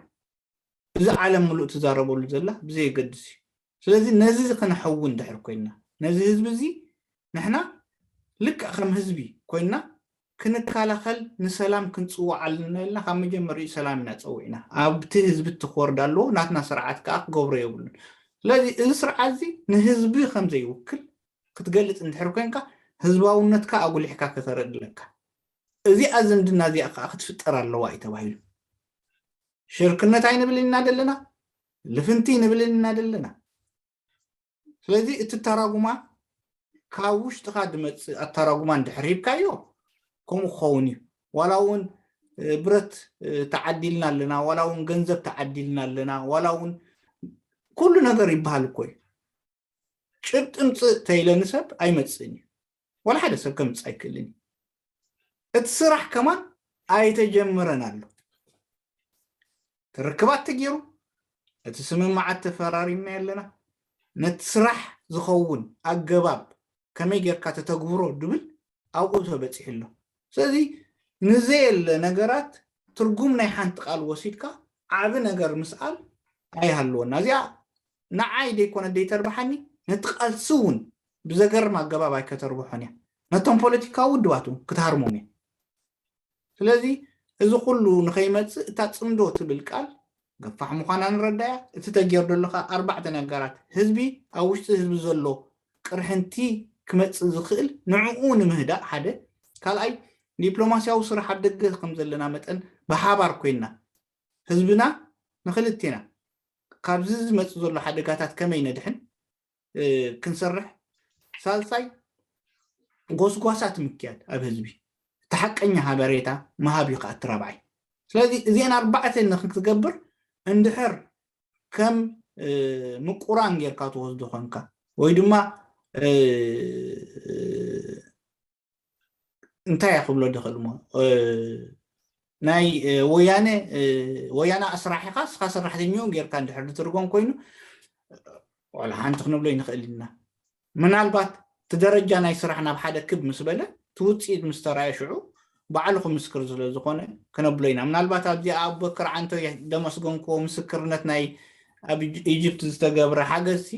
እዚ ዓለም ምሉእ ትዛረበሉ ዘላ ብዘየገድስ እዩ። ስለዚ ነዚ ክንሐዊ እንድሕር ኮይንና፣ ነዚ ህዝቢ እዚ ንሕና ልክዕ ከም ህዝቢ ኮይንና ክንከላኸል፣ ንሰላም ክንፅዋዕ ኣለና ኢልና ካብ መጀመሪኡ ሰላም ኢና ፀዊዕና። ኣብቲ ህዝቢ እቲ ክወርድ ኣለዎ፣ ናትና ስርዓት ከዓ ክገብሮ የብሉን። ስለዚ እዚ ስርዓት እዚ ንህዝቢ ከም ዘይውክል ክትገልፅ እንድሕር ኮይንካ ህዝባውነትካ ኣጉሊሕካ ከተረድለካ። እዚኣ ዝምድና እዚኣ ከዓ ክትፍጠር ኣለዋ እዩ ተባሂሉ። ሽርክነት ኣይንብል ኢና ዘለና፣ ልፍንቲ ንብል ኢና ዘለና። ስለዚ እቲ ተራጉማ ካብ ውሽጥኻ ድመፅእ ኣተራጉማ እንድሕር ሂብካዮ ከምኡ ክኸውን እዩ። ዋላ እውን ብረት ተዓዲልና ኣለና፣ ዋላ እውን ገንዘብ ተዓዲልና ኣለና፣ ዋላ እውን ኩሉ ነገር ይበሃል እኮ እዩ። ጭብጢ ምፅእ ተይለ ንሰብ ኣይመፅእን እዩ። ዋላ ሓደ ሰብ ከምፅእ ኣይክእልን እዩ። እቲ ስራሕ ከማን ኣይተጀመረን ኣሎ። ርክባት ተገይሩ፣ እቲ ስምምዓት ተፈራሪምና ኣለና። ነቲ ስራሕ ዝኸውን ኣገባብ ከመይ ጌርካ ተተግብሮ ድብል ኣብኡ ተበፂሑ ኣሎ። ስለዚ ንዘየለ ነገራት ትርጉም ናይ ሓንቲ ቃል ወሲድካ ዓቢ ነገር ምስኣል ኣይሃልወና። እዚኣ ንዓይ ደይኮነ ደይተርብሓኒ፣ ነቲ ቃልሲ እውን ብዘገርም ኣገባብ ኣይከተርብሖን እያ። ነቶም ፖለቲካዊ ውድባት እውን ክትሃርሞም እያ። ስለዚ እዚ ኩሉ ንኸይመፅእ እታ ፅምዶ ትብል ቃል ገፋሕ ምዃና ንረዳያ። እቲ ተገይሩ ዘሎ ከዓ ኣርባዕተ ነገራት፣ ህዝቢ፣ ኣብ ውሽጢ ህዝቢ ዘሎ ቅርሕንቲ ክመፅእ ዝኽእል ንዕኡ ንምህዳእ ሓደ፣ ካልኣይ ዲፕሎማስያዊ ስራሕ ኣብ ደገ ከም ዘለና መጠን ብሓባር ኮይንና ህዝብና ንክልቴና ካብዚ ዝመፅእ ዘሎ ሓደጋታት ከመይ ነድሕን ክንሰርሕ፣ ሳልሳይ ጎስጓሳት ምክያድ ኣብ ህዝቢ እቲ ሓቀኛ ሃበሬታ ምሃብ እዩ ከዓ እቲ ራብዓይ። ስለዚ እዚአን ኣርባዕተ ንክትገብር እንድሕር ከም ምቁራን ጌርካ ትወስዶ ኮንካ ወይ ድማ እንታይ እያ ክብሎ ድኽእል ሞ ናይ ወያነ ወያነ ኣስራሒኻ እስኻ ሰራሕተኛኡ ጌርካ እንድሕር ዝትርጎም ኮይኑ ዋላ ሓንቲ ክንብሎ ይንኽእል ኢና። ምናልባት እቲ ደረጃ ናይ ስራሕ ናብ ሓደ ክብ ምስ በለ እቲ ውፅኢት ምስ ተራየ ሽዑ ባዕሉ ክምስክር ስለ ዝኾነ ክነብሎ ኢና። ምናልባት ኣብዚ ኣቡበክር ዓንቶ ደመስገንኮ ምስክርነት ናይ ኣብ ኢጅፕት ዝተገብረ ሓገዝሲ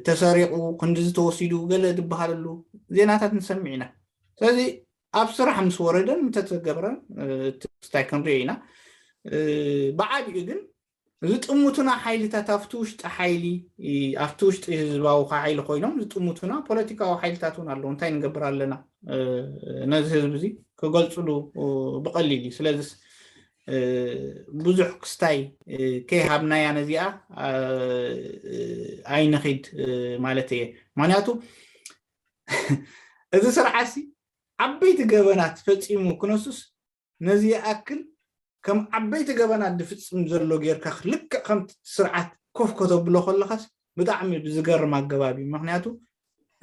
ተሰሪቑ ክንድዚ ተወሲዱ ገለ ዝበሃለሉ ዜናታት ንሰምዕ ኢና። ስለዚ ኣብ ስራሕ ምስ ወረደን እንተተገብረን ክስታይ ክንሪኦ ኢና። ብዓቢኡ ግን ዝጥምቱና ሓይልታት ኣብቲ ውሽጢ ሓይሊ ኣብቲ ውሽጢ ህዝባዊ ሓይሊ ኮይኖም ዝጥምቱና ፖለቲካዊ ሓይልታት እውን ኣለዉ። እንታይ ንገብር ኣለና ነዚ ህዝቢ እዚ ክገልፅሉ ብቐሊል እዩ። ስለዚስ ብዙሕ ክስታይ ከይሃብናያ ነዚኣ ኣይንኺድ ማለት እየ። ምክንያቱ እዚ ስርዓትሲ ዓበይቲ ገበናት ፈፂሙ ክነሱስ ነዚ ይኣክል ከም ዓበይቲ ገበናት ዝፍፅም ዘሎ ጌርካ ልክዕ ከምቲ ስርዓት ኮፍ ከተብሎ ከለኻስ ብጣዕሚ ብዝገርም ኣገባብ እዩ። ምክንያቱ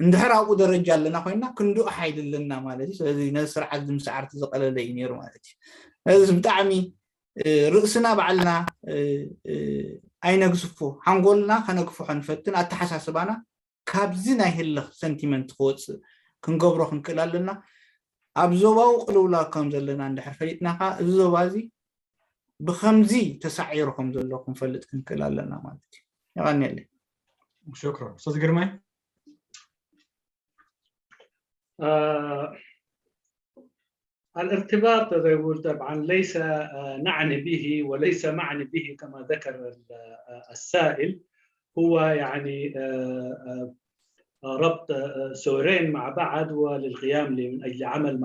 እንድሕር ኣብኡ ደረጃ ኣለና ኮይና ክንድኡ ሓይሊ ኣለና ማለት እዩ። ስለዚ ነዚ ስርዓት ዝምስዓርቲ ዝቀለለ እዩ ነይሩ ማለት እዩ። ስለዚ ብጣዕሚ ርእስና ባዕልና ኣይነግዝፎ፣ ሓንጎልና ከነግፍሖ ንፈትን ኣተሓሳስባና ካብዚ ናይ ህልኽ ሰንቲመንት ክወፅእ ክንገብሮ ክንክእል ኣለና። ኣብ ዞባዊ ቅልውላው ከም ዘለና እንድሕር ፈሊጥና ከዓ እዚ ዞባ እዚ ብከምዚ ተሳዒሩ ከም ዘሎ ክንፈልጥ ክንክእል ኣለና ማለት እዩ። የቐንየለይ። شكرا أستاذ جرماي. الارتباط يقول طبعا ليس نعني به وليس معني به كما ذكر السائل، هو يعني ربط سورين مع بعض وللقيام من اجل عمل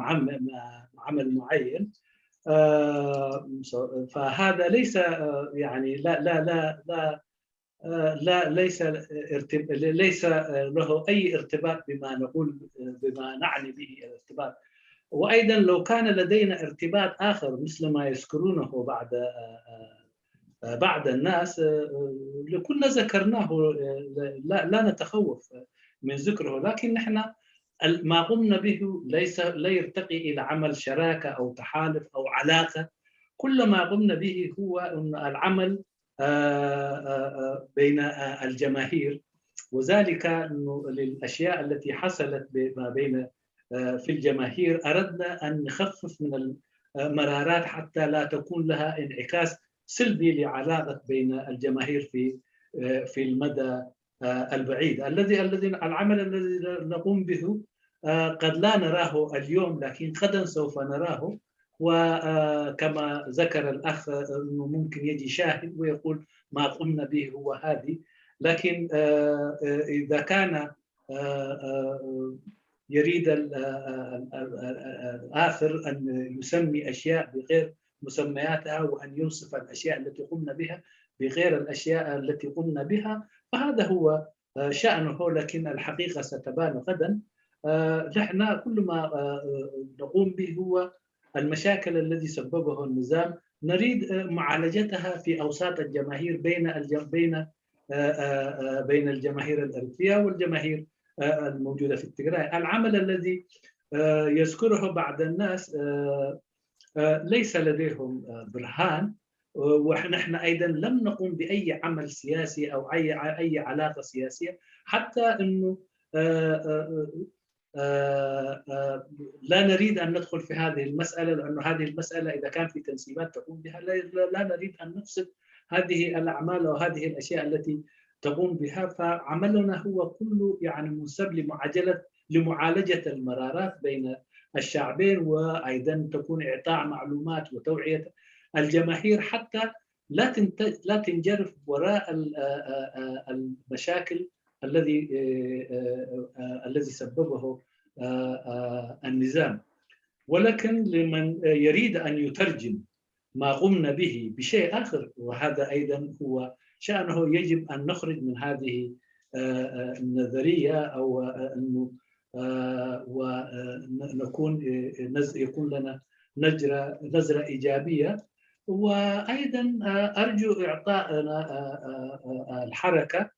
عمل معين. فهذا ليس يعني لا لا لا لا لا ليس ارتب... ليس له اي ارتباط بما نقول بما نعني به الارتباط. وايضا لو كان لدينا ارتباط اخر مثل ما يذكرونه بعض بعض الناس لكنا ذكرناه، لا, لا نتخوف من ذكره، لكن نحن ما قمنا به ليس لا يرتقي الى عمل شراكه او تحالف او علاقه. كل ما قمنا به هو العمل بين الجماهير، وذلك انه للاشياء التي حصلت ما بين في الجماهير اردنا ان نخفف من المرارات حتى لا تكون لها انعكاس سلبي لعلاقه بين الجماهير في في المدى البعيد. الذي الذي العمل الذي نقوم به قد لا نراه اليوم لكن غدا سوف نراه. وكما ذكر الاخ انه ممكن يجي شاهد ويقول ما قمنا به هو هذه، لكن اذا كان يريد الاخر ان يسمي اشياء بغير مسمياتها وان يوصف الاشياء التي قمنا بها بغير الاشياء التي قمنا بها، فهذا هو شأنه، لكن الحقيقة ستبان غدا. نحن كل ما نقوم به هو المشاكل الذي سببه النظام نريد معالجتها في أوساط الجماهير بين بين بين الجماهير الأريترية والجماهير الموجودة في التجراي. العمل الذي يذكره بعض الناس ليس لديهم برهان، ونحن ايضا لم نقم باي عمل سياسي او اي اي علاقه سياسيه، حتى انه لا نريد ان ندخل في هذه المساله، لانه هذه المساله اذا كان في تنسيبات تقوم بها لا نريد ان نفسد هذه الاعمال او هذه الاشياء التي تقوم بها. فعملنا هو كله يعني منسب لمعالجه لمعالجه المرارات بين الشعبين، وايضا تكون اعطاء معلومات وتوعيه الجماهير حتى لا تنجرف وراء المشاكل الذي الذي سببه النظام، ولكن لمن يريد أن يترجم ما قمنا به بشيء آخر، وهذا أيضا هو شأنه، يجب أن نخرج من هذه النظرية أو أنه ونكون يكون لنا نظرة إيجابية. وأيضا أرجو إعطاء الحركة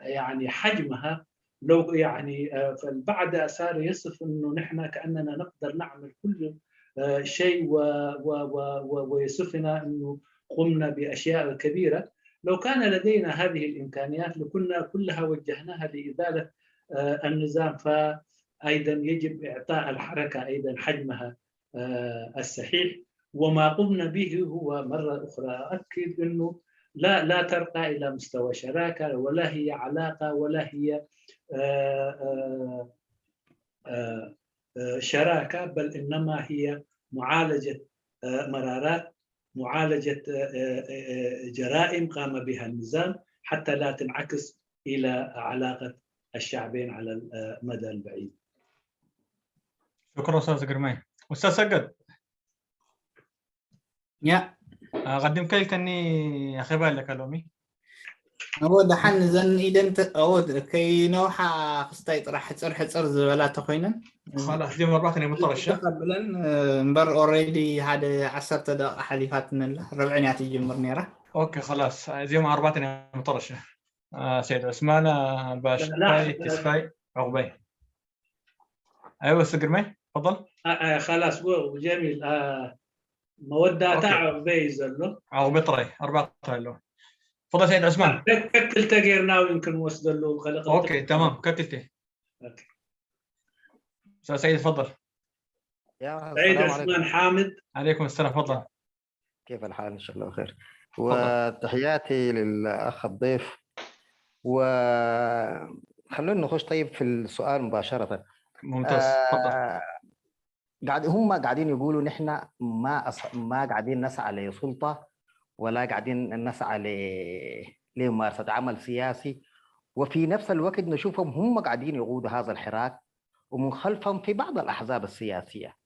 يعني حجمها، لو يعني فالبعض صار يصف إنه نحن كأننا نقدر نعمل كل شيء ويصفنا إنه قمنا بأشياء كبيرة. لو كان لدينا هذه الإمكانيات لكنا كلها وجهناها لإزالة النظام، فأيضا يجب إعطاء الحركة أيضا حجمها الصحيح. وما قمنا به هو مرة أخرى أؤكد أنه لا لا ترقى إلى مستوى شراكة، ولا هي علاقة، ولا هي شراكة، بل إنما هي معالجة مرارات، معالجة جرائم قام بها النظام حتى لا تنعكس إلى علاقة الشعبين على المدى البعيد. شكرا أستاذ قرمي. أستاذ سجد. ያ ኣቐዲምካ ኢልከኒ ኣኼባ ኣለካ ሎሚ። ኣዎ ደሓን እዘን ኢደን ኣዎ ከይነውሓ ክስታይ ጥራሕ ሕፅር ሕፅር ዝበላ ተኮይነን خلاص እዚኦም ኣርባዕተን እዮም መጠረሻ ተቀብለን እምበር already ሓደ ዓሰርተ ደቂቃ ሓሊፋትኒ ኣላ። ረብዕን እያ ትጅምር ነይራ። ኦኬ خلاص እዚኦም ኣርባዕተን እዮም መጠረሻ። ሰይድ ዑስማን፣ ባሽታይ፣ ተስፋይ፣ ዑቕበይ። ኣይወ ስግርመይ ተፈضل። خلاص ጀሚል መወዳእታ ዑቕበይ እዩ ዘሎ። ዑቕበይ ጥራይ ኣርባዕተ ኣሎ። ተፈضل ሰይድ ዑስማን። ከክልተ ጌርና እውን ክንወስደሉ። ኦኬ تمام ከክልተ። سيد تفضل. يا سيد عثمان حامد. عليكم السلام تفضل. كيف الحال؟ إن شاء الله بخير. وتحياتي للأخ الضيف. وخلونا نخش طيب في السؤال مباشرة. ممتاز تفضل. قاعد هم قاعدين يقولوا نحن ما أص... ما قاعدين نسعى لسلطة ولا قاعدين نسعى ل... لممارسة عمل سياسي، وفي نفس الوقت نشوفهم هم قاعدين يقودوا هذا الحراك ومن خلفهم في بعض الأحزاب السياسية.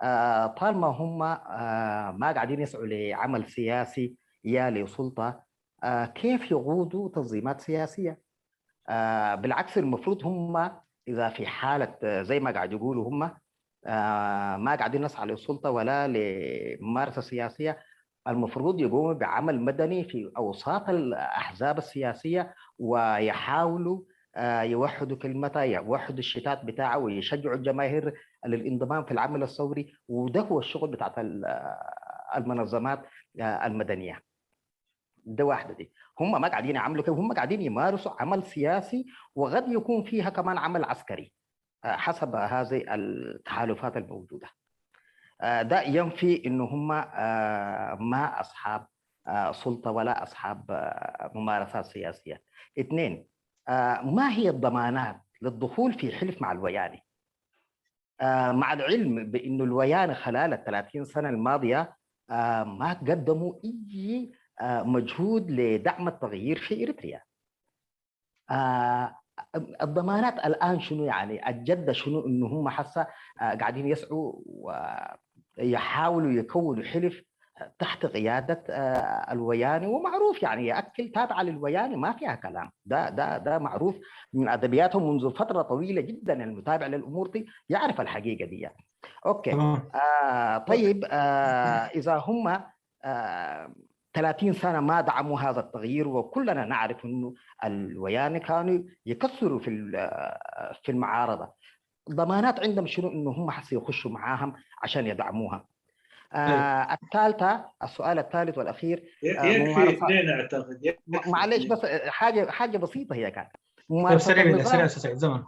آه طالما هم آه ما قاعدين يسعوا لعمل سياسي يا لسلطة، آه كيف يقودوا تنظيمات سياسية؟ آه بالعكس المفروض هم إذا في حالة زي ما قاعد يقولوا هم آه ما قاعدين نسعى للسلطة ولا لممارسة سياسية، المفروض يقوموا بعمل مدني في أوساط الأحزاب السياسية ويحاولوا آه يوحدوا كلمتها، يوحدوا الشتات بتاعه ويشجعوا الجماهير للانضمام في العمل الثوري. وده هو الشغل بتاعت المنظمات المدنية. ده واحدة دي. هم ما قاعدين يعملوا كده، هم قاعدين يمارسوا عمل سياسي وقد يكون فيها كمان عمل عسكري حسب هذه التحالفات الموجودة. ده ينفي إنه هم ما أصحاب سلطة ولا أصحاب ممارسات سياسية. اثنين، ما هي الضمانات للدخول في حلف مع الوياني؟ مع العلم بأنه الوياني خلال ال ثلاثين سنة الماضية ما قدموا أي مجهود لدعم التغيير في إريتريا. الضمانات الآن شنو؟ يعني الجدة شنو؟ إنه هم حسا قاعدين يسعوا ويحاولوا يكونوا حلف تحت قيادة الوياني، ومعروف يعني يأكل تابعة للوياني ما فيها كلام. ده ده ده معروف من أدبياتهم منذ فترة طويلة جدا. المتابع للأمور دي يعرف الحقيقة دي. أوكي. آه طيب، آه إذا هم آه ثلاثين سنة ما دعموا هذا التغيير، وكلنا نعرف إنه الوياني كانوا يكسروا في في المعارضة. ضمانات عندهم شنو إنه هم حسيخشوا معاهم عشان يدعموها؟ آه الثالثة، السؤال الثالث والأخير، آه يكفي اثنين أعتقد. معلش بس حاجة حاجة بسيطة هي كانت ممارسة سريع النظام. سريع سريع زمن.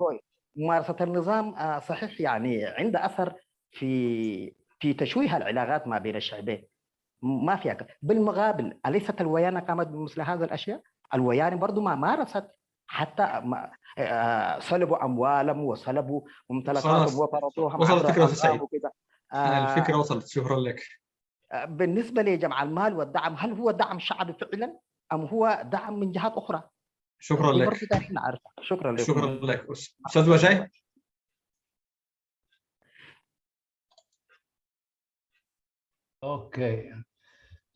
ممارسة النظام آه صحيح يعني عنده أثر في في تشويه العلاقات ما بين الشعبين. ما فيها ك... بالمقابل أليست الويانة قامت بمثل هذا الأشياء؟ الويانة برضو ما مارست حتى ما... آه سلبوا أموالهم وسلبوا ممتلكاتهم وطردوهم وصلت فكرة سعيد وكذا. آه الفكرة وصلت، شكرا لك. بالنسبة لي يا جماعة، المال والدعم، هل هو دعم شعبي فعلا أم هو دعم من جهات أخرى؟ شكرا لك. مرة ثانية نعرف. شكرا لكم. شكرا لك. أستاذ وجاي. ኦኬ፣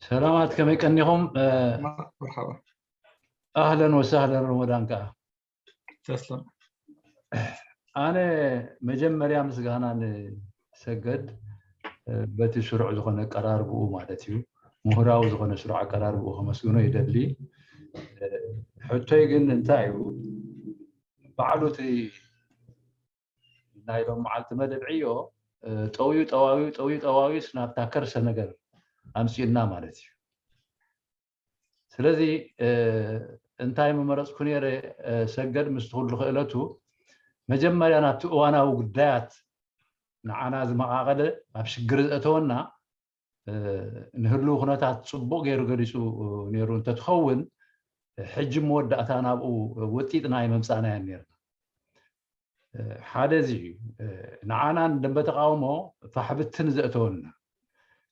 ሰላማት፣ ከመይ ቀኒኹም? مرحبا. ኣህለን ወሳህለን ረመዳን ከዓ። تسلم. ኣነ መጀመርያ ምስጋና ንሰገድ በቲ ስሩዕ ዝኾነ ኣቀራርብኡ ማለት እዩ፣ ምሁራዊ ዝኾነ ስሩዕ ኣቀራርብኡ ከመስግኖ ይደሊ። ሕቶይ ግን እንታይ እዩ፣ ባዕሉ እቲ ናይ ሎም መዓልቲ መደብ ዕዮ ጠውዩ ጠዋዩ ጠውዩ ጠዋዩስ ናብታ ከርሰ ነገር ኣምፅኡና ማለት እዩ። ስለዚ እንታይ ምመረፅኩ ነይረ፣ ሰገድ ምስቲ ኩሉ ክእለቱ መጀመርያ ናብቲ እዋናዊ ጉዳያት ንዓና ዝመቓቐለ ኣብ ሽግር ዘእተወና ንህልው ኩነታት ፅቡቕ ገይሩ ገሊፁ ነይሩ እንተትኸውን ሕጂ መወዳእታ ናብኡ ወጢጥና ኣይመምፃእናያን ነይርና። ሓደ እዚ እዩ ንዓና ንደንበ ተቃውሞ ፋሕብትን ዘእተወና።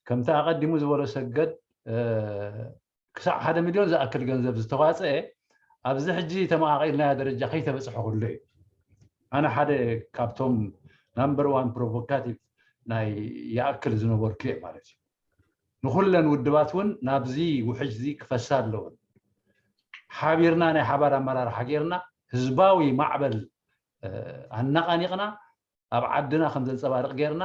ከምቲ ኣቐዲሙ ዝበሎ ሰገድ ክሳዕ ሓደ ሚልዮን ዝኣክል ገንዘብ ዝተዋፀአ ኣብዚ ሕጂ ተመቓቒልናዮ ደረጃ ከይተበፅሐ ኩሉ እዩ። ኣነ ሓደ ካብቶም number one provocative ናይ ይኣክል ዝነበርኩ እየ ማለት እዩ። ንኩለን ውድባት እውን ናብዚ ውሕጅ እዚ ክፈሳ ኣለውን። ሓቢርና ናይ ሓባር ኣመራርሓ ጌርና ህዝባዊ ማዕበል ኣናቓኒቕና ኣብ ዓድና ከም ዘንፀባርቕ ጌርና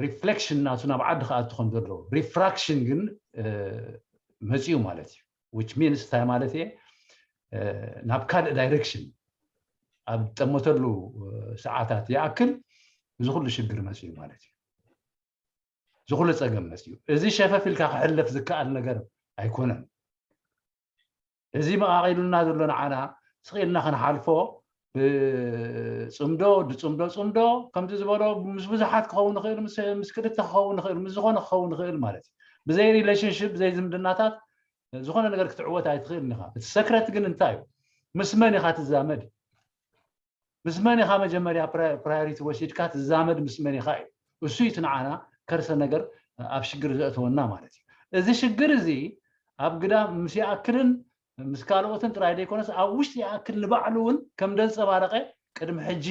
reflection ናቱ ናብ ዓዲ ክኣቱ ከም ዘለዎ፣ refraction ግን መፂኡ ማለት እዩ። Which means እንታይ ማለት እየ፣ ናብ ካልእ direction ኣብ ጠመተሉ ሰዓታት ይኣክል እዚ ኩሉ ሽግር መፂኡ ማለት እዩ። እዚ ኩሉ ፀገም መፂኡ። እዚ ሸፈፍ ኢልካ ክሕለፍ ዝከኣል ነገር ኣይኮነን። እዚ መቓቒሉና ዘሎ ንዓና ስቕ ኢልና ክንሓልፎ ብፅምዶ ድፅምዶ ፅምዶ ከምዚ ዝበሎ ምስ ብዙሓት ክኸውን ይኽእል፣ ምስ ክልተ ክኸውን ይኽእል፣ ምስ ዝኾነ ክኸውን ይኽእል ማለት እዩ። ብዘይ relationship፣ ብዘይ ዝምድናታት ዝኾነ ነገር ክትዕወት ኣይትኽእልን ኢኻ። እቲ ሰክረት ግን እንታይ እዩ? ምስ መን ኢኻ ትዛመድ? ምስ መን ኢኻ መጀመርያ priority ወሲድካ ትዛመድ? ምስ መን ኢኻ እዩ። እሱ እዩ እቲ ንዓና ከርሰ ነገር ኣብ ሽግር ዘእተወና ማለት እዩ። እዚ ሽግር እዚ ኣብ ግዳም ምስ ይኣክልን ምስ ካልኦትን ጥራይ ዘይኮነስ ኣብ ውሽጢ ይኣክል ንባዕሉ እውን ከም ደንፀባረቐ ቅድሚ ሕጂ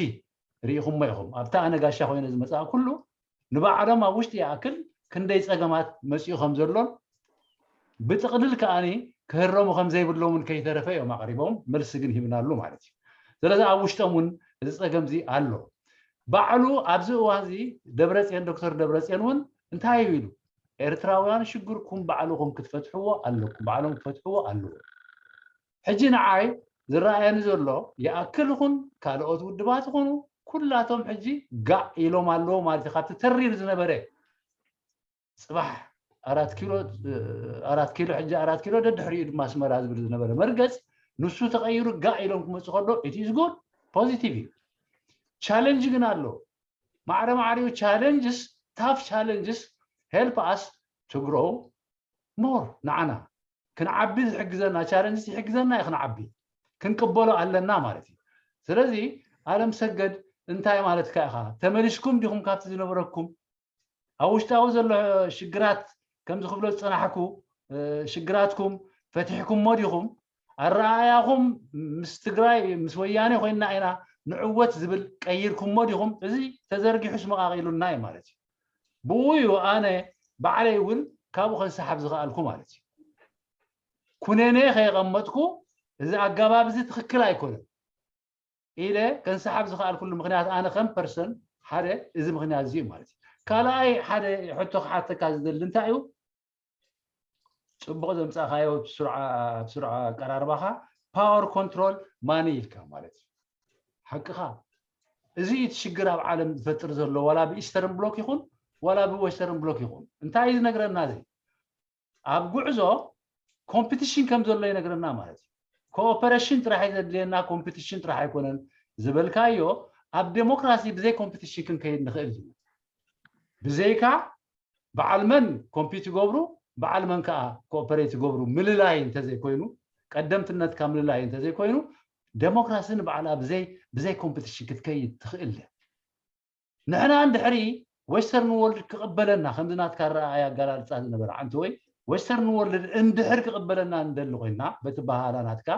ርኢኹሞ ኢኹም። ኣብታ ኣነ ጋሻ ኮይነ ዝመፅኣ ኩሉ ንባዕሎም ኣብ ውሽጢ ይኣክል ክንደይ ፀገማት መፂኡ ከም ዘሎን ብጥቕልል ከኣኒ ክህረሙ ከም ዘይብሎምን ከይተረፈ እዮም ኣቕሪቦም፣ መልሲ ግን ሂብናሉ ማለት እዩ። ስለዚ ኣብ ውሽጦም እውን እዚ ፀገም እዚ ኣሎ። ባዕሉ ኣብዚ እዋን እዚ ደብረፅዮን፣ ዶክተር ደብረፅዮን እውን እንታይ እዩ ኢሉ? ኤርትራውያን ሽግርኩም ባዕልኹም ክትፈትሕዎ ኣለኩም፣ ባዕሎም ክፈትሕዎ ኣለዎም። ሕጂ ንዓይ ዝረኣየኒ ዘሎ ይኣክል ይኹን ካልኦት ውድባት ይኹኑ ኩላቶም ሕጂ ጋዕ ኢሎም ኣለዉ ማለት እዩ። ካብቲ ተሪር ዝነበረ ፅባሕ ኣራት ኪሎ ኣራት ኪሎ ሕጂ ኣራት ኪሎ ደድሕሪኡ ድማ ኣስመራ ዝብል ዝነበረ መርገፅ ንሱ ተቐይሩ ጋዕ ኢሎም ክመፁ ከሎ it is good positive እዩ። ቻለንጅ ግን ኣሎ። ማዕረ ማዕሪኡ challenges, tough challenges help us to grow more። ንዓና ክንዓቢ ዝሕግዘና ቻለንጅስ ይሕግዘና እዩ። ክንዓቢ ክንቅበሎ ኣለና ማለት እዩ። ስለዚ ኣለም ሰገድ እንታይ ማለትካ ኢኻ? ተመሊስኩም ዲኹም ካብቲ ዝነበረኩም ኣብ ውሽጣዊ ዘሎ ሽግራት ከምዚ ክብሎ ዝፀናሕኩ ሽግራትኩም ፈቲሕኩሞ ዲኹም? ኣረኣእያኹም ምስ ትግራይ ምስ ወያኔ ኮይንና ኢና ንዕወት ዝብል ቀይርኩሞ ዲኹም? እዚ ተዘርጊሑስ መቓቒሉና እዩ ማለት እዩ። ብኡ እዩ ኣነ ባዕለይ እውን ካብኡ ከንሰሓብ ዝኸኣልኩ ማለት እዩ። ኩነኔ ከየቐመጥኩ እዚ ኣገባብ እዚ ትኽክል ኣይኮነን ኢለ ከንሰሓብ ዝኸኣልኩሉ ምኽንያት ኣነ ከም ፐርሰን ሓደ እዚ ምኽንያት እዚ እዩ ማለት እዩ። ካልኣይ ሓደ ሕቶ ክሓተካ ዝደሊ እንታይ እዩ? ፅቡቕ ዘምፃእካዮ ኣብ ስሩዕ ኣቀራርባኻ power control money ኢልካ ማለት እዩ። ሓቅኻ። እዚ እቲ ሽግር ኣብ ዓለም ዝፈጥር ዘሎ ዋላ ብኢስተርን ብሎክ ይኹን ዋላ ብወስተርን ብሎክ ይኹን እንታይ እዩ ዝነግረና? እዚ ኣብ ጉዕዞ ኮምፒቲሽን ከም ዘሎ ይነግረና ማለት እዩ። ኮኦፐሬሽን ጥራሕ እዩ ዘድልየና፣ ኮምፒቲሽን ጥራሕ ኣይኮነን ዝበልካዮ ኣብ ዴሞክራሲ ብዘይ ኮምፒቲሽን ክንከይድ ንኽእል ኢና። ብዘይካ በዓል መን ኮምፒት ይገብሩ በዓል መን ከዓ ኮኦፐሬት ይገብሩ ምልላይ እንተዘይኮይኑ፣ ቀደምትነትካ ምልላይ እንተዘይኮይኑ ዴሞክራሲ ንባዕላ ብዘይ ብዘይ ኮምፒቲሽን ክትከይድ ትኽእል እያ። ንሕና እንድሕሪ western world ክቕበለና ከምዚ ናትካ ረኣይ ኣገላልፃ ዝነበረ ዓንተ ወይ western world እንድሕር ክቕበለና እንደሊ ኮይና በቲ ባህላ ናትካ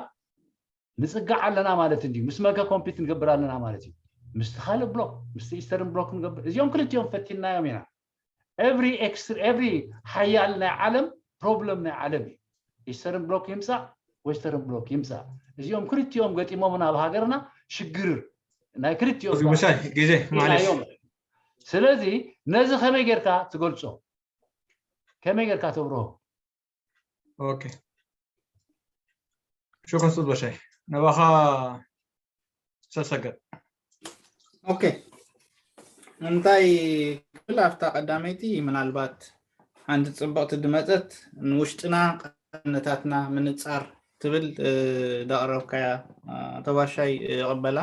ንፅጋዕ ኣለና ማለት እንድዩ። ምስ መከ compete ንገብር ኣለና ማለት እዩ። ምስቲ ካልእ bloc ምስቲ eastern bloc ንገብር እዚኦም ክልቲኦም ፈቲናዮም ኢና። Every extra every ሓያል ናይ ዓለም problem ናይ ዓለም እዩ። Eastern bloc ይምፃእ western bloc ይምፃእ እዚኦም ክልቲኦም ገጢሞም ናብ ሃገርና ሽግር ናይ ክልቲኦም ምሻይ ግዜ ማለት እዮም። ስለዚ ነዚ ከመይ ጌርካ ትገልፆ? ከመይ ጌርካ ተብርሆ? ኦኬ ሽኮር ስልበሻይ ነባኻ ሰሰገድ ኦኬ እንታይ ክብል ኣብታ ቀዳመይቲ ምናልባት ሓንቲ ፅብቕቲ ድመፀት ንውሽጥና ቀነታትና ምንፃር ትብል ዳቕረብካያ ተባሻይ ይቕበላ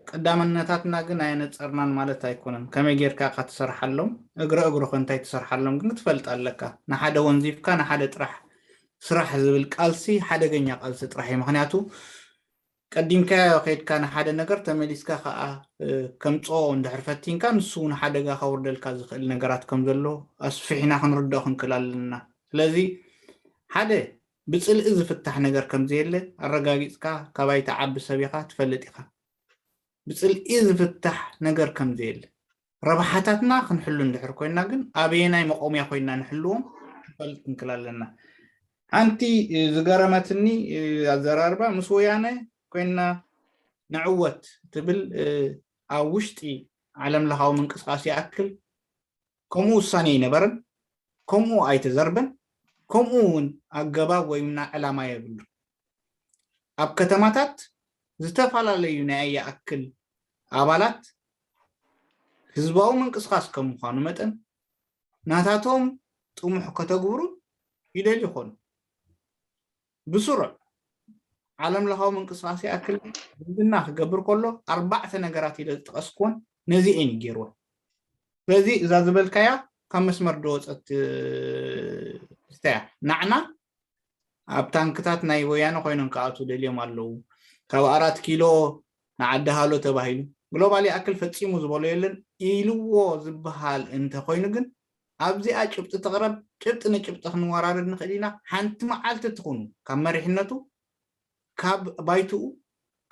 ቀዳምነታትና ግን ኣየነፀርናን ማለት ኣይኮነን ከመይ ጌርካ ካ ትሰርሓሎም እግረ እግሩ ከ እንታይ ትሰርሓሎም ግን ክትፈልጥ ኣለካ ንሓደ ወንዚፍካ ንሓደ ጥራሕ ስራሕ ዝብል ቃልሲ ሓደገኛ ቃልሲ ጥራሕ እዩ ምክንያቱ ቀዲምካዮ ከይድካ ንሓደ ነገር ተመሊስካ ከዓ ከምፅኦ እንድሕር ፈቲንካ ንሱ እውን ሓደጋ ከውርደልካ ዝኽእል ነገራት ከም ዘሎ ኣስፊሕና ክንርድኦ ክንክእል ኣለና ስለዚ ሓደ ብፅልኢ ዝፍታሕ ነገር ከምዘየለ ኣረጋጊፅካ ካባይ ትዓቢ ሰብ ኢኻ ትፈልጥ ኢኻ ብፅልኢ ዝፍታሕ ነገር ከምዘየለ ረብሓታትና ክንሕሉ እንድሕር ኮይና ግን ኣበየናይ መቆምያ ኮይና ንሕልዎም ክፈልጥ ክንክል ኣለና ሓንቲ ዝገረመትኒ ኣዘራርባ ምስ ወያነ ኮይና ንዕወት ትብል ኣብ ውሽጢ ዓለም ለኻዊ ምንቅስቃስ ይኣክል ከምኡ ውሳኔ ኣይነበረን ከምኡ ኣይተዘርበን ከምኡ እውን ኣገባብ ወይምና ዕላማ የብሉ ኣብ ከተማታት ዝተፈላለዩ ናይ ይኣክል ኣባላት ህዝባዊ ምንቅስቃስ ከም ምዃኑ መጠን ናታቶም ጥሙሕ ከተግብሩ ይደልዩ ይኾኑ ብስሩዕ ዓለም ለኻዊ ምንቅስቃስ ይኣክል ዝምድና ክገብር ከሎ ኣርባዕተ ነገራት ኢለ ዝጠቐስኩዎን ነዚ እየን ይገይርወን ስለዚ እዛ ዝበልካያ ካብ መስመር ደወፀት ስተያ ናዕና ኣብ ታንክታት ናይ ወያነ ኮይኖም ክኣቱ ደልዮም ኣለዉ ካብ ኣራት ኪሎ ንዓዲ ሃሎ ተባሂሉ ግሎባል ይኣክል ፈፂሙ ዝበሎ የለን ኢልዎ ዝበሃል እንተኮይኑ ግን ኣብዚኣ ጭብጢ ትቕረብ ጭብጢ ንጭብጢ ክንወራረድ ንኽእል ኢና ሓንቲ መዓልቲ ትኹኑ ካብ መሪሕነቱ ካብ ባይትኡ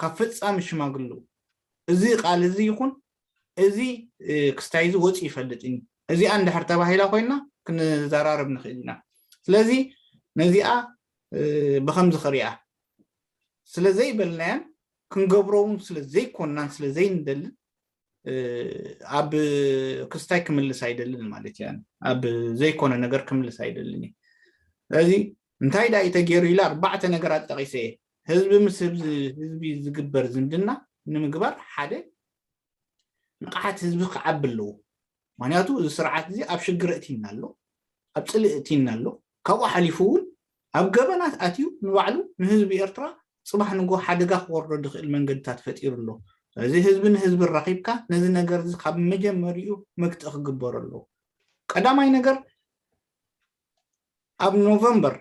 ካብ ፈፃሚ ሽማግልኡ እዚ ቃል እዚ ይኹን እዚ ክስታይ እዚ ወፂ ይፈልጥ እዩ እዚኣ እንድሕር ተባሂላ ኮይና ክንዘራረብ ንኽእል ኢና ስለዚ ነዚኣ ብከምዚ ክሪኣ ስለዘይበልናያን ክንገብሮ እውን ስለዘይኮንናን ስለዘይንደልን ኣብ ክስታይ ክምልስ ኣይደልን ማለት እያ ኣብ ዘይኮነ ነገር ክምልስ ኣይደልን እዩ ስለዚ እንታይ ዳ ተገይሩ ኢለ ኣርባዕተ ነገራት ጠቂሰ እየ ህዝቢ ምስ ህዝቢ ዝግበር ዝምድና ንምግባር ሓደ ንቕሓት ህዝቢ ክዓቢ ኣለዎ ምክንያቱ እዚ ስርዓት እዚ ኣብ ሽግር እቲና ኣሎ ኣብ ፅልእ እቲና ኣሎ ካብኡ ሓሊፉ እውን ኣብ ገበናት ኣትዩ ንባዕሉ ንህዝቢ ኤርትራ ፅባሕ ንጎ ሓደጋ ክወርዶ ዝኽእል መንገድታት ፈጢሩ ኣሎ ስለዚ ህዝቢ ንህዝቢ ራኺብካ ነዚ ነገር እዚ ካብ መጀመሪኡ መግትኢ ክግበሩ ኣለዎ ቀዳማይ ነገር ኣብ ኖቨምበር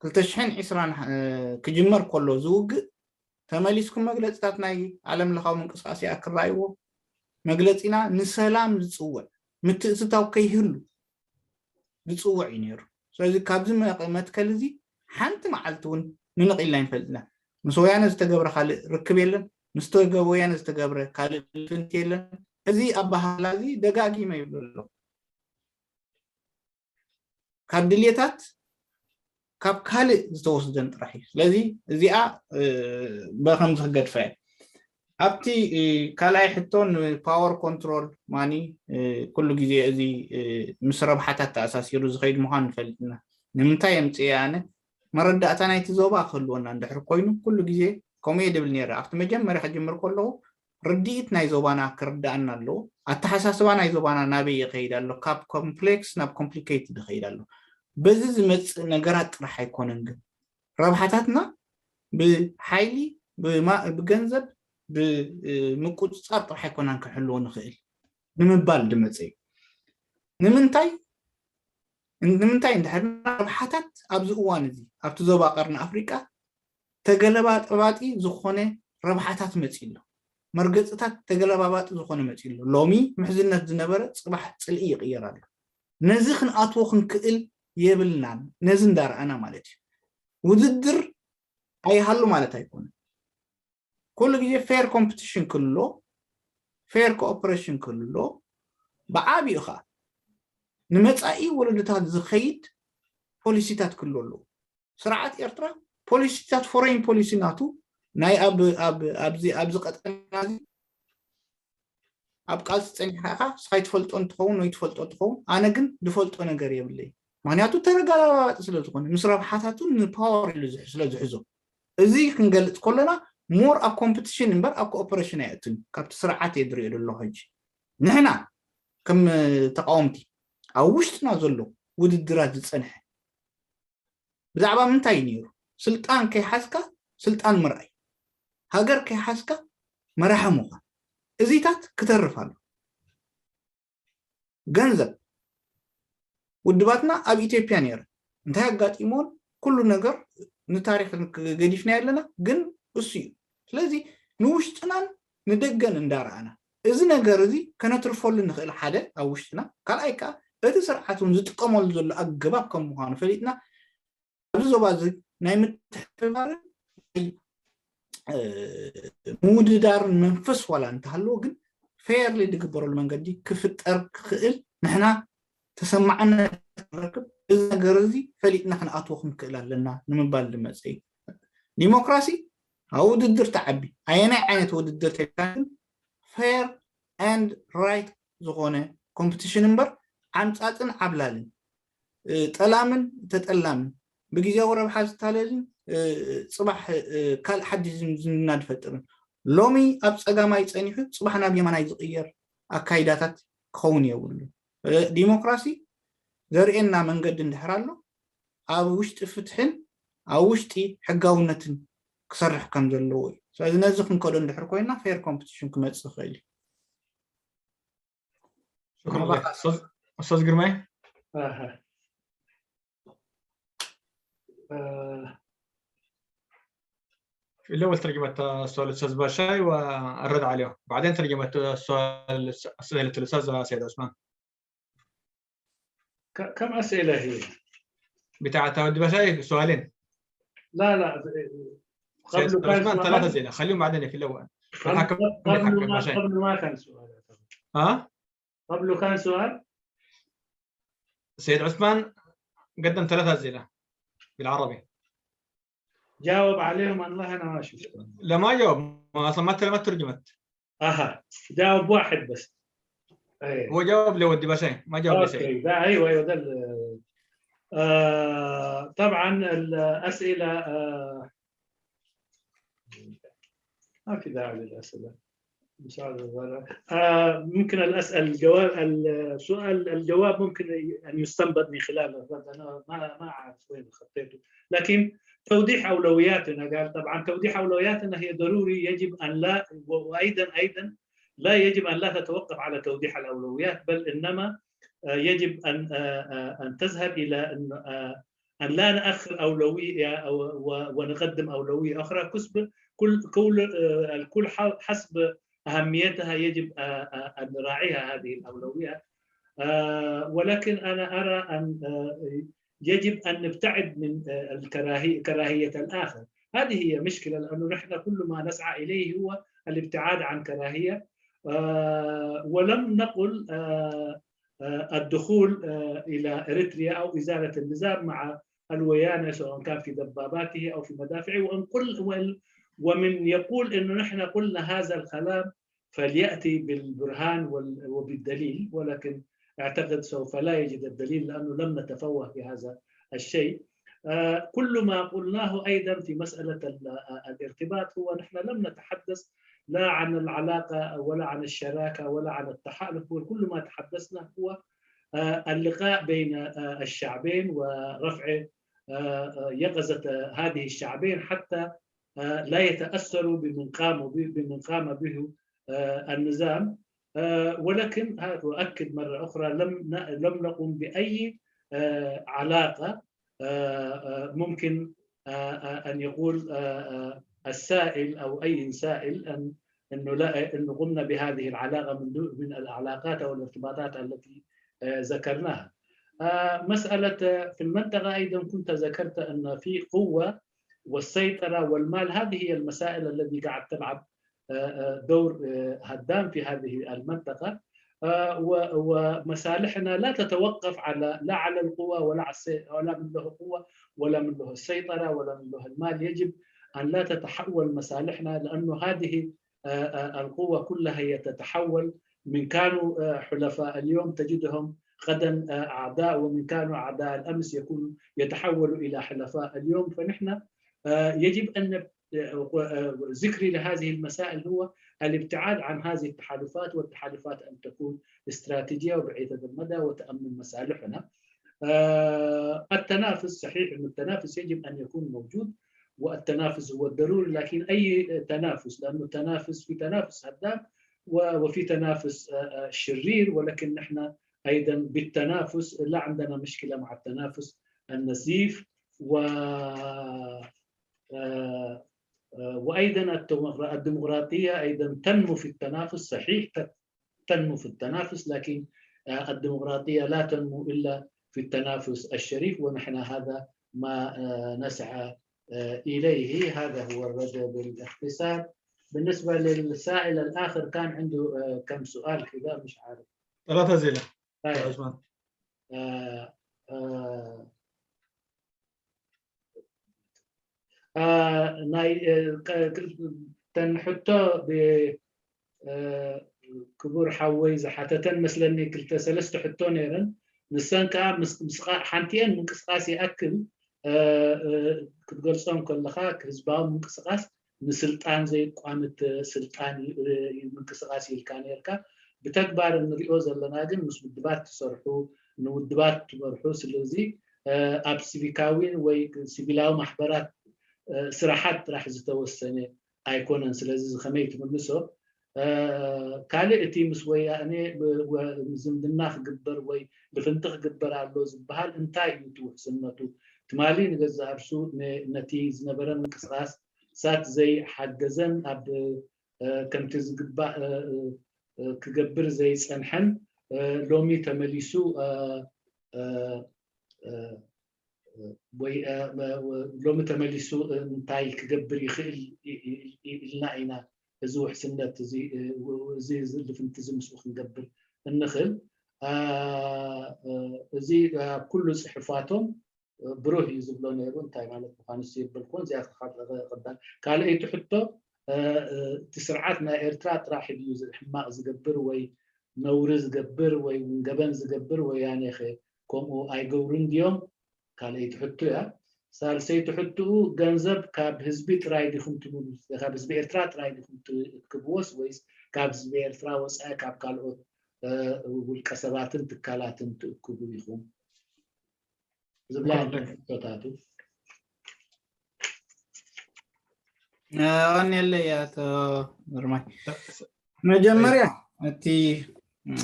ክልተ ሽሕን ዕስራን ክጅመር ከሎ ዝውግእ ተመሊስኩም መግለፅታት ናይ ዓለም ለኻዊ ምንቅስቃስ ይኣክል ረኣይዎ መግለፂና ንሰላም ዝፅውዕ ምትእትታው ከይህሉ ዝፅውዕ እዩ ነይሩ ስለዚ ካብዚ መትከል እዚ ሓንቲ መዓልቲ እውን ንንቕ ኢልና ይንፈልጥና ምስ ወያነ ዝተገብረ ካልእ ርክብ የለን ምስ ወያነ ዝተገብረ ካልእ ልፍንቲ የለን እዚ ኣባሃላ እዚ ደጋጊመ ይብሉ ኣሎ ካብ ድልየታት ካብ ካልእ ዝተወስደን ጥራሕ እዩ ስለዚ እዚኣ በከምዚ ክገድፋ እየ ኣብቲ ካልኣይ ሕቶ ንፓወር ኮንትሮል ማኒ ኩሉ ግዜ እዚ ምስ ረብሓታት ተኣሳሲሩ ዝኸይድ ምዃን ንፈልጥና ንምንታይ የምፅእ ኣነ መረዳእታ ናይቲ ዞባ ክህልወና እንድሕር ኮይኑ ኩሉ ግዜ ከምኡ እየ ድብል ነይረ ኣብቲ መጀመርያ ክጅምር ከለኹ ርድኢት ናይ ዞባና ክርዳኣና ኣለዎ ኣተሓሳስባ ናይ ዞባና ናበይ ይኸይድ ኣሎ ካብ ኮምፕሌክስ ናብ ኮምፕሊኬትድ ይኸይድ ኣሎ በዚ ዝመፅእ ነገራት ጥራሕ ኣይኮነን ግን ረብሓታትና ብሓይሊ ብገንዘብ ብምቁፅፃር ጥራሕ ኣይኮናን ክንሕልዎ ንኽእል ንምባል ድመፀ እዩ ንምንታይ ንምንታይ እንድሕር ረብሓታት ኣብዚ እዋን እዚ ኣብቲ ዞባ ቀርኒ ኣፍሪቃ ተገለባጥባጢ ዝኾነ ረብሓታት መፂ ኣሎ መርገፅታት ተገለባባጢ ዝኾነ መፂኡ ኣሎ። ሎሚ ምሕዝነት ዝነበረ ፅባሕ ፅልኢ ይቕየር ኣሎ። ነዚ ክንኣትዎ ክንክእል የብልናን። ነዚ እንዳረኣና ማለት እዩ። ውድድር ኣይሃሉ ማለት ኣይኮነን። ኩሉ ግዜ ፌር ኮምፒቲሽን ክሎ፣ ፌር ኮኦፐሬሽን ክሎ፣ ብዓቢኡ ከዓ ንመፃኢ ወለዶታት ዝኸይድ ፖሊሲታት ክሎ ኣለዎ። ስርዓት ኤርትራ ፖሊሲታት፣ ፎሬን ፖሊሲ ናቱ ናይ ኣብ ኣብ ኣብዚ ኣብዚ ቀጠና እዚ ኣብ ቃልሲ ጸኒሕካ ኢኻ። ንስኻ ይትፈልጦ እንትኸውን ወይ ትፈልጦ እንትኸውን፣ ኣነ ግን ዝፈልጦ ነገር የብለይ። ምክንያቱ ተረጋጋባጢ ስለ ዝኾነ፣ ምስ ረብሓታቱ ንፓወር ኢሉ ዝሕ- ስለ ዝሕዞ፣ እዚ ክንገልጽ ከለና ሞር ኣብ ኮምፒቲሽን እምበር ኣብ ኮኦፐሬሽን ኣይኣቱን። ካብቲ ስርዓት እየ ዝሪኦ ዘለኹ። ሕጂ ንሕና ከም ተቃወምቲ ኣብ ውሽጥና ዘሎ ውድድራት ዝጸንሐ ብዛዕባ ምንታይ እዩ ነይሩ? ስልጣን ከይሓዝካ ስልጣን ምርኣይ፣ ሃገር ከይሓዝካ መራሒ ምዃን፣ እዚታት ክተርፍ ኣሎ። ገንዘብ ውድባትና ኣብ ኢትዮጵያ ነይረ እንታይ ኣጋጢሞን ኩሉ ነገር ንታሪክ ገዲፍና ኣለና። ግን እሱ እዩ። ስለዚ ንውሽጥናን ንደገን እንዳረኣና እዚ ነገር እዚ ከነትርፈሉ ንኽእል፣ ሓደ ኣብ ውሽጥና፣ ካልኣይ ከዓ እቲ ስርዓት እውን ዝጥቀመሉ ዘሎ ኣገባብ ከም ምዃኑ ፈሊጥና ኣብዚ ዞባ እዚ ናይ ምትሕብባርን ናይ ምውድዳርን መንፈስ ዋላ እንተሃለዎ፣ ግን ፌርሊ ዝግበረሉ መንገዲ ክፍጠር ክኽእል ንሕና ተሰማዕነት ክንረክብ፣ እዚ ነገር እዚ ፈሊጥና ክንኣትዎ ክንክእል ኣለና ንምባል ዝመፀ እዩ። ዲሞክራሲ ኣብ ውድድር ተዓቢ፣ ኣየናይ ዓይነት ውድድር ተልካ ግን ፌር ኤንድ ራይት ዝኾነ ኮምፒቲሽን እምበር ዓምፃፅን ዓብላልን፣ ጠላምን ተጠላምን፣ ብግዜያዊ ረብሓ ዝታለልን ፅባሕ ካልእ ሓድሽ ዝምድና ዝፈጥርን፣ ሎሚ ኣብ ፀጋማይ ፀኒሑ ፅባሕ ናብ የማናይ ዝቕየር ኣካይዳታት ክኸውን የብሉ። ዲሞክራሲ ዘርእየና መንገዲ እንድሕር ኣሎ፣ ኣብ ውሽጢ ፍትሕን ኣብ ውሽጢ ሕጋውነትን ክሰርሕ ከም ዘለዎ እዩ። ስለዚ ነዚ ክንከዶ እንድሕር ኮይና ፌር ኮምፒቲሽን ክመፅእ ይኽእል እዩ። شكرا لك استاذ جرماي. في الاول ترجمه السؤال الاستاذ باشاي والرد عليه، بعدين ترجمه السؤال اسئله الاستاذ سيد عثمان. كم اسئله هي؟ بتاعت ود باشاي سؤالين. لا لا، قبل كان ثلاثة أسئلة، خليهم بعدين في الأول. قبل ما كان سؤال. ها؟ قبله كان سؤال؟ سيد عثمان قدم ثلاثة أسئلة بالعربي. جاوب عليهم الله، أنا ما شفت. لا، ما جاوب، ما أصلا ما ما ترجمت. أها، جاوب واحد بس. أيه. هو جاوب لودي باشاي، ما جاوب لشيء. لا، أيوه أيوه ده. آه طبعا الاسئله، آه ما في داعي للاسئله. آه ممكن الاسئله الجواب السؤال الجواب ممكن ان يستنبط من خلال الرد. انا ما ما اعرف وين خطيته، لكن توضيح اولوياتنا، قال طبعا توضيح اولوياتنا هي ضروري، يجب ان لا، وايضا ايضا لا يجب ان لا تتوقف على توضيح الاولويات، بل انما يجب ان ان تذهب الى ان ان لا ناخر اولويه ونقدم اولويه اخرى. كسب كل كل الكل حسب اهميتها يجب ان نراعيها هذه الاولويات. ولكن انا ارى ان يجب ان نبتعد من الكراهيه، كراهيه الاخر. هذه هي مشكله، لانه نحن كل ما نسعى اليه هو الابتعاد عن كراهيه. ولم نقل الدخول الى اريتريا او ازاله النظام مع الويانه، سواء كان في دباباته او في مدافعه، وان قل ومن يقول انه نحن قلنا هذا الكلام فلياتي بالبرهان وبالدليل، ولكن اعتقد سوف لا يجد الدليل لانه لم نتفوه بهذا الشيء. كل ما قلناه ايضا في مساله الارتباط هو نحن لم نتحدث لا عن العلاقه ولا عن الشراكه ولا عن التحالف، وكل ما تحدثنا هو اللقاء بين الشعبين ورفع يقظه هذه الشعبين حتى لا يتاثروا بمن قام بمن قام به النظام. ولكن اؤكد مره اخرى لم لم نقم باي علاقه ممكن ان يقول السائل او اي سائل ان انه لا انه قمنا بهذه العلاقه من دون من العلاقات او الارتباطات التي آه، ذكرناها. آه، مساله آه، في المنطقه ايضا كنت ذكرت ان في قوه والسيطره والمال، هذه هي المسائل التي قاعد تلعب آه، آه، دور آه، هدام في هذه المنطقه. آه، و- ومصالحنا لا تتوقف على لا على القوه ولا على السي- ولا من له قوه ولا من له السيطره ولا من له المال. يجب ان لا تتحول مصالحنا، لانه هذه آه، آه، القوة كلها هي تتحول. من كانوا آه، حلفاء اليوم تجدهم غدا آه، أعداء، ومن كانوا أعداء الأمس يكون يتحولوا إلى حلفاء اليوم. فنحن آه، يجب أن نب- آه، آه، ذكري لهذه المسائل هو الابتعاد عن هذه التحالفات، والتحالفات أن تكون استراتيجية وبعيدة المدى وتأمن مصالحنا. آه، التنافس، صحيح أن التنافس يجب أن يكون موجود، والتنافس هو الضروري، لكن أي تنافس؟ لأنه التنافس في تنافس هدام و- وفي تنافس آه، آه، شرير، ولكن نحن أيضا بالتنافس لا عندنا مشكلة مع التنافس النزيف و آه، آه، وأيضا الديمقرا- الديمقراطية أيضا تنمو في التنافس، صحيح تنمو في التنافس، لكن آه، الديمقراطية لا تنمو إلا في التنافس الشريف، ونحن هذا ما آه، نسعى آه، إليه. هذا هو الرد بالاختصار. بالنسبة للسائل الآخر كان عنده آه، كم سؤال كذا، مش عارف. ثلاثة زيلة طيب. عثمان آه، آه، آه، ናይ እ፣ ቅ- ቅ- ተን ሕቶ ብ እ፣ ክቡር ሓወይ ዝሓተተን መስለኒ ክልተ ሰለስተ ሕቶ ነይረን። ንሰን ከዓ ምስ- ምስቓ- ሓንቲአን ምንቅስቃስ ይኣክል እ፣ እ፣ ክትገልጾም ከለኻ ህዝባዊ ምንቅስቃስ ንስልጣን ዘይቋምት ስልጣን እዩ፣ እ፣ ምንቅስቃስ ኢልካ ነርካ። ብተግባር እንሪኦ ዘለና ግን ምስ ውድባት ትሰርሑ፣ ንውድባት ትመርሑ። ስለዚ እ፣ ኣብ ሲቪካዊን ወይ ሲቪላዊ ማሕበራት እ፣ ስራሓት ጥራሕ ዝተወሰነ ኣይኮነን። ስለዚ እዚ ከመይ ትምልሶ? እ፣ ካልእ እቲ ምስ ወያኔ ብ- ወ- ዝምድና ክግበር ወይ ልፍንቲ ክግበር ኣሎ ዝበሃል እንታይ እዩ እቲ ውሕስነቱ? ትማሊ ንገዛእ ርእሱ ነ- ነቲ ዝነበረ ምንቅስቃስ ሳት ዘይሓገዘን ኣብ እ፣ ከምቲ ዝግባእ እ፣ እ፣ እ፣ ክገብር ዘይጸንሐን እ፣ ሎሚ ተመሊሱ እ፣ እ፣ እ፣ ወይ እ፣ መ- ወ- ሎሚ ተመሊሱ እንታይ ክገብር ይኽእል ኢ- ኢ- ኢ- ኢልና ኢና እዚ ውሕስነት እዚ እ፣ ው- እዚ እዚ ልፍንቲ እዚ ምስኡ ክንገብር እንኽእል። እ፣ እ፣ እዚ ኣብ ኩሉ ጽሑፋቶም ብሩህ እዩ ዝብሎ ነይሩ። እንታይ ማለት ምዃኑ ስ ይብልኩን እዚኣ ክዳ ካልኣይቲ ሕቶ እ፣ እ፣ እቲ ስርዓት ናይ ኤርትራ ጥራሕ ድዩ ዝ- ሕማቕ ዝገብር ወይ ነውሪ ዝገብር ወይ እውን ገበን ዝገብር? ወያኔ ኸ ከምኡ ኣይገብሩን ድዮም? ካልኣይቲ ሕቶ እያ። ሳልሰይቲ ሕቶኡ ገንዘብ ካብ ህዝቢ ጥራይ ዲኹም ትብሉ ካብ ህዝቢ ኤርትራ ጥራይ ዲኹም ትእክብዎስ ወይስ ካብ ህዝቢ ኤርትራ ወፃኢ ካብ ካልኦት እ፣ ውልቀ ሰባትን ትካላትን ትእክቡ ኢኹም? ዝብላ ሕቶታት ኣቐንየለይ ኣቶ ግርማይ። መጀመርያ እቲ እ፣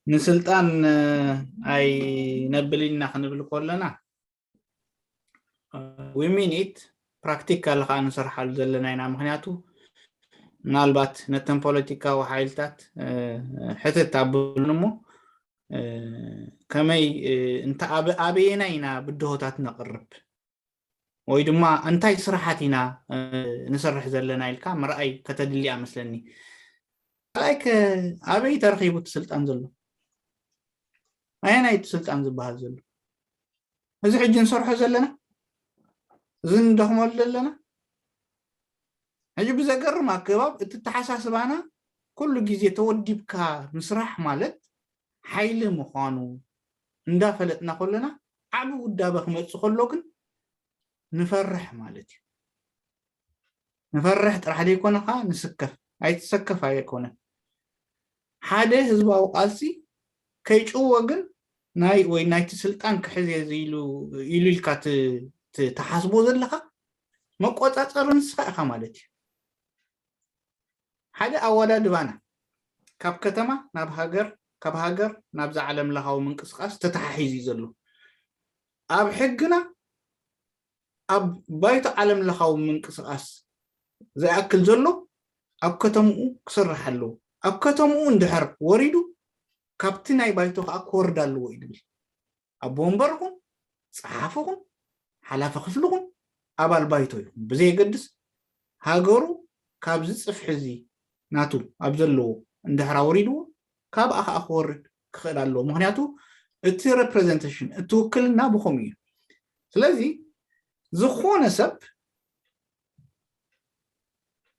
ንስልጣን እ፣ ኣይነብል ኢልና ክንብል ከለና we mean it practical ከዓ ንሰርሓሉ ዘለና ኢና። ምክንያቱ ምናልባት ነተን ፖለቲካዊ ሓይልታት እ፣ ሕትት ኣብሉን እሞ እ፣ ከመይ እ፣ እንተ ኣበ- ኣበየናይ ኢና ብድሆታት ነቕርብ ወይ ድማ እንታይ ስራሓት ኢና እ፣ ንሰርሕ ዘለና ኢልካ ምርኣይ ከተድሊ እያ መስለኒ። ካልኣይ ከ ኣበይ ተረኺቡ እቲ ስልጣን ዘሎ? ኣየናይ እቲ ስልጣን ዝበሃል ዘሎ? እዚ ሕጂ ንሰርሖ ዘለና፣ እዚ ንደኽመሉ ዘለና። ሕጂ ብዘገርም ኣገባብ እቲ ኣተሓሳስባና ኩሉ ግዜ ተወዲብካ ምስራሕ ማለት ሓይሊ ምዃኑ እንዳፈለጥና ከለና፣ ዓቢ ውዳበ ክመጽእ ከሎ ግን ንፈርሕ ማለት እዩ። ንፈርሕ ጥራሕ ዘይኮነ ከዓ ንስከፍ። ኣይትሰከፍ ኣይኮነን። ሓደ ህዝባዊ ቃልሲ ከይጭወ ግን ናይ ወይ ናይቲ ስልጣን ክሕዝ እየ ኢሉ ኢሉ ኢልካ ት- ት- ትሓስቦ ዘለኻ መቆጻጸሪ ንስኻ ኢኻ ማለት እዩ። ሓደ ኣወዳድባና ካብ ከተማ ናብ ሃገር፣ ካብ ሃገር ናብዚ ዓለም ለኻዊ ምንቅስቃስ ተተሓሒዙ እዩ ዘሎ። ኣብ ሕግና ኣብ ባይቶ ዓለም ለኻዊ ምንቅስቃስ ዝኣክል ዘሎ ኣብ ከተምኡ ክሰርሕ ኣለዎ። ኣብ ከተምኡ እንድሕር ወሪዱ ካብቲ ናይ ባይቶ ከዓ ክወርድ ኣለዎ እዩ ዝብል። ኣቦ ወንበር ይኹን፣ ጸሓፊ ይኹን፣ ሓላፊ ክፍሊ ይኹን፣ ኣባል ባይቶ ይኹን ብዘየገድስ ሃገሩ ካብዚ ጽፍሒ እዚ ናቱ ኣብ ዘለዎ እንድሕር ኣወሪድዎ ካብኣ ከዓ ክወርድ ክኽእል ኣለዎ። ምክንያቱ እቲ ሬፕሬዘንቴሽን እቲ ውክልና ብኸምኡ እዩ። ስለዚ ዝኾነ ሰብ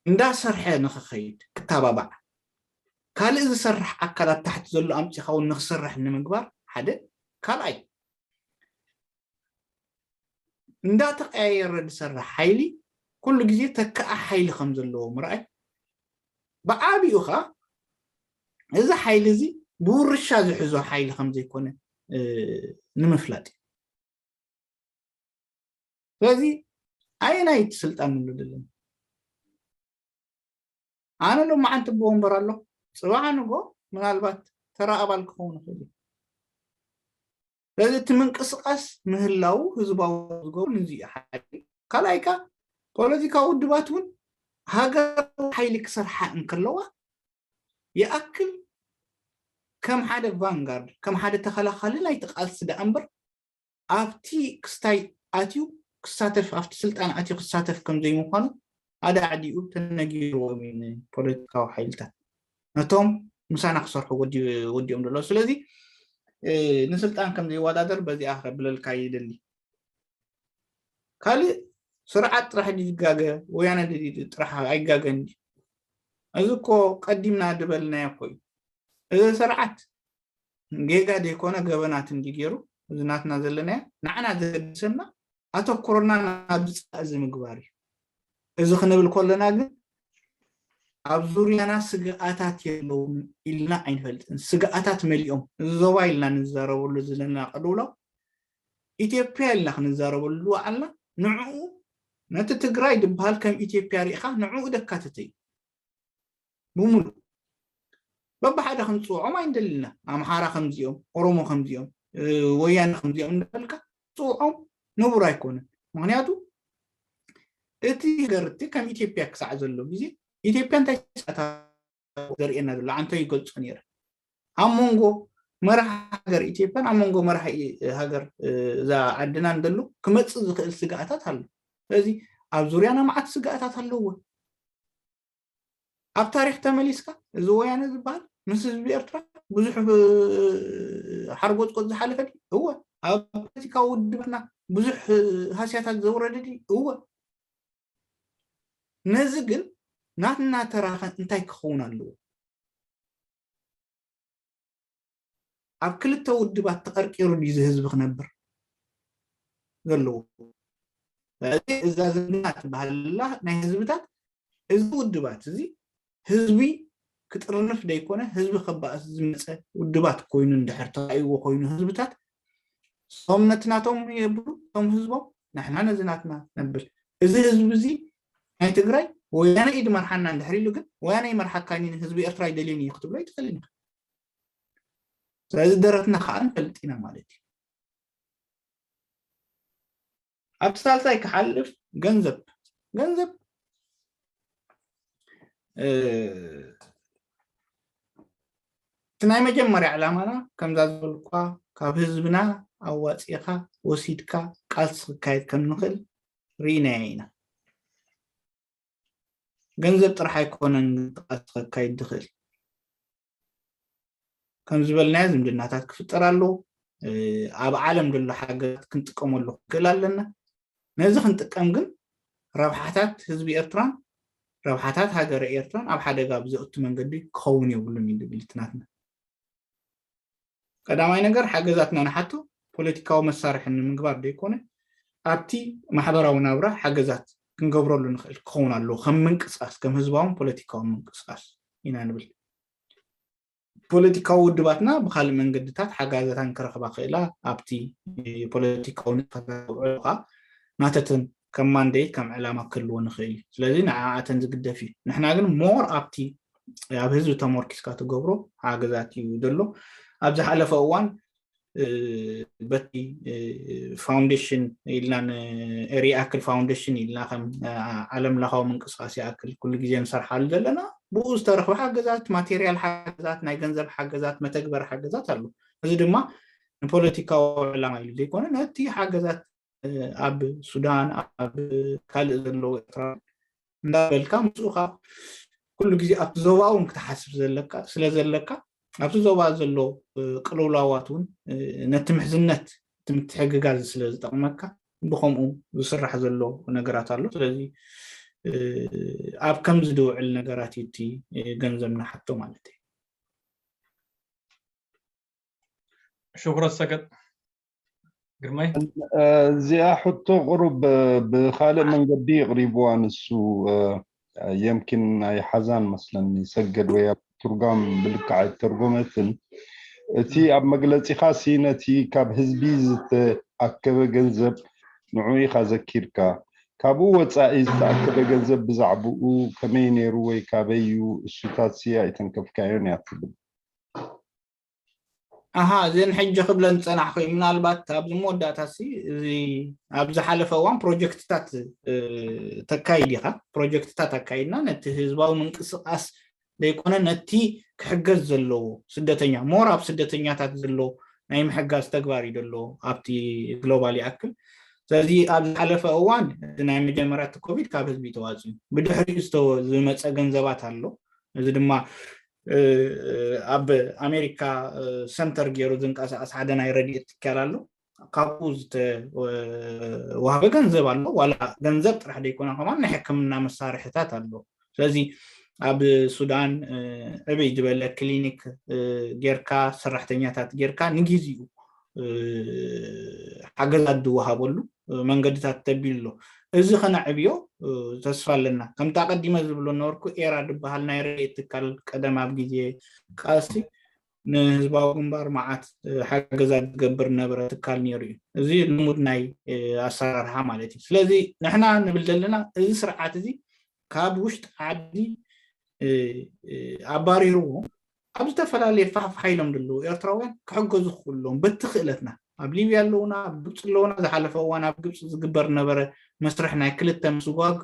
እንዳሰርሐ ንክኸይድ ክተባባዕ ካልእ ዝሰርሕ ኣካላት ታሕቲ ዘሎ ኣምፂኻ እውን ንክሰርሕ ንምግባር ሓደ ካልኣይ እንዳተቀያየረ ዝሰርሕ ሓይሊ ኩሉ ግዜ ተካኣ ሓይሊ ከም ዘለዎ ምርኣይ ብዓብኡ ከዓ እዚ ሓይሊ እዚ ብውርሻ ዝሕዞ ሓይሊ ከም ዘይኮነ ንምፍላጥ እዩ። ስለዚ ኣየናይ እቲ ስልጣን ንብሎ ዘለና ኣነ ሎማዓንቲ ብወንበር ኣሎ ፅባሕ ንጎ ምናልባት ተራ ኣባል ክኸውን ይኽእል እዩ። ስለዚ እቲ ምንቅስቃስ ምህላው ህዝባዊ ዝገብሩ ንዚ ሓደ ካልኣይ ካ ፖለቲካዊ ውድባት እውን ሃገራዊ ሓይሊ ክሰርሓ እንከለዋ ይኣክል ከም ሓደ ቫንጋርድ ከም ሓደ ተኸላኻሊ ናይቲ ቃልሲ ደኣ እምበር ኣብቲ ክስታይ ኣትዩ ክሳተፍ ኣብቲ ስልጣን ኣትዩ ክሳተፍ ከም ዘይምዃኑ ኣዳዕዲኡ ተነጊርዎም እዩ ንፖለቲካዊ ሓይልታት ነቶም ምሳና ክሰርሑ ወዲኦም ዘለዉ ስለዚ ንስልጣን ከም ዘይወዳደር በዚኣ ከብለልካ ይደሊ ካልእ ስርዓት ጥራሕ ዝጋገ ወያነ ጥራሕ ኣይጋገን እዚ እኮ ቀዲምና ዝበልናዮ እኮ እዩ እዚ ስርዓት ጌጋ ዘይኮነ ገበናት እንዲ ገይሩ እዚ ናትና ዘለናዮ ንዓና ዘገድሰና ኣተኩሮና ናብ ዝፃእ እዚ ምግባር እዩ እዚ ክንብል ከለና ግን ኣብ ዙርያና ስግኣታት የለውን ኢልና ኣይንፈልጥን ስግኣታት መሊኦም እዚ ዞባ ኢልና ንዛረበሉ ዘለና ቅልውላው ኢትዮጵያ ኢልና ክንዛረበሉ ዝወዓልና ንዕኡ ነቲ ትግራይ ዝበሃል ከም ኢትዮጵያ ሪኢኻ ንዕኡ ደካተተ እዩ ብምሉእ በብሓደ ክንፅውዖም ኣይንደሊ ኢና ኣምሓራ ከምዚኦም ኦሮሞ ከምዚኦም ወያነ ከምዚኦም እንዳበልካ ፅውዖም ንቡር ኣይኮነን ምክንያቱ እቲ ገርቲ ከም ኢትዮጵያ ክሳዕ ዘሎ ግዜ ኢትዮጵያ እንታይ ስጋኣታ ዘርእየና ዘሎ ኣንተ ይገልፆ ነይረ ኣብ መንጎ መራሒ ሃገር ኢትዮጵያን ኣብ መንጎ መራሒ ሃገር እዛ ዓድናን ዘሎ ክመፅእ ዝኽእል ስጋኣታት ኣሎ ስለዚ ኣብ ዙርያና መዓት ስጋኣታት ኣለዎ ኣብ ታሪክ ተመሊስካ እዚ ወያነ ዝበሃል ምስ ህዝቢ ኤርትራ ብዙሕ ሓርጎፅቆፅ ዝሓለፈ እወ ኣብ ፖለቲካዊ ውድባትና ብዙሕ ሃስያታት ዘውረደ እወ ነዚ ግን ናትና ተራኸ እንታይ ክኸውን ኣለዎ ኣብ ክልተ ውድባት ተቐርቂሩ ድዩ ዝህዝቢ ክነብር ዘለዎ እዛ ዝምድና ትበሃልላ ናይ ህዝብታት እዚ ውድባት እዚ ህዝቢ ክጥርንፍ ዘይኮነ ህዝቢ ከባእስ ዝመፀ ውድባት ኮይኑ እንድሕር ተራእይዎ ኮይኑ ህዝብታት ሶም ነቲ ናቶም የብሉ ሶም ህዝቦም ንሕና ነዚ ናትና ነብል እዚ ህዝቢ እዚ ናይ ትግራይ ወያነ እዩ ድመርሓና እንድሕር ኢሉ ግን ወያነ ይመርሓካኒ ህዝቢ ኤርትራ ይደልየኒ እዩ ክትብሎ ይትኽእል ኢና ስለዚ ደረትና ከዓ ንፈልጥ ኢና ማለት እዩ ኣብቲ ሳልሳይ ክሓልፍ ገንዘብ ገንዘብ እቲ ናይ መጀመርያ ዕላማና ከምዛ ዝበልኳ ካብ ህዝብና ኣዋፂእካ ወሲድካ ቃልሲ ክካየድ ከም ንኽእል ርኢናዮ ኢና ገንዘብ ጥራሕ ኣይኮነን ቃልሲ ከካይድ ዝኽእል ከም ዝበልናዮ ዝምድናታት ክፍጠር ኣለዎ ኣብ ዓለም ዘሎ ሓገዛት ክንጥቀመሉ ክንክእል ኣለና ነዚ ክንጥቀም ግን ረብሓታት ህዝቢ ኤርትራን ረብሓታት ሃገረ ኤርትራን ኣብ ሓደጋ ብዘእቱ መንገዲ ክኸውን የብሉን እዩ ዝብል ትናትና ቀዳማይ ነገር ሓገዛትና ንሓቶ ፖለቲካዊ መሳርሒ ንምግባር ዘይኮነ ኣብቲ ማሕበራዊ ናብራ ሓገዛት ክንገብረሉ ንኽእል ክኸውን ኣለዎ ከም ምንቅስቃስ ከም ህዝባውን ፖለቲካዊ ምንቅስቃስ ኢና ንብል ፖለቲካዊ ውድባትና ብካልእ መንገድታት ሓጋዛታን ክረኽባ ክእላ ኣብቲ ፖለቲካዊ ንጥፈታት ውዕሎ ከዓ ናተተን ከም ማንዴት ከም ዕላማ ክህልዎ ንኽእል እዩ ስለዚ ንዓኣተን ዝግደፍ እዩ ንሕና ግን ሞር ኣብቲ ኣብ ህዝቢ ተመርኪስካ ትገብሮ ሓገዛት እዩ ዘሎ ኣብ ዝሓለፈ እዋን በቲ ፋውንዴሽን ኢልና፣ ሪኣክል ፋውንዴሽን ኢልና ከም ዓለም ለኻዊ ምንቅስቃስ ይኣክል ኩሉ ግዜ ንሰርሓሉ ዘለና፣ ብኡ ዝተረኽበ ሓገዛት፣ ማቴሪያል ሓገዛት፣ ናይ ገንዘብ ሓገዛት፣ መተግበር ሓገዛት ኣሎ። እዚ ድማ ንፖለቲካዊ ዕላማ ኢሉ ዘይኮነ፣ ነቲ ሓገዛት ኣብ ሱዳን፣ ኣብ ካልእ ዘለዉ ኤርትራ እንዳበልካ ምስኡ ከዓ ኩሉ ግዜ ኣብቲ ዞባ እውን ክትሓስብ ዘለካ ስለ ዘለካ፣ ኣብቲ ዞባ ዘሎ ቅልውላዋት እውን ነቲ ምሕዝነት፣ እቲ ምትሕግጋዝ ስለ ዝጠቕመካ፣ ብከምኡ ዝስራሕ ዘሎ ነገራት ኣሎ። ስለዚ ኣብ ከምዚ ዝውዕል ነገራት እዩ እቲ ገንዘብ ንሓቶ ማለት እዩ። ሽኩረት ሰገድ ግርማይ። እዚኣ ሕቶ ቁሩብ ብካልእ መንገዲ ይቕሪብዋ ንሱ፣ የምኪን ናይ ሓዛን መስለኒ ሰገድ ወይ ኣብ ትርጓም ብልክዕ ኣይተርጎመትን። እቲ ኣብ መግለጺኻ ሲ ነቲ ካብ ህዝቢ ዝተኣከበ ገንዘብ ንዑ ኢኻ ዘኪርካ። ካብኡ ወጻኢ ዝተኣከበ ገንዘብ ብዛዕባኡ ከመይ ነይሩ ወይ ካበይ እዩ እሱታት ሲ ኣይተንከፍካዮን እያ ትብል። ኣሃ እዘን ሕጂ ክብለን ዝፀናሕኩ እዩ። ምናልባት ኣብዚ መወዳእታ ሲ እዚ ኣብ ዝሓለፈ እዋን ፕሮጀክትታት ተካይድ ኢኻ። ፕሮጀክትታት ኣካይድና ነቲ ህዝባዊ ምንቅስቃስ ዘይኮነ ነቲ ክሕገዝ ዘለዎ ስደተኛ ሞር ኣብ ስደተኛታት ዘሎ ናይ ምሕጋዝ ተግባር እዩ ዘሎ ኣብቲ ግሎባል ይኣክል። ስለዚ ኣብ ዝሓለፈ እዋን እቲ ናይ መጀመርያ እቲ ኮቪድ ካብ ህዝቢ ተዋፅዩ ብድሕሪኡ ዝመፀ ገንዘባት ኣሎ። እዚ ድማ ኣብ ኣሜሪካ ሰንተር ገይሩ ዝንቀሳቀስ ሓደ ናይ ረድኤት ትካል ኣሎ። ካብኡ ዝተዋህበ ገንዘብ ኣሎ። ዋላ ገንዘብ ጥራሕ ዘይኮነ ከማን ናይ ሕክምና መሳርሕታት ኣሎ። ስለዚ ኣብ ሱዳን ዕብይ ዝበለ ክሊኒክ ጌርካ ሰራሕተኛታት ጌርካ ንግዜኡ ሓገዛት ዝወሃበሉ መንገድታት ተቢሉ ኣሎ። እዚ ከነዕብዮ ተስፋ ኣለና። ከምቲ ኣቐዲመ ዝብሎ ነበርኩ ኤራ ዝበሃል ናይ ረድኤት ትካል ቀደም ኣብ ግዜ ቃልሲ ንህዝባዊ ግንባር መዓት ሓገዛት ዝገብር ነበረ ትካል ነይሩ እዩ። እዚ ልሙድ ናይ ኣሰራርሓ ማለት እዩ። ስለዚ ንሕና ንብል ዘለና እዚ ስርዓት እዚ ካብ ውሽጢ ዓዲ ኣባሪርዎ ኣብ ዝተፈላለየ ፋሕፋሕ ኢሎም ዘለዉ ኤርትራውያን ክሕገዙ ክኽእሎም በቲ ክእለትና ኣብ ሊብያ ኣለውና፣ ኣብ ግብፂ ኣለውና። ዝሓለፈ እዋን ኣብ ግብፂ ዝግበር ነበረ መስርሕ ናይ ክልተ ምስጓግ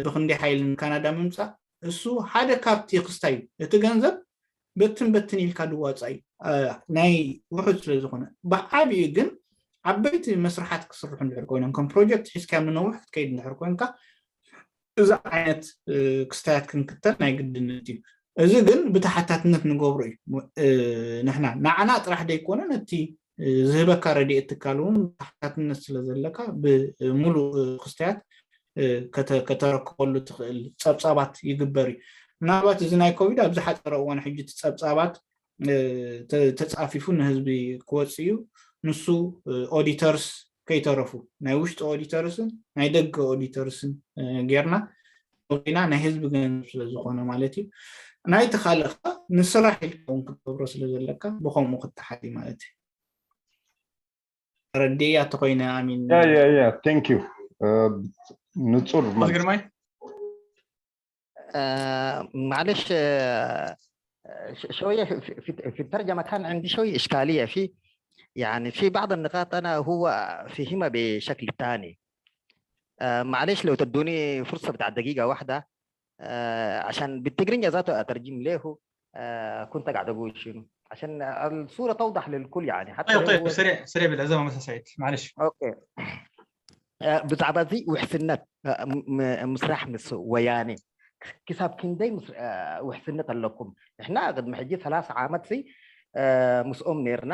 ብክንዲ ሓይሊ ንካናዳ ምምፃእ እሱ ሓደ ካብቲ ክስታይ እዩ። እቲ ገንዘብ በትን በትን ኢልካ ድዋፃ እዩ ናይ ውሑድ ስለ ዝኾነ ብዓብዩ ግን ዓበይቲ መስርሓት ክስርሑ እንድሕር ኮይኖም ከም ፕሮጀክት ሒዝካዮም ንነውሕ ክትከይድ እንድሕር ኮይንካ እዚ ዓይነት ክስታያት ክንክተል ናይ ግድነት እዩ። እዚ ግን ብተሓታትነት ንገብሮ እዩ። ንሕና ንዓና ጥራሕ ደይኮነ ነቲ ዝህበካ ረድኤት ትካል እውን ተሓታትነት ስለ ዘለካ ብምሉእ ክስታያት ከተረክበሉ ትኽእል ፀብፃባት ይግበር እዩ። ምናልባት እዚ ናይ ኮቪድ ኣብ ዝሓፀረ እዋን ሕጂ እቲ ፀብፃባት ተፃፊፉ ንህዝቢ ክወፅ እዩ። ንሱ ኦዲተርስ ከይተረፉ ናይ ውሽጢ ኦዲተርስን ናይ ደገ ኦዲተርስን ጌርና ኢና ናይ ህዝቢ ገንዘብ ስለዝኾነ ማለት እዩ። ናይቲ ካልእ ከዓ ንስራሕ ኢልካ እውን ክትገብሮ ስለዘለካ ብከምኡ ክትሓል ማለት እዩ። ረድያ ተኮይነ ኣሚን ንጹር ግርማይ معلش شوية في الترجمة كان عندي شوية إشكالية في يعني في بعض النقاط أنا هو فهمها بشكل ثاني. معلش لو تدوني فرصة بتاع دقيقة واحدة عشان بالتقرينجة ذاته أترجم له. كنت قاعد أقول شنو عشان الصورة توضح للكل يعني حتى طيب طيب سريع سريع بالعزومة مسا سعيد معلش. Okay. ብዛዕባ እዚ ውሕስነት ምስራሕ ምስ ወያኔ ክሳብ ክንደይ ውሕስነት ኣለኩም? ንሕና ቅድሚ ሕጂ ሰላሳ ዓመት ሲ ምስኦም ነርና፣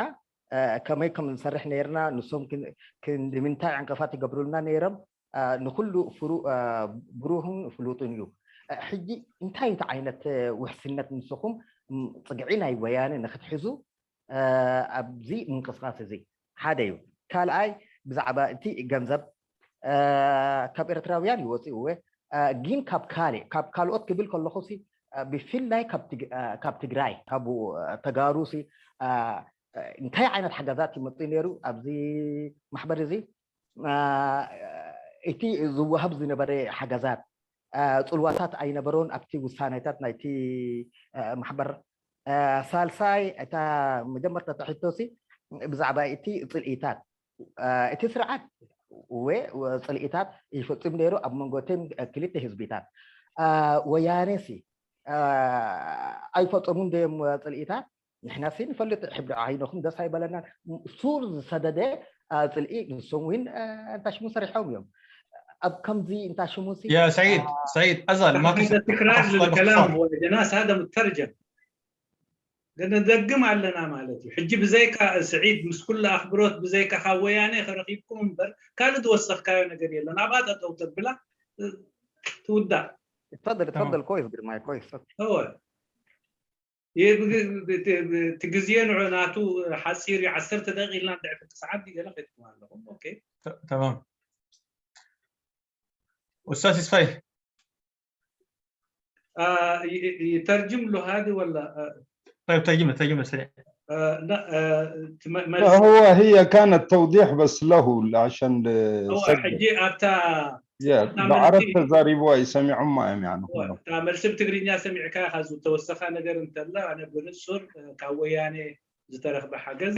ከመይ ከም ንሰርሕ ነርና፣ ንሶም ንምንታይ ዕንቅፋት ይገብሩልና ነይሮም፣ ንኩሉ ብሩህን ፍሉጥን እዩ። ሕጂ እንታይ እቲ ዓይነት ውሕስነት ንስኹም ፅግዒ ናይ ወያነ ንክትሕዙ ኣብዚ ምንቅስቃስ እዚ ሓደ እዩ። ካልኣይ ብዛዕባ እቲ ገንዘብ ካብ ኤርትራውያን ይወፅእ እወ፣ ግን ካብ ካልእ ካብ ካልኦት ክብል ከለኹ ሲ ብፍላይ ካብ ትግራይ ካብ ተጋሩ ሲ እንታይ ዓይነት ሓገዛት ይመፅእ ነይሩ ኣብዚ ማሕበር እዚ? እቲ ዝወሃብ ዝነበረ ሓገዛት ፅልዋታት ኣይነበሮን ኣብቲ ውሳኔታት ናይቲ ማሕበር? ሳልሳይ እታ መጀመርታ ተሕቶሲ ብዛዕባ እቲ ጽልኢታት እቲ ስርዓት ወ ጽልኢታት ይፈጽም ነይሩ ኣብ መንጎ እቶም ክልተ ህዝቢታት። ወያነ ሲ ኣይፈጸሙን ድዮም ጽልኢታት? ንሕና ሲ ንፈልጥ፣ ሕብሪ ዓይንኹም ደስ ኣይበለናን። ሱር ዝሰደደ ጽልኢ ንሶም እውን እንታይ ሽሙ ሰሪሖም እዮም። ኣብ ከምዚ እንታይ ሽሙ ሲ يا سعيد سعيد أزال ما هذا تكرار للكلام والجناس هذا مترجم. ንደግም ኣለና ማለት እዩ። ሕጂ ብዘይካ ስዒድ ምስ ኩሉ ኣኽብሮት ብዘይካ ካብ ወያነ ረኺብኩም እምበር ካልእ ዝወሰኽካዮ ነገር የለን። ኣብኣ ጠጠው ተብላ ትውዳእ። تفضل تفضل كويس ግርማይ كويس እወ እቲ ግዜ ንዑ ናቱ ሓፂር እዩ። ዓሰርተ ደቂቕ ኢልና እንድሕር ክሰዓት ገለ ከይድኩም ኣለኹም። ኦኬ تمام أستاذ تسفاي يترجم له هذه ولا طيب ترجم له ترجم له سريع لا هو هي كانت توضيح بس له عشان ሕጂ ኣብታ بعرف تزاريب واي سمع ما يعني እታ መልሲ ብትግርኛ ሰሚዕካ ካብ ዝተወሰኻ ነገር እንተላ ኣነ ብንጹር ካብ ወያነ ዝተረኽበ ሓገዝ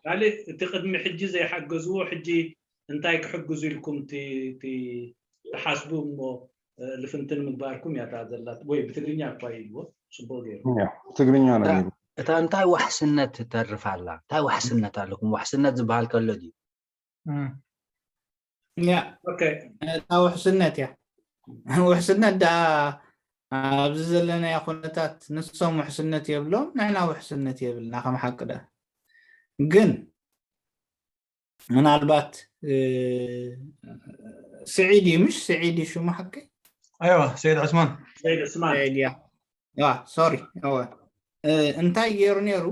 ካልእ እቲ ቅድሚ ሕጂ ዘይሓገዝዎ ሕጂ እንታይ ክሕግዙ ኢልኩም ትሓስቡ እሞ ልፍንትን ምግባርኩም እያ እታ ዘላት ወይ ብትግርኛ እኳ ኢልዎ ጽቡቅ ገይሩ ትግርኛ ነገር እታ እንታይ ዋሕስነት ትተርፍ ኣላ? እንታይ ዋሕስነት ኣለኩም? ዋሕስነት ዝበሃል ከሎ ድዩ? እታ ውሕስነት እያ። ውሕስነት ደኣ ኣብዚ ዘለናዮ ኩነታት ንሶም ውሕስነት የብሎም፣ ንሕና ውሕስነት የብልና። ከም ሓቂ ደኣ ግን ምናልባት ስዒድ እዩ፣ ምሽ ስዒድ እዩ ሽሙ ሓቂ? أيوة سيد عثمان سيد عثمان ያ ሶሪ እወ እንታይ ገይሩ ነይሩ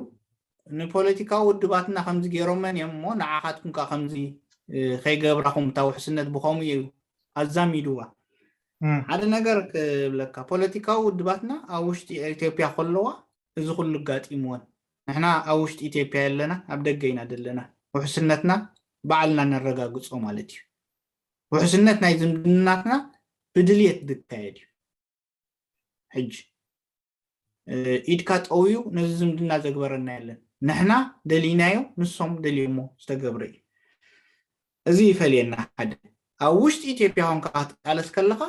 ንፖለቲካዊ ውድባትና ከምዚ ገይሮመን እዮም እሞ ንዓኻትኩም ከዓ ከምዚ ከይገብራኹም እታ ውሕስነት ብኸምኡ እዩ ኣዛሚድዋ ሓደ ነገር ክብለካ ፖለቲካዊ ውድባትና ኣብ ውሽጢ ኢትዮጵያ ከለዋ እዚ ኩሉ ኣጋጢምወን ንሕና ኣብ ውሽጢ ኢትዮጵያ የለና ኣብ ደገ ኢና ዘለና ውሕስነትና ባዕልና ነረጋግፆ ማለት እዩ ውሕስነት ናይ ዝምድናትና ብድልየት ዝካየድ እዩ ሕጂ ኢድካ ጠውዩ ነዚ ዝምድና ዘግበረና የለን ንሕና ደሊናዮ ንሶም ደልዮሞ ዝተገብረ እዩ እዚ ይፈልየና ሓደ ኣብ ውሽጢ ኢትዮጵያ ኮንካ ክትቃለስ ከለካ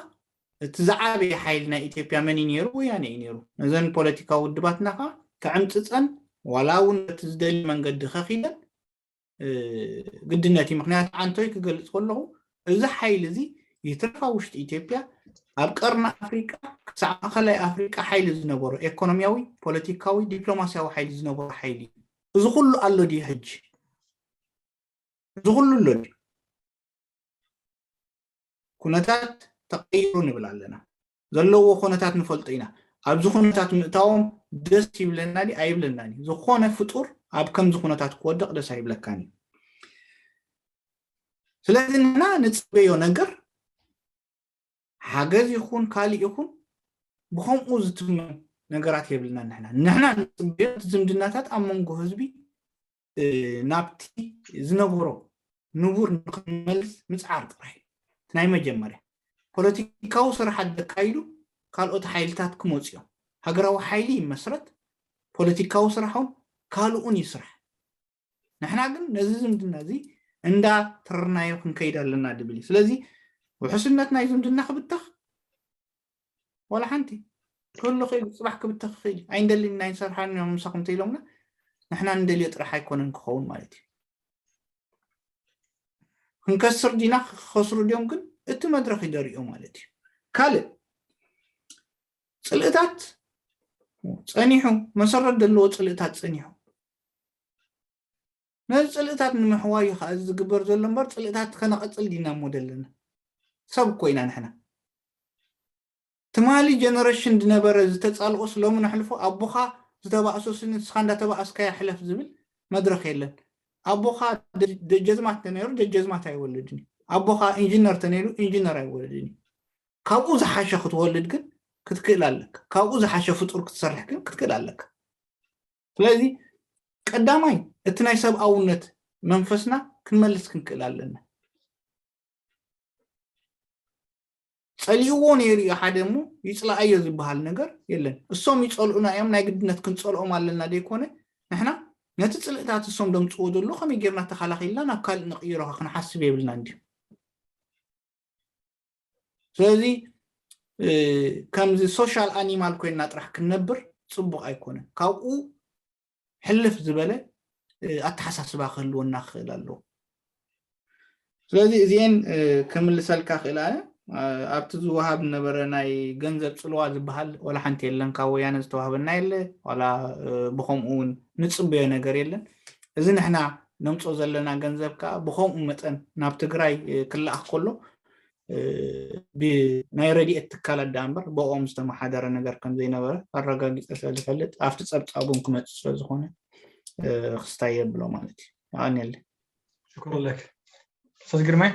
እቲ ዝዓበየ ሓይሊ ናይ ኢትዮጵያ መን እዩ ነይሩ ወያነ እዩ ነይሩ ነዘን ፖለቲካዊ ውድባትና ከዓ ክዕምፅፀን ዋላ እውን በቲ ዝደልዩ መንገዲ ከኪደን ግድነት እዩ ምክንያቱ ዓንቶይ ክገልፅ ከለኹ እዚ ሓይሊ እዚ ይትረፋ ውሽጢ ኢትዮጵያ ኣብ ቀርኒ ኣፍሪቃ ክሳዕ ማእከላይ ኣፍሪቃ ሓይሊ ዝነበሮ ኤኮኖሚያዊ ፖለቲካዊ ዲፕሎማሲያዊ ሓይሊ ዝነበሮ ሓይሊ እዩ እዚ ኩሉ ኣሎ ድዩ ሕጂ እዚ ኩሉ ኣሎ ድዩ ኩነታት ተቀይሩ ንብል ኣለና ዘለዎ ኩነታት ንፈልጦ ኢና ኣብዚ ኩነታት ምእታዎም ደስ ይብለና ዲ ኣይብለና ዲ ዝኾነ ፍጡር ኣብ ከምዚ ኩነታት ክወድቕ ደስ ኣይብለካን እዩ ስለዚ ንና ንፅበዮ ነገር ሓገዝ ይኹን ካልእ ይኹን ብከምኡ ዝትመን ነገራት የብልና ንሕና ንሕና ንፅበዮ ዝምድናታት ኣብ መንጎ ህዝቢ ናብቲ ዝነበሮ ንቡር ንክመልስ ምፅዓር ጥራሕ እዩ ናይ መጀመርያ ፖለቲካዊ ስራሓት ዘካይዱ ካልኦት ሓይልታት ክመፁ እዮም ሃገራዊ ሓይሊ ይመስረት ፖለቲካዊ ስራሑን ካልኡን ይስራሕ ንሕና ግን ነዚ ዝምድና እዚ እንዳ ተረርናዮ ክንከይድ ኣለና ድብል እዩ ስለዚ ውሕስነት ናይ ዝምድና ክብተኽ ዋላ ሓንቲ ክህሉ ክእል ፅባሕ ክብተኽ ክእል ኣይንደልን ናይ ንሰርሓን እዮም ምሳኹም ተኢሎምና ንሕና ንደልዮ ጥራሕ ኣይኮነን ክኸውን ማለት እዩ ክንከስር ዲና ክኸስሩ ድዮም ግን እቲ መድረክ ይደሪኦ ማለት እዩ ካልእ ፅልእታት ፀኒሑ መሰረት ዘለዎ ፅልእታት ፀኒሑ ነዚ ፅልእታት ንምሕዋዩ ከዓ ዝግበር ዘሎ እምበር ፅልእታት ከነቐፅል ዲና እሞ ዘለና ሰብ እኮ ኢና ንሕና ትማሊ ጀነሬሽን ዝነበረ ዝተፃልኦስ ሎሚ ነሕልፎ ኣቦኻ ዝተባእሶስ ንስኻ እንዳተባእስካያ ሕለፍ ዝብል መድረክ የለን ኣቦኻ ደጀዝማት ተነይሩ ደጀዝማት ኣይወልድን ኣቦኻ ኢንጂነር ተነይሩ ኢንጂነር ኣይወልድን ካብኡ ዝሓሸ ክትወልድ ግን ክትክእል ኣለካ ካብኡ ዝሓሸ ፍጡር ክትሰርሕ ግን ክትክእል ኣለካ ስለዚ ቀዳማይ እቲ ናይ ሰብኣውነት መንፈስና ክንመልስ ክንክእል ኣለና ፀሊእዎ ነይሩ እዩ ሓደ እሞ ይፅላኣዮ ዝበሃል ነገር የለን እሶም ይፀልኡና እዮም ናይ ግድነት ክንፀልኦም ኣለና ዘይኮነ ንሕና ነቲ ፅልእታት እሶም ደምፅዎ ዘሎ ከመይ ጌርና ተኸላኺልና ናብ ካልእ ንቕይሮ ክንሓስብ የብልና እንድዩ። ስለዚ ከምዚ social animal ኮይንና ጥራሕ ክንነብር ፅቡቕ ኣይኮነን። ካብኡ ሕልፍ ዝበለ ኣተሓሳስባ ክህልወና ክኽእል ኣለዎ። ስለዚ እዚኤን ክምልሰልካ ክእል ኣነ ኣብቲ ዝወሃብ ነበረ ናይ ገንዘብ ፅልዋ ዝበሃል ዋላ ሓንቲ የለን። ካብ ወያነ ዝተዋህበና የለ፣ ዋላ ብከምኡ እውን ንፅበዮ ነገር የለን። እዚ ንሕና ነምፅኦ ዘለና ገንዘብ ከዓ ብከምኡ መጠን ናብ ትግራይ ክለኣኽ ከሎ ናይ ረድኤት ትካላት ደኣ እምበር ብኦም ዝተመሓደረ ነገር ከም ዘይነበረ ኣረጋጊፀ ስለ ዝፈልጥ ኣብቲ ፀብፃብ እውን ክመፅእ ስለ ዝኾነ ክስታይ የብሎ ማለት እዩ። ኣቀንየለይ። ሽኩር ለክ። ኡስታዝ ግርማይ።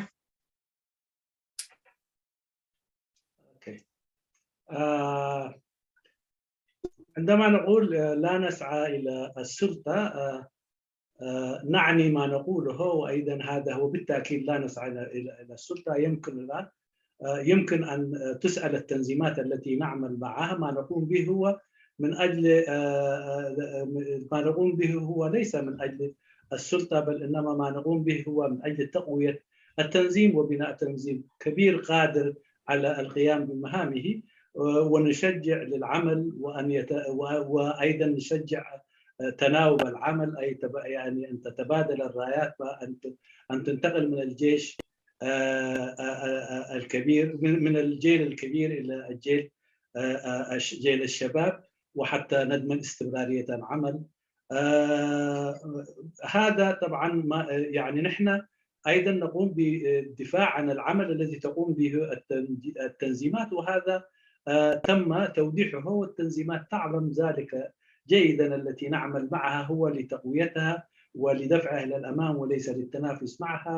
عندما نقول لا نسعى إلى السلطة، نعني ما نقوله، وأيضا هذا هو بالتأكيد لا نسعى إلى السلطة. يمكن الآن يمكن أن تسأل التنظيمات التي نعمل معها، ما نقوم به هو من أجل ما نقوم به هو ليس من أجل السلطة، بل إنما ما نقوم به هو من أجل تقوية التنظيم وبناء تنظيم كبير قادر على القيام بمهامه، ونشجع للعمل وأن يت... وأيضا نشجع تناوب العمل، أي تب... يعني أن تتبادل الرايات وأن أن تنتقل من الجيش الكبير، من الجيل الكبير إلى الجيل جيل الشباب، وحتى نضمن استمرارية العمل. هذا طبعا ما يعني نحن أيضا نقوم بالدفاع عن العمل الذي تقوم به التنظيمات، وهذا تم توضيحه، والتنظيمات تعلم ذلك جيدا. التي نعمل معها هو لتقويتها ولدفعها إلى الأمام وليس للتنافس معها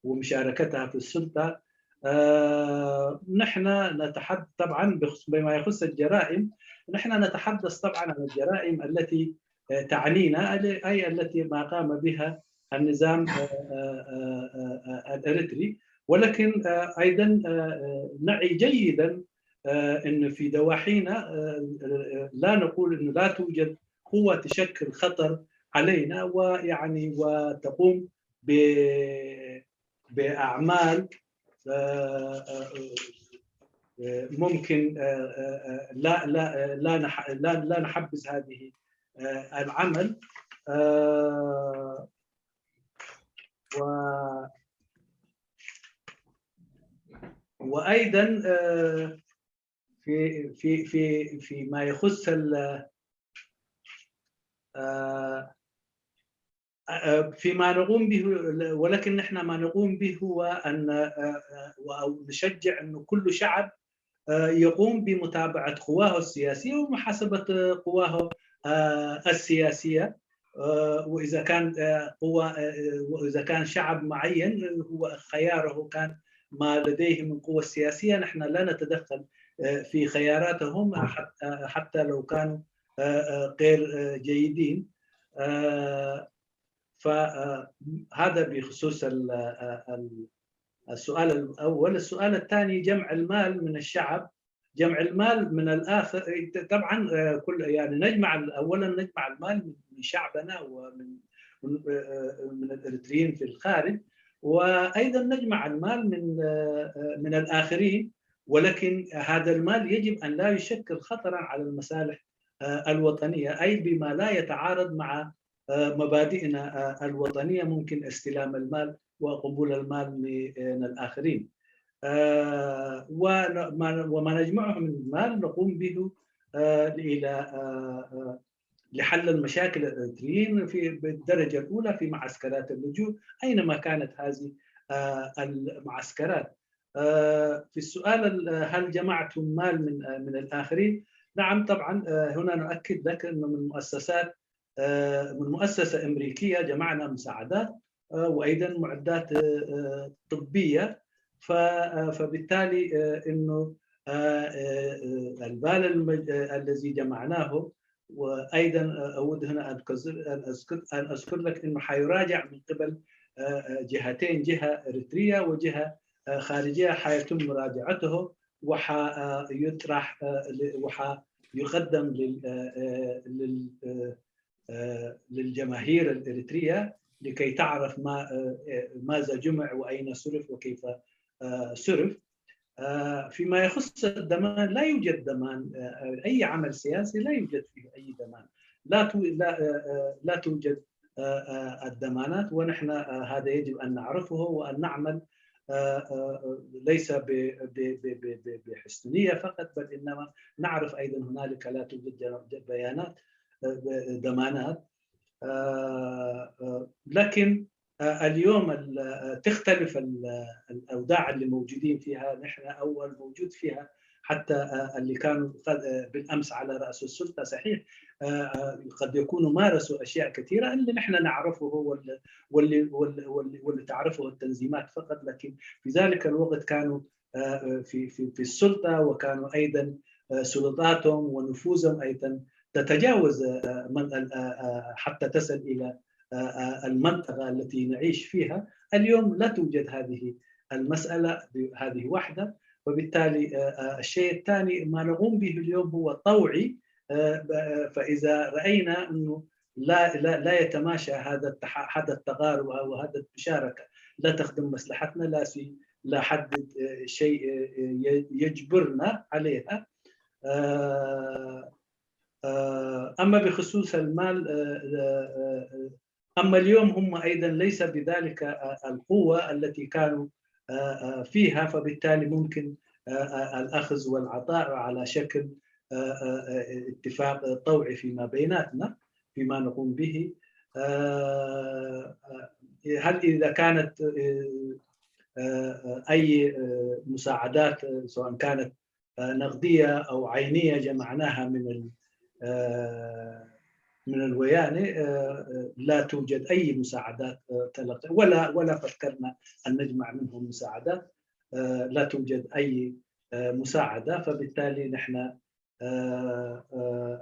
ومشاركتها في السلطة. نحن نتحدث طبعا بما يخص الجرائم، نحن نتحدث طبعا عن الجرائم التي تعنينا، أي التي ما قام بها النظام الإريتري. ولكن أيضا نعي جيدا أن في ضواحينا لا نقول أنه لا توجد قوة تشكل خطر علينا، ويعني وتقوم بأعمال ممكن لا لا لا لا نحبذ هذه العمل. و وايضا في في في فيما يخص فيما نقوم به، ولكن نحن ما نقوم به هو ان نشجع انه كل شعب يقوم بمتابعه قواه السياسيه ومحاسبه قواه السياسيه. واذا كان قوه واذا كان شعب معين هو خياره كان ما لديه من قوه سياسيه، نحن لا نتدخل في خياراتهم حتى لو كانوا غير جيدين. فهذا بخصوص السؤال الاول. السؤال الثاني، جمع المال من الشعب، جمع المال من الاخر. طبعا كل يعني نجمع اولا نجمع المال من شعبنا ومن من الاريتريين في الخارج، وايضا نجمع المال من من الاخرين، ولكن هذا المال يجب ان لا يشكل خطرا على المصالح الوطنيه، اي بما لا يتعارض مع مبادئنا الوطنيه، ممكن استلام المال وقبول المال من الاخرين. وما نجمعه من مال نقوم به الى لحل المشاكل الاريتريين في بالدرجه الاولى في معسكرات اللجوء اينما كانت هذه المعسكرات. في السؤال هل جمعتم مال من من الاخرين؟ نعم طبعا. هنا نؤكد لك انه من مؤسسات من مؤسسه امريكيه جمعنا مساعدات وايضا معدات طبيه. فبالتالي انه المال الذي جمعناه، وايضا اود هنا ان اذكر ان اذكر لك انه حيراجع من قبل جهتين، جهه اريتريه وجهه خارجيه، حيتم مراجعته وحيطرح وحيقدم لل للجماهير الإريترية لكي تعرف ما ماذا جمع وأين صرف وكيف صرف. فيما يخص الضمان، لا يوجد ضمان. أي عمل سياسي لا يوجد فيه أي ضمان. لا لا لا توجد الضمانات، ونحن هذا يجب أن نعرفه وأن نعمل ليس بحسن نية فقط، بل إنما نعرف أيضا هنالك لا توجد بيانات، ضمانات. لكن اليوم تختلف الأوضاع اللي موجودين فيها. نحن أول موجود فيها حتى اللي كانوا بالأمس على رأس السلطة، صحيح، قد يكونوا مارسوا أشياء كثيرة اللي نحن نعرفه واللي, واللي, واللي, واللي تعرفه التنظيمات فقط، لكن في ذلك الوقت كانوا في في في السلطه، وكانوا ايضا سلطاتهم ونفوذهم ايضا تتجاوز حتى تصل الى المنطقه التي نعيش فيها. اليوم لا توجد هذه المساله، هذه واحده. وبالتالي الشيء الثاني ما نقوم به اليوم هو توعي. فاذا راينا انه لا لا لا يتماشى هذا هذا التقارب او هذا المشاركه، لا تخدم مصلحتنا، لا سي لا حد شيء يجبرنا عليها. اما بخصوص المال، اما اليوم هم ايضا ليس بذلك القوه التي كانوا فيها، فبالتالي ممكن الاخذ والعطاء على شكل اتفاق طوعي فيما بيناتنا فيما نقوم به. هل اذا كانت اي مساعدات سواء كانت نقديه او عينيه جمعناها من من الويانه، لا توجد اي مساعدات تلقى ولا ولا فكرنا ان نجمع منهم مساعدات. لا توجد اي مساعده، فبالتالي نحن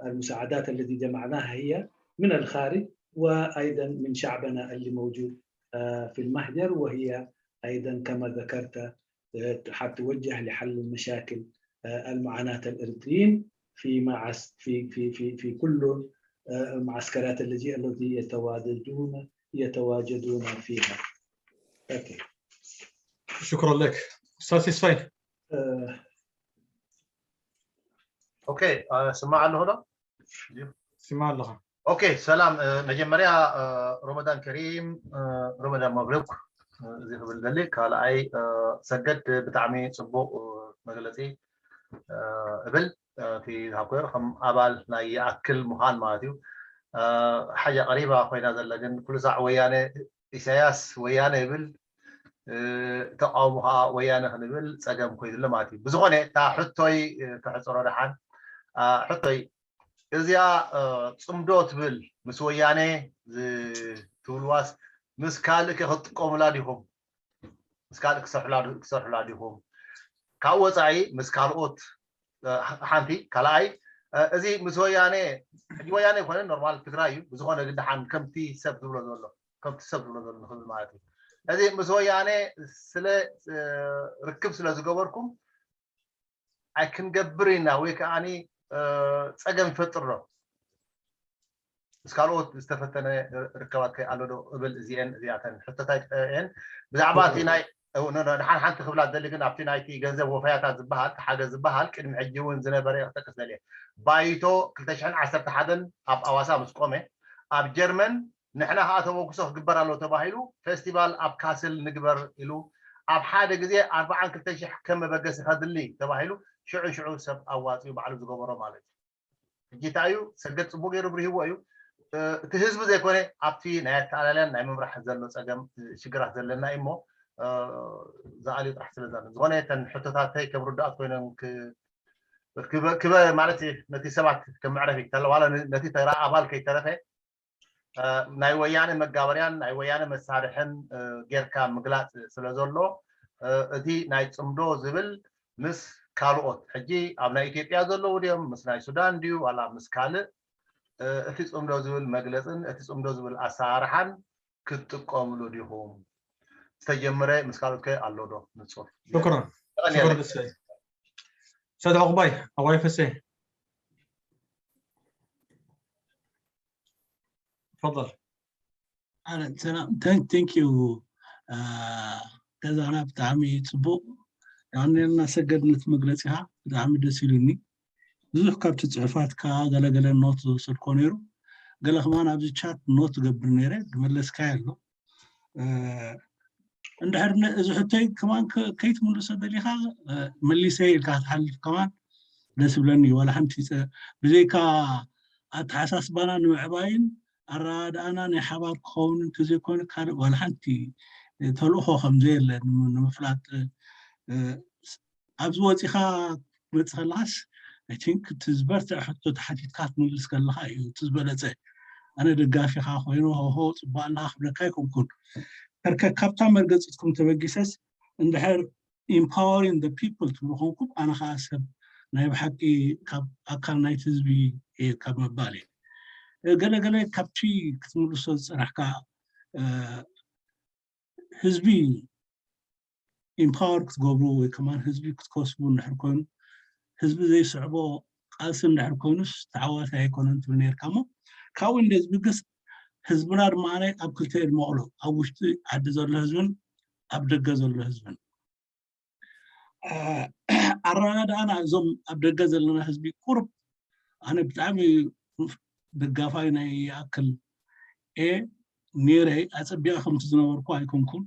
المساعدات التي جمعناها هي من الخارج، وايضا من شعبنا اللي موجود في المهجر، وهي ايضا كما ذكرت حتوجه لحل المشاكل، المعاناه الاريتريين في معس في في في في كل معسكرات اللجيء الذي يتواجدون يتواجدون فيها. شكرا لك استاذ سيسفاي. ኦኬ፣ ስማዕ ኣለኹ ዶ? ስማዕ ኣለኻ። ኦኬ፣ ሰላም። መጀመርያ ረመዳን ከሪም፣ ረመዳን መብሩክ። እዚ ክብል ደሊ። ካልኣይ ሰገድ ብጣዕሚ ፅቡቅ መግለፂ እብል። እቲ ዝሃብኮ ከም ኣባል ናይ ይኣክል ምዃን ማለት እዩ። ሓጃ ቀሪባ ኮይና ዘለ ግን ኩሉ ሳዕ ወያነ ኢሳያስ ወያነ ይብል፣ ተቃውሞ ከዓ ወያነ ክንብል ፀገም ኮይኑሎ ማለት እዩ። ብዝኾነ እታ ሕቶይ ከሕፅሮ ደሓን። ሕቶይ እዚኣ ፅምዶ ትብል ምስ ወያነ ትብልዋስ ምስ ካልእ ከ ክትጥቀሙላ ዲኹም? ምስ ካልእ ክሰርሑላ ዲኹም? ካብ ወፃኢ ምስ ካልኦት ሓንቲ ካልኣይ እዚ ምስ ወያነ ሕጂ ወያነ ይኮነ ኖርማል ትግራይ እዩ። ብዝኾነ ግን ደሓን ከምቲ ሰብ ዝብሎ ዘሎ ከምቲ ሰብ ዝብሎ ዘሎ ንክብል ማለት እዩ። እዚ ምስ ወያነ ስለ ርክብ ስለ ዝገበርኩም ኣይክንገብር ኢና ወይ ከዓ ፀገም ይፈጥር ዶ? ምስ ካልኦት ዝተፈተነ ርከባት ከ ኣሎ ዶ እብል። እዚአን እዚኣተን ሕቶታት እየን። ብዛዕባ እቲ ናይ ንሓን ሓንቲ ክብላ ዝደሊ ግን ኣብቲ ናይቲ ገንዘብ ወፈያታት ዝበሃል ሓገዝ ዝበሃል ቅድሚ ሕጂ እውን ዝነበረ ክጠቅስ ደልየ። ባይቶ ክልተ ሽሕን ዓሰርተ ሓደን ኣብ ኣዋሳ ምስ ቆመ ኣብ ጀርመን ንሕና ከዓ ተበግሶ ክግበር ኣለዎ ተባሂሉ ፌስቲቫል ኣብ ካስል ንግበር ኢሉ ኣብ ሓደ ግዜ ኣርባዓን ክልተን ሽሕ ከም መበገሲ ከድሊ ተባሂሉ ሽዑ ሽዑ ሰብ ኣዋፂኡ ባዕሉ ዝገበሮ ማለት እዩ። ሕጂ እንታይ እዩ ሰገድ ፅቡቅ ገይሩ ብርሂዎ እዩ። እቲ ህዝቢ ዘይኮነ ኣብቲ ናይ ኣተኣላልያን ናይ ምምራሕ ዘሎ ፀገም ሽግራት ዘለና እዩ እሞ ዝኣልዩ ጥራሕ ስለ ዘሎ ዝኾነ ተን ሕቶታተይ ከም ርዳእት ኮይኖም ክበ ማለት ነቲ ሰባት ከም መዕረፊ ዋላ ነቲ ተራ ኣባል ከይተረፈ ናይ ወያነ መጋበርያን ናይ ወያነ መሳርሕን ጌርካ ምግላፅ ስለ ዘሎ እቲ ናይ ፅምዶ ዝብል ምስ ካልኦት ሕጂ ኣብ ናይ ኢትዮጵያ ዘለዉ ድዮም ምስ ናይ ሱዳን ድዩ ዋላ ምስ ካልእ እቲ ፅምዶ ዝብል መግለፅን እቲ ፅምዶ ዝብል ኣሰራርሓን ክትጥቀምሉ ዲኹም? ዝተጀመረ ምስ ካልኦት ከ ኣሎ ዶ ንፁር? ሽክራን ሽክራን ደስታይ ሰድ ዕቁባይ ኣዋይ ፈሰ ትፈضል። ኣረ ሰላም፣ thank you ገዛና፣ ብጣዕሚ ፅቡቕ። ያኔ እናሰገድነት መግለፂኻ ብጣዕሚ ደስ ኢሉኒ። ብዙሕ ካብቲ ፅሑፋትካ ገለገለ ኖት ዝወሰድኮ ነይሩ። ገለ ከማን ኣብዚ ቻት ኖት ገብር ነይረ፣ ዝመለስካ ኣሎ። እንድሕር እዚ ሕቶይ ከማን ከይትምልሶ ደሊኻ፣ መሊሰ ኢልካ ክትሓልፍ ከማን ደስ ብለኒ። ዋላ ሓንቲ ብዘይካ ኣተሓሳስባና ንምዕባይን ኣረዳድኣና ናይ ሓባር ክኸውን እንተዘይኮይኑ ካልእ ዋላ ሓንቲ ተልእኾ ከምዘየለ ንምፍላጥ፣ ኣብዚ ወፂኻ ክትመፅእ ከለኻስ፣ I think እቲ ዝበርትዕ ሕቶ ተሓቲትካ ክትምልስ ከለኻ እዩ እቲ ዝበለፀ። ኣነ ደጋፊኻ ኮይኑ ሆሆ ፅቡቅ ኣለኻ ክብለካ ኣይኮንኩን። ከርከ ካብታ መርገፂትኩም ተበጊሰስ እንድሕር empowering the people ትብሉ ኮንኩም፣ ኣነ ከዓ ሰብ ናይ ብሓቂ ካብ ኣካል ናይቲ ህዝቢ እየ ካብ ምባል እየ። ገለገለ ካብቲ ክትምልሶ ዝፀናሕካ ህዝቢ empower ክትገብሩ ወይ ከማን ህዝቢ ክትከስቡ እንድሕር ኮይኑ ህዝቢ ዘይስዕቦ ቃልሲ እንድሕር ኮይኑስ ተዓዋታይ ኣይኮነን ትብል ነርካ እሞ ካብኡ እንደ ዝብግስ ህዝብና ድማ ኣብ ክልተ የድመቕሎ ኣብ ውሽጢ ዓዲ ዘሎ ህዝብን ኣብ ደገ ዘሎ ህዝብን ኣረዳድኣና እዞም ኣብ ደገ ዘለና ህዝቢ ቁርብ ኣነ ብጣዕሚ ደጋፋይ ናይ ይኣክል እየ ነይረ። ኣፀቢቐ ከምቲ ዝነበርኩ ኣይኮንኩን።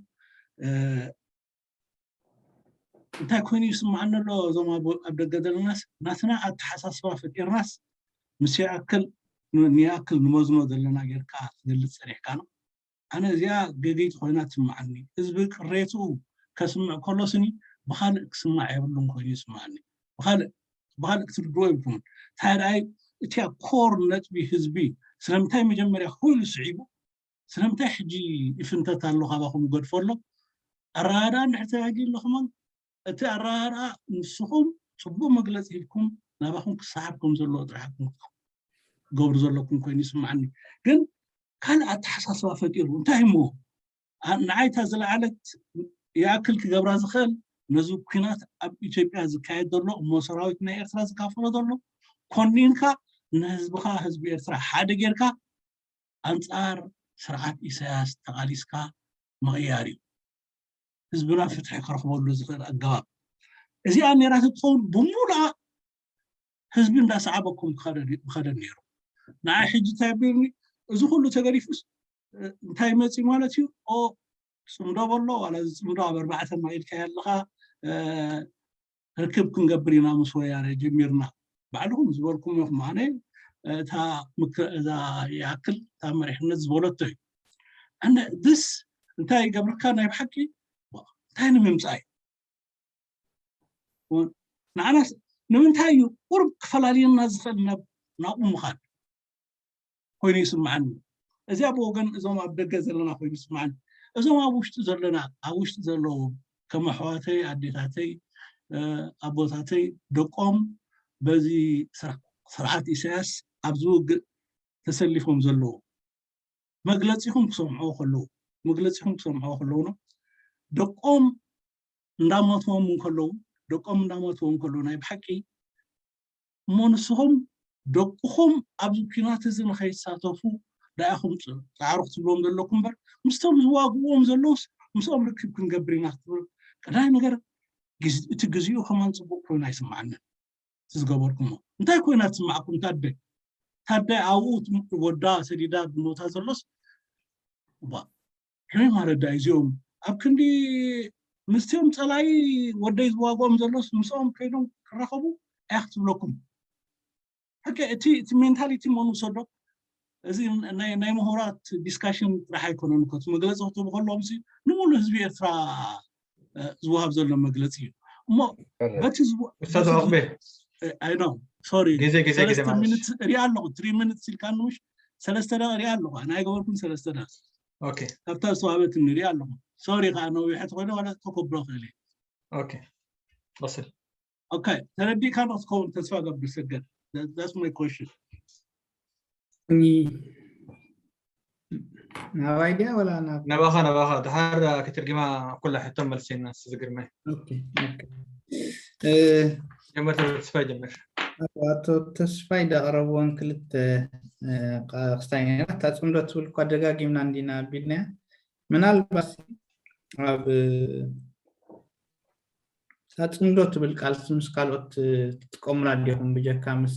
እንታይ ኮይኑ ይስማዓኒ ኣሎ እዞም ኣብ ደገ ዘለናስ ናትና ኣተሓሳስባ ፈጢርናስ ምስ ይኣክል ንይኣክል ንመዝኖ ዘለና ጌርካ ትገልፅ ፀኒሕካ ነው። ኣነ እዚኣ ገገይቲ ኮይና ትስምዓኒ። ህዝቢ ቅሬትኡ ከስምዕ ከሎ ስኒ ብኻልእ ክስማዕ የብሉን ኮይኑ ይስምዓኒ። ብኻልእ ብኻልእ ክትርድዎ የብልኩምን። እንታይ ደኣይ እቲያ ኮር ነጥቢ ህዝቢ ስለምንታይ መጀመርያ ኮይኑ ስዒቡ ስለምንታይ ሕጂ ይፍንተት ኣሎ ካባኹም ይገድፎ ኣሎ ኣረዳድኣ እንድሕር ተጋጊ ኣለኹምን እቲ ኣረዳድኣ ንስኹም ፅቡቅ መግለፂ ሂብኩም ናባኹም ክሰሓብ ከም ዘለዎ ጥራሕ ገብሩ ዘለኩም ኮይኑ ይስምዓኒ። ግን ካልእ ኣተሓሳስባ ፈጢሩ እንታይ እሞ ንዓይታ ዝለዓለት ይኣክል ክገብራ ዝኽእል ነዚ ኩናት ኣብ ኢትዮጵያ ዝካየድ ዘሎ እሞ ሰራዊት ናይ ኤርትራ ዝካፈሎ ዘሎ ኮኒንካ ንህዝብኻ ህዝቢ ኤርትራ ሓደ ጌርካ ኣንፃር ስርዓት ኢሳያስ ተቓሊስካ ምቕያር እዩ። ህዝብና ፍትሒ ክረኽበሉ ዝኽእል ኣገባብ እዚኣ ነይራ ትኸውን ብሙሉኣ ህዝቢ እንዳሰዓበኩም ምኸደ ነይሩ። ንዓይ ሕጂ እንታይ ኣቢልኒ እዚ ኩሉ ተገዲፉስ እንታይ መፂ ማለት እዩ? ኦ ፅምዶ በሎ ዋላ እዚ ፅምዶ ኣብ ኣርባዕተ ማኢልካ ኣለኻ ርክብ ክንገብር ኢና ምስ ወያነ ጀሚርና ባዕልኹም ዝበልኩም ኢኹም። ኣነ እታ ምክረ እዛ ይኣክል እታ መሪሕነት ዝበለቶ እዩ። ኣነ this እንታይ ይገብርካ ናይ ብሓቂ እንታይ ንምምፃእ እዩ ንዓናስ ንምንታይ እዩ ቁርብ ክፈላልየና ዝኽእል ናብ ናብኡ ምኻድ ኮይኑ ይስምዓኒ። እዚ ኣብ ወገን እዞም ኣብ ደገ ዘለና ኮይኑ ይስምዓኒ። እዞም ኣብ ውሽጢ ዘለና ኣብ ውሽጢ ዘለዉ ከም ኣሕዋተይ ኣዴታተይ ኣቦታተይ ደቆም በዚ ስርዓት ኢሳያስ ኣብዚ ውግእ ተሰሊፎም ዘለዉ መግለፂኹም ክሰምዕዎ ከለዉ መግለፂኹም ክሰምዕዎ ከለዉ ነው ደቆም እንዳሞትዎም እንከለዉ ደቆም እንዳሞትዎም እንከለዉ ናይ ብሓቂ እሞ ንስኹም ደቅኹም ኣብዚ ኩናት እዚ ንኸይሳተፉ ዳኢኹም ፃዕሩ ክትብልዎም ዘለኩም እምበር ምስቶም ዝዋግእዎም ዘለውስ ምስኦም ርክብ ክንገብር ኢና ክትብል ቀዳይ ነገር እቲ ግዜኡ ከማን ፅቡቅ ኮይኑ ኣይስምዓንን ዝገበርኩሞ እንታይ ኮይና ትስማዕኩም ታደ ታደ ኣብኡ ወዳ ሰዲዳ ዝሞታ ዘሎስ ከመይ ማለት ዳ እዚኦም ኣብ ክንዲ ምስቲኦም ፀላኢ ወደይ ዝዋግኦም ዘሎስ ምስኦም ከይዶም ክራኸቡ ኣያ ክትብለኩም ሓቂ እቲ እቲ ሜንታሊቲ መን ውሰዶ እዚ ናይ ምሁራት ዲስካሽን ጥራሕ ኣይኮነን እኮ እቲ መግለፂ ክትህቡ ከለዎም ንሙሉ ህዝቢ ኤርትራ ዝወሃብ ዘሎ መግለፂ እዩ እሞ በቲ ኡስታዝ ዑቅቤ ኣይ ነው ሶሪ ግዜ ግዜ ግዜ ሰለስተ ማለት ሚኒት ሪኣ ኣለኹ ትሪ ሚኒት ኢልካ ንሽ ሰለስተ ደቂ ሪኣ ኣለኹ ኣነ ኣይገበርኩን ሰለስተ ደቂ ኦኬ ካብታ ዝተዋህበትኒ ሪኣ ኣለኹ ሶሪ ከዓ ነዊሐት ኮይነ ዋላ ተከብሮ ክእል እየ ኦኬ ቀስል ኦኬ ተረዲእካ ዶ ትኸውን ተስፋ ገብር ሰገድ that's my question እኒ ናባይ ድያ ወላ ናብ ነባኻ ነባኻ ድሓር ክትርግማ ኩላ ሕቶ መልሲ ኢና ዝግርመ ኦኬ ኦኬ እ ጀመር ተስፋ ጀመር ኣቶ ተስፋይ ዳቕረብዎን ክልተ ክስታይ ነራ። እታ ፅምዶ ትብል እኳ ደጋጊምና እንዲና ኣቢልናያ። ምናልባት ኣብ እታ ፅምዶ ትብል ቃል ምስ ካልኦት ትጥቀሙላ ዲኹም? ብጀካ ምስ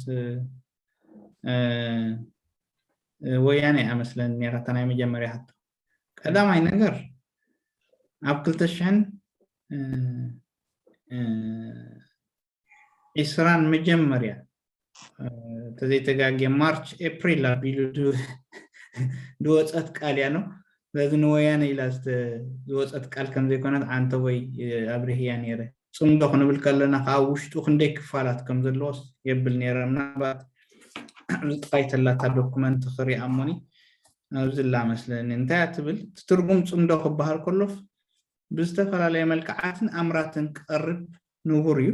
ወያነ ኣመስለን ነራ እታ ናይ መጀመርያ ሕቶ። ቀዳማይ ነገር ኣብ ክልተ ሽሕን ዒስራን መጀመርያ ተዘይተጋጌ ማርች ኤፕሪል ኣቢሉ ዝወፀት ቃል እያ ነው። ስለዚ ንወያነ ኢላ ዝወፀት ቃል ከምዘይኮነት ዓንተ ወይ ኣብሪህያ ነይረ። ፅምዶ ክንብል ከለና ከዓ ውሽጡ ክንደይ ክፋላት ከም ዘለዎስ የብል ነይረ። ምናልባት ዝጥቃይተላታ ዶኩመንት ክሪኣ እሞኒ ኣብዚ ላ መስለኒ። እንታይ እያ ትብል? እቲ ትርጉም ፅምዶ ክበሃል ከሎፍ ብዝተፈላለየ መልክዓትን ኣምራትን ክቐርብ ንቡር እዩ።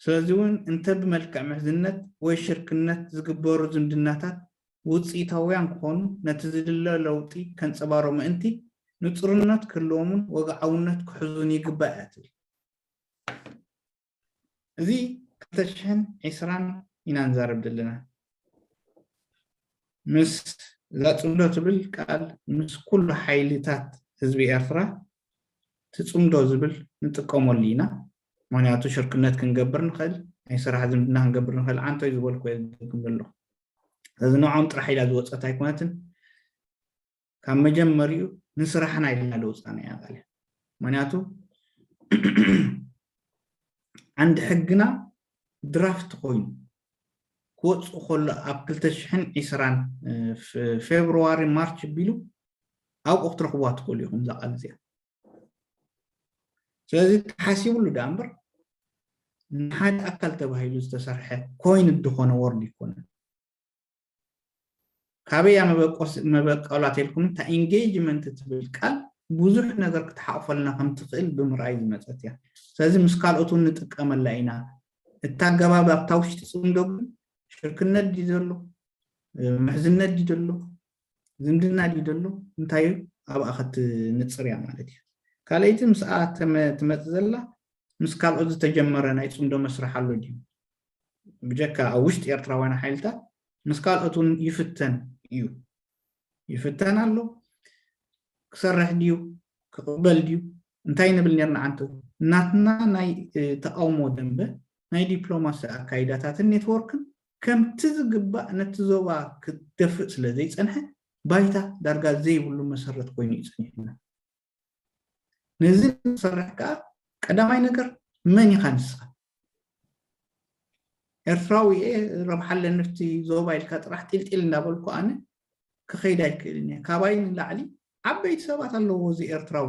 ስለዚ እውን እንተ ብመልክዕ ምሕዝነት ወይ ሽርክነት ዝግበሩ ዝምድናታት ውፅኢታውያን ክኾኑ ነቲ ዝድለ ለውጢ ከንፀባሮ ምእንቲ ንፁርነት ክህልዎምን ወግዓውነት ክሕዙን ይግባእ እያ ትብል። እዚ ክልተ ሽሕን ዒስራን ኢና ንዛረብ ዘለና። ምስ እዛ ፅምዶ ትብል ቃል ምስ ኩሉ ሓይልታት ህዝቢ ኤርትራ ትፅምዶ ዝብል ንጥቀመሉ ኢና። ምክንያቱ ሽርክነት ክንገብር ንኽእል፣ ናይ ስራሕ ዝምድና ክንገብር ንኽእል። ዓንቶይ ዝበልኩ የዝግም ዘለኹ። ስለዚ ንዖም ጥራሕ ኢላ ዝወፀት ኣይኮነትን። ካብ መጀመሪኡ ንስራሕና ኢልና ለውፃና እያ ቃል። ምክንያቱ ዓንዲ ሕግና ድራፍት ኮይኑ ክወፅእ ከሎ ኣብ ክልተ ሽሕን ዒስራን ፌብሩዋሪ ማርች ቢሉ ኣብኡ ክትረኽቡዋ ትኽእሉ ኢኹም እዛ ቃል እዚኣ። ስለዚ ተሓሲብሉ ዳ እምበር ንሓደ ኣካል ተባሂሉ ዝተሰርሐ ኮይን ዝኾነ ወርድ ይኮነ። ካበያ መበቆላ ተልኩም እታ ኢንጌጅመንት ትብል ቃል ብዙሕ ነገር ክትሓቕፈልና ከም ትኽእል ብምርኣይ ዝመፀት እያ። ስለዚ ምስ ካልኦት እውን ንጥቀመላ ኢና። እታ ኣገባብ ኣብታ ውሽጢ ፅምዶ ግን ሽርክነት ድዩ ዘሎ፣ ምሕዝነት ድዩ ዘሎ፣ ዝምድና ድዩ ዘሎ እንታይ ኣብኣ ክትንፅር እያ ማለት እዩ። ካልኣይቲ ምስኣ ትመፅእ ዘላ ምስ ካልኦት ዝተጀመረ ናይ ፅምዶ መስርሕ ኣሎ ድዩ? ብጀካ ኣብ ውሽጢ ኤርትራውያን ሓይልታት ምስ ካልኦት እውን ይፍተን እዩ። ይፍተን ኣሎ። ክሰርሕ ድዩ ክቕበል ድዩ እንታይ ንብል ነርና? ዓንተ ናትና ናይ ተቃውሞ ደንበ ናይ ዲፕሎማሲ ኣካይዳታትን ኔትወርክን ከምቲ ዝግባእ ነቲ ዞባ ክደፍእ ስለ ዘይጸንሐ ባይታ ዳርጋ ዘይብሉ መሰረት ኮይኑ እዩ ጸኒሑና። ነዚ ንሰርሕ ከዓ ቀዳማይ ነገር መን ኢኻ ንስኻ? ኤርትራዊ እየ ረብሓ ኣለኒ ኣብቲ ዞባ ኢልካ ጥራሕ ጢልጢል እንዳበልኩ ኣነ ክኸይድ ኣይክእልን እየ። ካባይ ንላዕሊ ዓበይቲ ሰባት ኣለዎ እዚ ኤርትራዊ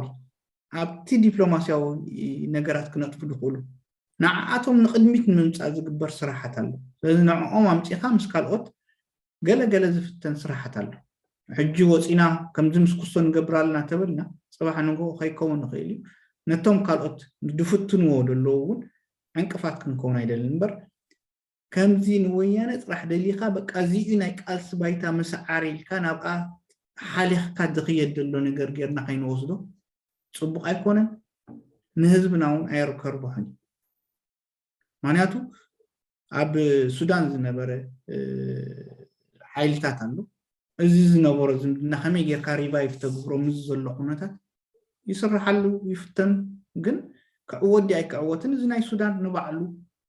ኣብቲ ዲፕሎማስያዊ ነገራት ክነጥፉ ዝኽእሉ ንዓኣቶም ንቕድሚት ንምምፃእ ዝግበር ስራሓት ኣሎ። ስለዚ ንዕኦም ኣምፂኻ ምስ ካልኦት ገለ ገለ ዝፍተን ስራሓት ኣሎ። ሕጂ ወፂና ከምዚ ምስ ኩስቶ ንገብር ኣለና ተበልና ፅባሕ ንግሆ ከይከውን ይኽእል እዩ። ነቶም ካልኦት ዝፍትንዎ ዘለዉ እውን ዕንቅፋት ክንከውን ኣይደልን እምበር ከምዚ ንወያነ ጥራሕ ደሊኻ በቃ እዚኡ ናይ ቃልሲ ባይታ መሰዓሪ ኢልካ ናብኣ ሓሊኽካ ዝኽየድ ዘሎ ነገር ጌርና ከይንወስዶ ፅቡቕ ኣይኮነን፣ ንህዝብና እውን ኣየርከርብሖን እዩ። ምክንያቱ ኣብ ሱዳን ዝነበረ ሓይልታት ኣሎ። እዚ ዝነበሮ ዝምድና ከመይ ጌርካ ሪቫይቭ ተግብሮ ምስ ዘሎ ኩነታት ይስርሓሉ ይፍተን። ግን ክዕወት ድዩ ኣይክዕወትን እዚ ናይ ሱዳን ንባዕሉ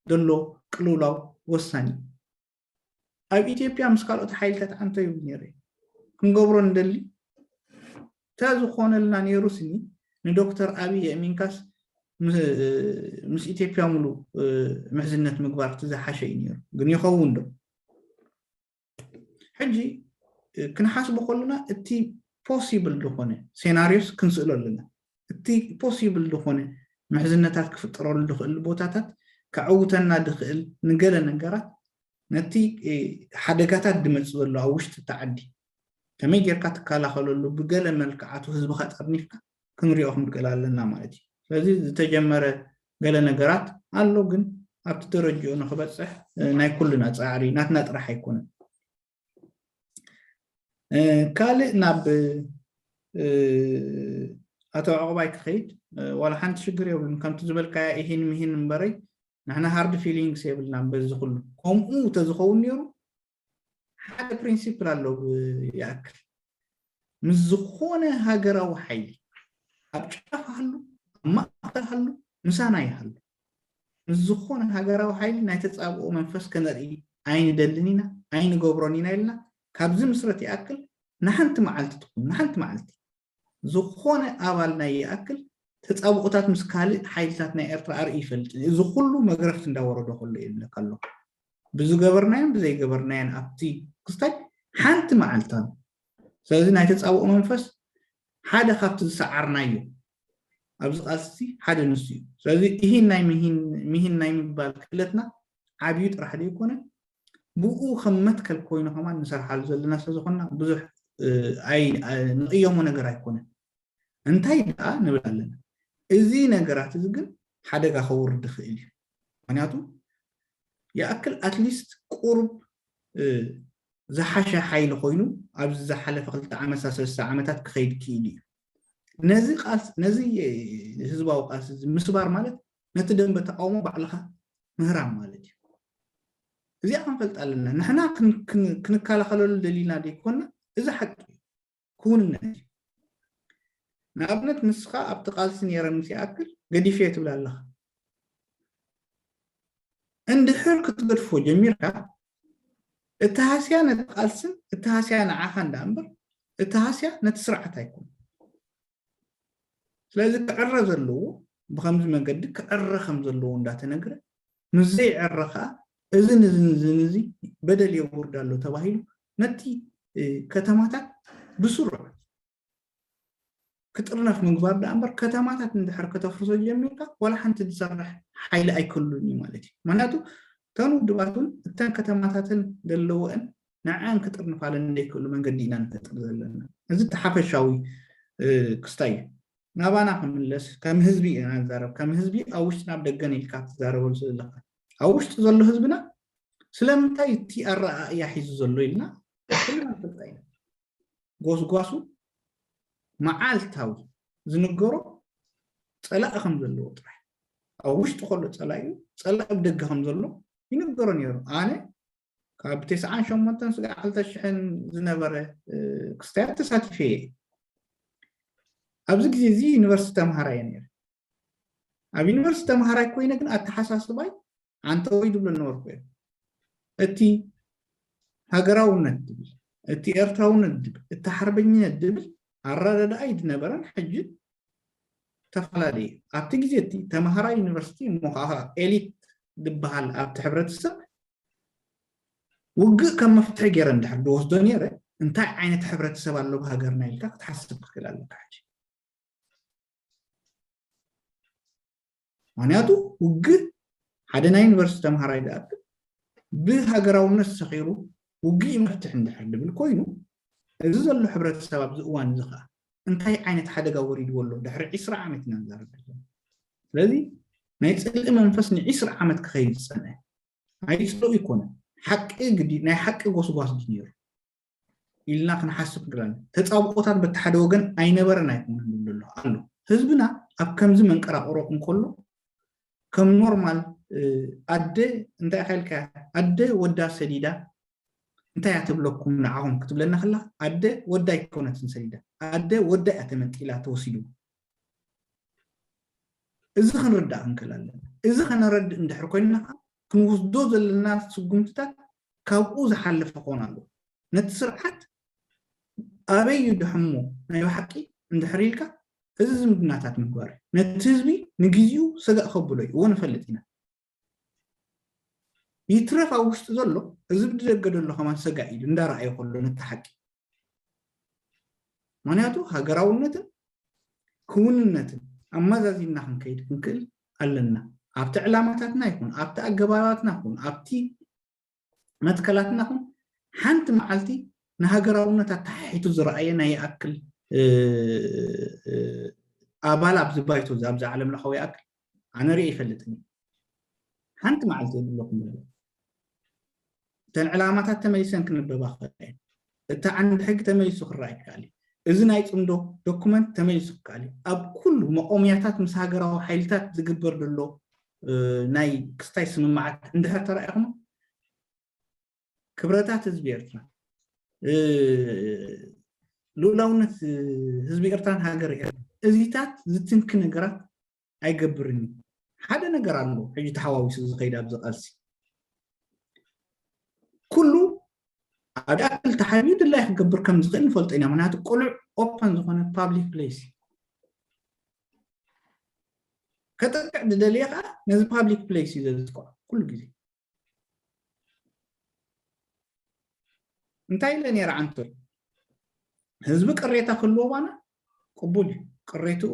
ዘሎ ቅልውላው ወሳኒ እዩ። ኣብ ኢትዮጵያ ምስ ካልኦት ሓይልታት ዓንቶ ይብል ነይረ ክንገብሮ ንደሊ ተዝኾነልና ነይሩ ስኒ ንዶክተር ኣብይ የእሚንካስ ምስ ኢትዮጵያ ሙሉ ምሕዝነት ምግባር እቲ ዝሓሸ እዩ ነይሩ። ግን ይኸውን ዶ? ሕጂ ክንሓስቦ ከለና እቲ ፖሲብል ዝኾነ ሴናሪዮስ ክንስእሎ ኣለና። እቲ ፖሲብል ዝኾነ ምሕዝነታት ክፍጠረሉ ዝኽእል ቦታታት ከዕውተና ዝኽእል ንገለ ነገራት ነቲ ሓደጋታት ዝመፅእ ዘሎ ኣብ ውሽጢ እቲ ዓዲ ከመይ ጌርካ ትከላኸለሉ ብገለ መልክዓቱ ህዝብኻ ጠርኒፍካ ክንሪኦ ክንክእል ኣለና ማለት እዩ። ስለዚ ዝተጀመረ ገለ ነገራት ኣሎ፣ ግን ኣብቲ ደረጅኡ ንክበፅሕ ናይ ኩልና ፃዕሪ ናትና ጥራሕ ኣይኮነን። ካልእ ናብ ኣቶ ዕቑባይ ክኸይድ ዋላ ሓንቲ ሽግር የብሉን። ከምቲ ዝበልካያ ኢሂን ምሂን እምበረይ ንሕና hard feelings የብልናን በዚ ኩሉ። ከምኡ ተዝኸውን ነይሩ ሓደ principle ኣሎ ይኣክል፣ ምስ ዝኾነ ሃገራዊ ሓይሊ ኣብ ጫፍ ሃሉ ኣብ ማእከል ሃሉ ምሳና ይሃሉ፣ ምስ ዝኾነ ሃገራዊ ሓይሊ ናይ ተፃብኦ መንፈስ ከነርኢ ኣይንደልን ኢና ኣይንገብሮን ኢና ኢልና። ካብዚ ምስረት ይኣክል ንሓንቲ መዓልቲ ትኹን ንሓንቲ መዓልቲ ዝኾነ ኣባል ናይ ይኣክል ተፃብኦታት ምስ ካልእ ሓይልታት ናይ ኤርትራ ኣርኢ ይፈልጥ። እዚ ኩሉ መግረፍቲ እንዳወረዶ ከሎ ይብለካ ኣሎ። ብዝገበርናዮን ብዘይገበርናዮን ኣብቲ ክስታይ ሓንቲ መዓልታ። ስለዚ ናይ ተፃብኦ መንፈስ ሓደ ካብቲ ዝሰዓርናዮ ኣብዚ ቃልሲ ሓደ ንሱ እዩ። ስለዚ ይህን ናይ ምሂን ናይ ምባል ክእለትና ዓብዩ ጥራሕ ዘይኮነ ብኡ ከም መትከል ኮይኑ ከማን ንሰርሓሉ ዘለና ስለዝኮና ብዙሕ ንቅየሞ ነገር ኣይኮነን። እንታይ ደኣ ንብል ኣለና፣ እዚ ነገራት እዚ ግን ሓደጋ ከውርድ ይኽእል እዩ። ምክንያቱ ይኣክል ኣትሊስት ቁሩብ ዝሓሸ ሓይሊ ኮይኑ ኣብዚ ዝሓለፈ ክልተ ዓመት ሰለስተ ዓመታት ክኸይድ ክኢሉ እዩ። ነዚ ህዝባዊ ቃልሲ ምስባር ማለት ነቲ ደንበ ተቃውሞ ባዕልኻ ምህራም ማለት እዩ። እዚኣ ክንፈልጥ ኣለና። ንሕና ክንከላኸለሉ ደሊና ዘይኮና እዚ ሓቂ እዩ። ክውንነት እዩ። ንኣብነት ንስኻ ኣብቲ ቃልሲ ነይረ ምስ ይኣክል ገዲፈ ትብል ኣለኻ። እንድሕር ክትገድፎ ጀሚርካ እቲ ሃስያ ነቲ ቃልስን እቲ ሃስያ ንዓኻ እንዳ እምበር እቲ ሃስያ ነቲ ስርዓት ኣይኮን። ስለዚ ክዕረ ዘለዎ ብከምዚ መንገዲ ክዕረ ከም ዘለዎ እንዳተነግረ ምስ ዘይዕረ ከዓ እዝን እዝን እዝን እዚ በደል የውርድ ኣሎ ተባሂሉ ነቲ ከተማታት ብስሩዕ ክጥርነፍ ምግባር ደኣ እምበር ከተማታት እንድሕር ከተፍርሶ ጀሚርካ ዋላ ሓንቲ ዝሰርሕ ሓይሊ ኣይክህሉን እዩ ማለት እዩ። ምክንያቱ እተን ውድባት እውን እተን ከተማታትን ዘለወን ንዐን ክጥርንፋለን ዘይክእሉ መንገዲ ኢና ንፈጥር ዘለና። እዚ እቲ ሓፈሻዊ ክስታይ እዩ። ናባና ክምለስ ከም ህዝቢ ኢና ንዛረብ። ከም ህዝቢ ኣብ ውሽጥን ኣብ ደገን ኢልካ ትዛረበሉ ዘለካ ኣብ ውሽጢ ዘሎ ህዝብና ስለምንታይ እቲ ኣረኣእያ ሒዙ ዘሎ ኢልና ኩልና ንፈልጣ ኢና። ጎስጓሱ መዓልታዊ ዝንገሮ ፀላኢ ከም ዘለዎ ጥራይ ኣብ ውሽጢ ከሎ ፀላኢ እዩ፣ ፀላኢ ኣብ ደገ ከም ዘሎ ይንገሮ ነይሩ። ኣነ ካብ ተስዓን ሸሞንተን ስጋዕ ክልተ ሽሕን ዝነበረ ክስታያት ተሳቲፈ እየ። ኣብዚ ግዜ እዚ ዩኒቨርሲቲ ተምሃራይ እየ ነይረ። ኣብ ዩኒቨርሲቲ ተምሃራይ ኮይነ ግን ኣተሓሳስባይ ዓንተወይ ዝብሎ ነበርኩ እየ። እቲ ሃገራውነት ዝብል፣ እቲ ኤርትራውነት ዝብል፣ እቲ ሓርበኝነት ዝብል ኣረዳድኣይ ዝነበረን ሕጂ ተፈላለየ። ኣብቲ ግዜ እቲ ተምሃራይ ዩኒቨርሲቲ እሞ ከዓ ኤሊት ዝበሃል ኣብቲ ሕብረተሰብ ውግእ ከም መፍትሒ ገይረ እንድሕር ዝወስዶ ነይረ እንታይ ዓይነት ሕብረተሰብ ኣሎ ብሃገርና ኢልካ ክትሓስብ ትኽእል ኣለካ ሕጂ። ምክንያቱ ውግእ ሓደ ናይ ዩኒቨርሲቲ ተምሃራይ ዝኣክል ብሃገራውነት ሰኺሩ ውግእ መፍትሒ እንድሕር ዝብል ኮይኑ እዚ ዘሎ ሕብረተሰብ ኣብዚ እዋን እዚ ከዓ እንታይ ዓይነት ሓደጋ ወሪድዎ ኣሎ? ድሕሪ ዒስራ ዓመት ኢና ንዛረብ ዘለና። ስለዚ ናይ ፅልኢ መንፈስ ንዒስራ ዓመት ክኸይድ ዝፀንሐ ኣይፅልኡ ይኮነ ሓቂ ግዲ ናይ ሓቂ ጎስጓስ ድዩ ነይሩ ኢልና ክንሓስብ ግረን ተፃብኦታት በቲ ሓደ ወገን ኣይነበረን ኣይኮነን ዝብል ኣሎ ኣሎ። ህዝብና ኣብ ከምዚ መንቀራቅሮ እንከሎ ከም ኖርማል ኣደ እንታይ ኢልካ ኣደ ወዳ ሰዲዳ እንታይ እያ ትብለኩም ንዓኹም ክትብለና ከላ ኣደ ወዳ ኣይኮነትን ሰዲዳ ኣደ ወዳ እያ ተመንጢላ ተወሲድዎ። እዚ ክንርዳእ ክንክእል ኣለና። እዚ ከነረድእ እንድሕር ኮይንና ከዓ ክንወስዶ ዘለና ስጉምትታት ካብኡ ዝሓለፈ ክኾን ኣለዎ። ነቲ ስርዓት ኣበይ እዩ ድሕሞ ናይ ብሓቂ እንድሕር ኢልካ እዚ ዝምድናታት ምግባር እዩ። ነቲ ህዝቢ ንግዜኡ ሰጋእ ከብሎ እዩ። እዎ ንፈልጥ ኢና። ይትረፍ ኣብ ውሽጢ ዘሎ እዚ ብደገ ዘሎ ከማን ሰጋእ ኢሉ እንዳረኣየ ከሎ ነቲ ሓቂ ምክንያቱ ሃገራውነትን ክውንነትን ኣመዛዚንና ክንከይድ ክንክእል ኣለና። ኣብቲ ዕላማታትና ይኹን ኣብቲ ኣገባባትና ይኹን ኣብቲ መትከላትና ይኹን ሓንቲ መዓልቲ ንሃገራውነት ኣተሓሒቱ ዝረኣየ ናይ ይኣክል ኣባል ኣብዚ ባይቶ ኣብዚ ዓለም ለኻዊ ይኣክል ኣነ ሪኤ ይፈልጥን ሓንቲ መዓልቲ የብለኩም እተን ዕላማታት ተመሊሰን ክንበባ ክኽእል እቲ ዓንዲ ሕጊ ተመሊሱ ክረኣ ይከኣል እዩ። እዚ ናይ ፅምዶ ዶኩመንት ተመሊሱ ክከኣል እዩ። ኣብ ኩሉ መቆምያታት ምስ ሃገራዊ ሓይልታት ዝግበር ዘሎ ናይ ክስታይ ስምምዓት እንድሕር ተራኢኹም፣ ክብረታት ህዝቢ ኤርትራ፣ ልኡላውነት ህዝቢ ኤርትራን ሃገር ኤርትራ፣ እዚታት ዝትንኪ ነገራት ኣይገብርን እዩ። ሓደ ነገር ኣሎ ሕጂ ተሓዋዊሱ ዝኸይድ ኣብዚ ቃልሲ። ኩሉ ኣብ ኣክል ተሓቢኡ ድላይ ክገብር ከም ዝኽእል ንፈልጦ ኢና። ምክንያቱ ቅሉዕ ኦፐን ዝኾነ ፓብሊክ ፕሌስ እዩ። ከጥቅዕ ዝደልየ ከዓ ነዚ ፓብሊክ ፕሌስ እዩ ዘጥቅዖ ኩሉ ግዜ። እንታይ ኢለ ነይረ ዓንቶይ? ህዝቢ ቅሬታ ክህልዎ ባና ቅቡል እዩ። ቅሬትኡ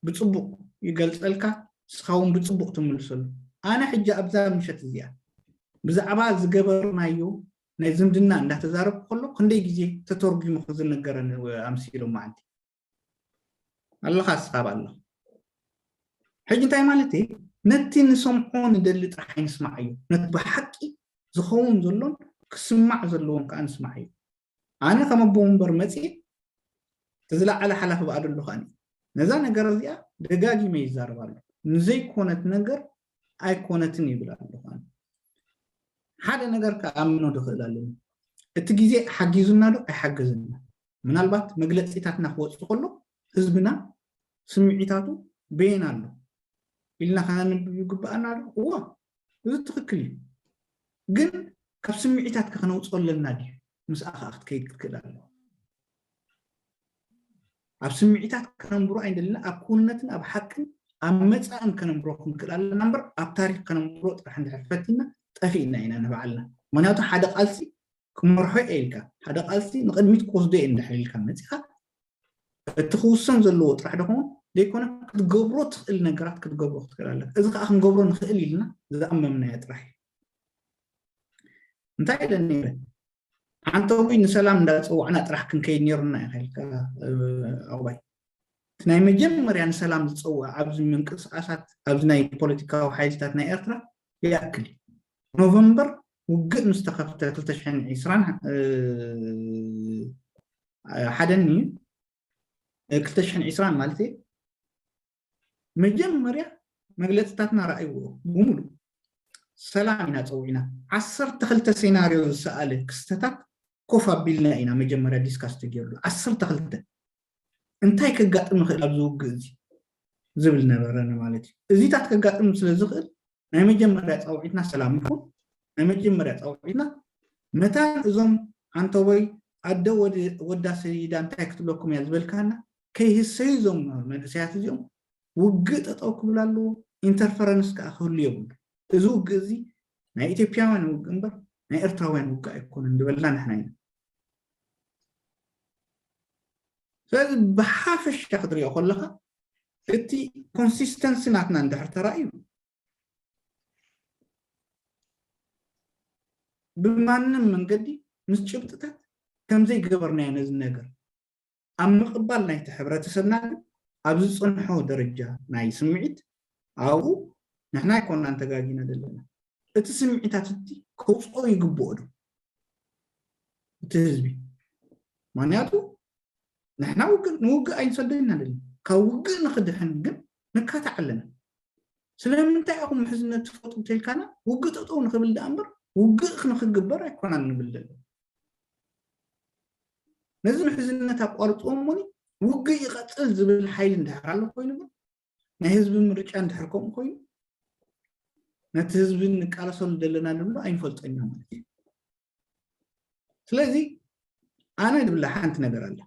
ብፅቡቕ ይገልፀልካ፣ ንስኻ እውን ብፅቡቕ ትምልሰሉ። ኣነ ሕጂ ኣብዛ ምሸት እዚኣ ብዛዕባ ዝገበርናዮ ናይ ዝምድና እንዳተዛረብኩ ከሎ ክንደይ ግዜ ተተርጒሙ ክዝነገረኒ ኣምሲሉ መዓልቲ ኣለኻ እስኻ ባሎ። ሕጂ እንታይ ማለት እዩ? ነቲ ንሰምዖ ንደሊ ጥራሕ ኣይንስማዓዮ። ነቲ ብሓቂ ዝኸውን ዘሎን ክስማዕ ዘለዎን ከዓ ንስማዓዮ። ኣነ ከም ኣቦ ወንበር መፅእ እቲ ዝለዓለ ሓላፊ ብኣዶ ኣለኹ። ኣነ ነዛ ነገር እዚኣ ደጋጊመ ይዛረብ ኣሎ። ንዘይኮነት ነገር ኣይኮነትን ይብል ኣለኹ። ኣነ ሓደ ነገር ክኣምኖ ድኽእል ኣለኒ። እቲ ግዜ ሓጊዙና ዶ ኣይሓገዝና? ምናልባት መግለፂታትና ክወፅእ ከሎ ህዝብና ስምዒታቱ በየን ኣሎ ኢልና ከነንብብ ይግብኣና ዶ? እዋ፣ እዚ ትኽክል እዩ። ግን ካብ ስምዒታት ከነውፅኦ ኣለና ድዩ? ምስኣ ከዓ ክትከይድ ክትክእል ኣለዋ። ኣብ ስምዒታት ከነንብሮ ኣይንደልና፣ ኣብ ክውንነትን ኣብ ሓቅን ኣብ መፃእን ከነንብሮ ክንክእል ኣለና እምበር ኣብ ታሪክ ከነንብሮ ጥራሕ እንድሕር ፈቲና ጠፊእና ኢና ንባዕልና። ምክንያቱ ሓደ ቃልሲ ክመርሖ እየ ኢልካ፣ ሓደ ቃልሲ ንቕድሚት ክወስዶ እየ እንድሕር ኢልካ መፂኻ፣ እቲ ክውሰን ዘለዎ ጥራሕ ደኾን ዘይኮነ ክትገብሮ ትኽእል ነገራት ክትገብሮ ክትክእል ኣለካ። እዚ ከዓ ክንገብሮ ንኽእል ኢልና ዝኣመምናዮ ጥራሕ እዩ። እንታይ ኢለ ነይረ? ሓንቲ እውይ ንሰላም እንዳፀዋዕና ጥራሕ ክንከይድ ነይሩና እዩ ከልካ ኣባይ። እቲ ናይ መጀመርያ ንሰላም ዝፀውዕ ኣብዚ ምንቅስቃሳት ኣብዚ ናይ ፖለቲካዊ ሓይልታት ናይ ኤርትራ ይኣክል እዩ። ኖቨምበር ውግእ ምስ ተኸፍተ ክልተ ሽሕን ዕስራን ሓደን እዩ ክልተ ሽሕን ዕስራን ማለት እዩ። መጀመርያ መግለፅታትና ረኣይዎ ብምሉ ሰላም ኢና ፀዊዕና። ዓሰርተ ክልተ ሴናርዮ ዝሰኣለ ክስተታት ኮፍ ኣቢልና ኢና መጀመርያ ዲስካስ ተገይርሉ። ዓሰርተ ክልተ እንታይ ከጋጥም ይኽእል ኣብዚ ውግእ እዚ ዝብል ነበረና ማለት እዩ። እዚታት ከጋጥም ስለ ዝኽእል ናይ መጀመርያ ፃውዒትና ሰላም ይኹን። ናይ መጀመርያ ፃውዒትና መታን እዞም ዓንተቦይ ኣደ ወዳ ሰይዳ እንታይ ክትብለኩም እያ ዝበልካና ከይህሰዩ እዞም መንእሰያት እዚኦም ውግእ ጠጠው ክብል ኣለዎ። ኢንተርፈረንስ ከዓ ክህሉ የብሉ። እዚ ውግእ እዚ ናይ ኢትዮጵያውያን ውግእ እምበር ናይ ኤርትራውያን ውግእ ኣይኮነን ዝበልና ንሕና ኢና። ስለዚ ብሓፈሻ ክትሪኦ ከለካ እቲ ኮንሲስተንሲ ናትና እንድሕር ተራእዩ ብማንም መንገዲ ምስ ጭብጥታት ከምዘይገበርናዮ ነዚ ነገር ኣብ ምቕባል ናይቲ ሕብረተሰብና ግን ኣብ ዝፀንሖ ደረጃ ናይ ስምዒት ኣብኡ ንሕና ኣይኮናን ተጋጊና ዘለና። እቲ ስምዒታት እቲ ከውፅኦ ይግብኦ ዶ እቲ ህዝቢ? ምክንያቱ ንሕና ውግእ ንውግእ ኣይንሰደና ደለና። ካብ ውግእ ንክድሕን ግን ንካታዕ ኣለና። ስለምንታይ ኢኹም ምሕዝነት ትፈጥሩ ተልካና ውግእ ጠጠው ንክብል ደኣ እምበር ውግእ ንክግበር ኣይኮናን ንብል ደለና። ነዚ ምሕዝነት ኣቋርፅዎ እሞኒ ውግእ ይቐፅል ዝብል ሓይሊ እንድሕር ኣሎ ኮይኑ ግን ናይ ህዝቢ ምርጫ እንድሕር ከምኡ ኮይኑ ነቲ ህዝቢ ንቃለሰሉ ዘለና ንብሎ ኣይንፈልጦን ኢና ማለት እዩ። ስለዚ ኣነ ዝብላ ሓንቲ ነገር ኣላ።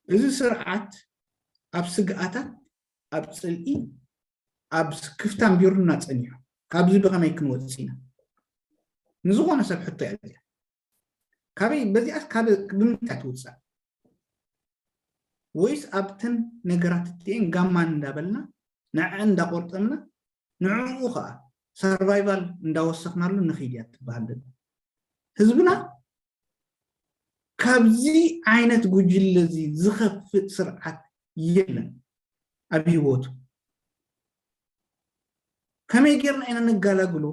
እዚ ስርዓት ኣብ ስግኣታት ኣብ ፅልኢ ኣብ ስክፍታ ኣንቢሩና ፀኒሑ ካብዚ ብኸመይ ክንወፅእ ኢና ንዝኾነ ሰብ ሕቶ እያ እዚኣ። ካበይ በዚኣስ ካብ ብምንታይ ትውፃእ? ወይስ ኣብተን ነገራት እቲኤን ጋማን እንዳበልና ንዐ እንዳቆርጠምና ንዕኡ ከዓ ሰርቫይቫል እንዳወሰኽናሉ ንኽይድ እያ ትበሃል ደላ። ህዝብና ካብዚ ዓይነት ጉጅለ እዚ ዝኸፍእ ስርዓት የለን ኣብ ህይወቱ። ከመይ ጌርና ኢና ነጋላግሎ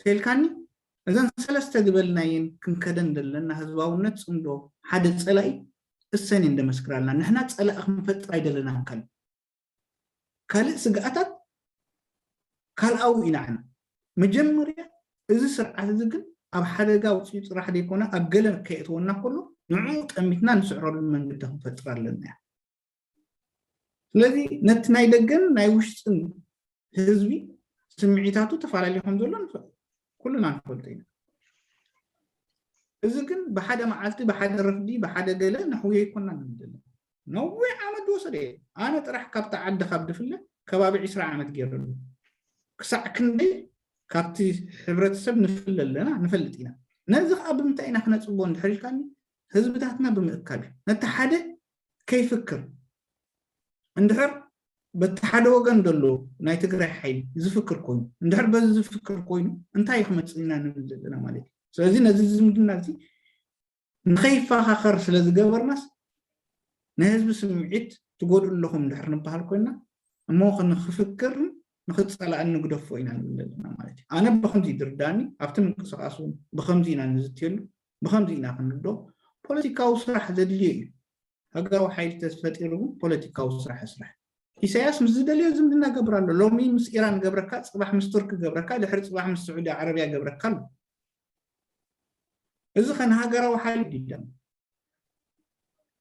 ተልካኒ እዘን ሰለስተ ዝበልናየን ክንከደን ዘለና ህዝባውነት ፅምዶ ሓደ ፀላኢ እሰን እየን ደመስክራልና። ንሕና ፀላኢ ክንፈጥር ኣይደለናን። ካልእ ካልእ ስግኣታት ካልኣዊ ኢና ንሕና። መጀመርያ እዚ ስርዓት እዚ ግን ኣብ ሓደጋ ኣውፂኡ ጥራሕ ዘይኮነ ኣብ ገለ ከየእትወና ከሎ ንዕኡ ጠሚትና ንስዕረሉ መንገዲ ክንፈጥር ኣለና እያ። ስለዚ ነቲ ናይ ደገን ናይ ውሽጥን ህዝቢ ስምዒታቱ ተፈላለዩ ከም ዘሎ ንፈ- ኩልና ንፈልጦ ኢና። እዚ ግን ብሓደ መዓልቲ ብሓደ ረፍዲ ብሓደ ገለ ነሕውዮ ኣይኮና ንብል ዘለና። ነዊሕ ዓመት ዝወሰደ እዩ። ኣነ ጥራሕ ካብቲ ዓዲ ካብ ድፍለ ከባቢ ዕስራ ዓመት ገይረሉ። ክሳዕ ክንደይ ካብቲ ሕብረተሰብ ንፍለ ኣለና ንፈልጥ ኢና። ነዚ ከዓ ብምንታይ ኢና ክነፅቦ እንድሕር ኢልካኒ ህዝብታትና ብምእካብ እዩ። ነቲ ሓደ ከይፍክር እንድሕር በቲ ሓደ ወገን ዘሎ ናይ ትግራይ ሓይሊ ዝፍክር ኮይኑ እንድሕር በዚ ዝፍክር ኮይኑ እንታይ እዩ ክመፅእ ኢና ንብል ዘለና ማለት እዩ። ስለዚ ነዚ ዝምድና እዚ ንኸይፈኻኸር ስለ ዝገበርናስ ናይ ህዝቢ ስምዒት ትጎድኡ ኣለኹም እንድሕር ንበሃል ኮይና እሞ ንክፍክርን ንክፀላእን ንግደፎ ኢና ንብል ዘለና ማለት እዩ። ኣነ ብከምዚ ድርዳኒ ኣብቲ ምንቅስቃስ እውን ብከምዚ ኢና ንዝትየሉ ብከምዚ ኢና ክንርዶ ፖለቲካዊ ስራሕ ዘድልዮ እዩ። ሃገራዊ ሓይሊ ተፈጢሩ እውን ፖለቲካዊ ስራሕ ስራሕ ኢሳያስ ምስ ዝደልዮ ዝምድና ገብር ኣሎ። ሎሚ ምስ ኢራን ገብረካ፣ ፅባሕ ምስ ቱርክ ገብረካ፣ ድሕሪ ፅባሕ ምስ ስዑዲ ዓረብያ ገብረካ ኣሎ። እዚ ከ ንሃገራዊ ሓይሊ ድደም?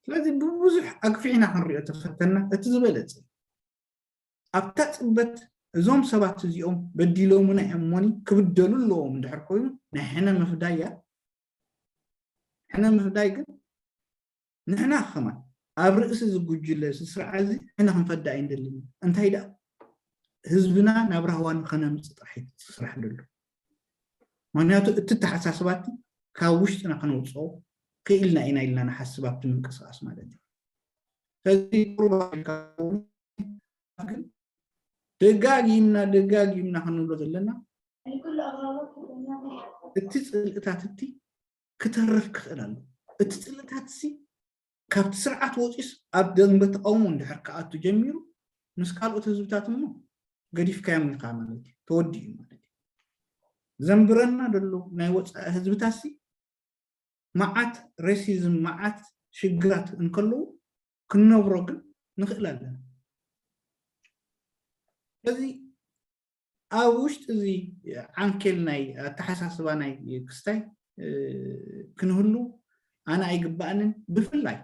ስለዚ ብብዙሕ ኣግፊሕና ክንሪኦ ተፈተና እቲ ዝበለፀ ኣብታ ፅበት እዞም ሰባት እዚኦም በዲሎምና እዮም እሞኒ ክብደሉ ኣለዎም እንድሕር ኮይኑ ናይ ሕነ ምፍዳይ እያ። ሕነ ምፍዳይ ግን ንሕና ከማን ኣብ ርእሲ እዚ ጉጅለ እዚ ስርዓት እዚ ሕነ ክንፈዳ ኣይንደልን። እንታይ ደኣ ህዝብና ናብ ራህዋ ንኸነምፅእ ጥራሕ እዩ እቲ ስራሕ ደሎ። ምክንያቱ እቲ ተሓሳስባቲ ካብ ውሽጥና ከነውፅኦ ክኢልና ኢና ኢልና ንሓስብ ኣብቲ ምንቅስቃስ ማለት እዩ። ስለዚ ቁሩብ ኣቢልካ ግን ደጋጊምና ደጋጊምና ክንብሎ ዘለና እቲ ፅልእታት እቲ ክተርፍ ክኽእል ኣሎ። እቲ ፅልእታት እዚ ካብቲ ስርዓት ወፂስ ኣብ ደንበ ተቃውሞ እንድሕር ክኣቱ ጀሚሩ ምስ ካልኦት ህዝብታት እሞ ገዲፍካዮም ኢኻ ማለት እዩ፣ ተወዲኡ ማለት እዩ። ዘንብረና ዘሎ ናይ ወፃኢ ህዝብታት ሲ መዓት ሬሲዝም መዓት ሽግራት እንከለዉ ክንነብሮ ግን ንኽእል ኣለና። ስለዚ ኣብ ውሽጢ እዚ ዓንኬል ናይ ኣተሓሳስባ ናይ ክስታይ ክንህሉ ኣነ ኣይግባእንን። ብፍላይ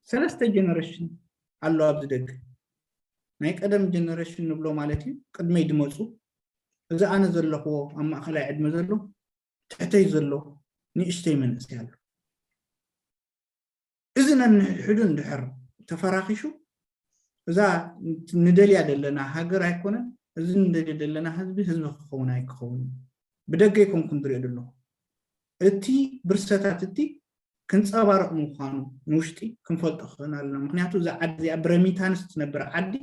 ሰለስተ ጀነሬሽን ኣሎ ኣብዚ ደገ። ናይ ቀደም ጀነሬሽን ንብሎ ማለት እዩ፣ ቅድመይ ድመፁ፣ እዚ ኣነ ዘለኽዎ ኣብ ማእኸላይ ዕድመ ዘሎ፣ ትሕተይ ዘሎ ንእሽተይ መንእሰይ ኣሎ። እዚ ነንሕድሕዱ እንድሕር ተፈራኺሹ እዛ ንደልያ ዘለና ሃገር ኣይኮነን፣ እዚ ንደልዮ ዘለና ህዝቢ ህዝቢ ክኸውን ኣይክኸውን። ብደገ ኣይኮንኩን ዝሪኦ ዘለኹ። እቲ ብርሰታት እቲ ክንፀባረቕ ምዃኑ ንውሽጢ ክንፈልጦ ክኽእል ኣለና። ምክንያቱ እዛ ዓዲ እዚኣ ብረሚታንስ ትነብር ዓዲ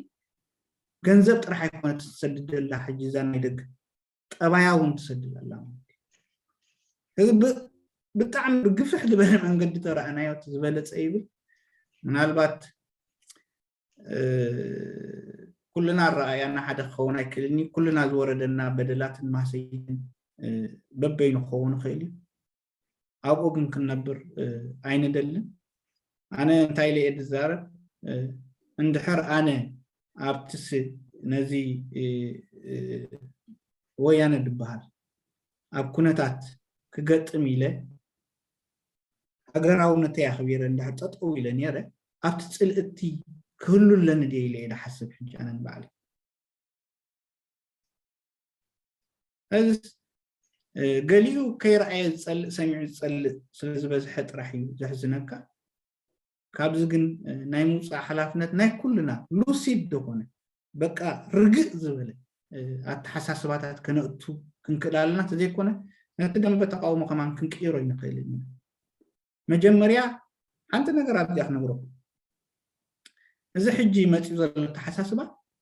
ገንዘብ ጥራሕ ኣይኮነት ትሰድድ ዘላ ሕጂ እዛ ናይ ደገ ጠባያ እውን ትሰድድ ኣላ ማለት እዩ። እዚ ብ- ብጣዕሚ ብግፍሕ ዝበለ መንገዲ ተረኣናዮ እቲ ዝበለፀ ይብል። ምናልባት ኩልና ኣረኣያና ሓደ ክኸውን ኣይክእልን እዩ። ኩልና ዝወረደና በደላትን ማህሰይትን በበይኑ ክኸውን ይኽእል እዩ። ኣብኡ ግን ክንነብር ኣይንደልን። ኣነ እንታይ ኢለ እየ ዝዛረብ? እንድሕር ኣነ ኣብቲ ስ- ነዚ ወያነ ዝበሃል ኣብ ኩነታት ክገጥም ኢለ ሃገራውነተይ ኣኽቢረ እንድሕር ጠጠው ኢለ ነይረ ኣብቲ ፅልእቲ ክህሉ ኣለኒ ድየ ኢለ እየ ዝሓስብ ሕጂ ኣነ ንባዕለይ። እዚ ገሊኡ ከይረኣየ ዝፀልእ ሰሚዑ ዝፀልእ ስለ ዝበዝሐ ጥራሕ እዩ ዘሕዝነካ። ካብዚ ግን ናይ ምውፃእ ሓላፍነት ናይ ኩልና ሉሲድ ዝኾነ በቃ ርግእ ዝበለ ኣተሓሳስባታት ከነእቱ ክንክእል ኣለና። ተዘይኮነ ነቲ ደንበ ተቃውሞ ከማን ክንቅይሮ ይንኽእል ኢና። መጀመርያ ሓንቲ ነገር ኣብዚኣ ክነግረኩም። እዚ ሕጂ መፂኡ ዘሎ ኣተሓሳስባ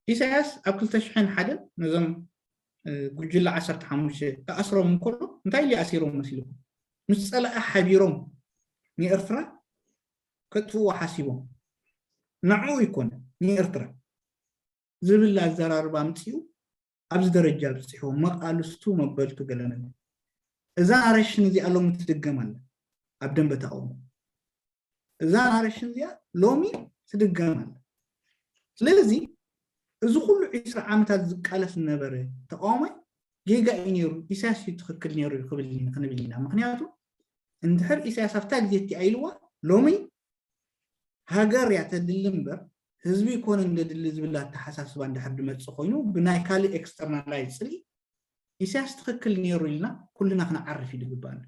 ኢሳያስ ኣብ ክልተ ሽሕን ሓደን ነዞም ጉጅለ ዓሰርተ ሓሙሽተ ክኣስሮም እንከሎ እንታይ ኢሉ ኣሲሮም መሲልኩም? ምስ ፀላኢ ሓቢሮም ንኤርትራ ከጥፍእዎ ሓሲቦም ንዕኡ ይኮነ ንኤርትራ ዝብል ኣዘራርባ ኣምፂኡ ኣብዚ ደረጃ ኣብፅሕዎም መቃልስቱ መበልቱ ገለ ነገር። እዛ ናሬሽን እዚኣ ሎሚ ትድገም ኣላ ኣብ ደንበ ተቃውሞ። እዛ ናሬሽን እዚኣ ሎሚ ትድገም ኣላ። ስለዚ እዚ ኩሉ ዒስራ ዓመታት ዝቃለስ ዝነበረ ተቃዋማይ ጌጋ እዩ ነይሩ፣ ኢሳያስ እዩ ትኽክል ነይሩ እዩ ክብል ኢና- ክንብል ኢና። ምክንያቱ እንድሕር ኢሳያስ ኣብታ ግዜ እቲኣ ኢልዋ፣ ሎሚ ሃገር እያ ተድሊ እምበር ህዝቢ ይኮነ እንደድሊ ዝብል ኣተሓሳስባ እንድሕር ድመጽእ ኮይኑ፣ ብናይ ካልእ ኤክስተርናላይዝ ጽልኢ ኢሳያስ ትኽክል ነይሩ ኢልና ኩልና ክንዓርፍ እዩ ዝግባኣና።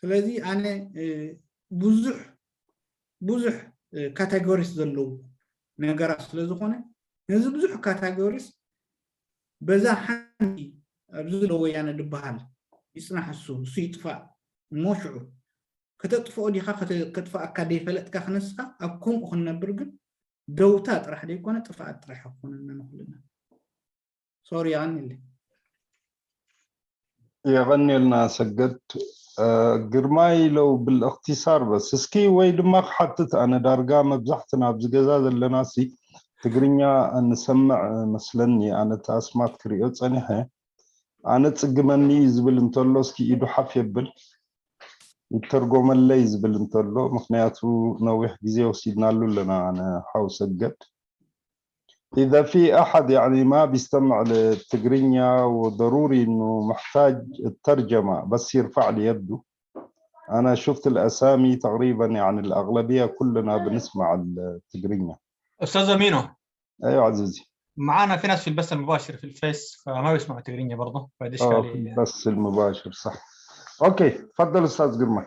ስለዚ ኣነ ብዙሕ ብዙሕ ካታጎሪስ ዘለዎ ነገራት ስለ ዝኾነ፣ ነዚ ብዙሕ ካታጎሪስ በዛ ሓንቲ ኣብዚ ዘሎ ወያነ ዝበሃል ይፅናሕ፣ እሱ እሱ ይጥፋእ እሞ ሽዑ ከተጥፍኦ ዲኻ ከጥፍኣካ ደይፈለጥካ ክነስኻ ኣብ ከምኡ ክንነብር ግን ደውታ ጥራሕ ደይኮነ ጥፍኣት ጥራሕ ኣይኮነና ንኩልና። ሶሪ ኣንሊ የቐንየልና ሰገድ። ግርማይ ለው ብልእክትሳር በስ እስኪ ወይ ድማ ክሓትት ኣነ ዳርጋ መብዛሕትና ኣብዚ ገዛ ዘለና ሲ ትግርኛ ንሰምዕ መስለኒ ኣነ እቲ ኣስማት ክሪኦ ጸኒሐ ኣነ ጽግመኒ እዩ ዝብል እንተሎ እስኪ ኢዱ ሓፍ የብል ይተርጎመለይ ዝብል እንተሎ ምክንያቱ ነዊሕ ግዜ ወሲድናሉ ኣለና ኣነ ሓው ሰገድ إذا في أحد يعني ما بيستمع للتجرينيا وضروري إنه محتاج الترجمة بس يرفع لي يده. أنا شفت الأسامي تقريبا يعني الأغلبية كلنا بنسمع التجرينيا. استاذ امينو، أيوة عزيزي. معانا في ناس في البث المباشر في الفيس فما بيسمعوا تجرينيا برضه، فدي اه في اشكاليه. البث المباشر صح. اوكي تفضل استاذ قرمه.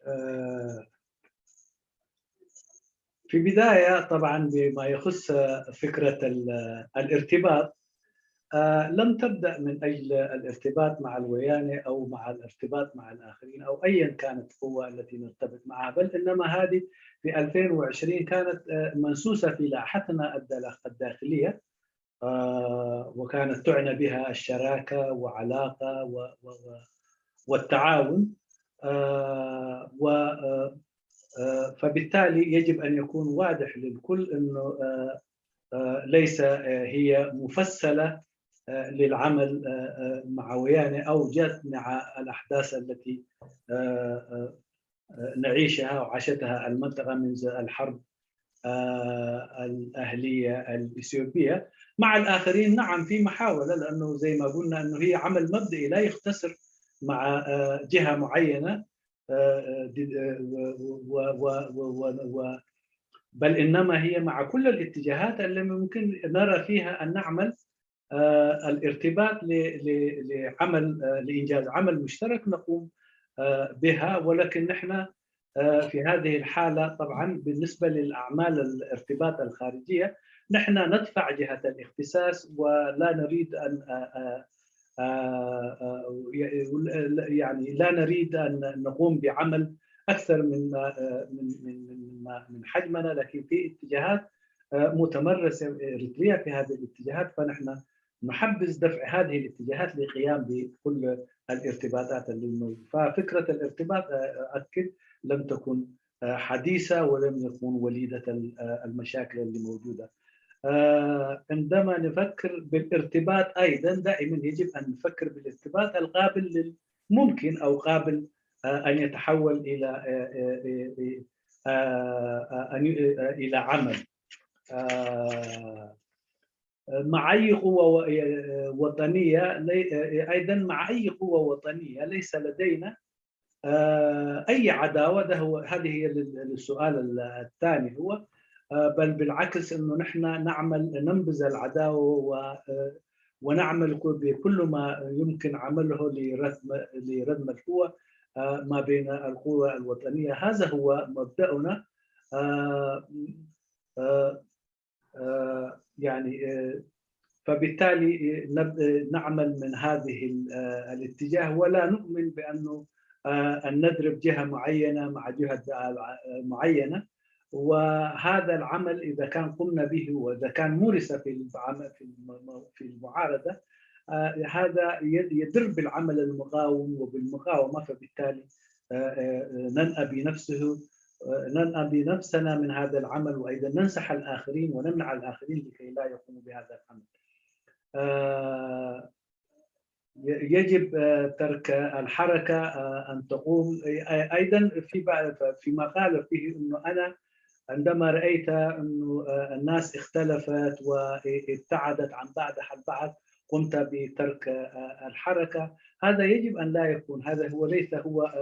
آه، في بداية طبعا بما يخص فكرة ال- الارتباط، آه، لم تبدأ من أجل الارتباط مع الويانة أو مع الارتباط مع الآخرين أو أيا كانت القوة التي نرتبط معها، بل إنما هذه في ألفين وعشرين كانت آه، منسوسة في لاحتنا الداخ- الداخلية، آه، وكانت تعنى بها الشراكة وعلاقة و- و- و- والتعاون. آه، و- آه، آه، فبالتالي يجب أن يكون واضح للكل أنه آه، آه، ليس آه، هي مفصلة آه، للعمل آه، آه، مع ويانة أو جميع الأحداث التي آه، آه، آه، نعيشها وعاشتها المنطقة منذ الحرب آه، الأهلية الإثيوبية. مع الآخرين نعم في محاولة، لأنه زي ما قلنا أنه هي عمل مبدئي لا يختصر مع آه، جهة معينة آه، آه، دي- آه، و- و- و- و- و- و- بل إنما هي مع كل الاتجاهات اللي ممكن نرى فيها أن نعمل آه، الارتباط ل- ل- لعمل آه، لإنجاز عمل مشترك نقوم آه، بها، ولكن نحن آه، في هذه الحالة طبعا بالنسبة للأعمال الارتباط الخارجية نحن ندفع جهة الاختصاص ولا نريد أن آه، آه، آه، آه، يعني لا نريد أن نقوم بعمل أكثر من ما آه، من من من ما- من حجمنا، لكن في اتجاهات آه، متمرسة إريتريا في هذه الاتجاهات، فنحن نحبذ دفع هذه الاتجاهات للقيام بكل الارتباطات اللي موجودة. ففكرة الارتباط آه، أؤكد لم تكن آه، حديثة ولم يكن وليدة ال- آه، المشاكل اللي موجودة. آه، عندما نفكر بالارتباط أيضا دائما يجب أن نفكر بالارتباط القابل لل- ممكن أو قابل آه، أن يتحول إلى آه، آه، آه، آه، آه، أن ي- آه، إلى عمل. آه، مع أي قوة و- آه، وطنية لي- آه، أيضا مع أي قوة وطنية ليس لدينا آه، أي عداوة. ده هو هذه هي لل- للسؤال ال- الثاني هو آه، بل بالعكس انه نحن نعمل ننبذ العداوه و- آه، ونعمل كل- بكل ما يمكن عمله لردم لردم القوى آه، ما بين القوى الوطنيه. هذا هو مبدأنا. آه، آه، آه، يعني آه، فبالتالي نب- نعمل من هذه ال- آه، الاتجاه ولا نؤمن بأنه آه، أن نضرب جهة معينة مع جهة آه، معينة. وهذا العمل إذا كان قمنا به وإذا كان مورس في العمل في الم- في المعارضة آه، هذا ي- يضر بالعمل المقاوم وبالمقاومة، فبالتالي آه، آه، ننأى بنفسه آه، ننأى بنفسنا من هذا العمل وأيضا ننصح الآخرين ونمنع الآخرين لكي لا يقوموا بهذا العمل. آه، يجب ترك الحركة أن تقوم. أيضا في بعض، فيما قال فيه أنه أنا عندما رأيت أنه الناس اختلفت وابتعدت عن بعضها البعض، قمت بترك الحركة. هذا يجب أن لا يكون، هذا هو ليس هو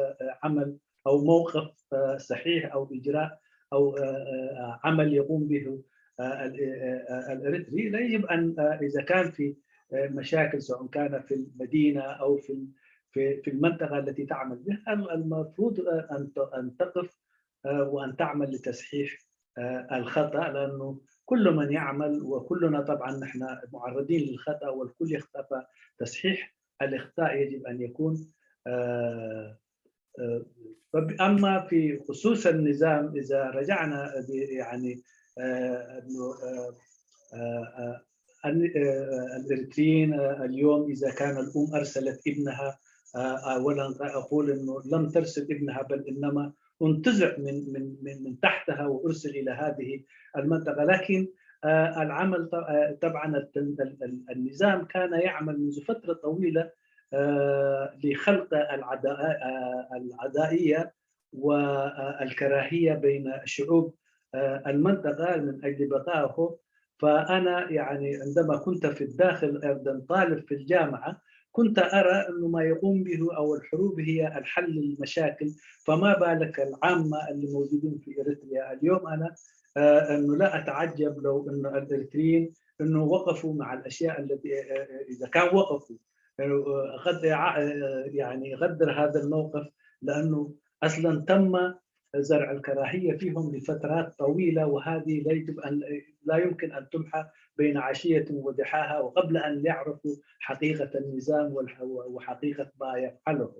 عمل أو موقف صحيح أو إجراء أو عمل يقوم به الإريتري. لا، يجب أن إذا كان في مشاكل، سواء كان في المدينة أو في في في المنطقة التي تعمل بها، المفروض أن أن تقف وأن تعمل لتصحيح الخطأ، لأنه كل من يعمل، وكلنا طبعا نحن معرضين للخطأ، والكل يخطأ، فتصحيح الإخطاء يجب أن يكون أما في خصوص النظام، إذا رجعنا يعني أنه الإريتريين اليوم، إذا كان الأم أرسلت ابنها، أولا أقول أنه لم ترسل ابنها، بل إنما انتزع من من من من تحتها وأرسل إلى هذه المنطقة. لكن العمل طبعا النظام كان يعمل منذ فترة طويلة لخلق العدائية والكراهية بين شعوب المنطقة من أجل بقائه. فأنا يعني عندما كنت في الداخل أيضا طالب في الجامعة، كنت أرى أنه ما يقوم به أو الحروب هي الحل للمشاكل، فما بالك العامة اللي موجودين في إريتريا اليوم؟ أنا أنه لا أتعجب لو أنه الإريتريين أنه وقفوا مع الأشياء التي، إذا كان وقفوا، قد يعني غدر هذا الموقف، لأنه أصلا تم زرع الكراهية فيهم لفترات طويلة، وهذه لا يجب أن لا يمكن أن تمحى بين عشية وضحاها، وقبل أن يعرفوا حقيقة النظام وحقيقة ما يفعله.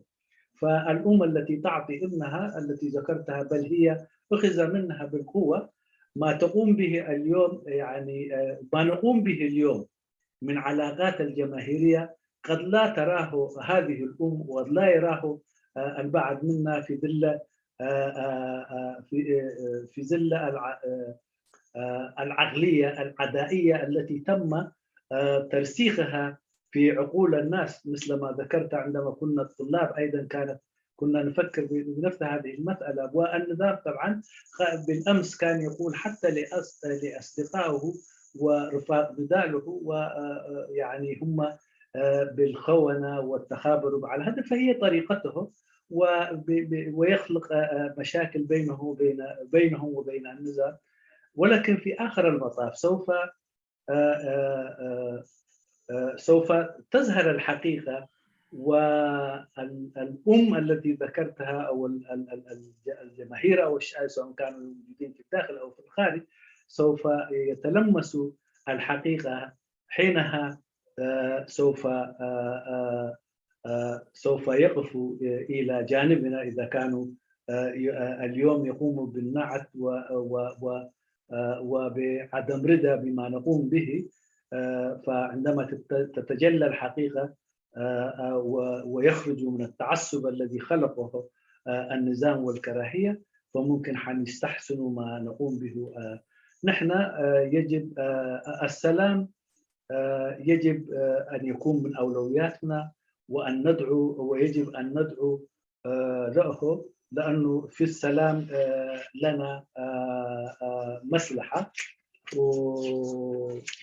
فالأمة التي تعطي ابنها التي ذكرتها، بل هي أخذ منها بالقوة، ما تقوم به اليوم، يعني ما نقوم به اليوم من علاقات الجماهيرية قد لا تراه هذه الأم، وقد لا يراه البعض منا في ظل في في ظل العقلية العدائية التي تم ترسيخها في عقول الناس، مثل ما ذكرت عندما كنا الطلاب أيضا كانت كنا نفكر بنفس هذه المسألة. والنظام طبعا بالأمس كان يقول حتى لأصدقائه ورفاق بداله، ويعني هم بالخونة والتخابر وعلى هذا، فهي طريقته، ويخلق مشاكل بينه وبين بينهم وبين النظام. ولكن في آخر المطاف سوف سوف تظهر الحقيقة، والأم التي ذكرتها أو الجماهير أو سواء كانوا موجودين في الداخل أو في الخارج سوف يتلمسوا الحقيقة. حينها سوف سوف يقفوا إلى جانبنا إذا كانوا اليوم يقوموا بالنعت وبعدم رضا بما نقوم به. فعندما تتجلى الحقيقة ويخرجوا من التعصب الذي خلقه النظام والكراهية، فممكن حنستحسنوا ما نقوم به. نحن يجب السلام يجب أن يكون من أولوياتنا، وأن ندعو، ويجب أن ندعو له، لأنه في السلام لنا مصلحة.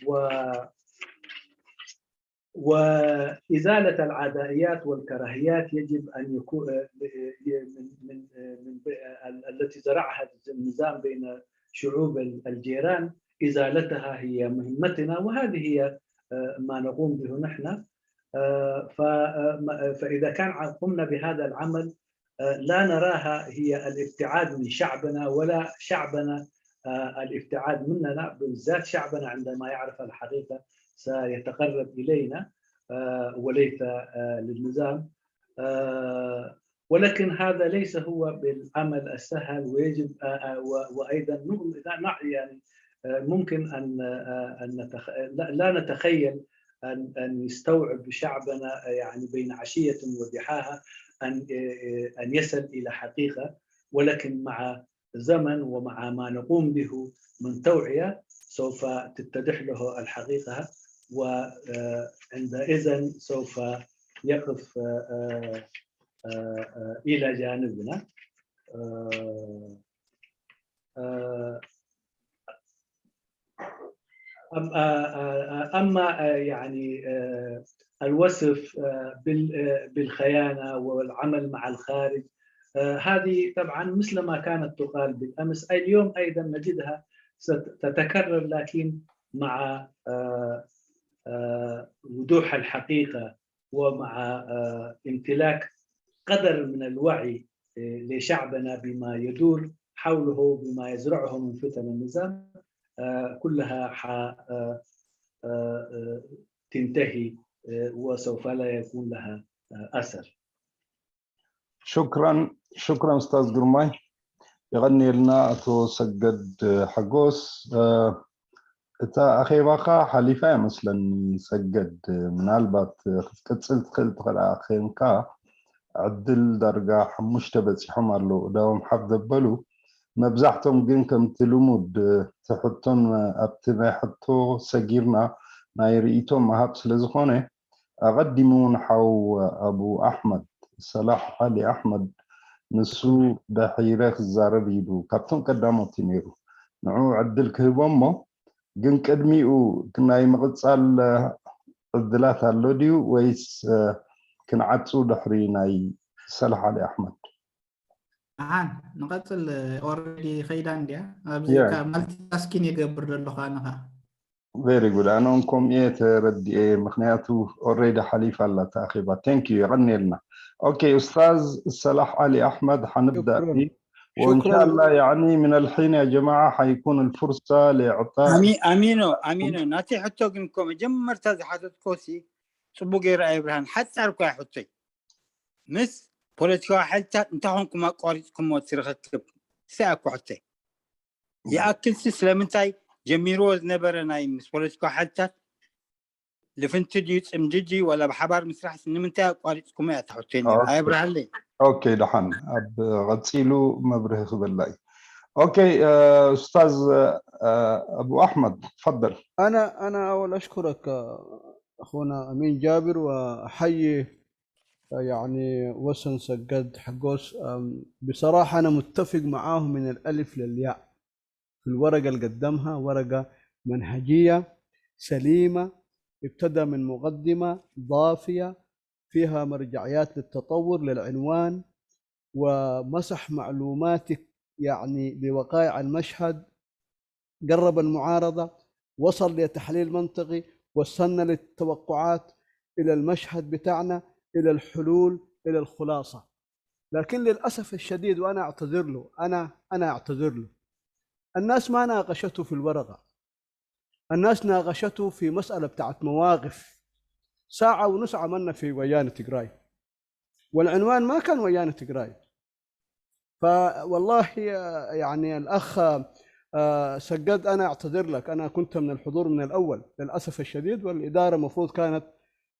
و وإزالة العدائيات والكراهيات يجب أن يكون من من من التي زرعها النظام بين شعوب الجيران، إزالتها هي مهمتنا، وهذه هي ما نقوم به نحن. فإذا كان قمنا بهذا العمل، لا نراها هي الابتعاد من شعبنا ولا شعبنا الابتعاد مننا، بالذات شعبنا عندما يعرف الحقيقة سيتقرب إلينا وليس للنظام. ولكن هذا ليس هو بالعمل السهل، ويجب وأيضا يعني ممكن أن أن لا نتخيل أن أن يستوعب شعبنا يعني بين عشية وضحاها أن أن يصل إلى حقيقة، ولكن مع زمن ومع ما نقوم به من توعية سوف تتضح له الحقيقة، وعندئذ سوف يقف آه، آه، آه، إلى جانبنا. آه، آه، أم- آه، آه، آه، أما آه، يعني آه، الوصف آه، بال- آه، بالخيانة والعمل مع الخارج، آه، هذه طبعا مثل ما كانت تقال بالأمس، اليوم أيضا نجدها ستتكرر، لكن مع آه، آه، وضوح الحقيقة، ومع آه، امتلاك قدر من الوعي آه، لشعبنا بما يدور حوله، بما يزرعه من فتن النظام، آه، كلها ح- آه، آه، آه، تنتهي آه، وسوف لا يكون لها آه، أثر. شكرا شكرا أستاذ ግርማይ። የቐንየልና ኣቶ ሰገድ ሓጎስ። እታ ኣኼባኻ ሓሊፋ እያ መስለኒ። ሰገድ፣ ምናልባት ክትቅጽል ትኽእል ትኽእል ኬንካ። ዕድል ዳርጋ ሓሙሽተ በጺሖም ኣለዉ እዳዎም ሓፍ ዘበሉ። መብዛሕቶም ግን ከምቲ ልሙድ ትሕቶን ኣብቲ ናይ ሕቶ ሰጊርና ናይ ርእይቶ ምሃብ ስለ ዝኾነ ኣቐዲሙ ንሓው ኣቡ ኣሕመድ ሰላሕ ዓሊ ኣሕመድ ንሱ ድሒረ ክዛረብ ኢሉ ካብቶም ቀዳሞት እዩ ነይሩ። ንዑ ዕድል ክህቦ እሞ ግን ቅድሚኡ ናይ ምቕጻል ዕድላት ኣሎ ድዩ ወይስ ክንዓጹ ድሕሪ ናይ ሰላሕ ዓሊ ኣሕመድ? ኣሓን ንቐጽል። ኦረዲ ኸይዳ እንድያ ኣብዚ ማልቲታስኪን የገብር ዘለኹ ኣነ ኸዓ። Very good. ኣነ እውን ከምኡ እየ ተረዲኤ፣ ምክንያቱ ኦሬዲ ሓሊፋ ኣላ ተኣኺባ። Thank you፣ የቐንየልና። ኦኬ ኡስታዝ ሰላሕ ዓሊ ኣሕመድ ሓንብዳ شكرا وإن شاء شكرا الله يعني من الحين يا جماعة حيكون الفرصة لإعطاء ኣሚ- ኣሚኖ ኣሚኖ ናተይ ሕቶ ግን እኮ መጀመርታ ዝሓተትኮ ሲ ጽቡቅ ገይሩ ኣይብርሃን ሓጻር እኳ ሕቶይ ምስ ፖለቲካዊ ሓይልታት እንታይ ኮንኩም ኣቋሪፅኩሞ እቲ ርክክብ? እሳ እኮ ሕቶይ ይኣክል ሲ ስለምንታይ ጀሚርዎ ዝነበረ ናይ ምስ ፖለቲካዊ ሓይልታት ልፍንቲ ድዩ ጽምዲ ድዩ ወላ ብሓባር ምስራሕ ሲ ንምንታይ ኣቋሪፅኩሞ እያ እታ ሕቶይ ነይራ። ኦኬ ኣይብርሃለይ ኦኬ ደሓን ኣብ ቀፂሉ መብርሂ ክበላ እዩ። ኦኬ ኡስታዝ ኣቡ ኣሕመድ ተፈደል። أنا أنا أول أشكرك أخونا أمين جابر وأحيي يعني وسن سجد حقوس. أم، بصراحة أنا متفق معاه من الألف للياء في الورقة اللي قدمها، ورقة منهجية سليمة، ابتدى من مقدمة ضافية فيها مرجعيات للتطور للعنوان، ومسح معلوماتك يعني لوقائع المشهد، قرب المعارضة، وصل لتحليل منطقي، وصلنا للتوقعات إلى المشهد بتاعنا، إلى الحلول، إلى الخلاصة. لكن للأسف الشديد، وأنا أعتذر له، أنا أنا أعتذر له، الناس ما ناقشته في الورقة، الناس ناقشته في مسألة بتاعت مواقف. ساعة ونص عملنا في ويان تجراي، والعنوان ما كان ويان تجراي. فوالله آه، يعني الأخ آه، سجاد، أنا أعتذر لك، أنا كنت من الحضور من الأول للأسف الشديد، والإدارة مفروض كانت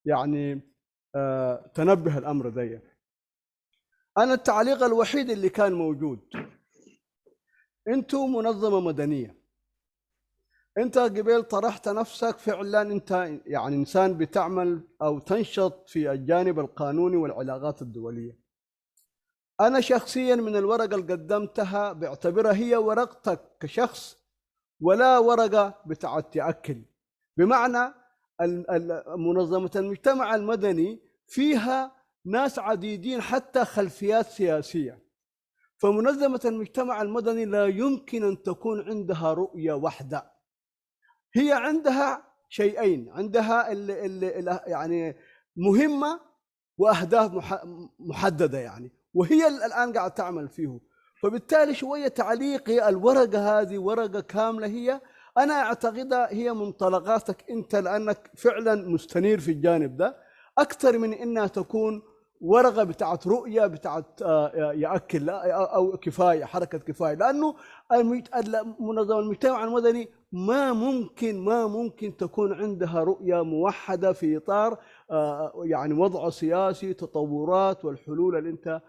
يعني آه، تنبه الأمر ده. أنا التعليق الوحيد اللي كان موجود، أنتوا منظمة مدنية، أنت قبل طرحت نفسك فعلا أنت يعني إنسان بتعمل أو تنشط في الجانب القانوني والعلاقات الدولية. أنا شخصيا من الورقة اللي قدمتها بعتبرها هي ورقتك كشخص ولا ورقة بتاعت تأكل. بمعنى ال- ال- منظمة المجتمع المدني فيها ناس عديدين حتى خلفيات سياسية، فمنظمة المجتمع المدني لا يمكن أن تكون عندها رؤية واحدة. هي عندها شيئين، عندها ال ال ال يعني مهمة وأهداف مح- محددة يعني، وهي ال- الآن قاعد تعمل فيه. فبالتالي شوية تعليقي، الورقة هذه ورقة كاملة، هي أنا أعتقدها هي منطلقاتك أنت، لأنك فعلا مستنير في الجانب ده أكثر من إنها تكون ورقة بتاعت رؤية بتاعت آه، يأكل لا، أو كفاية، حركة كفاية، لأنه المجت- المنظمة المجتمع المدني ما ممكن ما ممكن تكون عندها رؤية موحدة في إطار آه، يعني وضع سياسي، تطورات والحلول اللي أنت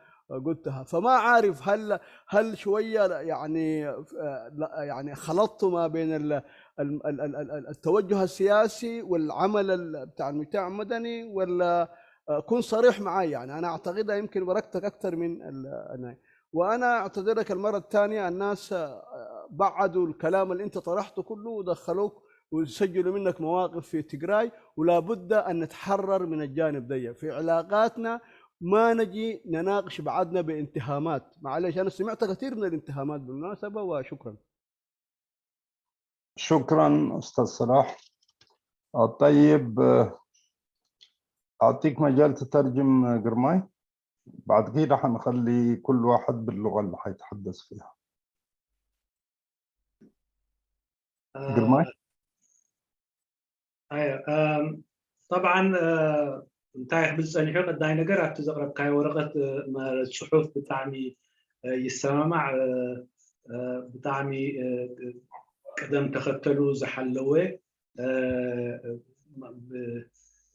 قلتها. فما عارف هل هل شوية يعني آه، لا- يعني خلطت ما بين ال- ال- ال- ال- ال- التوجه السياسي والعمل ال- بتاع المجتمع المدني، ولا آه، كن صريح معي، يعني، أنا أعتقدها يمكن ورقتك أكثر من ال-، ال-، وأنا أعتذر لك المرة الثانية، الناس، آه، بعدوا الكلام اللي أنت طرحته كله ودخلوك وسجلوا منك مواقف في تجراي، ولا بد أن نتحرر من الجانب ده في علاقاتنا، ما نجي نناقش بعضنا باتهامات. معلش، أنا سمعت كثير من الاتهامات بالمناسبة، وشكرا. شكرا أستاذ صلاح. آه، طيب، آه، أعطيك مجال تترجم، آه، قرماي. بعد كده حنخلي كل واحد باللغة اللي حيتحدث فيها. قرماي؟ ኣየ፣ ኣም፣ طبعا፣ እ፣ እንታይ ክብል ጸኒሑ፣ ቀዳይ ነገር ኣብቲ ዘቕረብካዮ ወረቐት፣ እ፣ ማለት ጽሑፍ ብጣዕሚ፣ እ፣ ይሰማማዕ፣ እ፣ እ፣ ብጣዕሚ፣ እ፣ ቅደም ተኸተሉ ዝሓለወ፣ እ፣ ብ-፣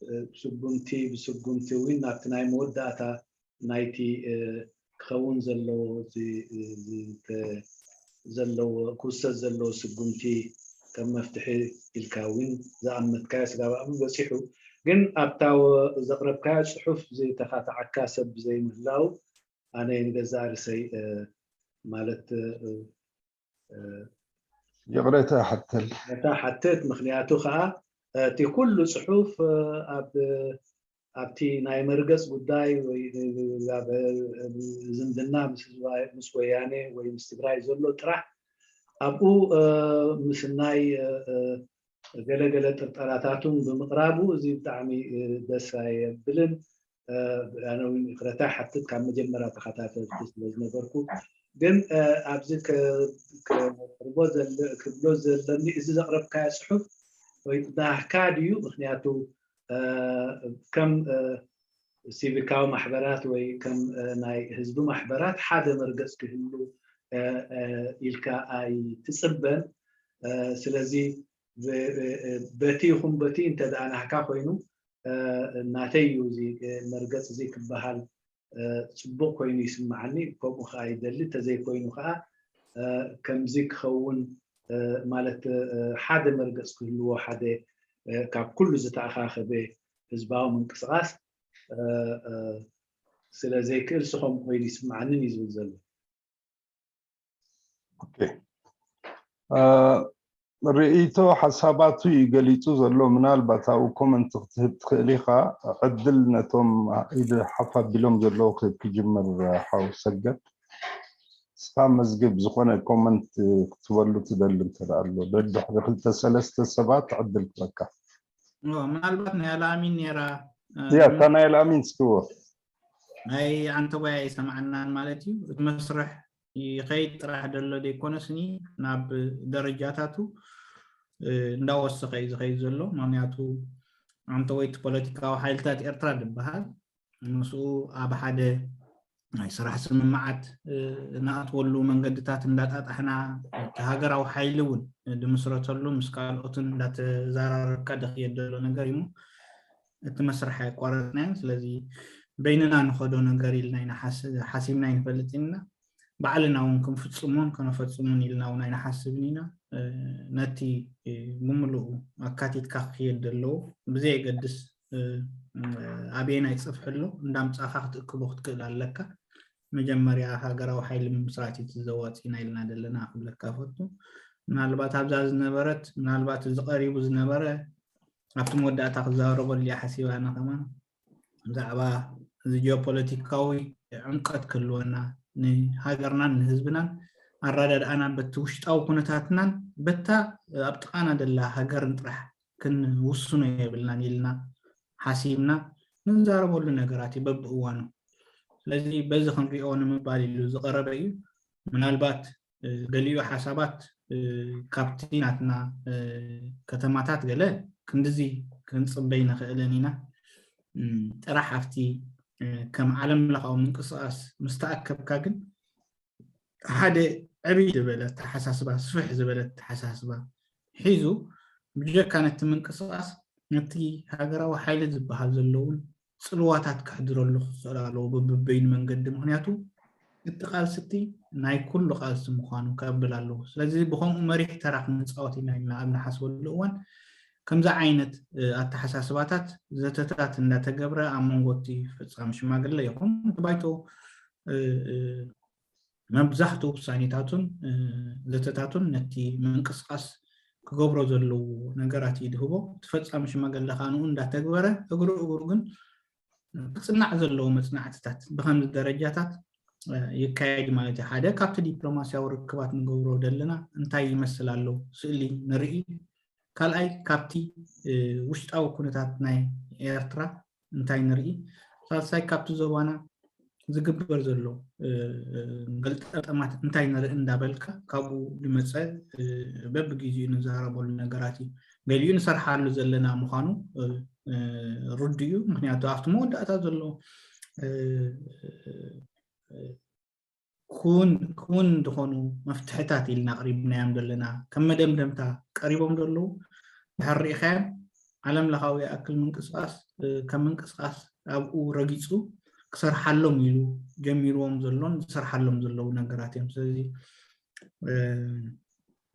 እ፣ ስጉምቲ ብስጉምቲ እውን ናብቲ ናይ መወዳእታ ናይቲ፣ እ፣ ክኸውን ዘለዎ፣ እዚ፣ እዚ ተ-፣ ዘለዎ፣ ክውሰድ ዘለዎ ስጉምቲ ከም መፍትሒ ኢልካ እውን ዝኣመትካዮ ስጋብ ኣብኡ በጺሑ። ግን ኣብታ ወ-፣ ዘቕረብካዮ ጽሑፍ ዘይተኻትዓካ ሰብ ብዘይምህላው፣ ኣነ ንገዛእ ርእሰይ፣ እ፣ ማለት፣ እ፣ እ፣ ይቕሬታ ይሓተል። ነታ ሓትት፣ ምኽንያቱ ኸኣ፣ እ፣ እቲ ኩሉ ጽሑፍ፣ እ፣ ኣብ፣ ኣብቲ ናይ መርገጽ ጉዳይ ወይ ኣብ ዝምድና ምስ ህዝባ-፣ ምስ ወያኔ ወይ ምስ ትግራይ ዘሎ ጥራሕ ኣብኡ፣ እ፣ ምስናይ፣ እ፣ እ፣ ገለ ገለ ጥርጠራታቱን ብምቕራቡ፣ እዚ ብጣዕሚ፣ እ፣ ደስ ኣየብልን። እ፣ ኣነ እውን ይቕረታ ይሓትት፣ ካብ መጀመርያ ተኸታተልቲ ስለ ዝነበርኩ። ግን፣ እ፣ ኣብዚ ከ-፣ ከቕርቦ ዘለ-፣ ክብሎ ዘለኒ፣ እዚ ዘቕረብካዮ ጽሑፍ ወይ ናህካ ድዩ? ምኽንያቱ፣ እ፣ ከም፣ እ፣ ሲቪካዊ ማሕበራት ወይ ከም፣ እ፣ ናይ ህዝቢ ማሕበራት ሓደ መርገጽ ክህሉ፣ እ፣ እ፣ ኢልካ ኣይትጽበን። እ፣ ስለዚ ብ-፣ እ፣ እ፣ በቲ ይኹን በቲ እንተ ደኣ ናህካ ኮይኑ፣ እ፣ ናተይ እዩ እዚ፣ እ፣ መርገጽ እዚ ክበሃል፣ እ፣ ጽቡቕ ኮይኑ ይስምዓኒ። ከምኡ ከኣ ይደሊ። እንተዘይኮይኑ ከኣ፣ እ፣ ከምዚ ክኸውን፣ እ፣ ማለት፣ እ፣ ሓደ መርገጽ ክህልዎ፣ ሓደ፣ እ፣ ካብ ኩሉ ዝተኣኻኸበ ህዝባዊ ምንቅስቓስ፣ እ፣ እ፣ ስለ ዘይክእል፣ ንሱ ከምኡ ኮይኑ ይስምዓንን እዩ ዝብል ዘሎ። ኦኬ። እ፣ ርእይቶ ሓሳባቱ እዩ ገሊጹ ዘሎ። ምናልባት ኣብኡ ኮመንት ክትህብ ትኽእል ኢኻ። ዕድል ነቶም ኢድ ሓፍ ኣቢሎም ዘለዉ ክህብ ክጅምር፣ ሓው ሰገድ። ንስኻ መዝግብ፣ ዝኾነ ኮመንት ክትበሉ ትደሊ እንተ ደኣ ኣሎ። ደድሕሪ ክልተ ሰለስተ ሰባት ዕድል ክበካ። ኦ፣ ምናልባት ናይ ኣልኣሚን ነይራ፣ እ፣ ያ፣ እታ ናይ ኣልኣሚን እስክዎ። ናይ ኣንተወይ ኣይሰማዕናን ማለት እዩ። እቲ መስርሕ ይኸይድ ጥራሕ ደሎ ዘይኮነስኒ፣ ናብ ደረጃታቱ፣ እ፣ እንዳወሰኸ እዩ ዝኸይድ ዘሎ። ምኽንያቱ ኣንተወይ እቲ ፖለቲካዊ ሓይልታት ኤርትራ ዝበሃል፣ ምስኡ ኣብ ሓደ ናይ ስራሕ ስምምዓት፣ እ፣ ንኣትወሉ መንገድታት እንዳጣጣሕና፣ እቲ ሃገራዊ ሓይሊ እውን ድምስረተሉ ምስ ካልኦትን እንዳተዘራረብካ ደኽየድ ዘሎ ነገር እዩ እሞ፣ እቲ መስርሕ ኣየቋረጽናዮን። ስለዚ በይንና ንኸዶ ነገር ኢልና ኢና ሓስ-፣ ሓሲብና ኣይንፈልጥን ኢና። ባዕልና እውን ክንፍጽሞን ከነፈጽሙን ኢልና እውን ኣይንሓስብን ኢና። እ፣ ነቲ፣ እ፣ ብምልኡ ኣካቲትካ ክኽየድ ዘለዎ ብዘየገድስ፣ እ፣ እ፣ ኣበየናይ ጽፍሒ ኣሎ እንዳምጻኻ ክትእክቦ ክትክእል ኣለካ። መጀመርያ ሃገራዊ ሓይሊ ምምስራት እዩ እቲ ዘዋጽእና ኢልና ዘለና ክብለካ እፈቱ። ምናልባት ኣብዛ ዝነበረት፣ ምናልባት እዚ ቀሪቡ ዝነበረ ኣብቲ መወዳእታ ክዛረበሉ እየ ሓሲበ ኣነ ከማን። ብዛዕባ እዚ ጂኦፖለቲካዊ ዕምቀት ክህልወና፣ ንሃገርናን ንህዝብናን ኣረዳድኣና በቲ ውሽጣዊ ኩነታትናን በታ ኣብ ጥቓና ዘላ ሃገርን ጥራሕ ክንውስኖ የብልናን ኢልና ሓሲብና ንዛረበሉ ነገራት እዩ በብእዋኑ። ስለዚ በዚ ክንሪኦ ንምባል ኢሉ ዝቐረበ እዩ። ምናልባት፣ እ፣ ገሊኡ ሓሳባት፣ እ፣ ካብቲ ናትና፣ እ፣ ከተማታት ገለ ክንድዚ ክንጽበይ ንኽእልን ኢና። እም፣ ጥራሕ ኣብቲ፣ እ፣ ከም ዓለም ለኻዊ ምንቅስቓስ ምስ ተኣከብካ ግን ሓደ ዕብይ ዝበለ ኣተሓሳስባ፣ ስፍሕ ዝበለ ኣተሓሳስባ ሒዙ ብጀካ ነቲ ምንቅስቓስ ነቲ ሃገራዊ ሓይሊ ዝበሃል ዘለውን ጽልዋታት ከሕድረሉ ክኽእል ኣለዎ በብበይኑ መንገዲ። ምኽንያቱ እቲ ቃልሲ እቲ ናይ ኩሉ ቃልሲ ምዃኑ ከብል ኣለዎ። ስለዚ ብኸምኡ መሪሕ ተራ ክንጻወት ኢና ኢልና ኣብ ንሓስበሉ እዋን ከምዚ ዓይነት ኣተሓሳስባታት ዘተታት እንዳተገብረ ኣብ መንጎ እቲ ፈፃሚ ሽማግለ ይኹን እቲ ባይቶ መብዛሕትኡ ውሳኔታቱን ዘተታቱን ነቲ ምንቅስቃስ ክገብሮ ዘለዎ ነገራት ይድህቦ። እቲ ፈፃሚ ሽማግለ ከዓ ንኡ እንዳተግበረ እግሩ እግሩ ግን ክፅናዕ ዘለዎ መፅናዕትታት ብከምዚ ደረጃታት ይካየድ ማለት እዩ። ሓደ ካብቲ ዲፕሎማሲያዊ ርክባት ንገብሮ ዘለና እንታይ ይመስል ኣሎ ስእሊ ንርኢ። ካልኣይ ካብቲ ውሽጣዊ ኩነታት ናይ ኤርትራ እንታይ ንርኢ። ሳልሳይ ካብቲ ዞባና ዝግበር ዘሎ ገልጠጠማት እንታይ ንርኢ እንዳበልካ ካብኡ ዝመፀ በብግዜኡ ንዛረበሉ ነገራት እዩ። ገሊኡ ንሰርሓሉ ዘለና ምዃኑ ርዱ እዩ። ምክንያቱ ኣብቲ መወዳእታ ዘሎ ክውን ዝኾኑ መፍትሕታት ኢልና ኣቅሪብናዮም ዘለና ከም መደምደምታ ቀሪቦም ዘለዉ ድሕር ርኢኻዮም ዓለም ለኻዊ ይኣክል ምንቅስቃስ ከም ምንቅስቃስ ኣብኡ ረጊፁ ክሰርሓሎም ኢሉ ጀሚርዎም ዘሎን ዝሰርሓሎም ዘለዉ ነገራት እዮም። ስለዚ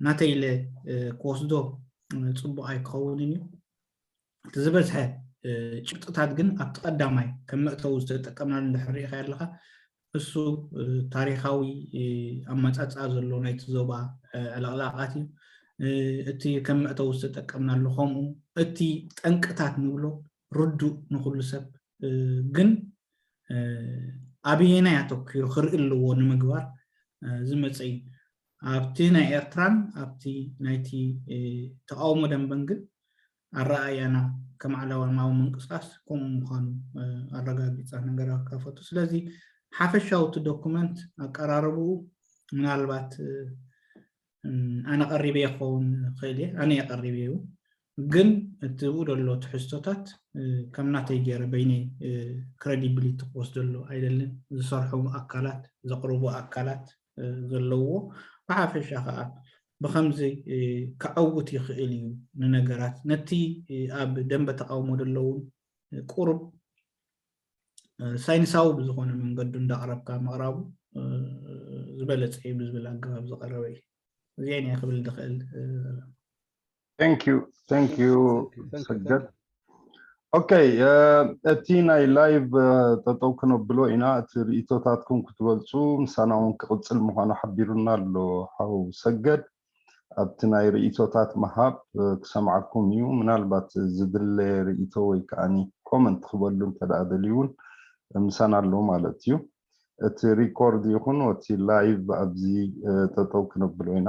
ናተይ ኢለ ክወስዶ ፅቡቅ ኣይክኸውንን እዩ። እቲ ዝበዝሐ ጭብጥታት ግን ኣብቲ ቀዳማይ ከም መእተዊ ዝተጠቀምናሉ እንድሕር ርኢኻ ኣለኻ እሱ ታሪካዊ ኣመፃፅኣ ዘሎ ናይቲ ዞባ ዕልቕላቓት እዩ። እቲ ከም መእተዊ ዝተጠቀምናሉ ከምኡ እቲ ጠንቅታት ንብሎ ርዱእ ንኩሉ ሰብ ግን ኣበየናይ ኣተኪሩ ክርኢ ኣለዎ ንምግባር ዝመፀ እዩ። ኣብቲ ናይ ኤርትራን ኣብቲ ናይቲ ተቃውሞ ደንበን ግን ኣረኣእያና ከም ዓለማዊ ምንቅስቃስ ከምኡ ምዃኑ ኣረጋጊፃ ነገር ኣካፈቱ። ስለዚ ሓፈሻዊ እቲ ዶኩመንት ኣቀራረብኡ ምናልባት ኣነ ቀሪበ ክኸውን ክእል እየ፣ ኣነ እየ ቀሪበ እዩ። ግን እቲ ብኡ ዘሎ ትሕዝቶታት ከም ናተይ ገይረ በይነይ ክረዲብሊቲ ክወስደሉ ኣይደልን። ዝሰርሑ ኣካላት ዘቅርቡ ኣካላት ዘለዎ ብሓፈሻ ከዓ ብከምዚ ክዓውት ይኽእል እዩ ንነገራት ነቲ ኣብ ደንበ ተቃውሞ ዘለውን ቁሩብ ሳይንሳዊ ብዝኾነ መንገዱ እንዳቅረብካ ምቅራቡ ዝበለፀ እዩ ብዝብል ኣገባብ ዝቀረበ እዩ። እዚአን እየ ክብል ዝኽእል። Thank you thank you ሰገድ። ኦኬ እቲ ናይ ላይቭ ጠጠው ክነብሎ ኢና። እቲ ርእቶታትኩም ክትበልፁ ምሳና እውን ክቅፅል ምኳኑ ሓቢሩና ኣሎ ሓው ሰገድ። ኣብቲ ናይ ርእቶታት ምሃብ ክሰምዓኩም እዩ። ምናልባት ዝድለ ርእቶ ወይ ከዓኒ ኮመንት ክበሉ እንተደኣ ደልዩ እውን ምሳና ኣሎ ማለት እዩ። እቲ ሪኮርድ ይኹን እቲ ላይቭ ኣብዚ ጠጠው ክነብሎ ኢና።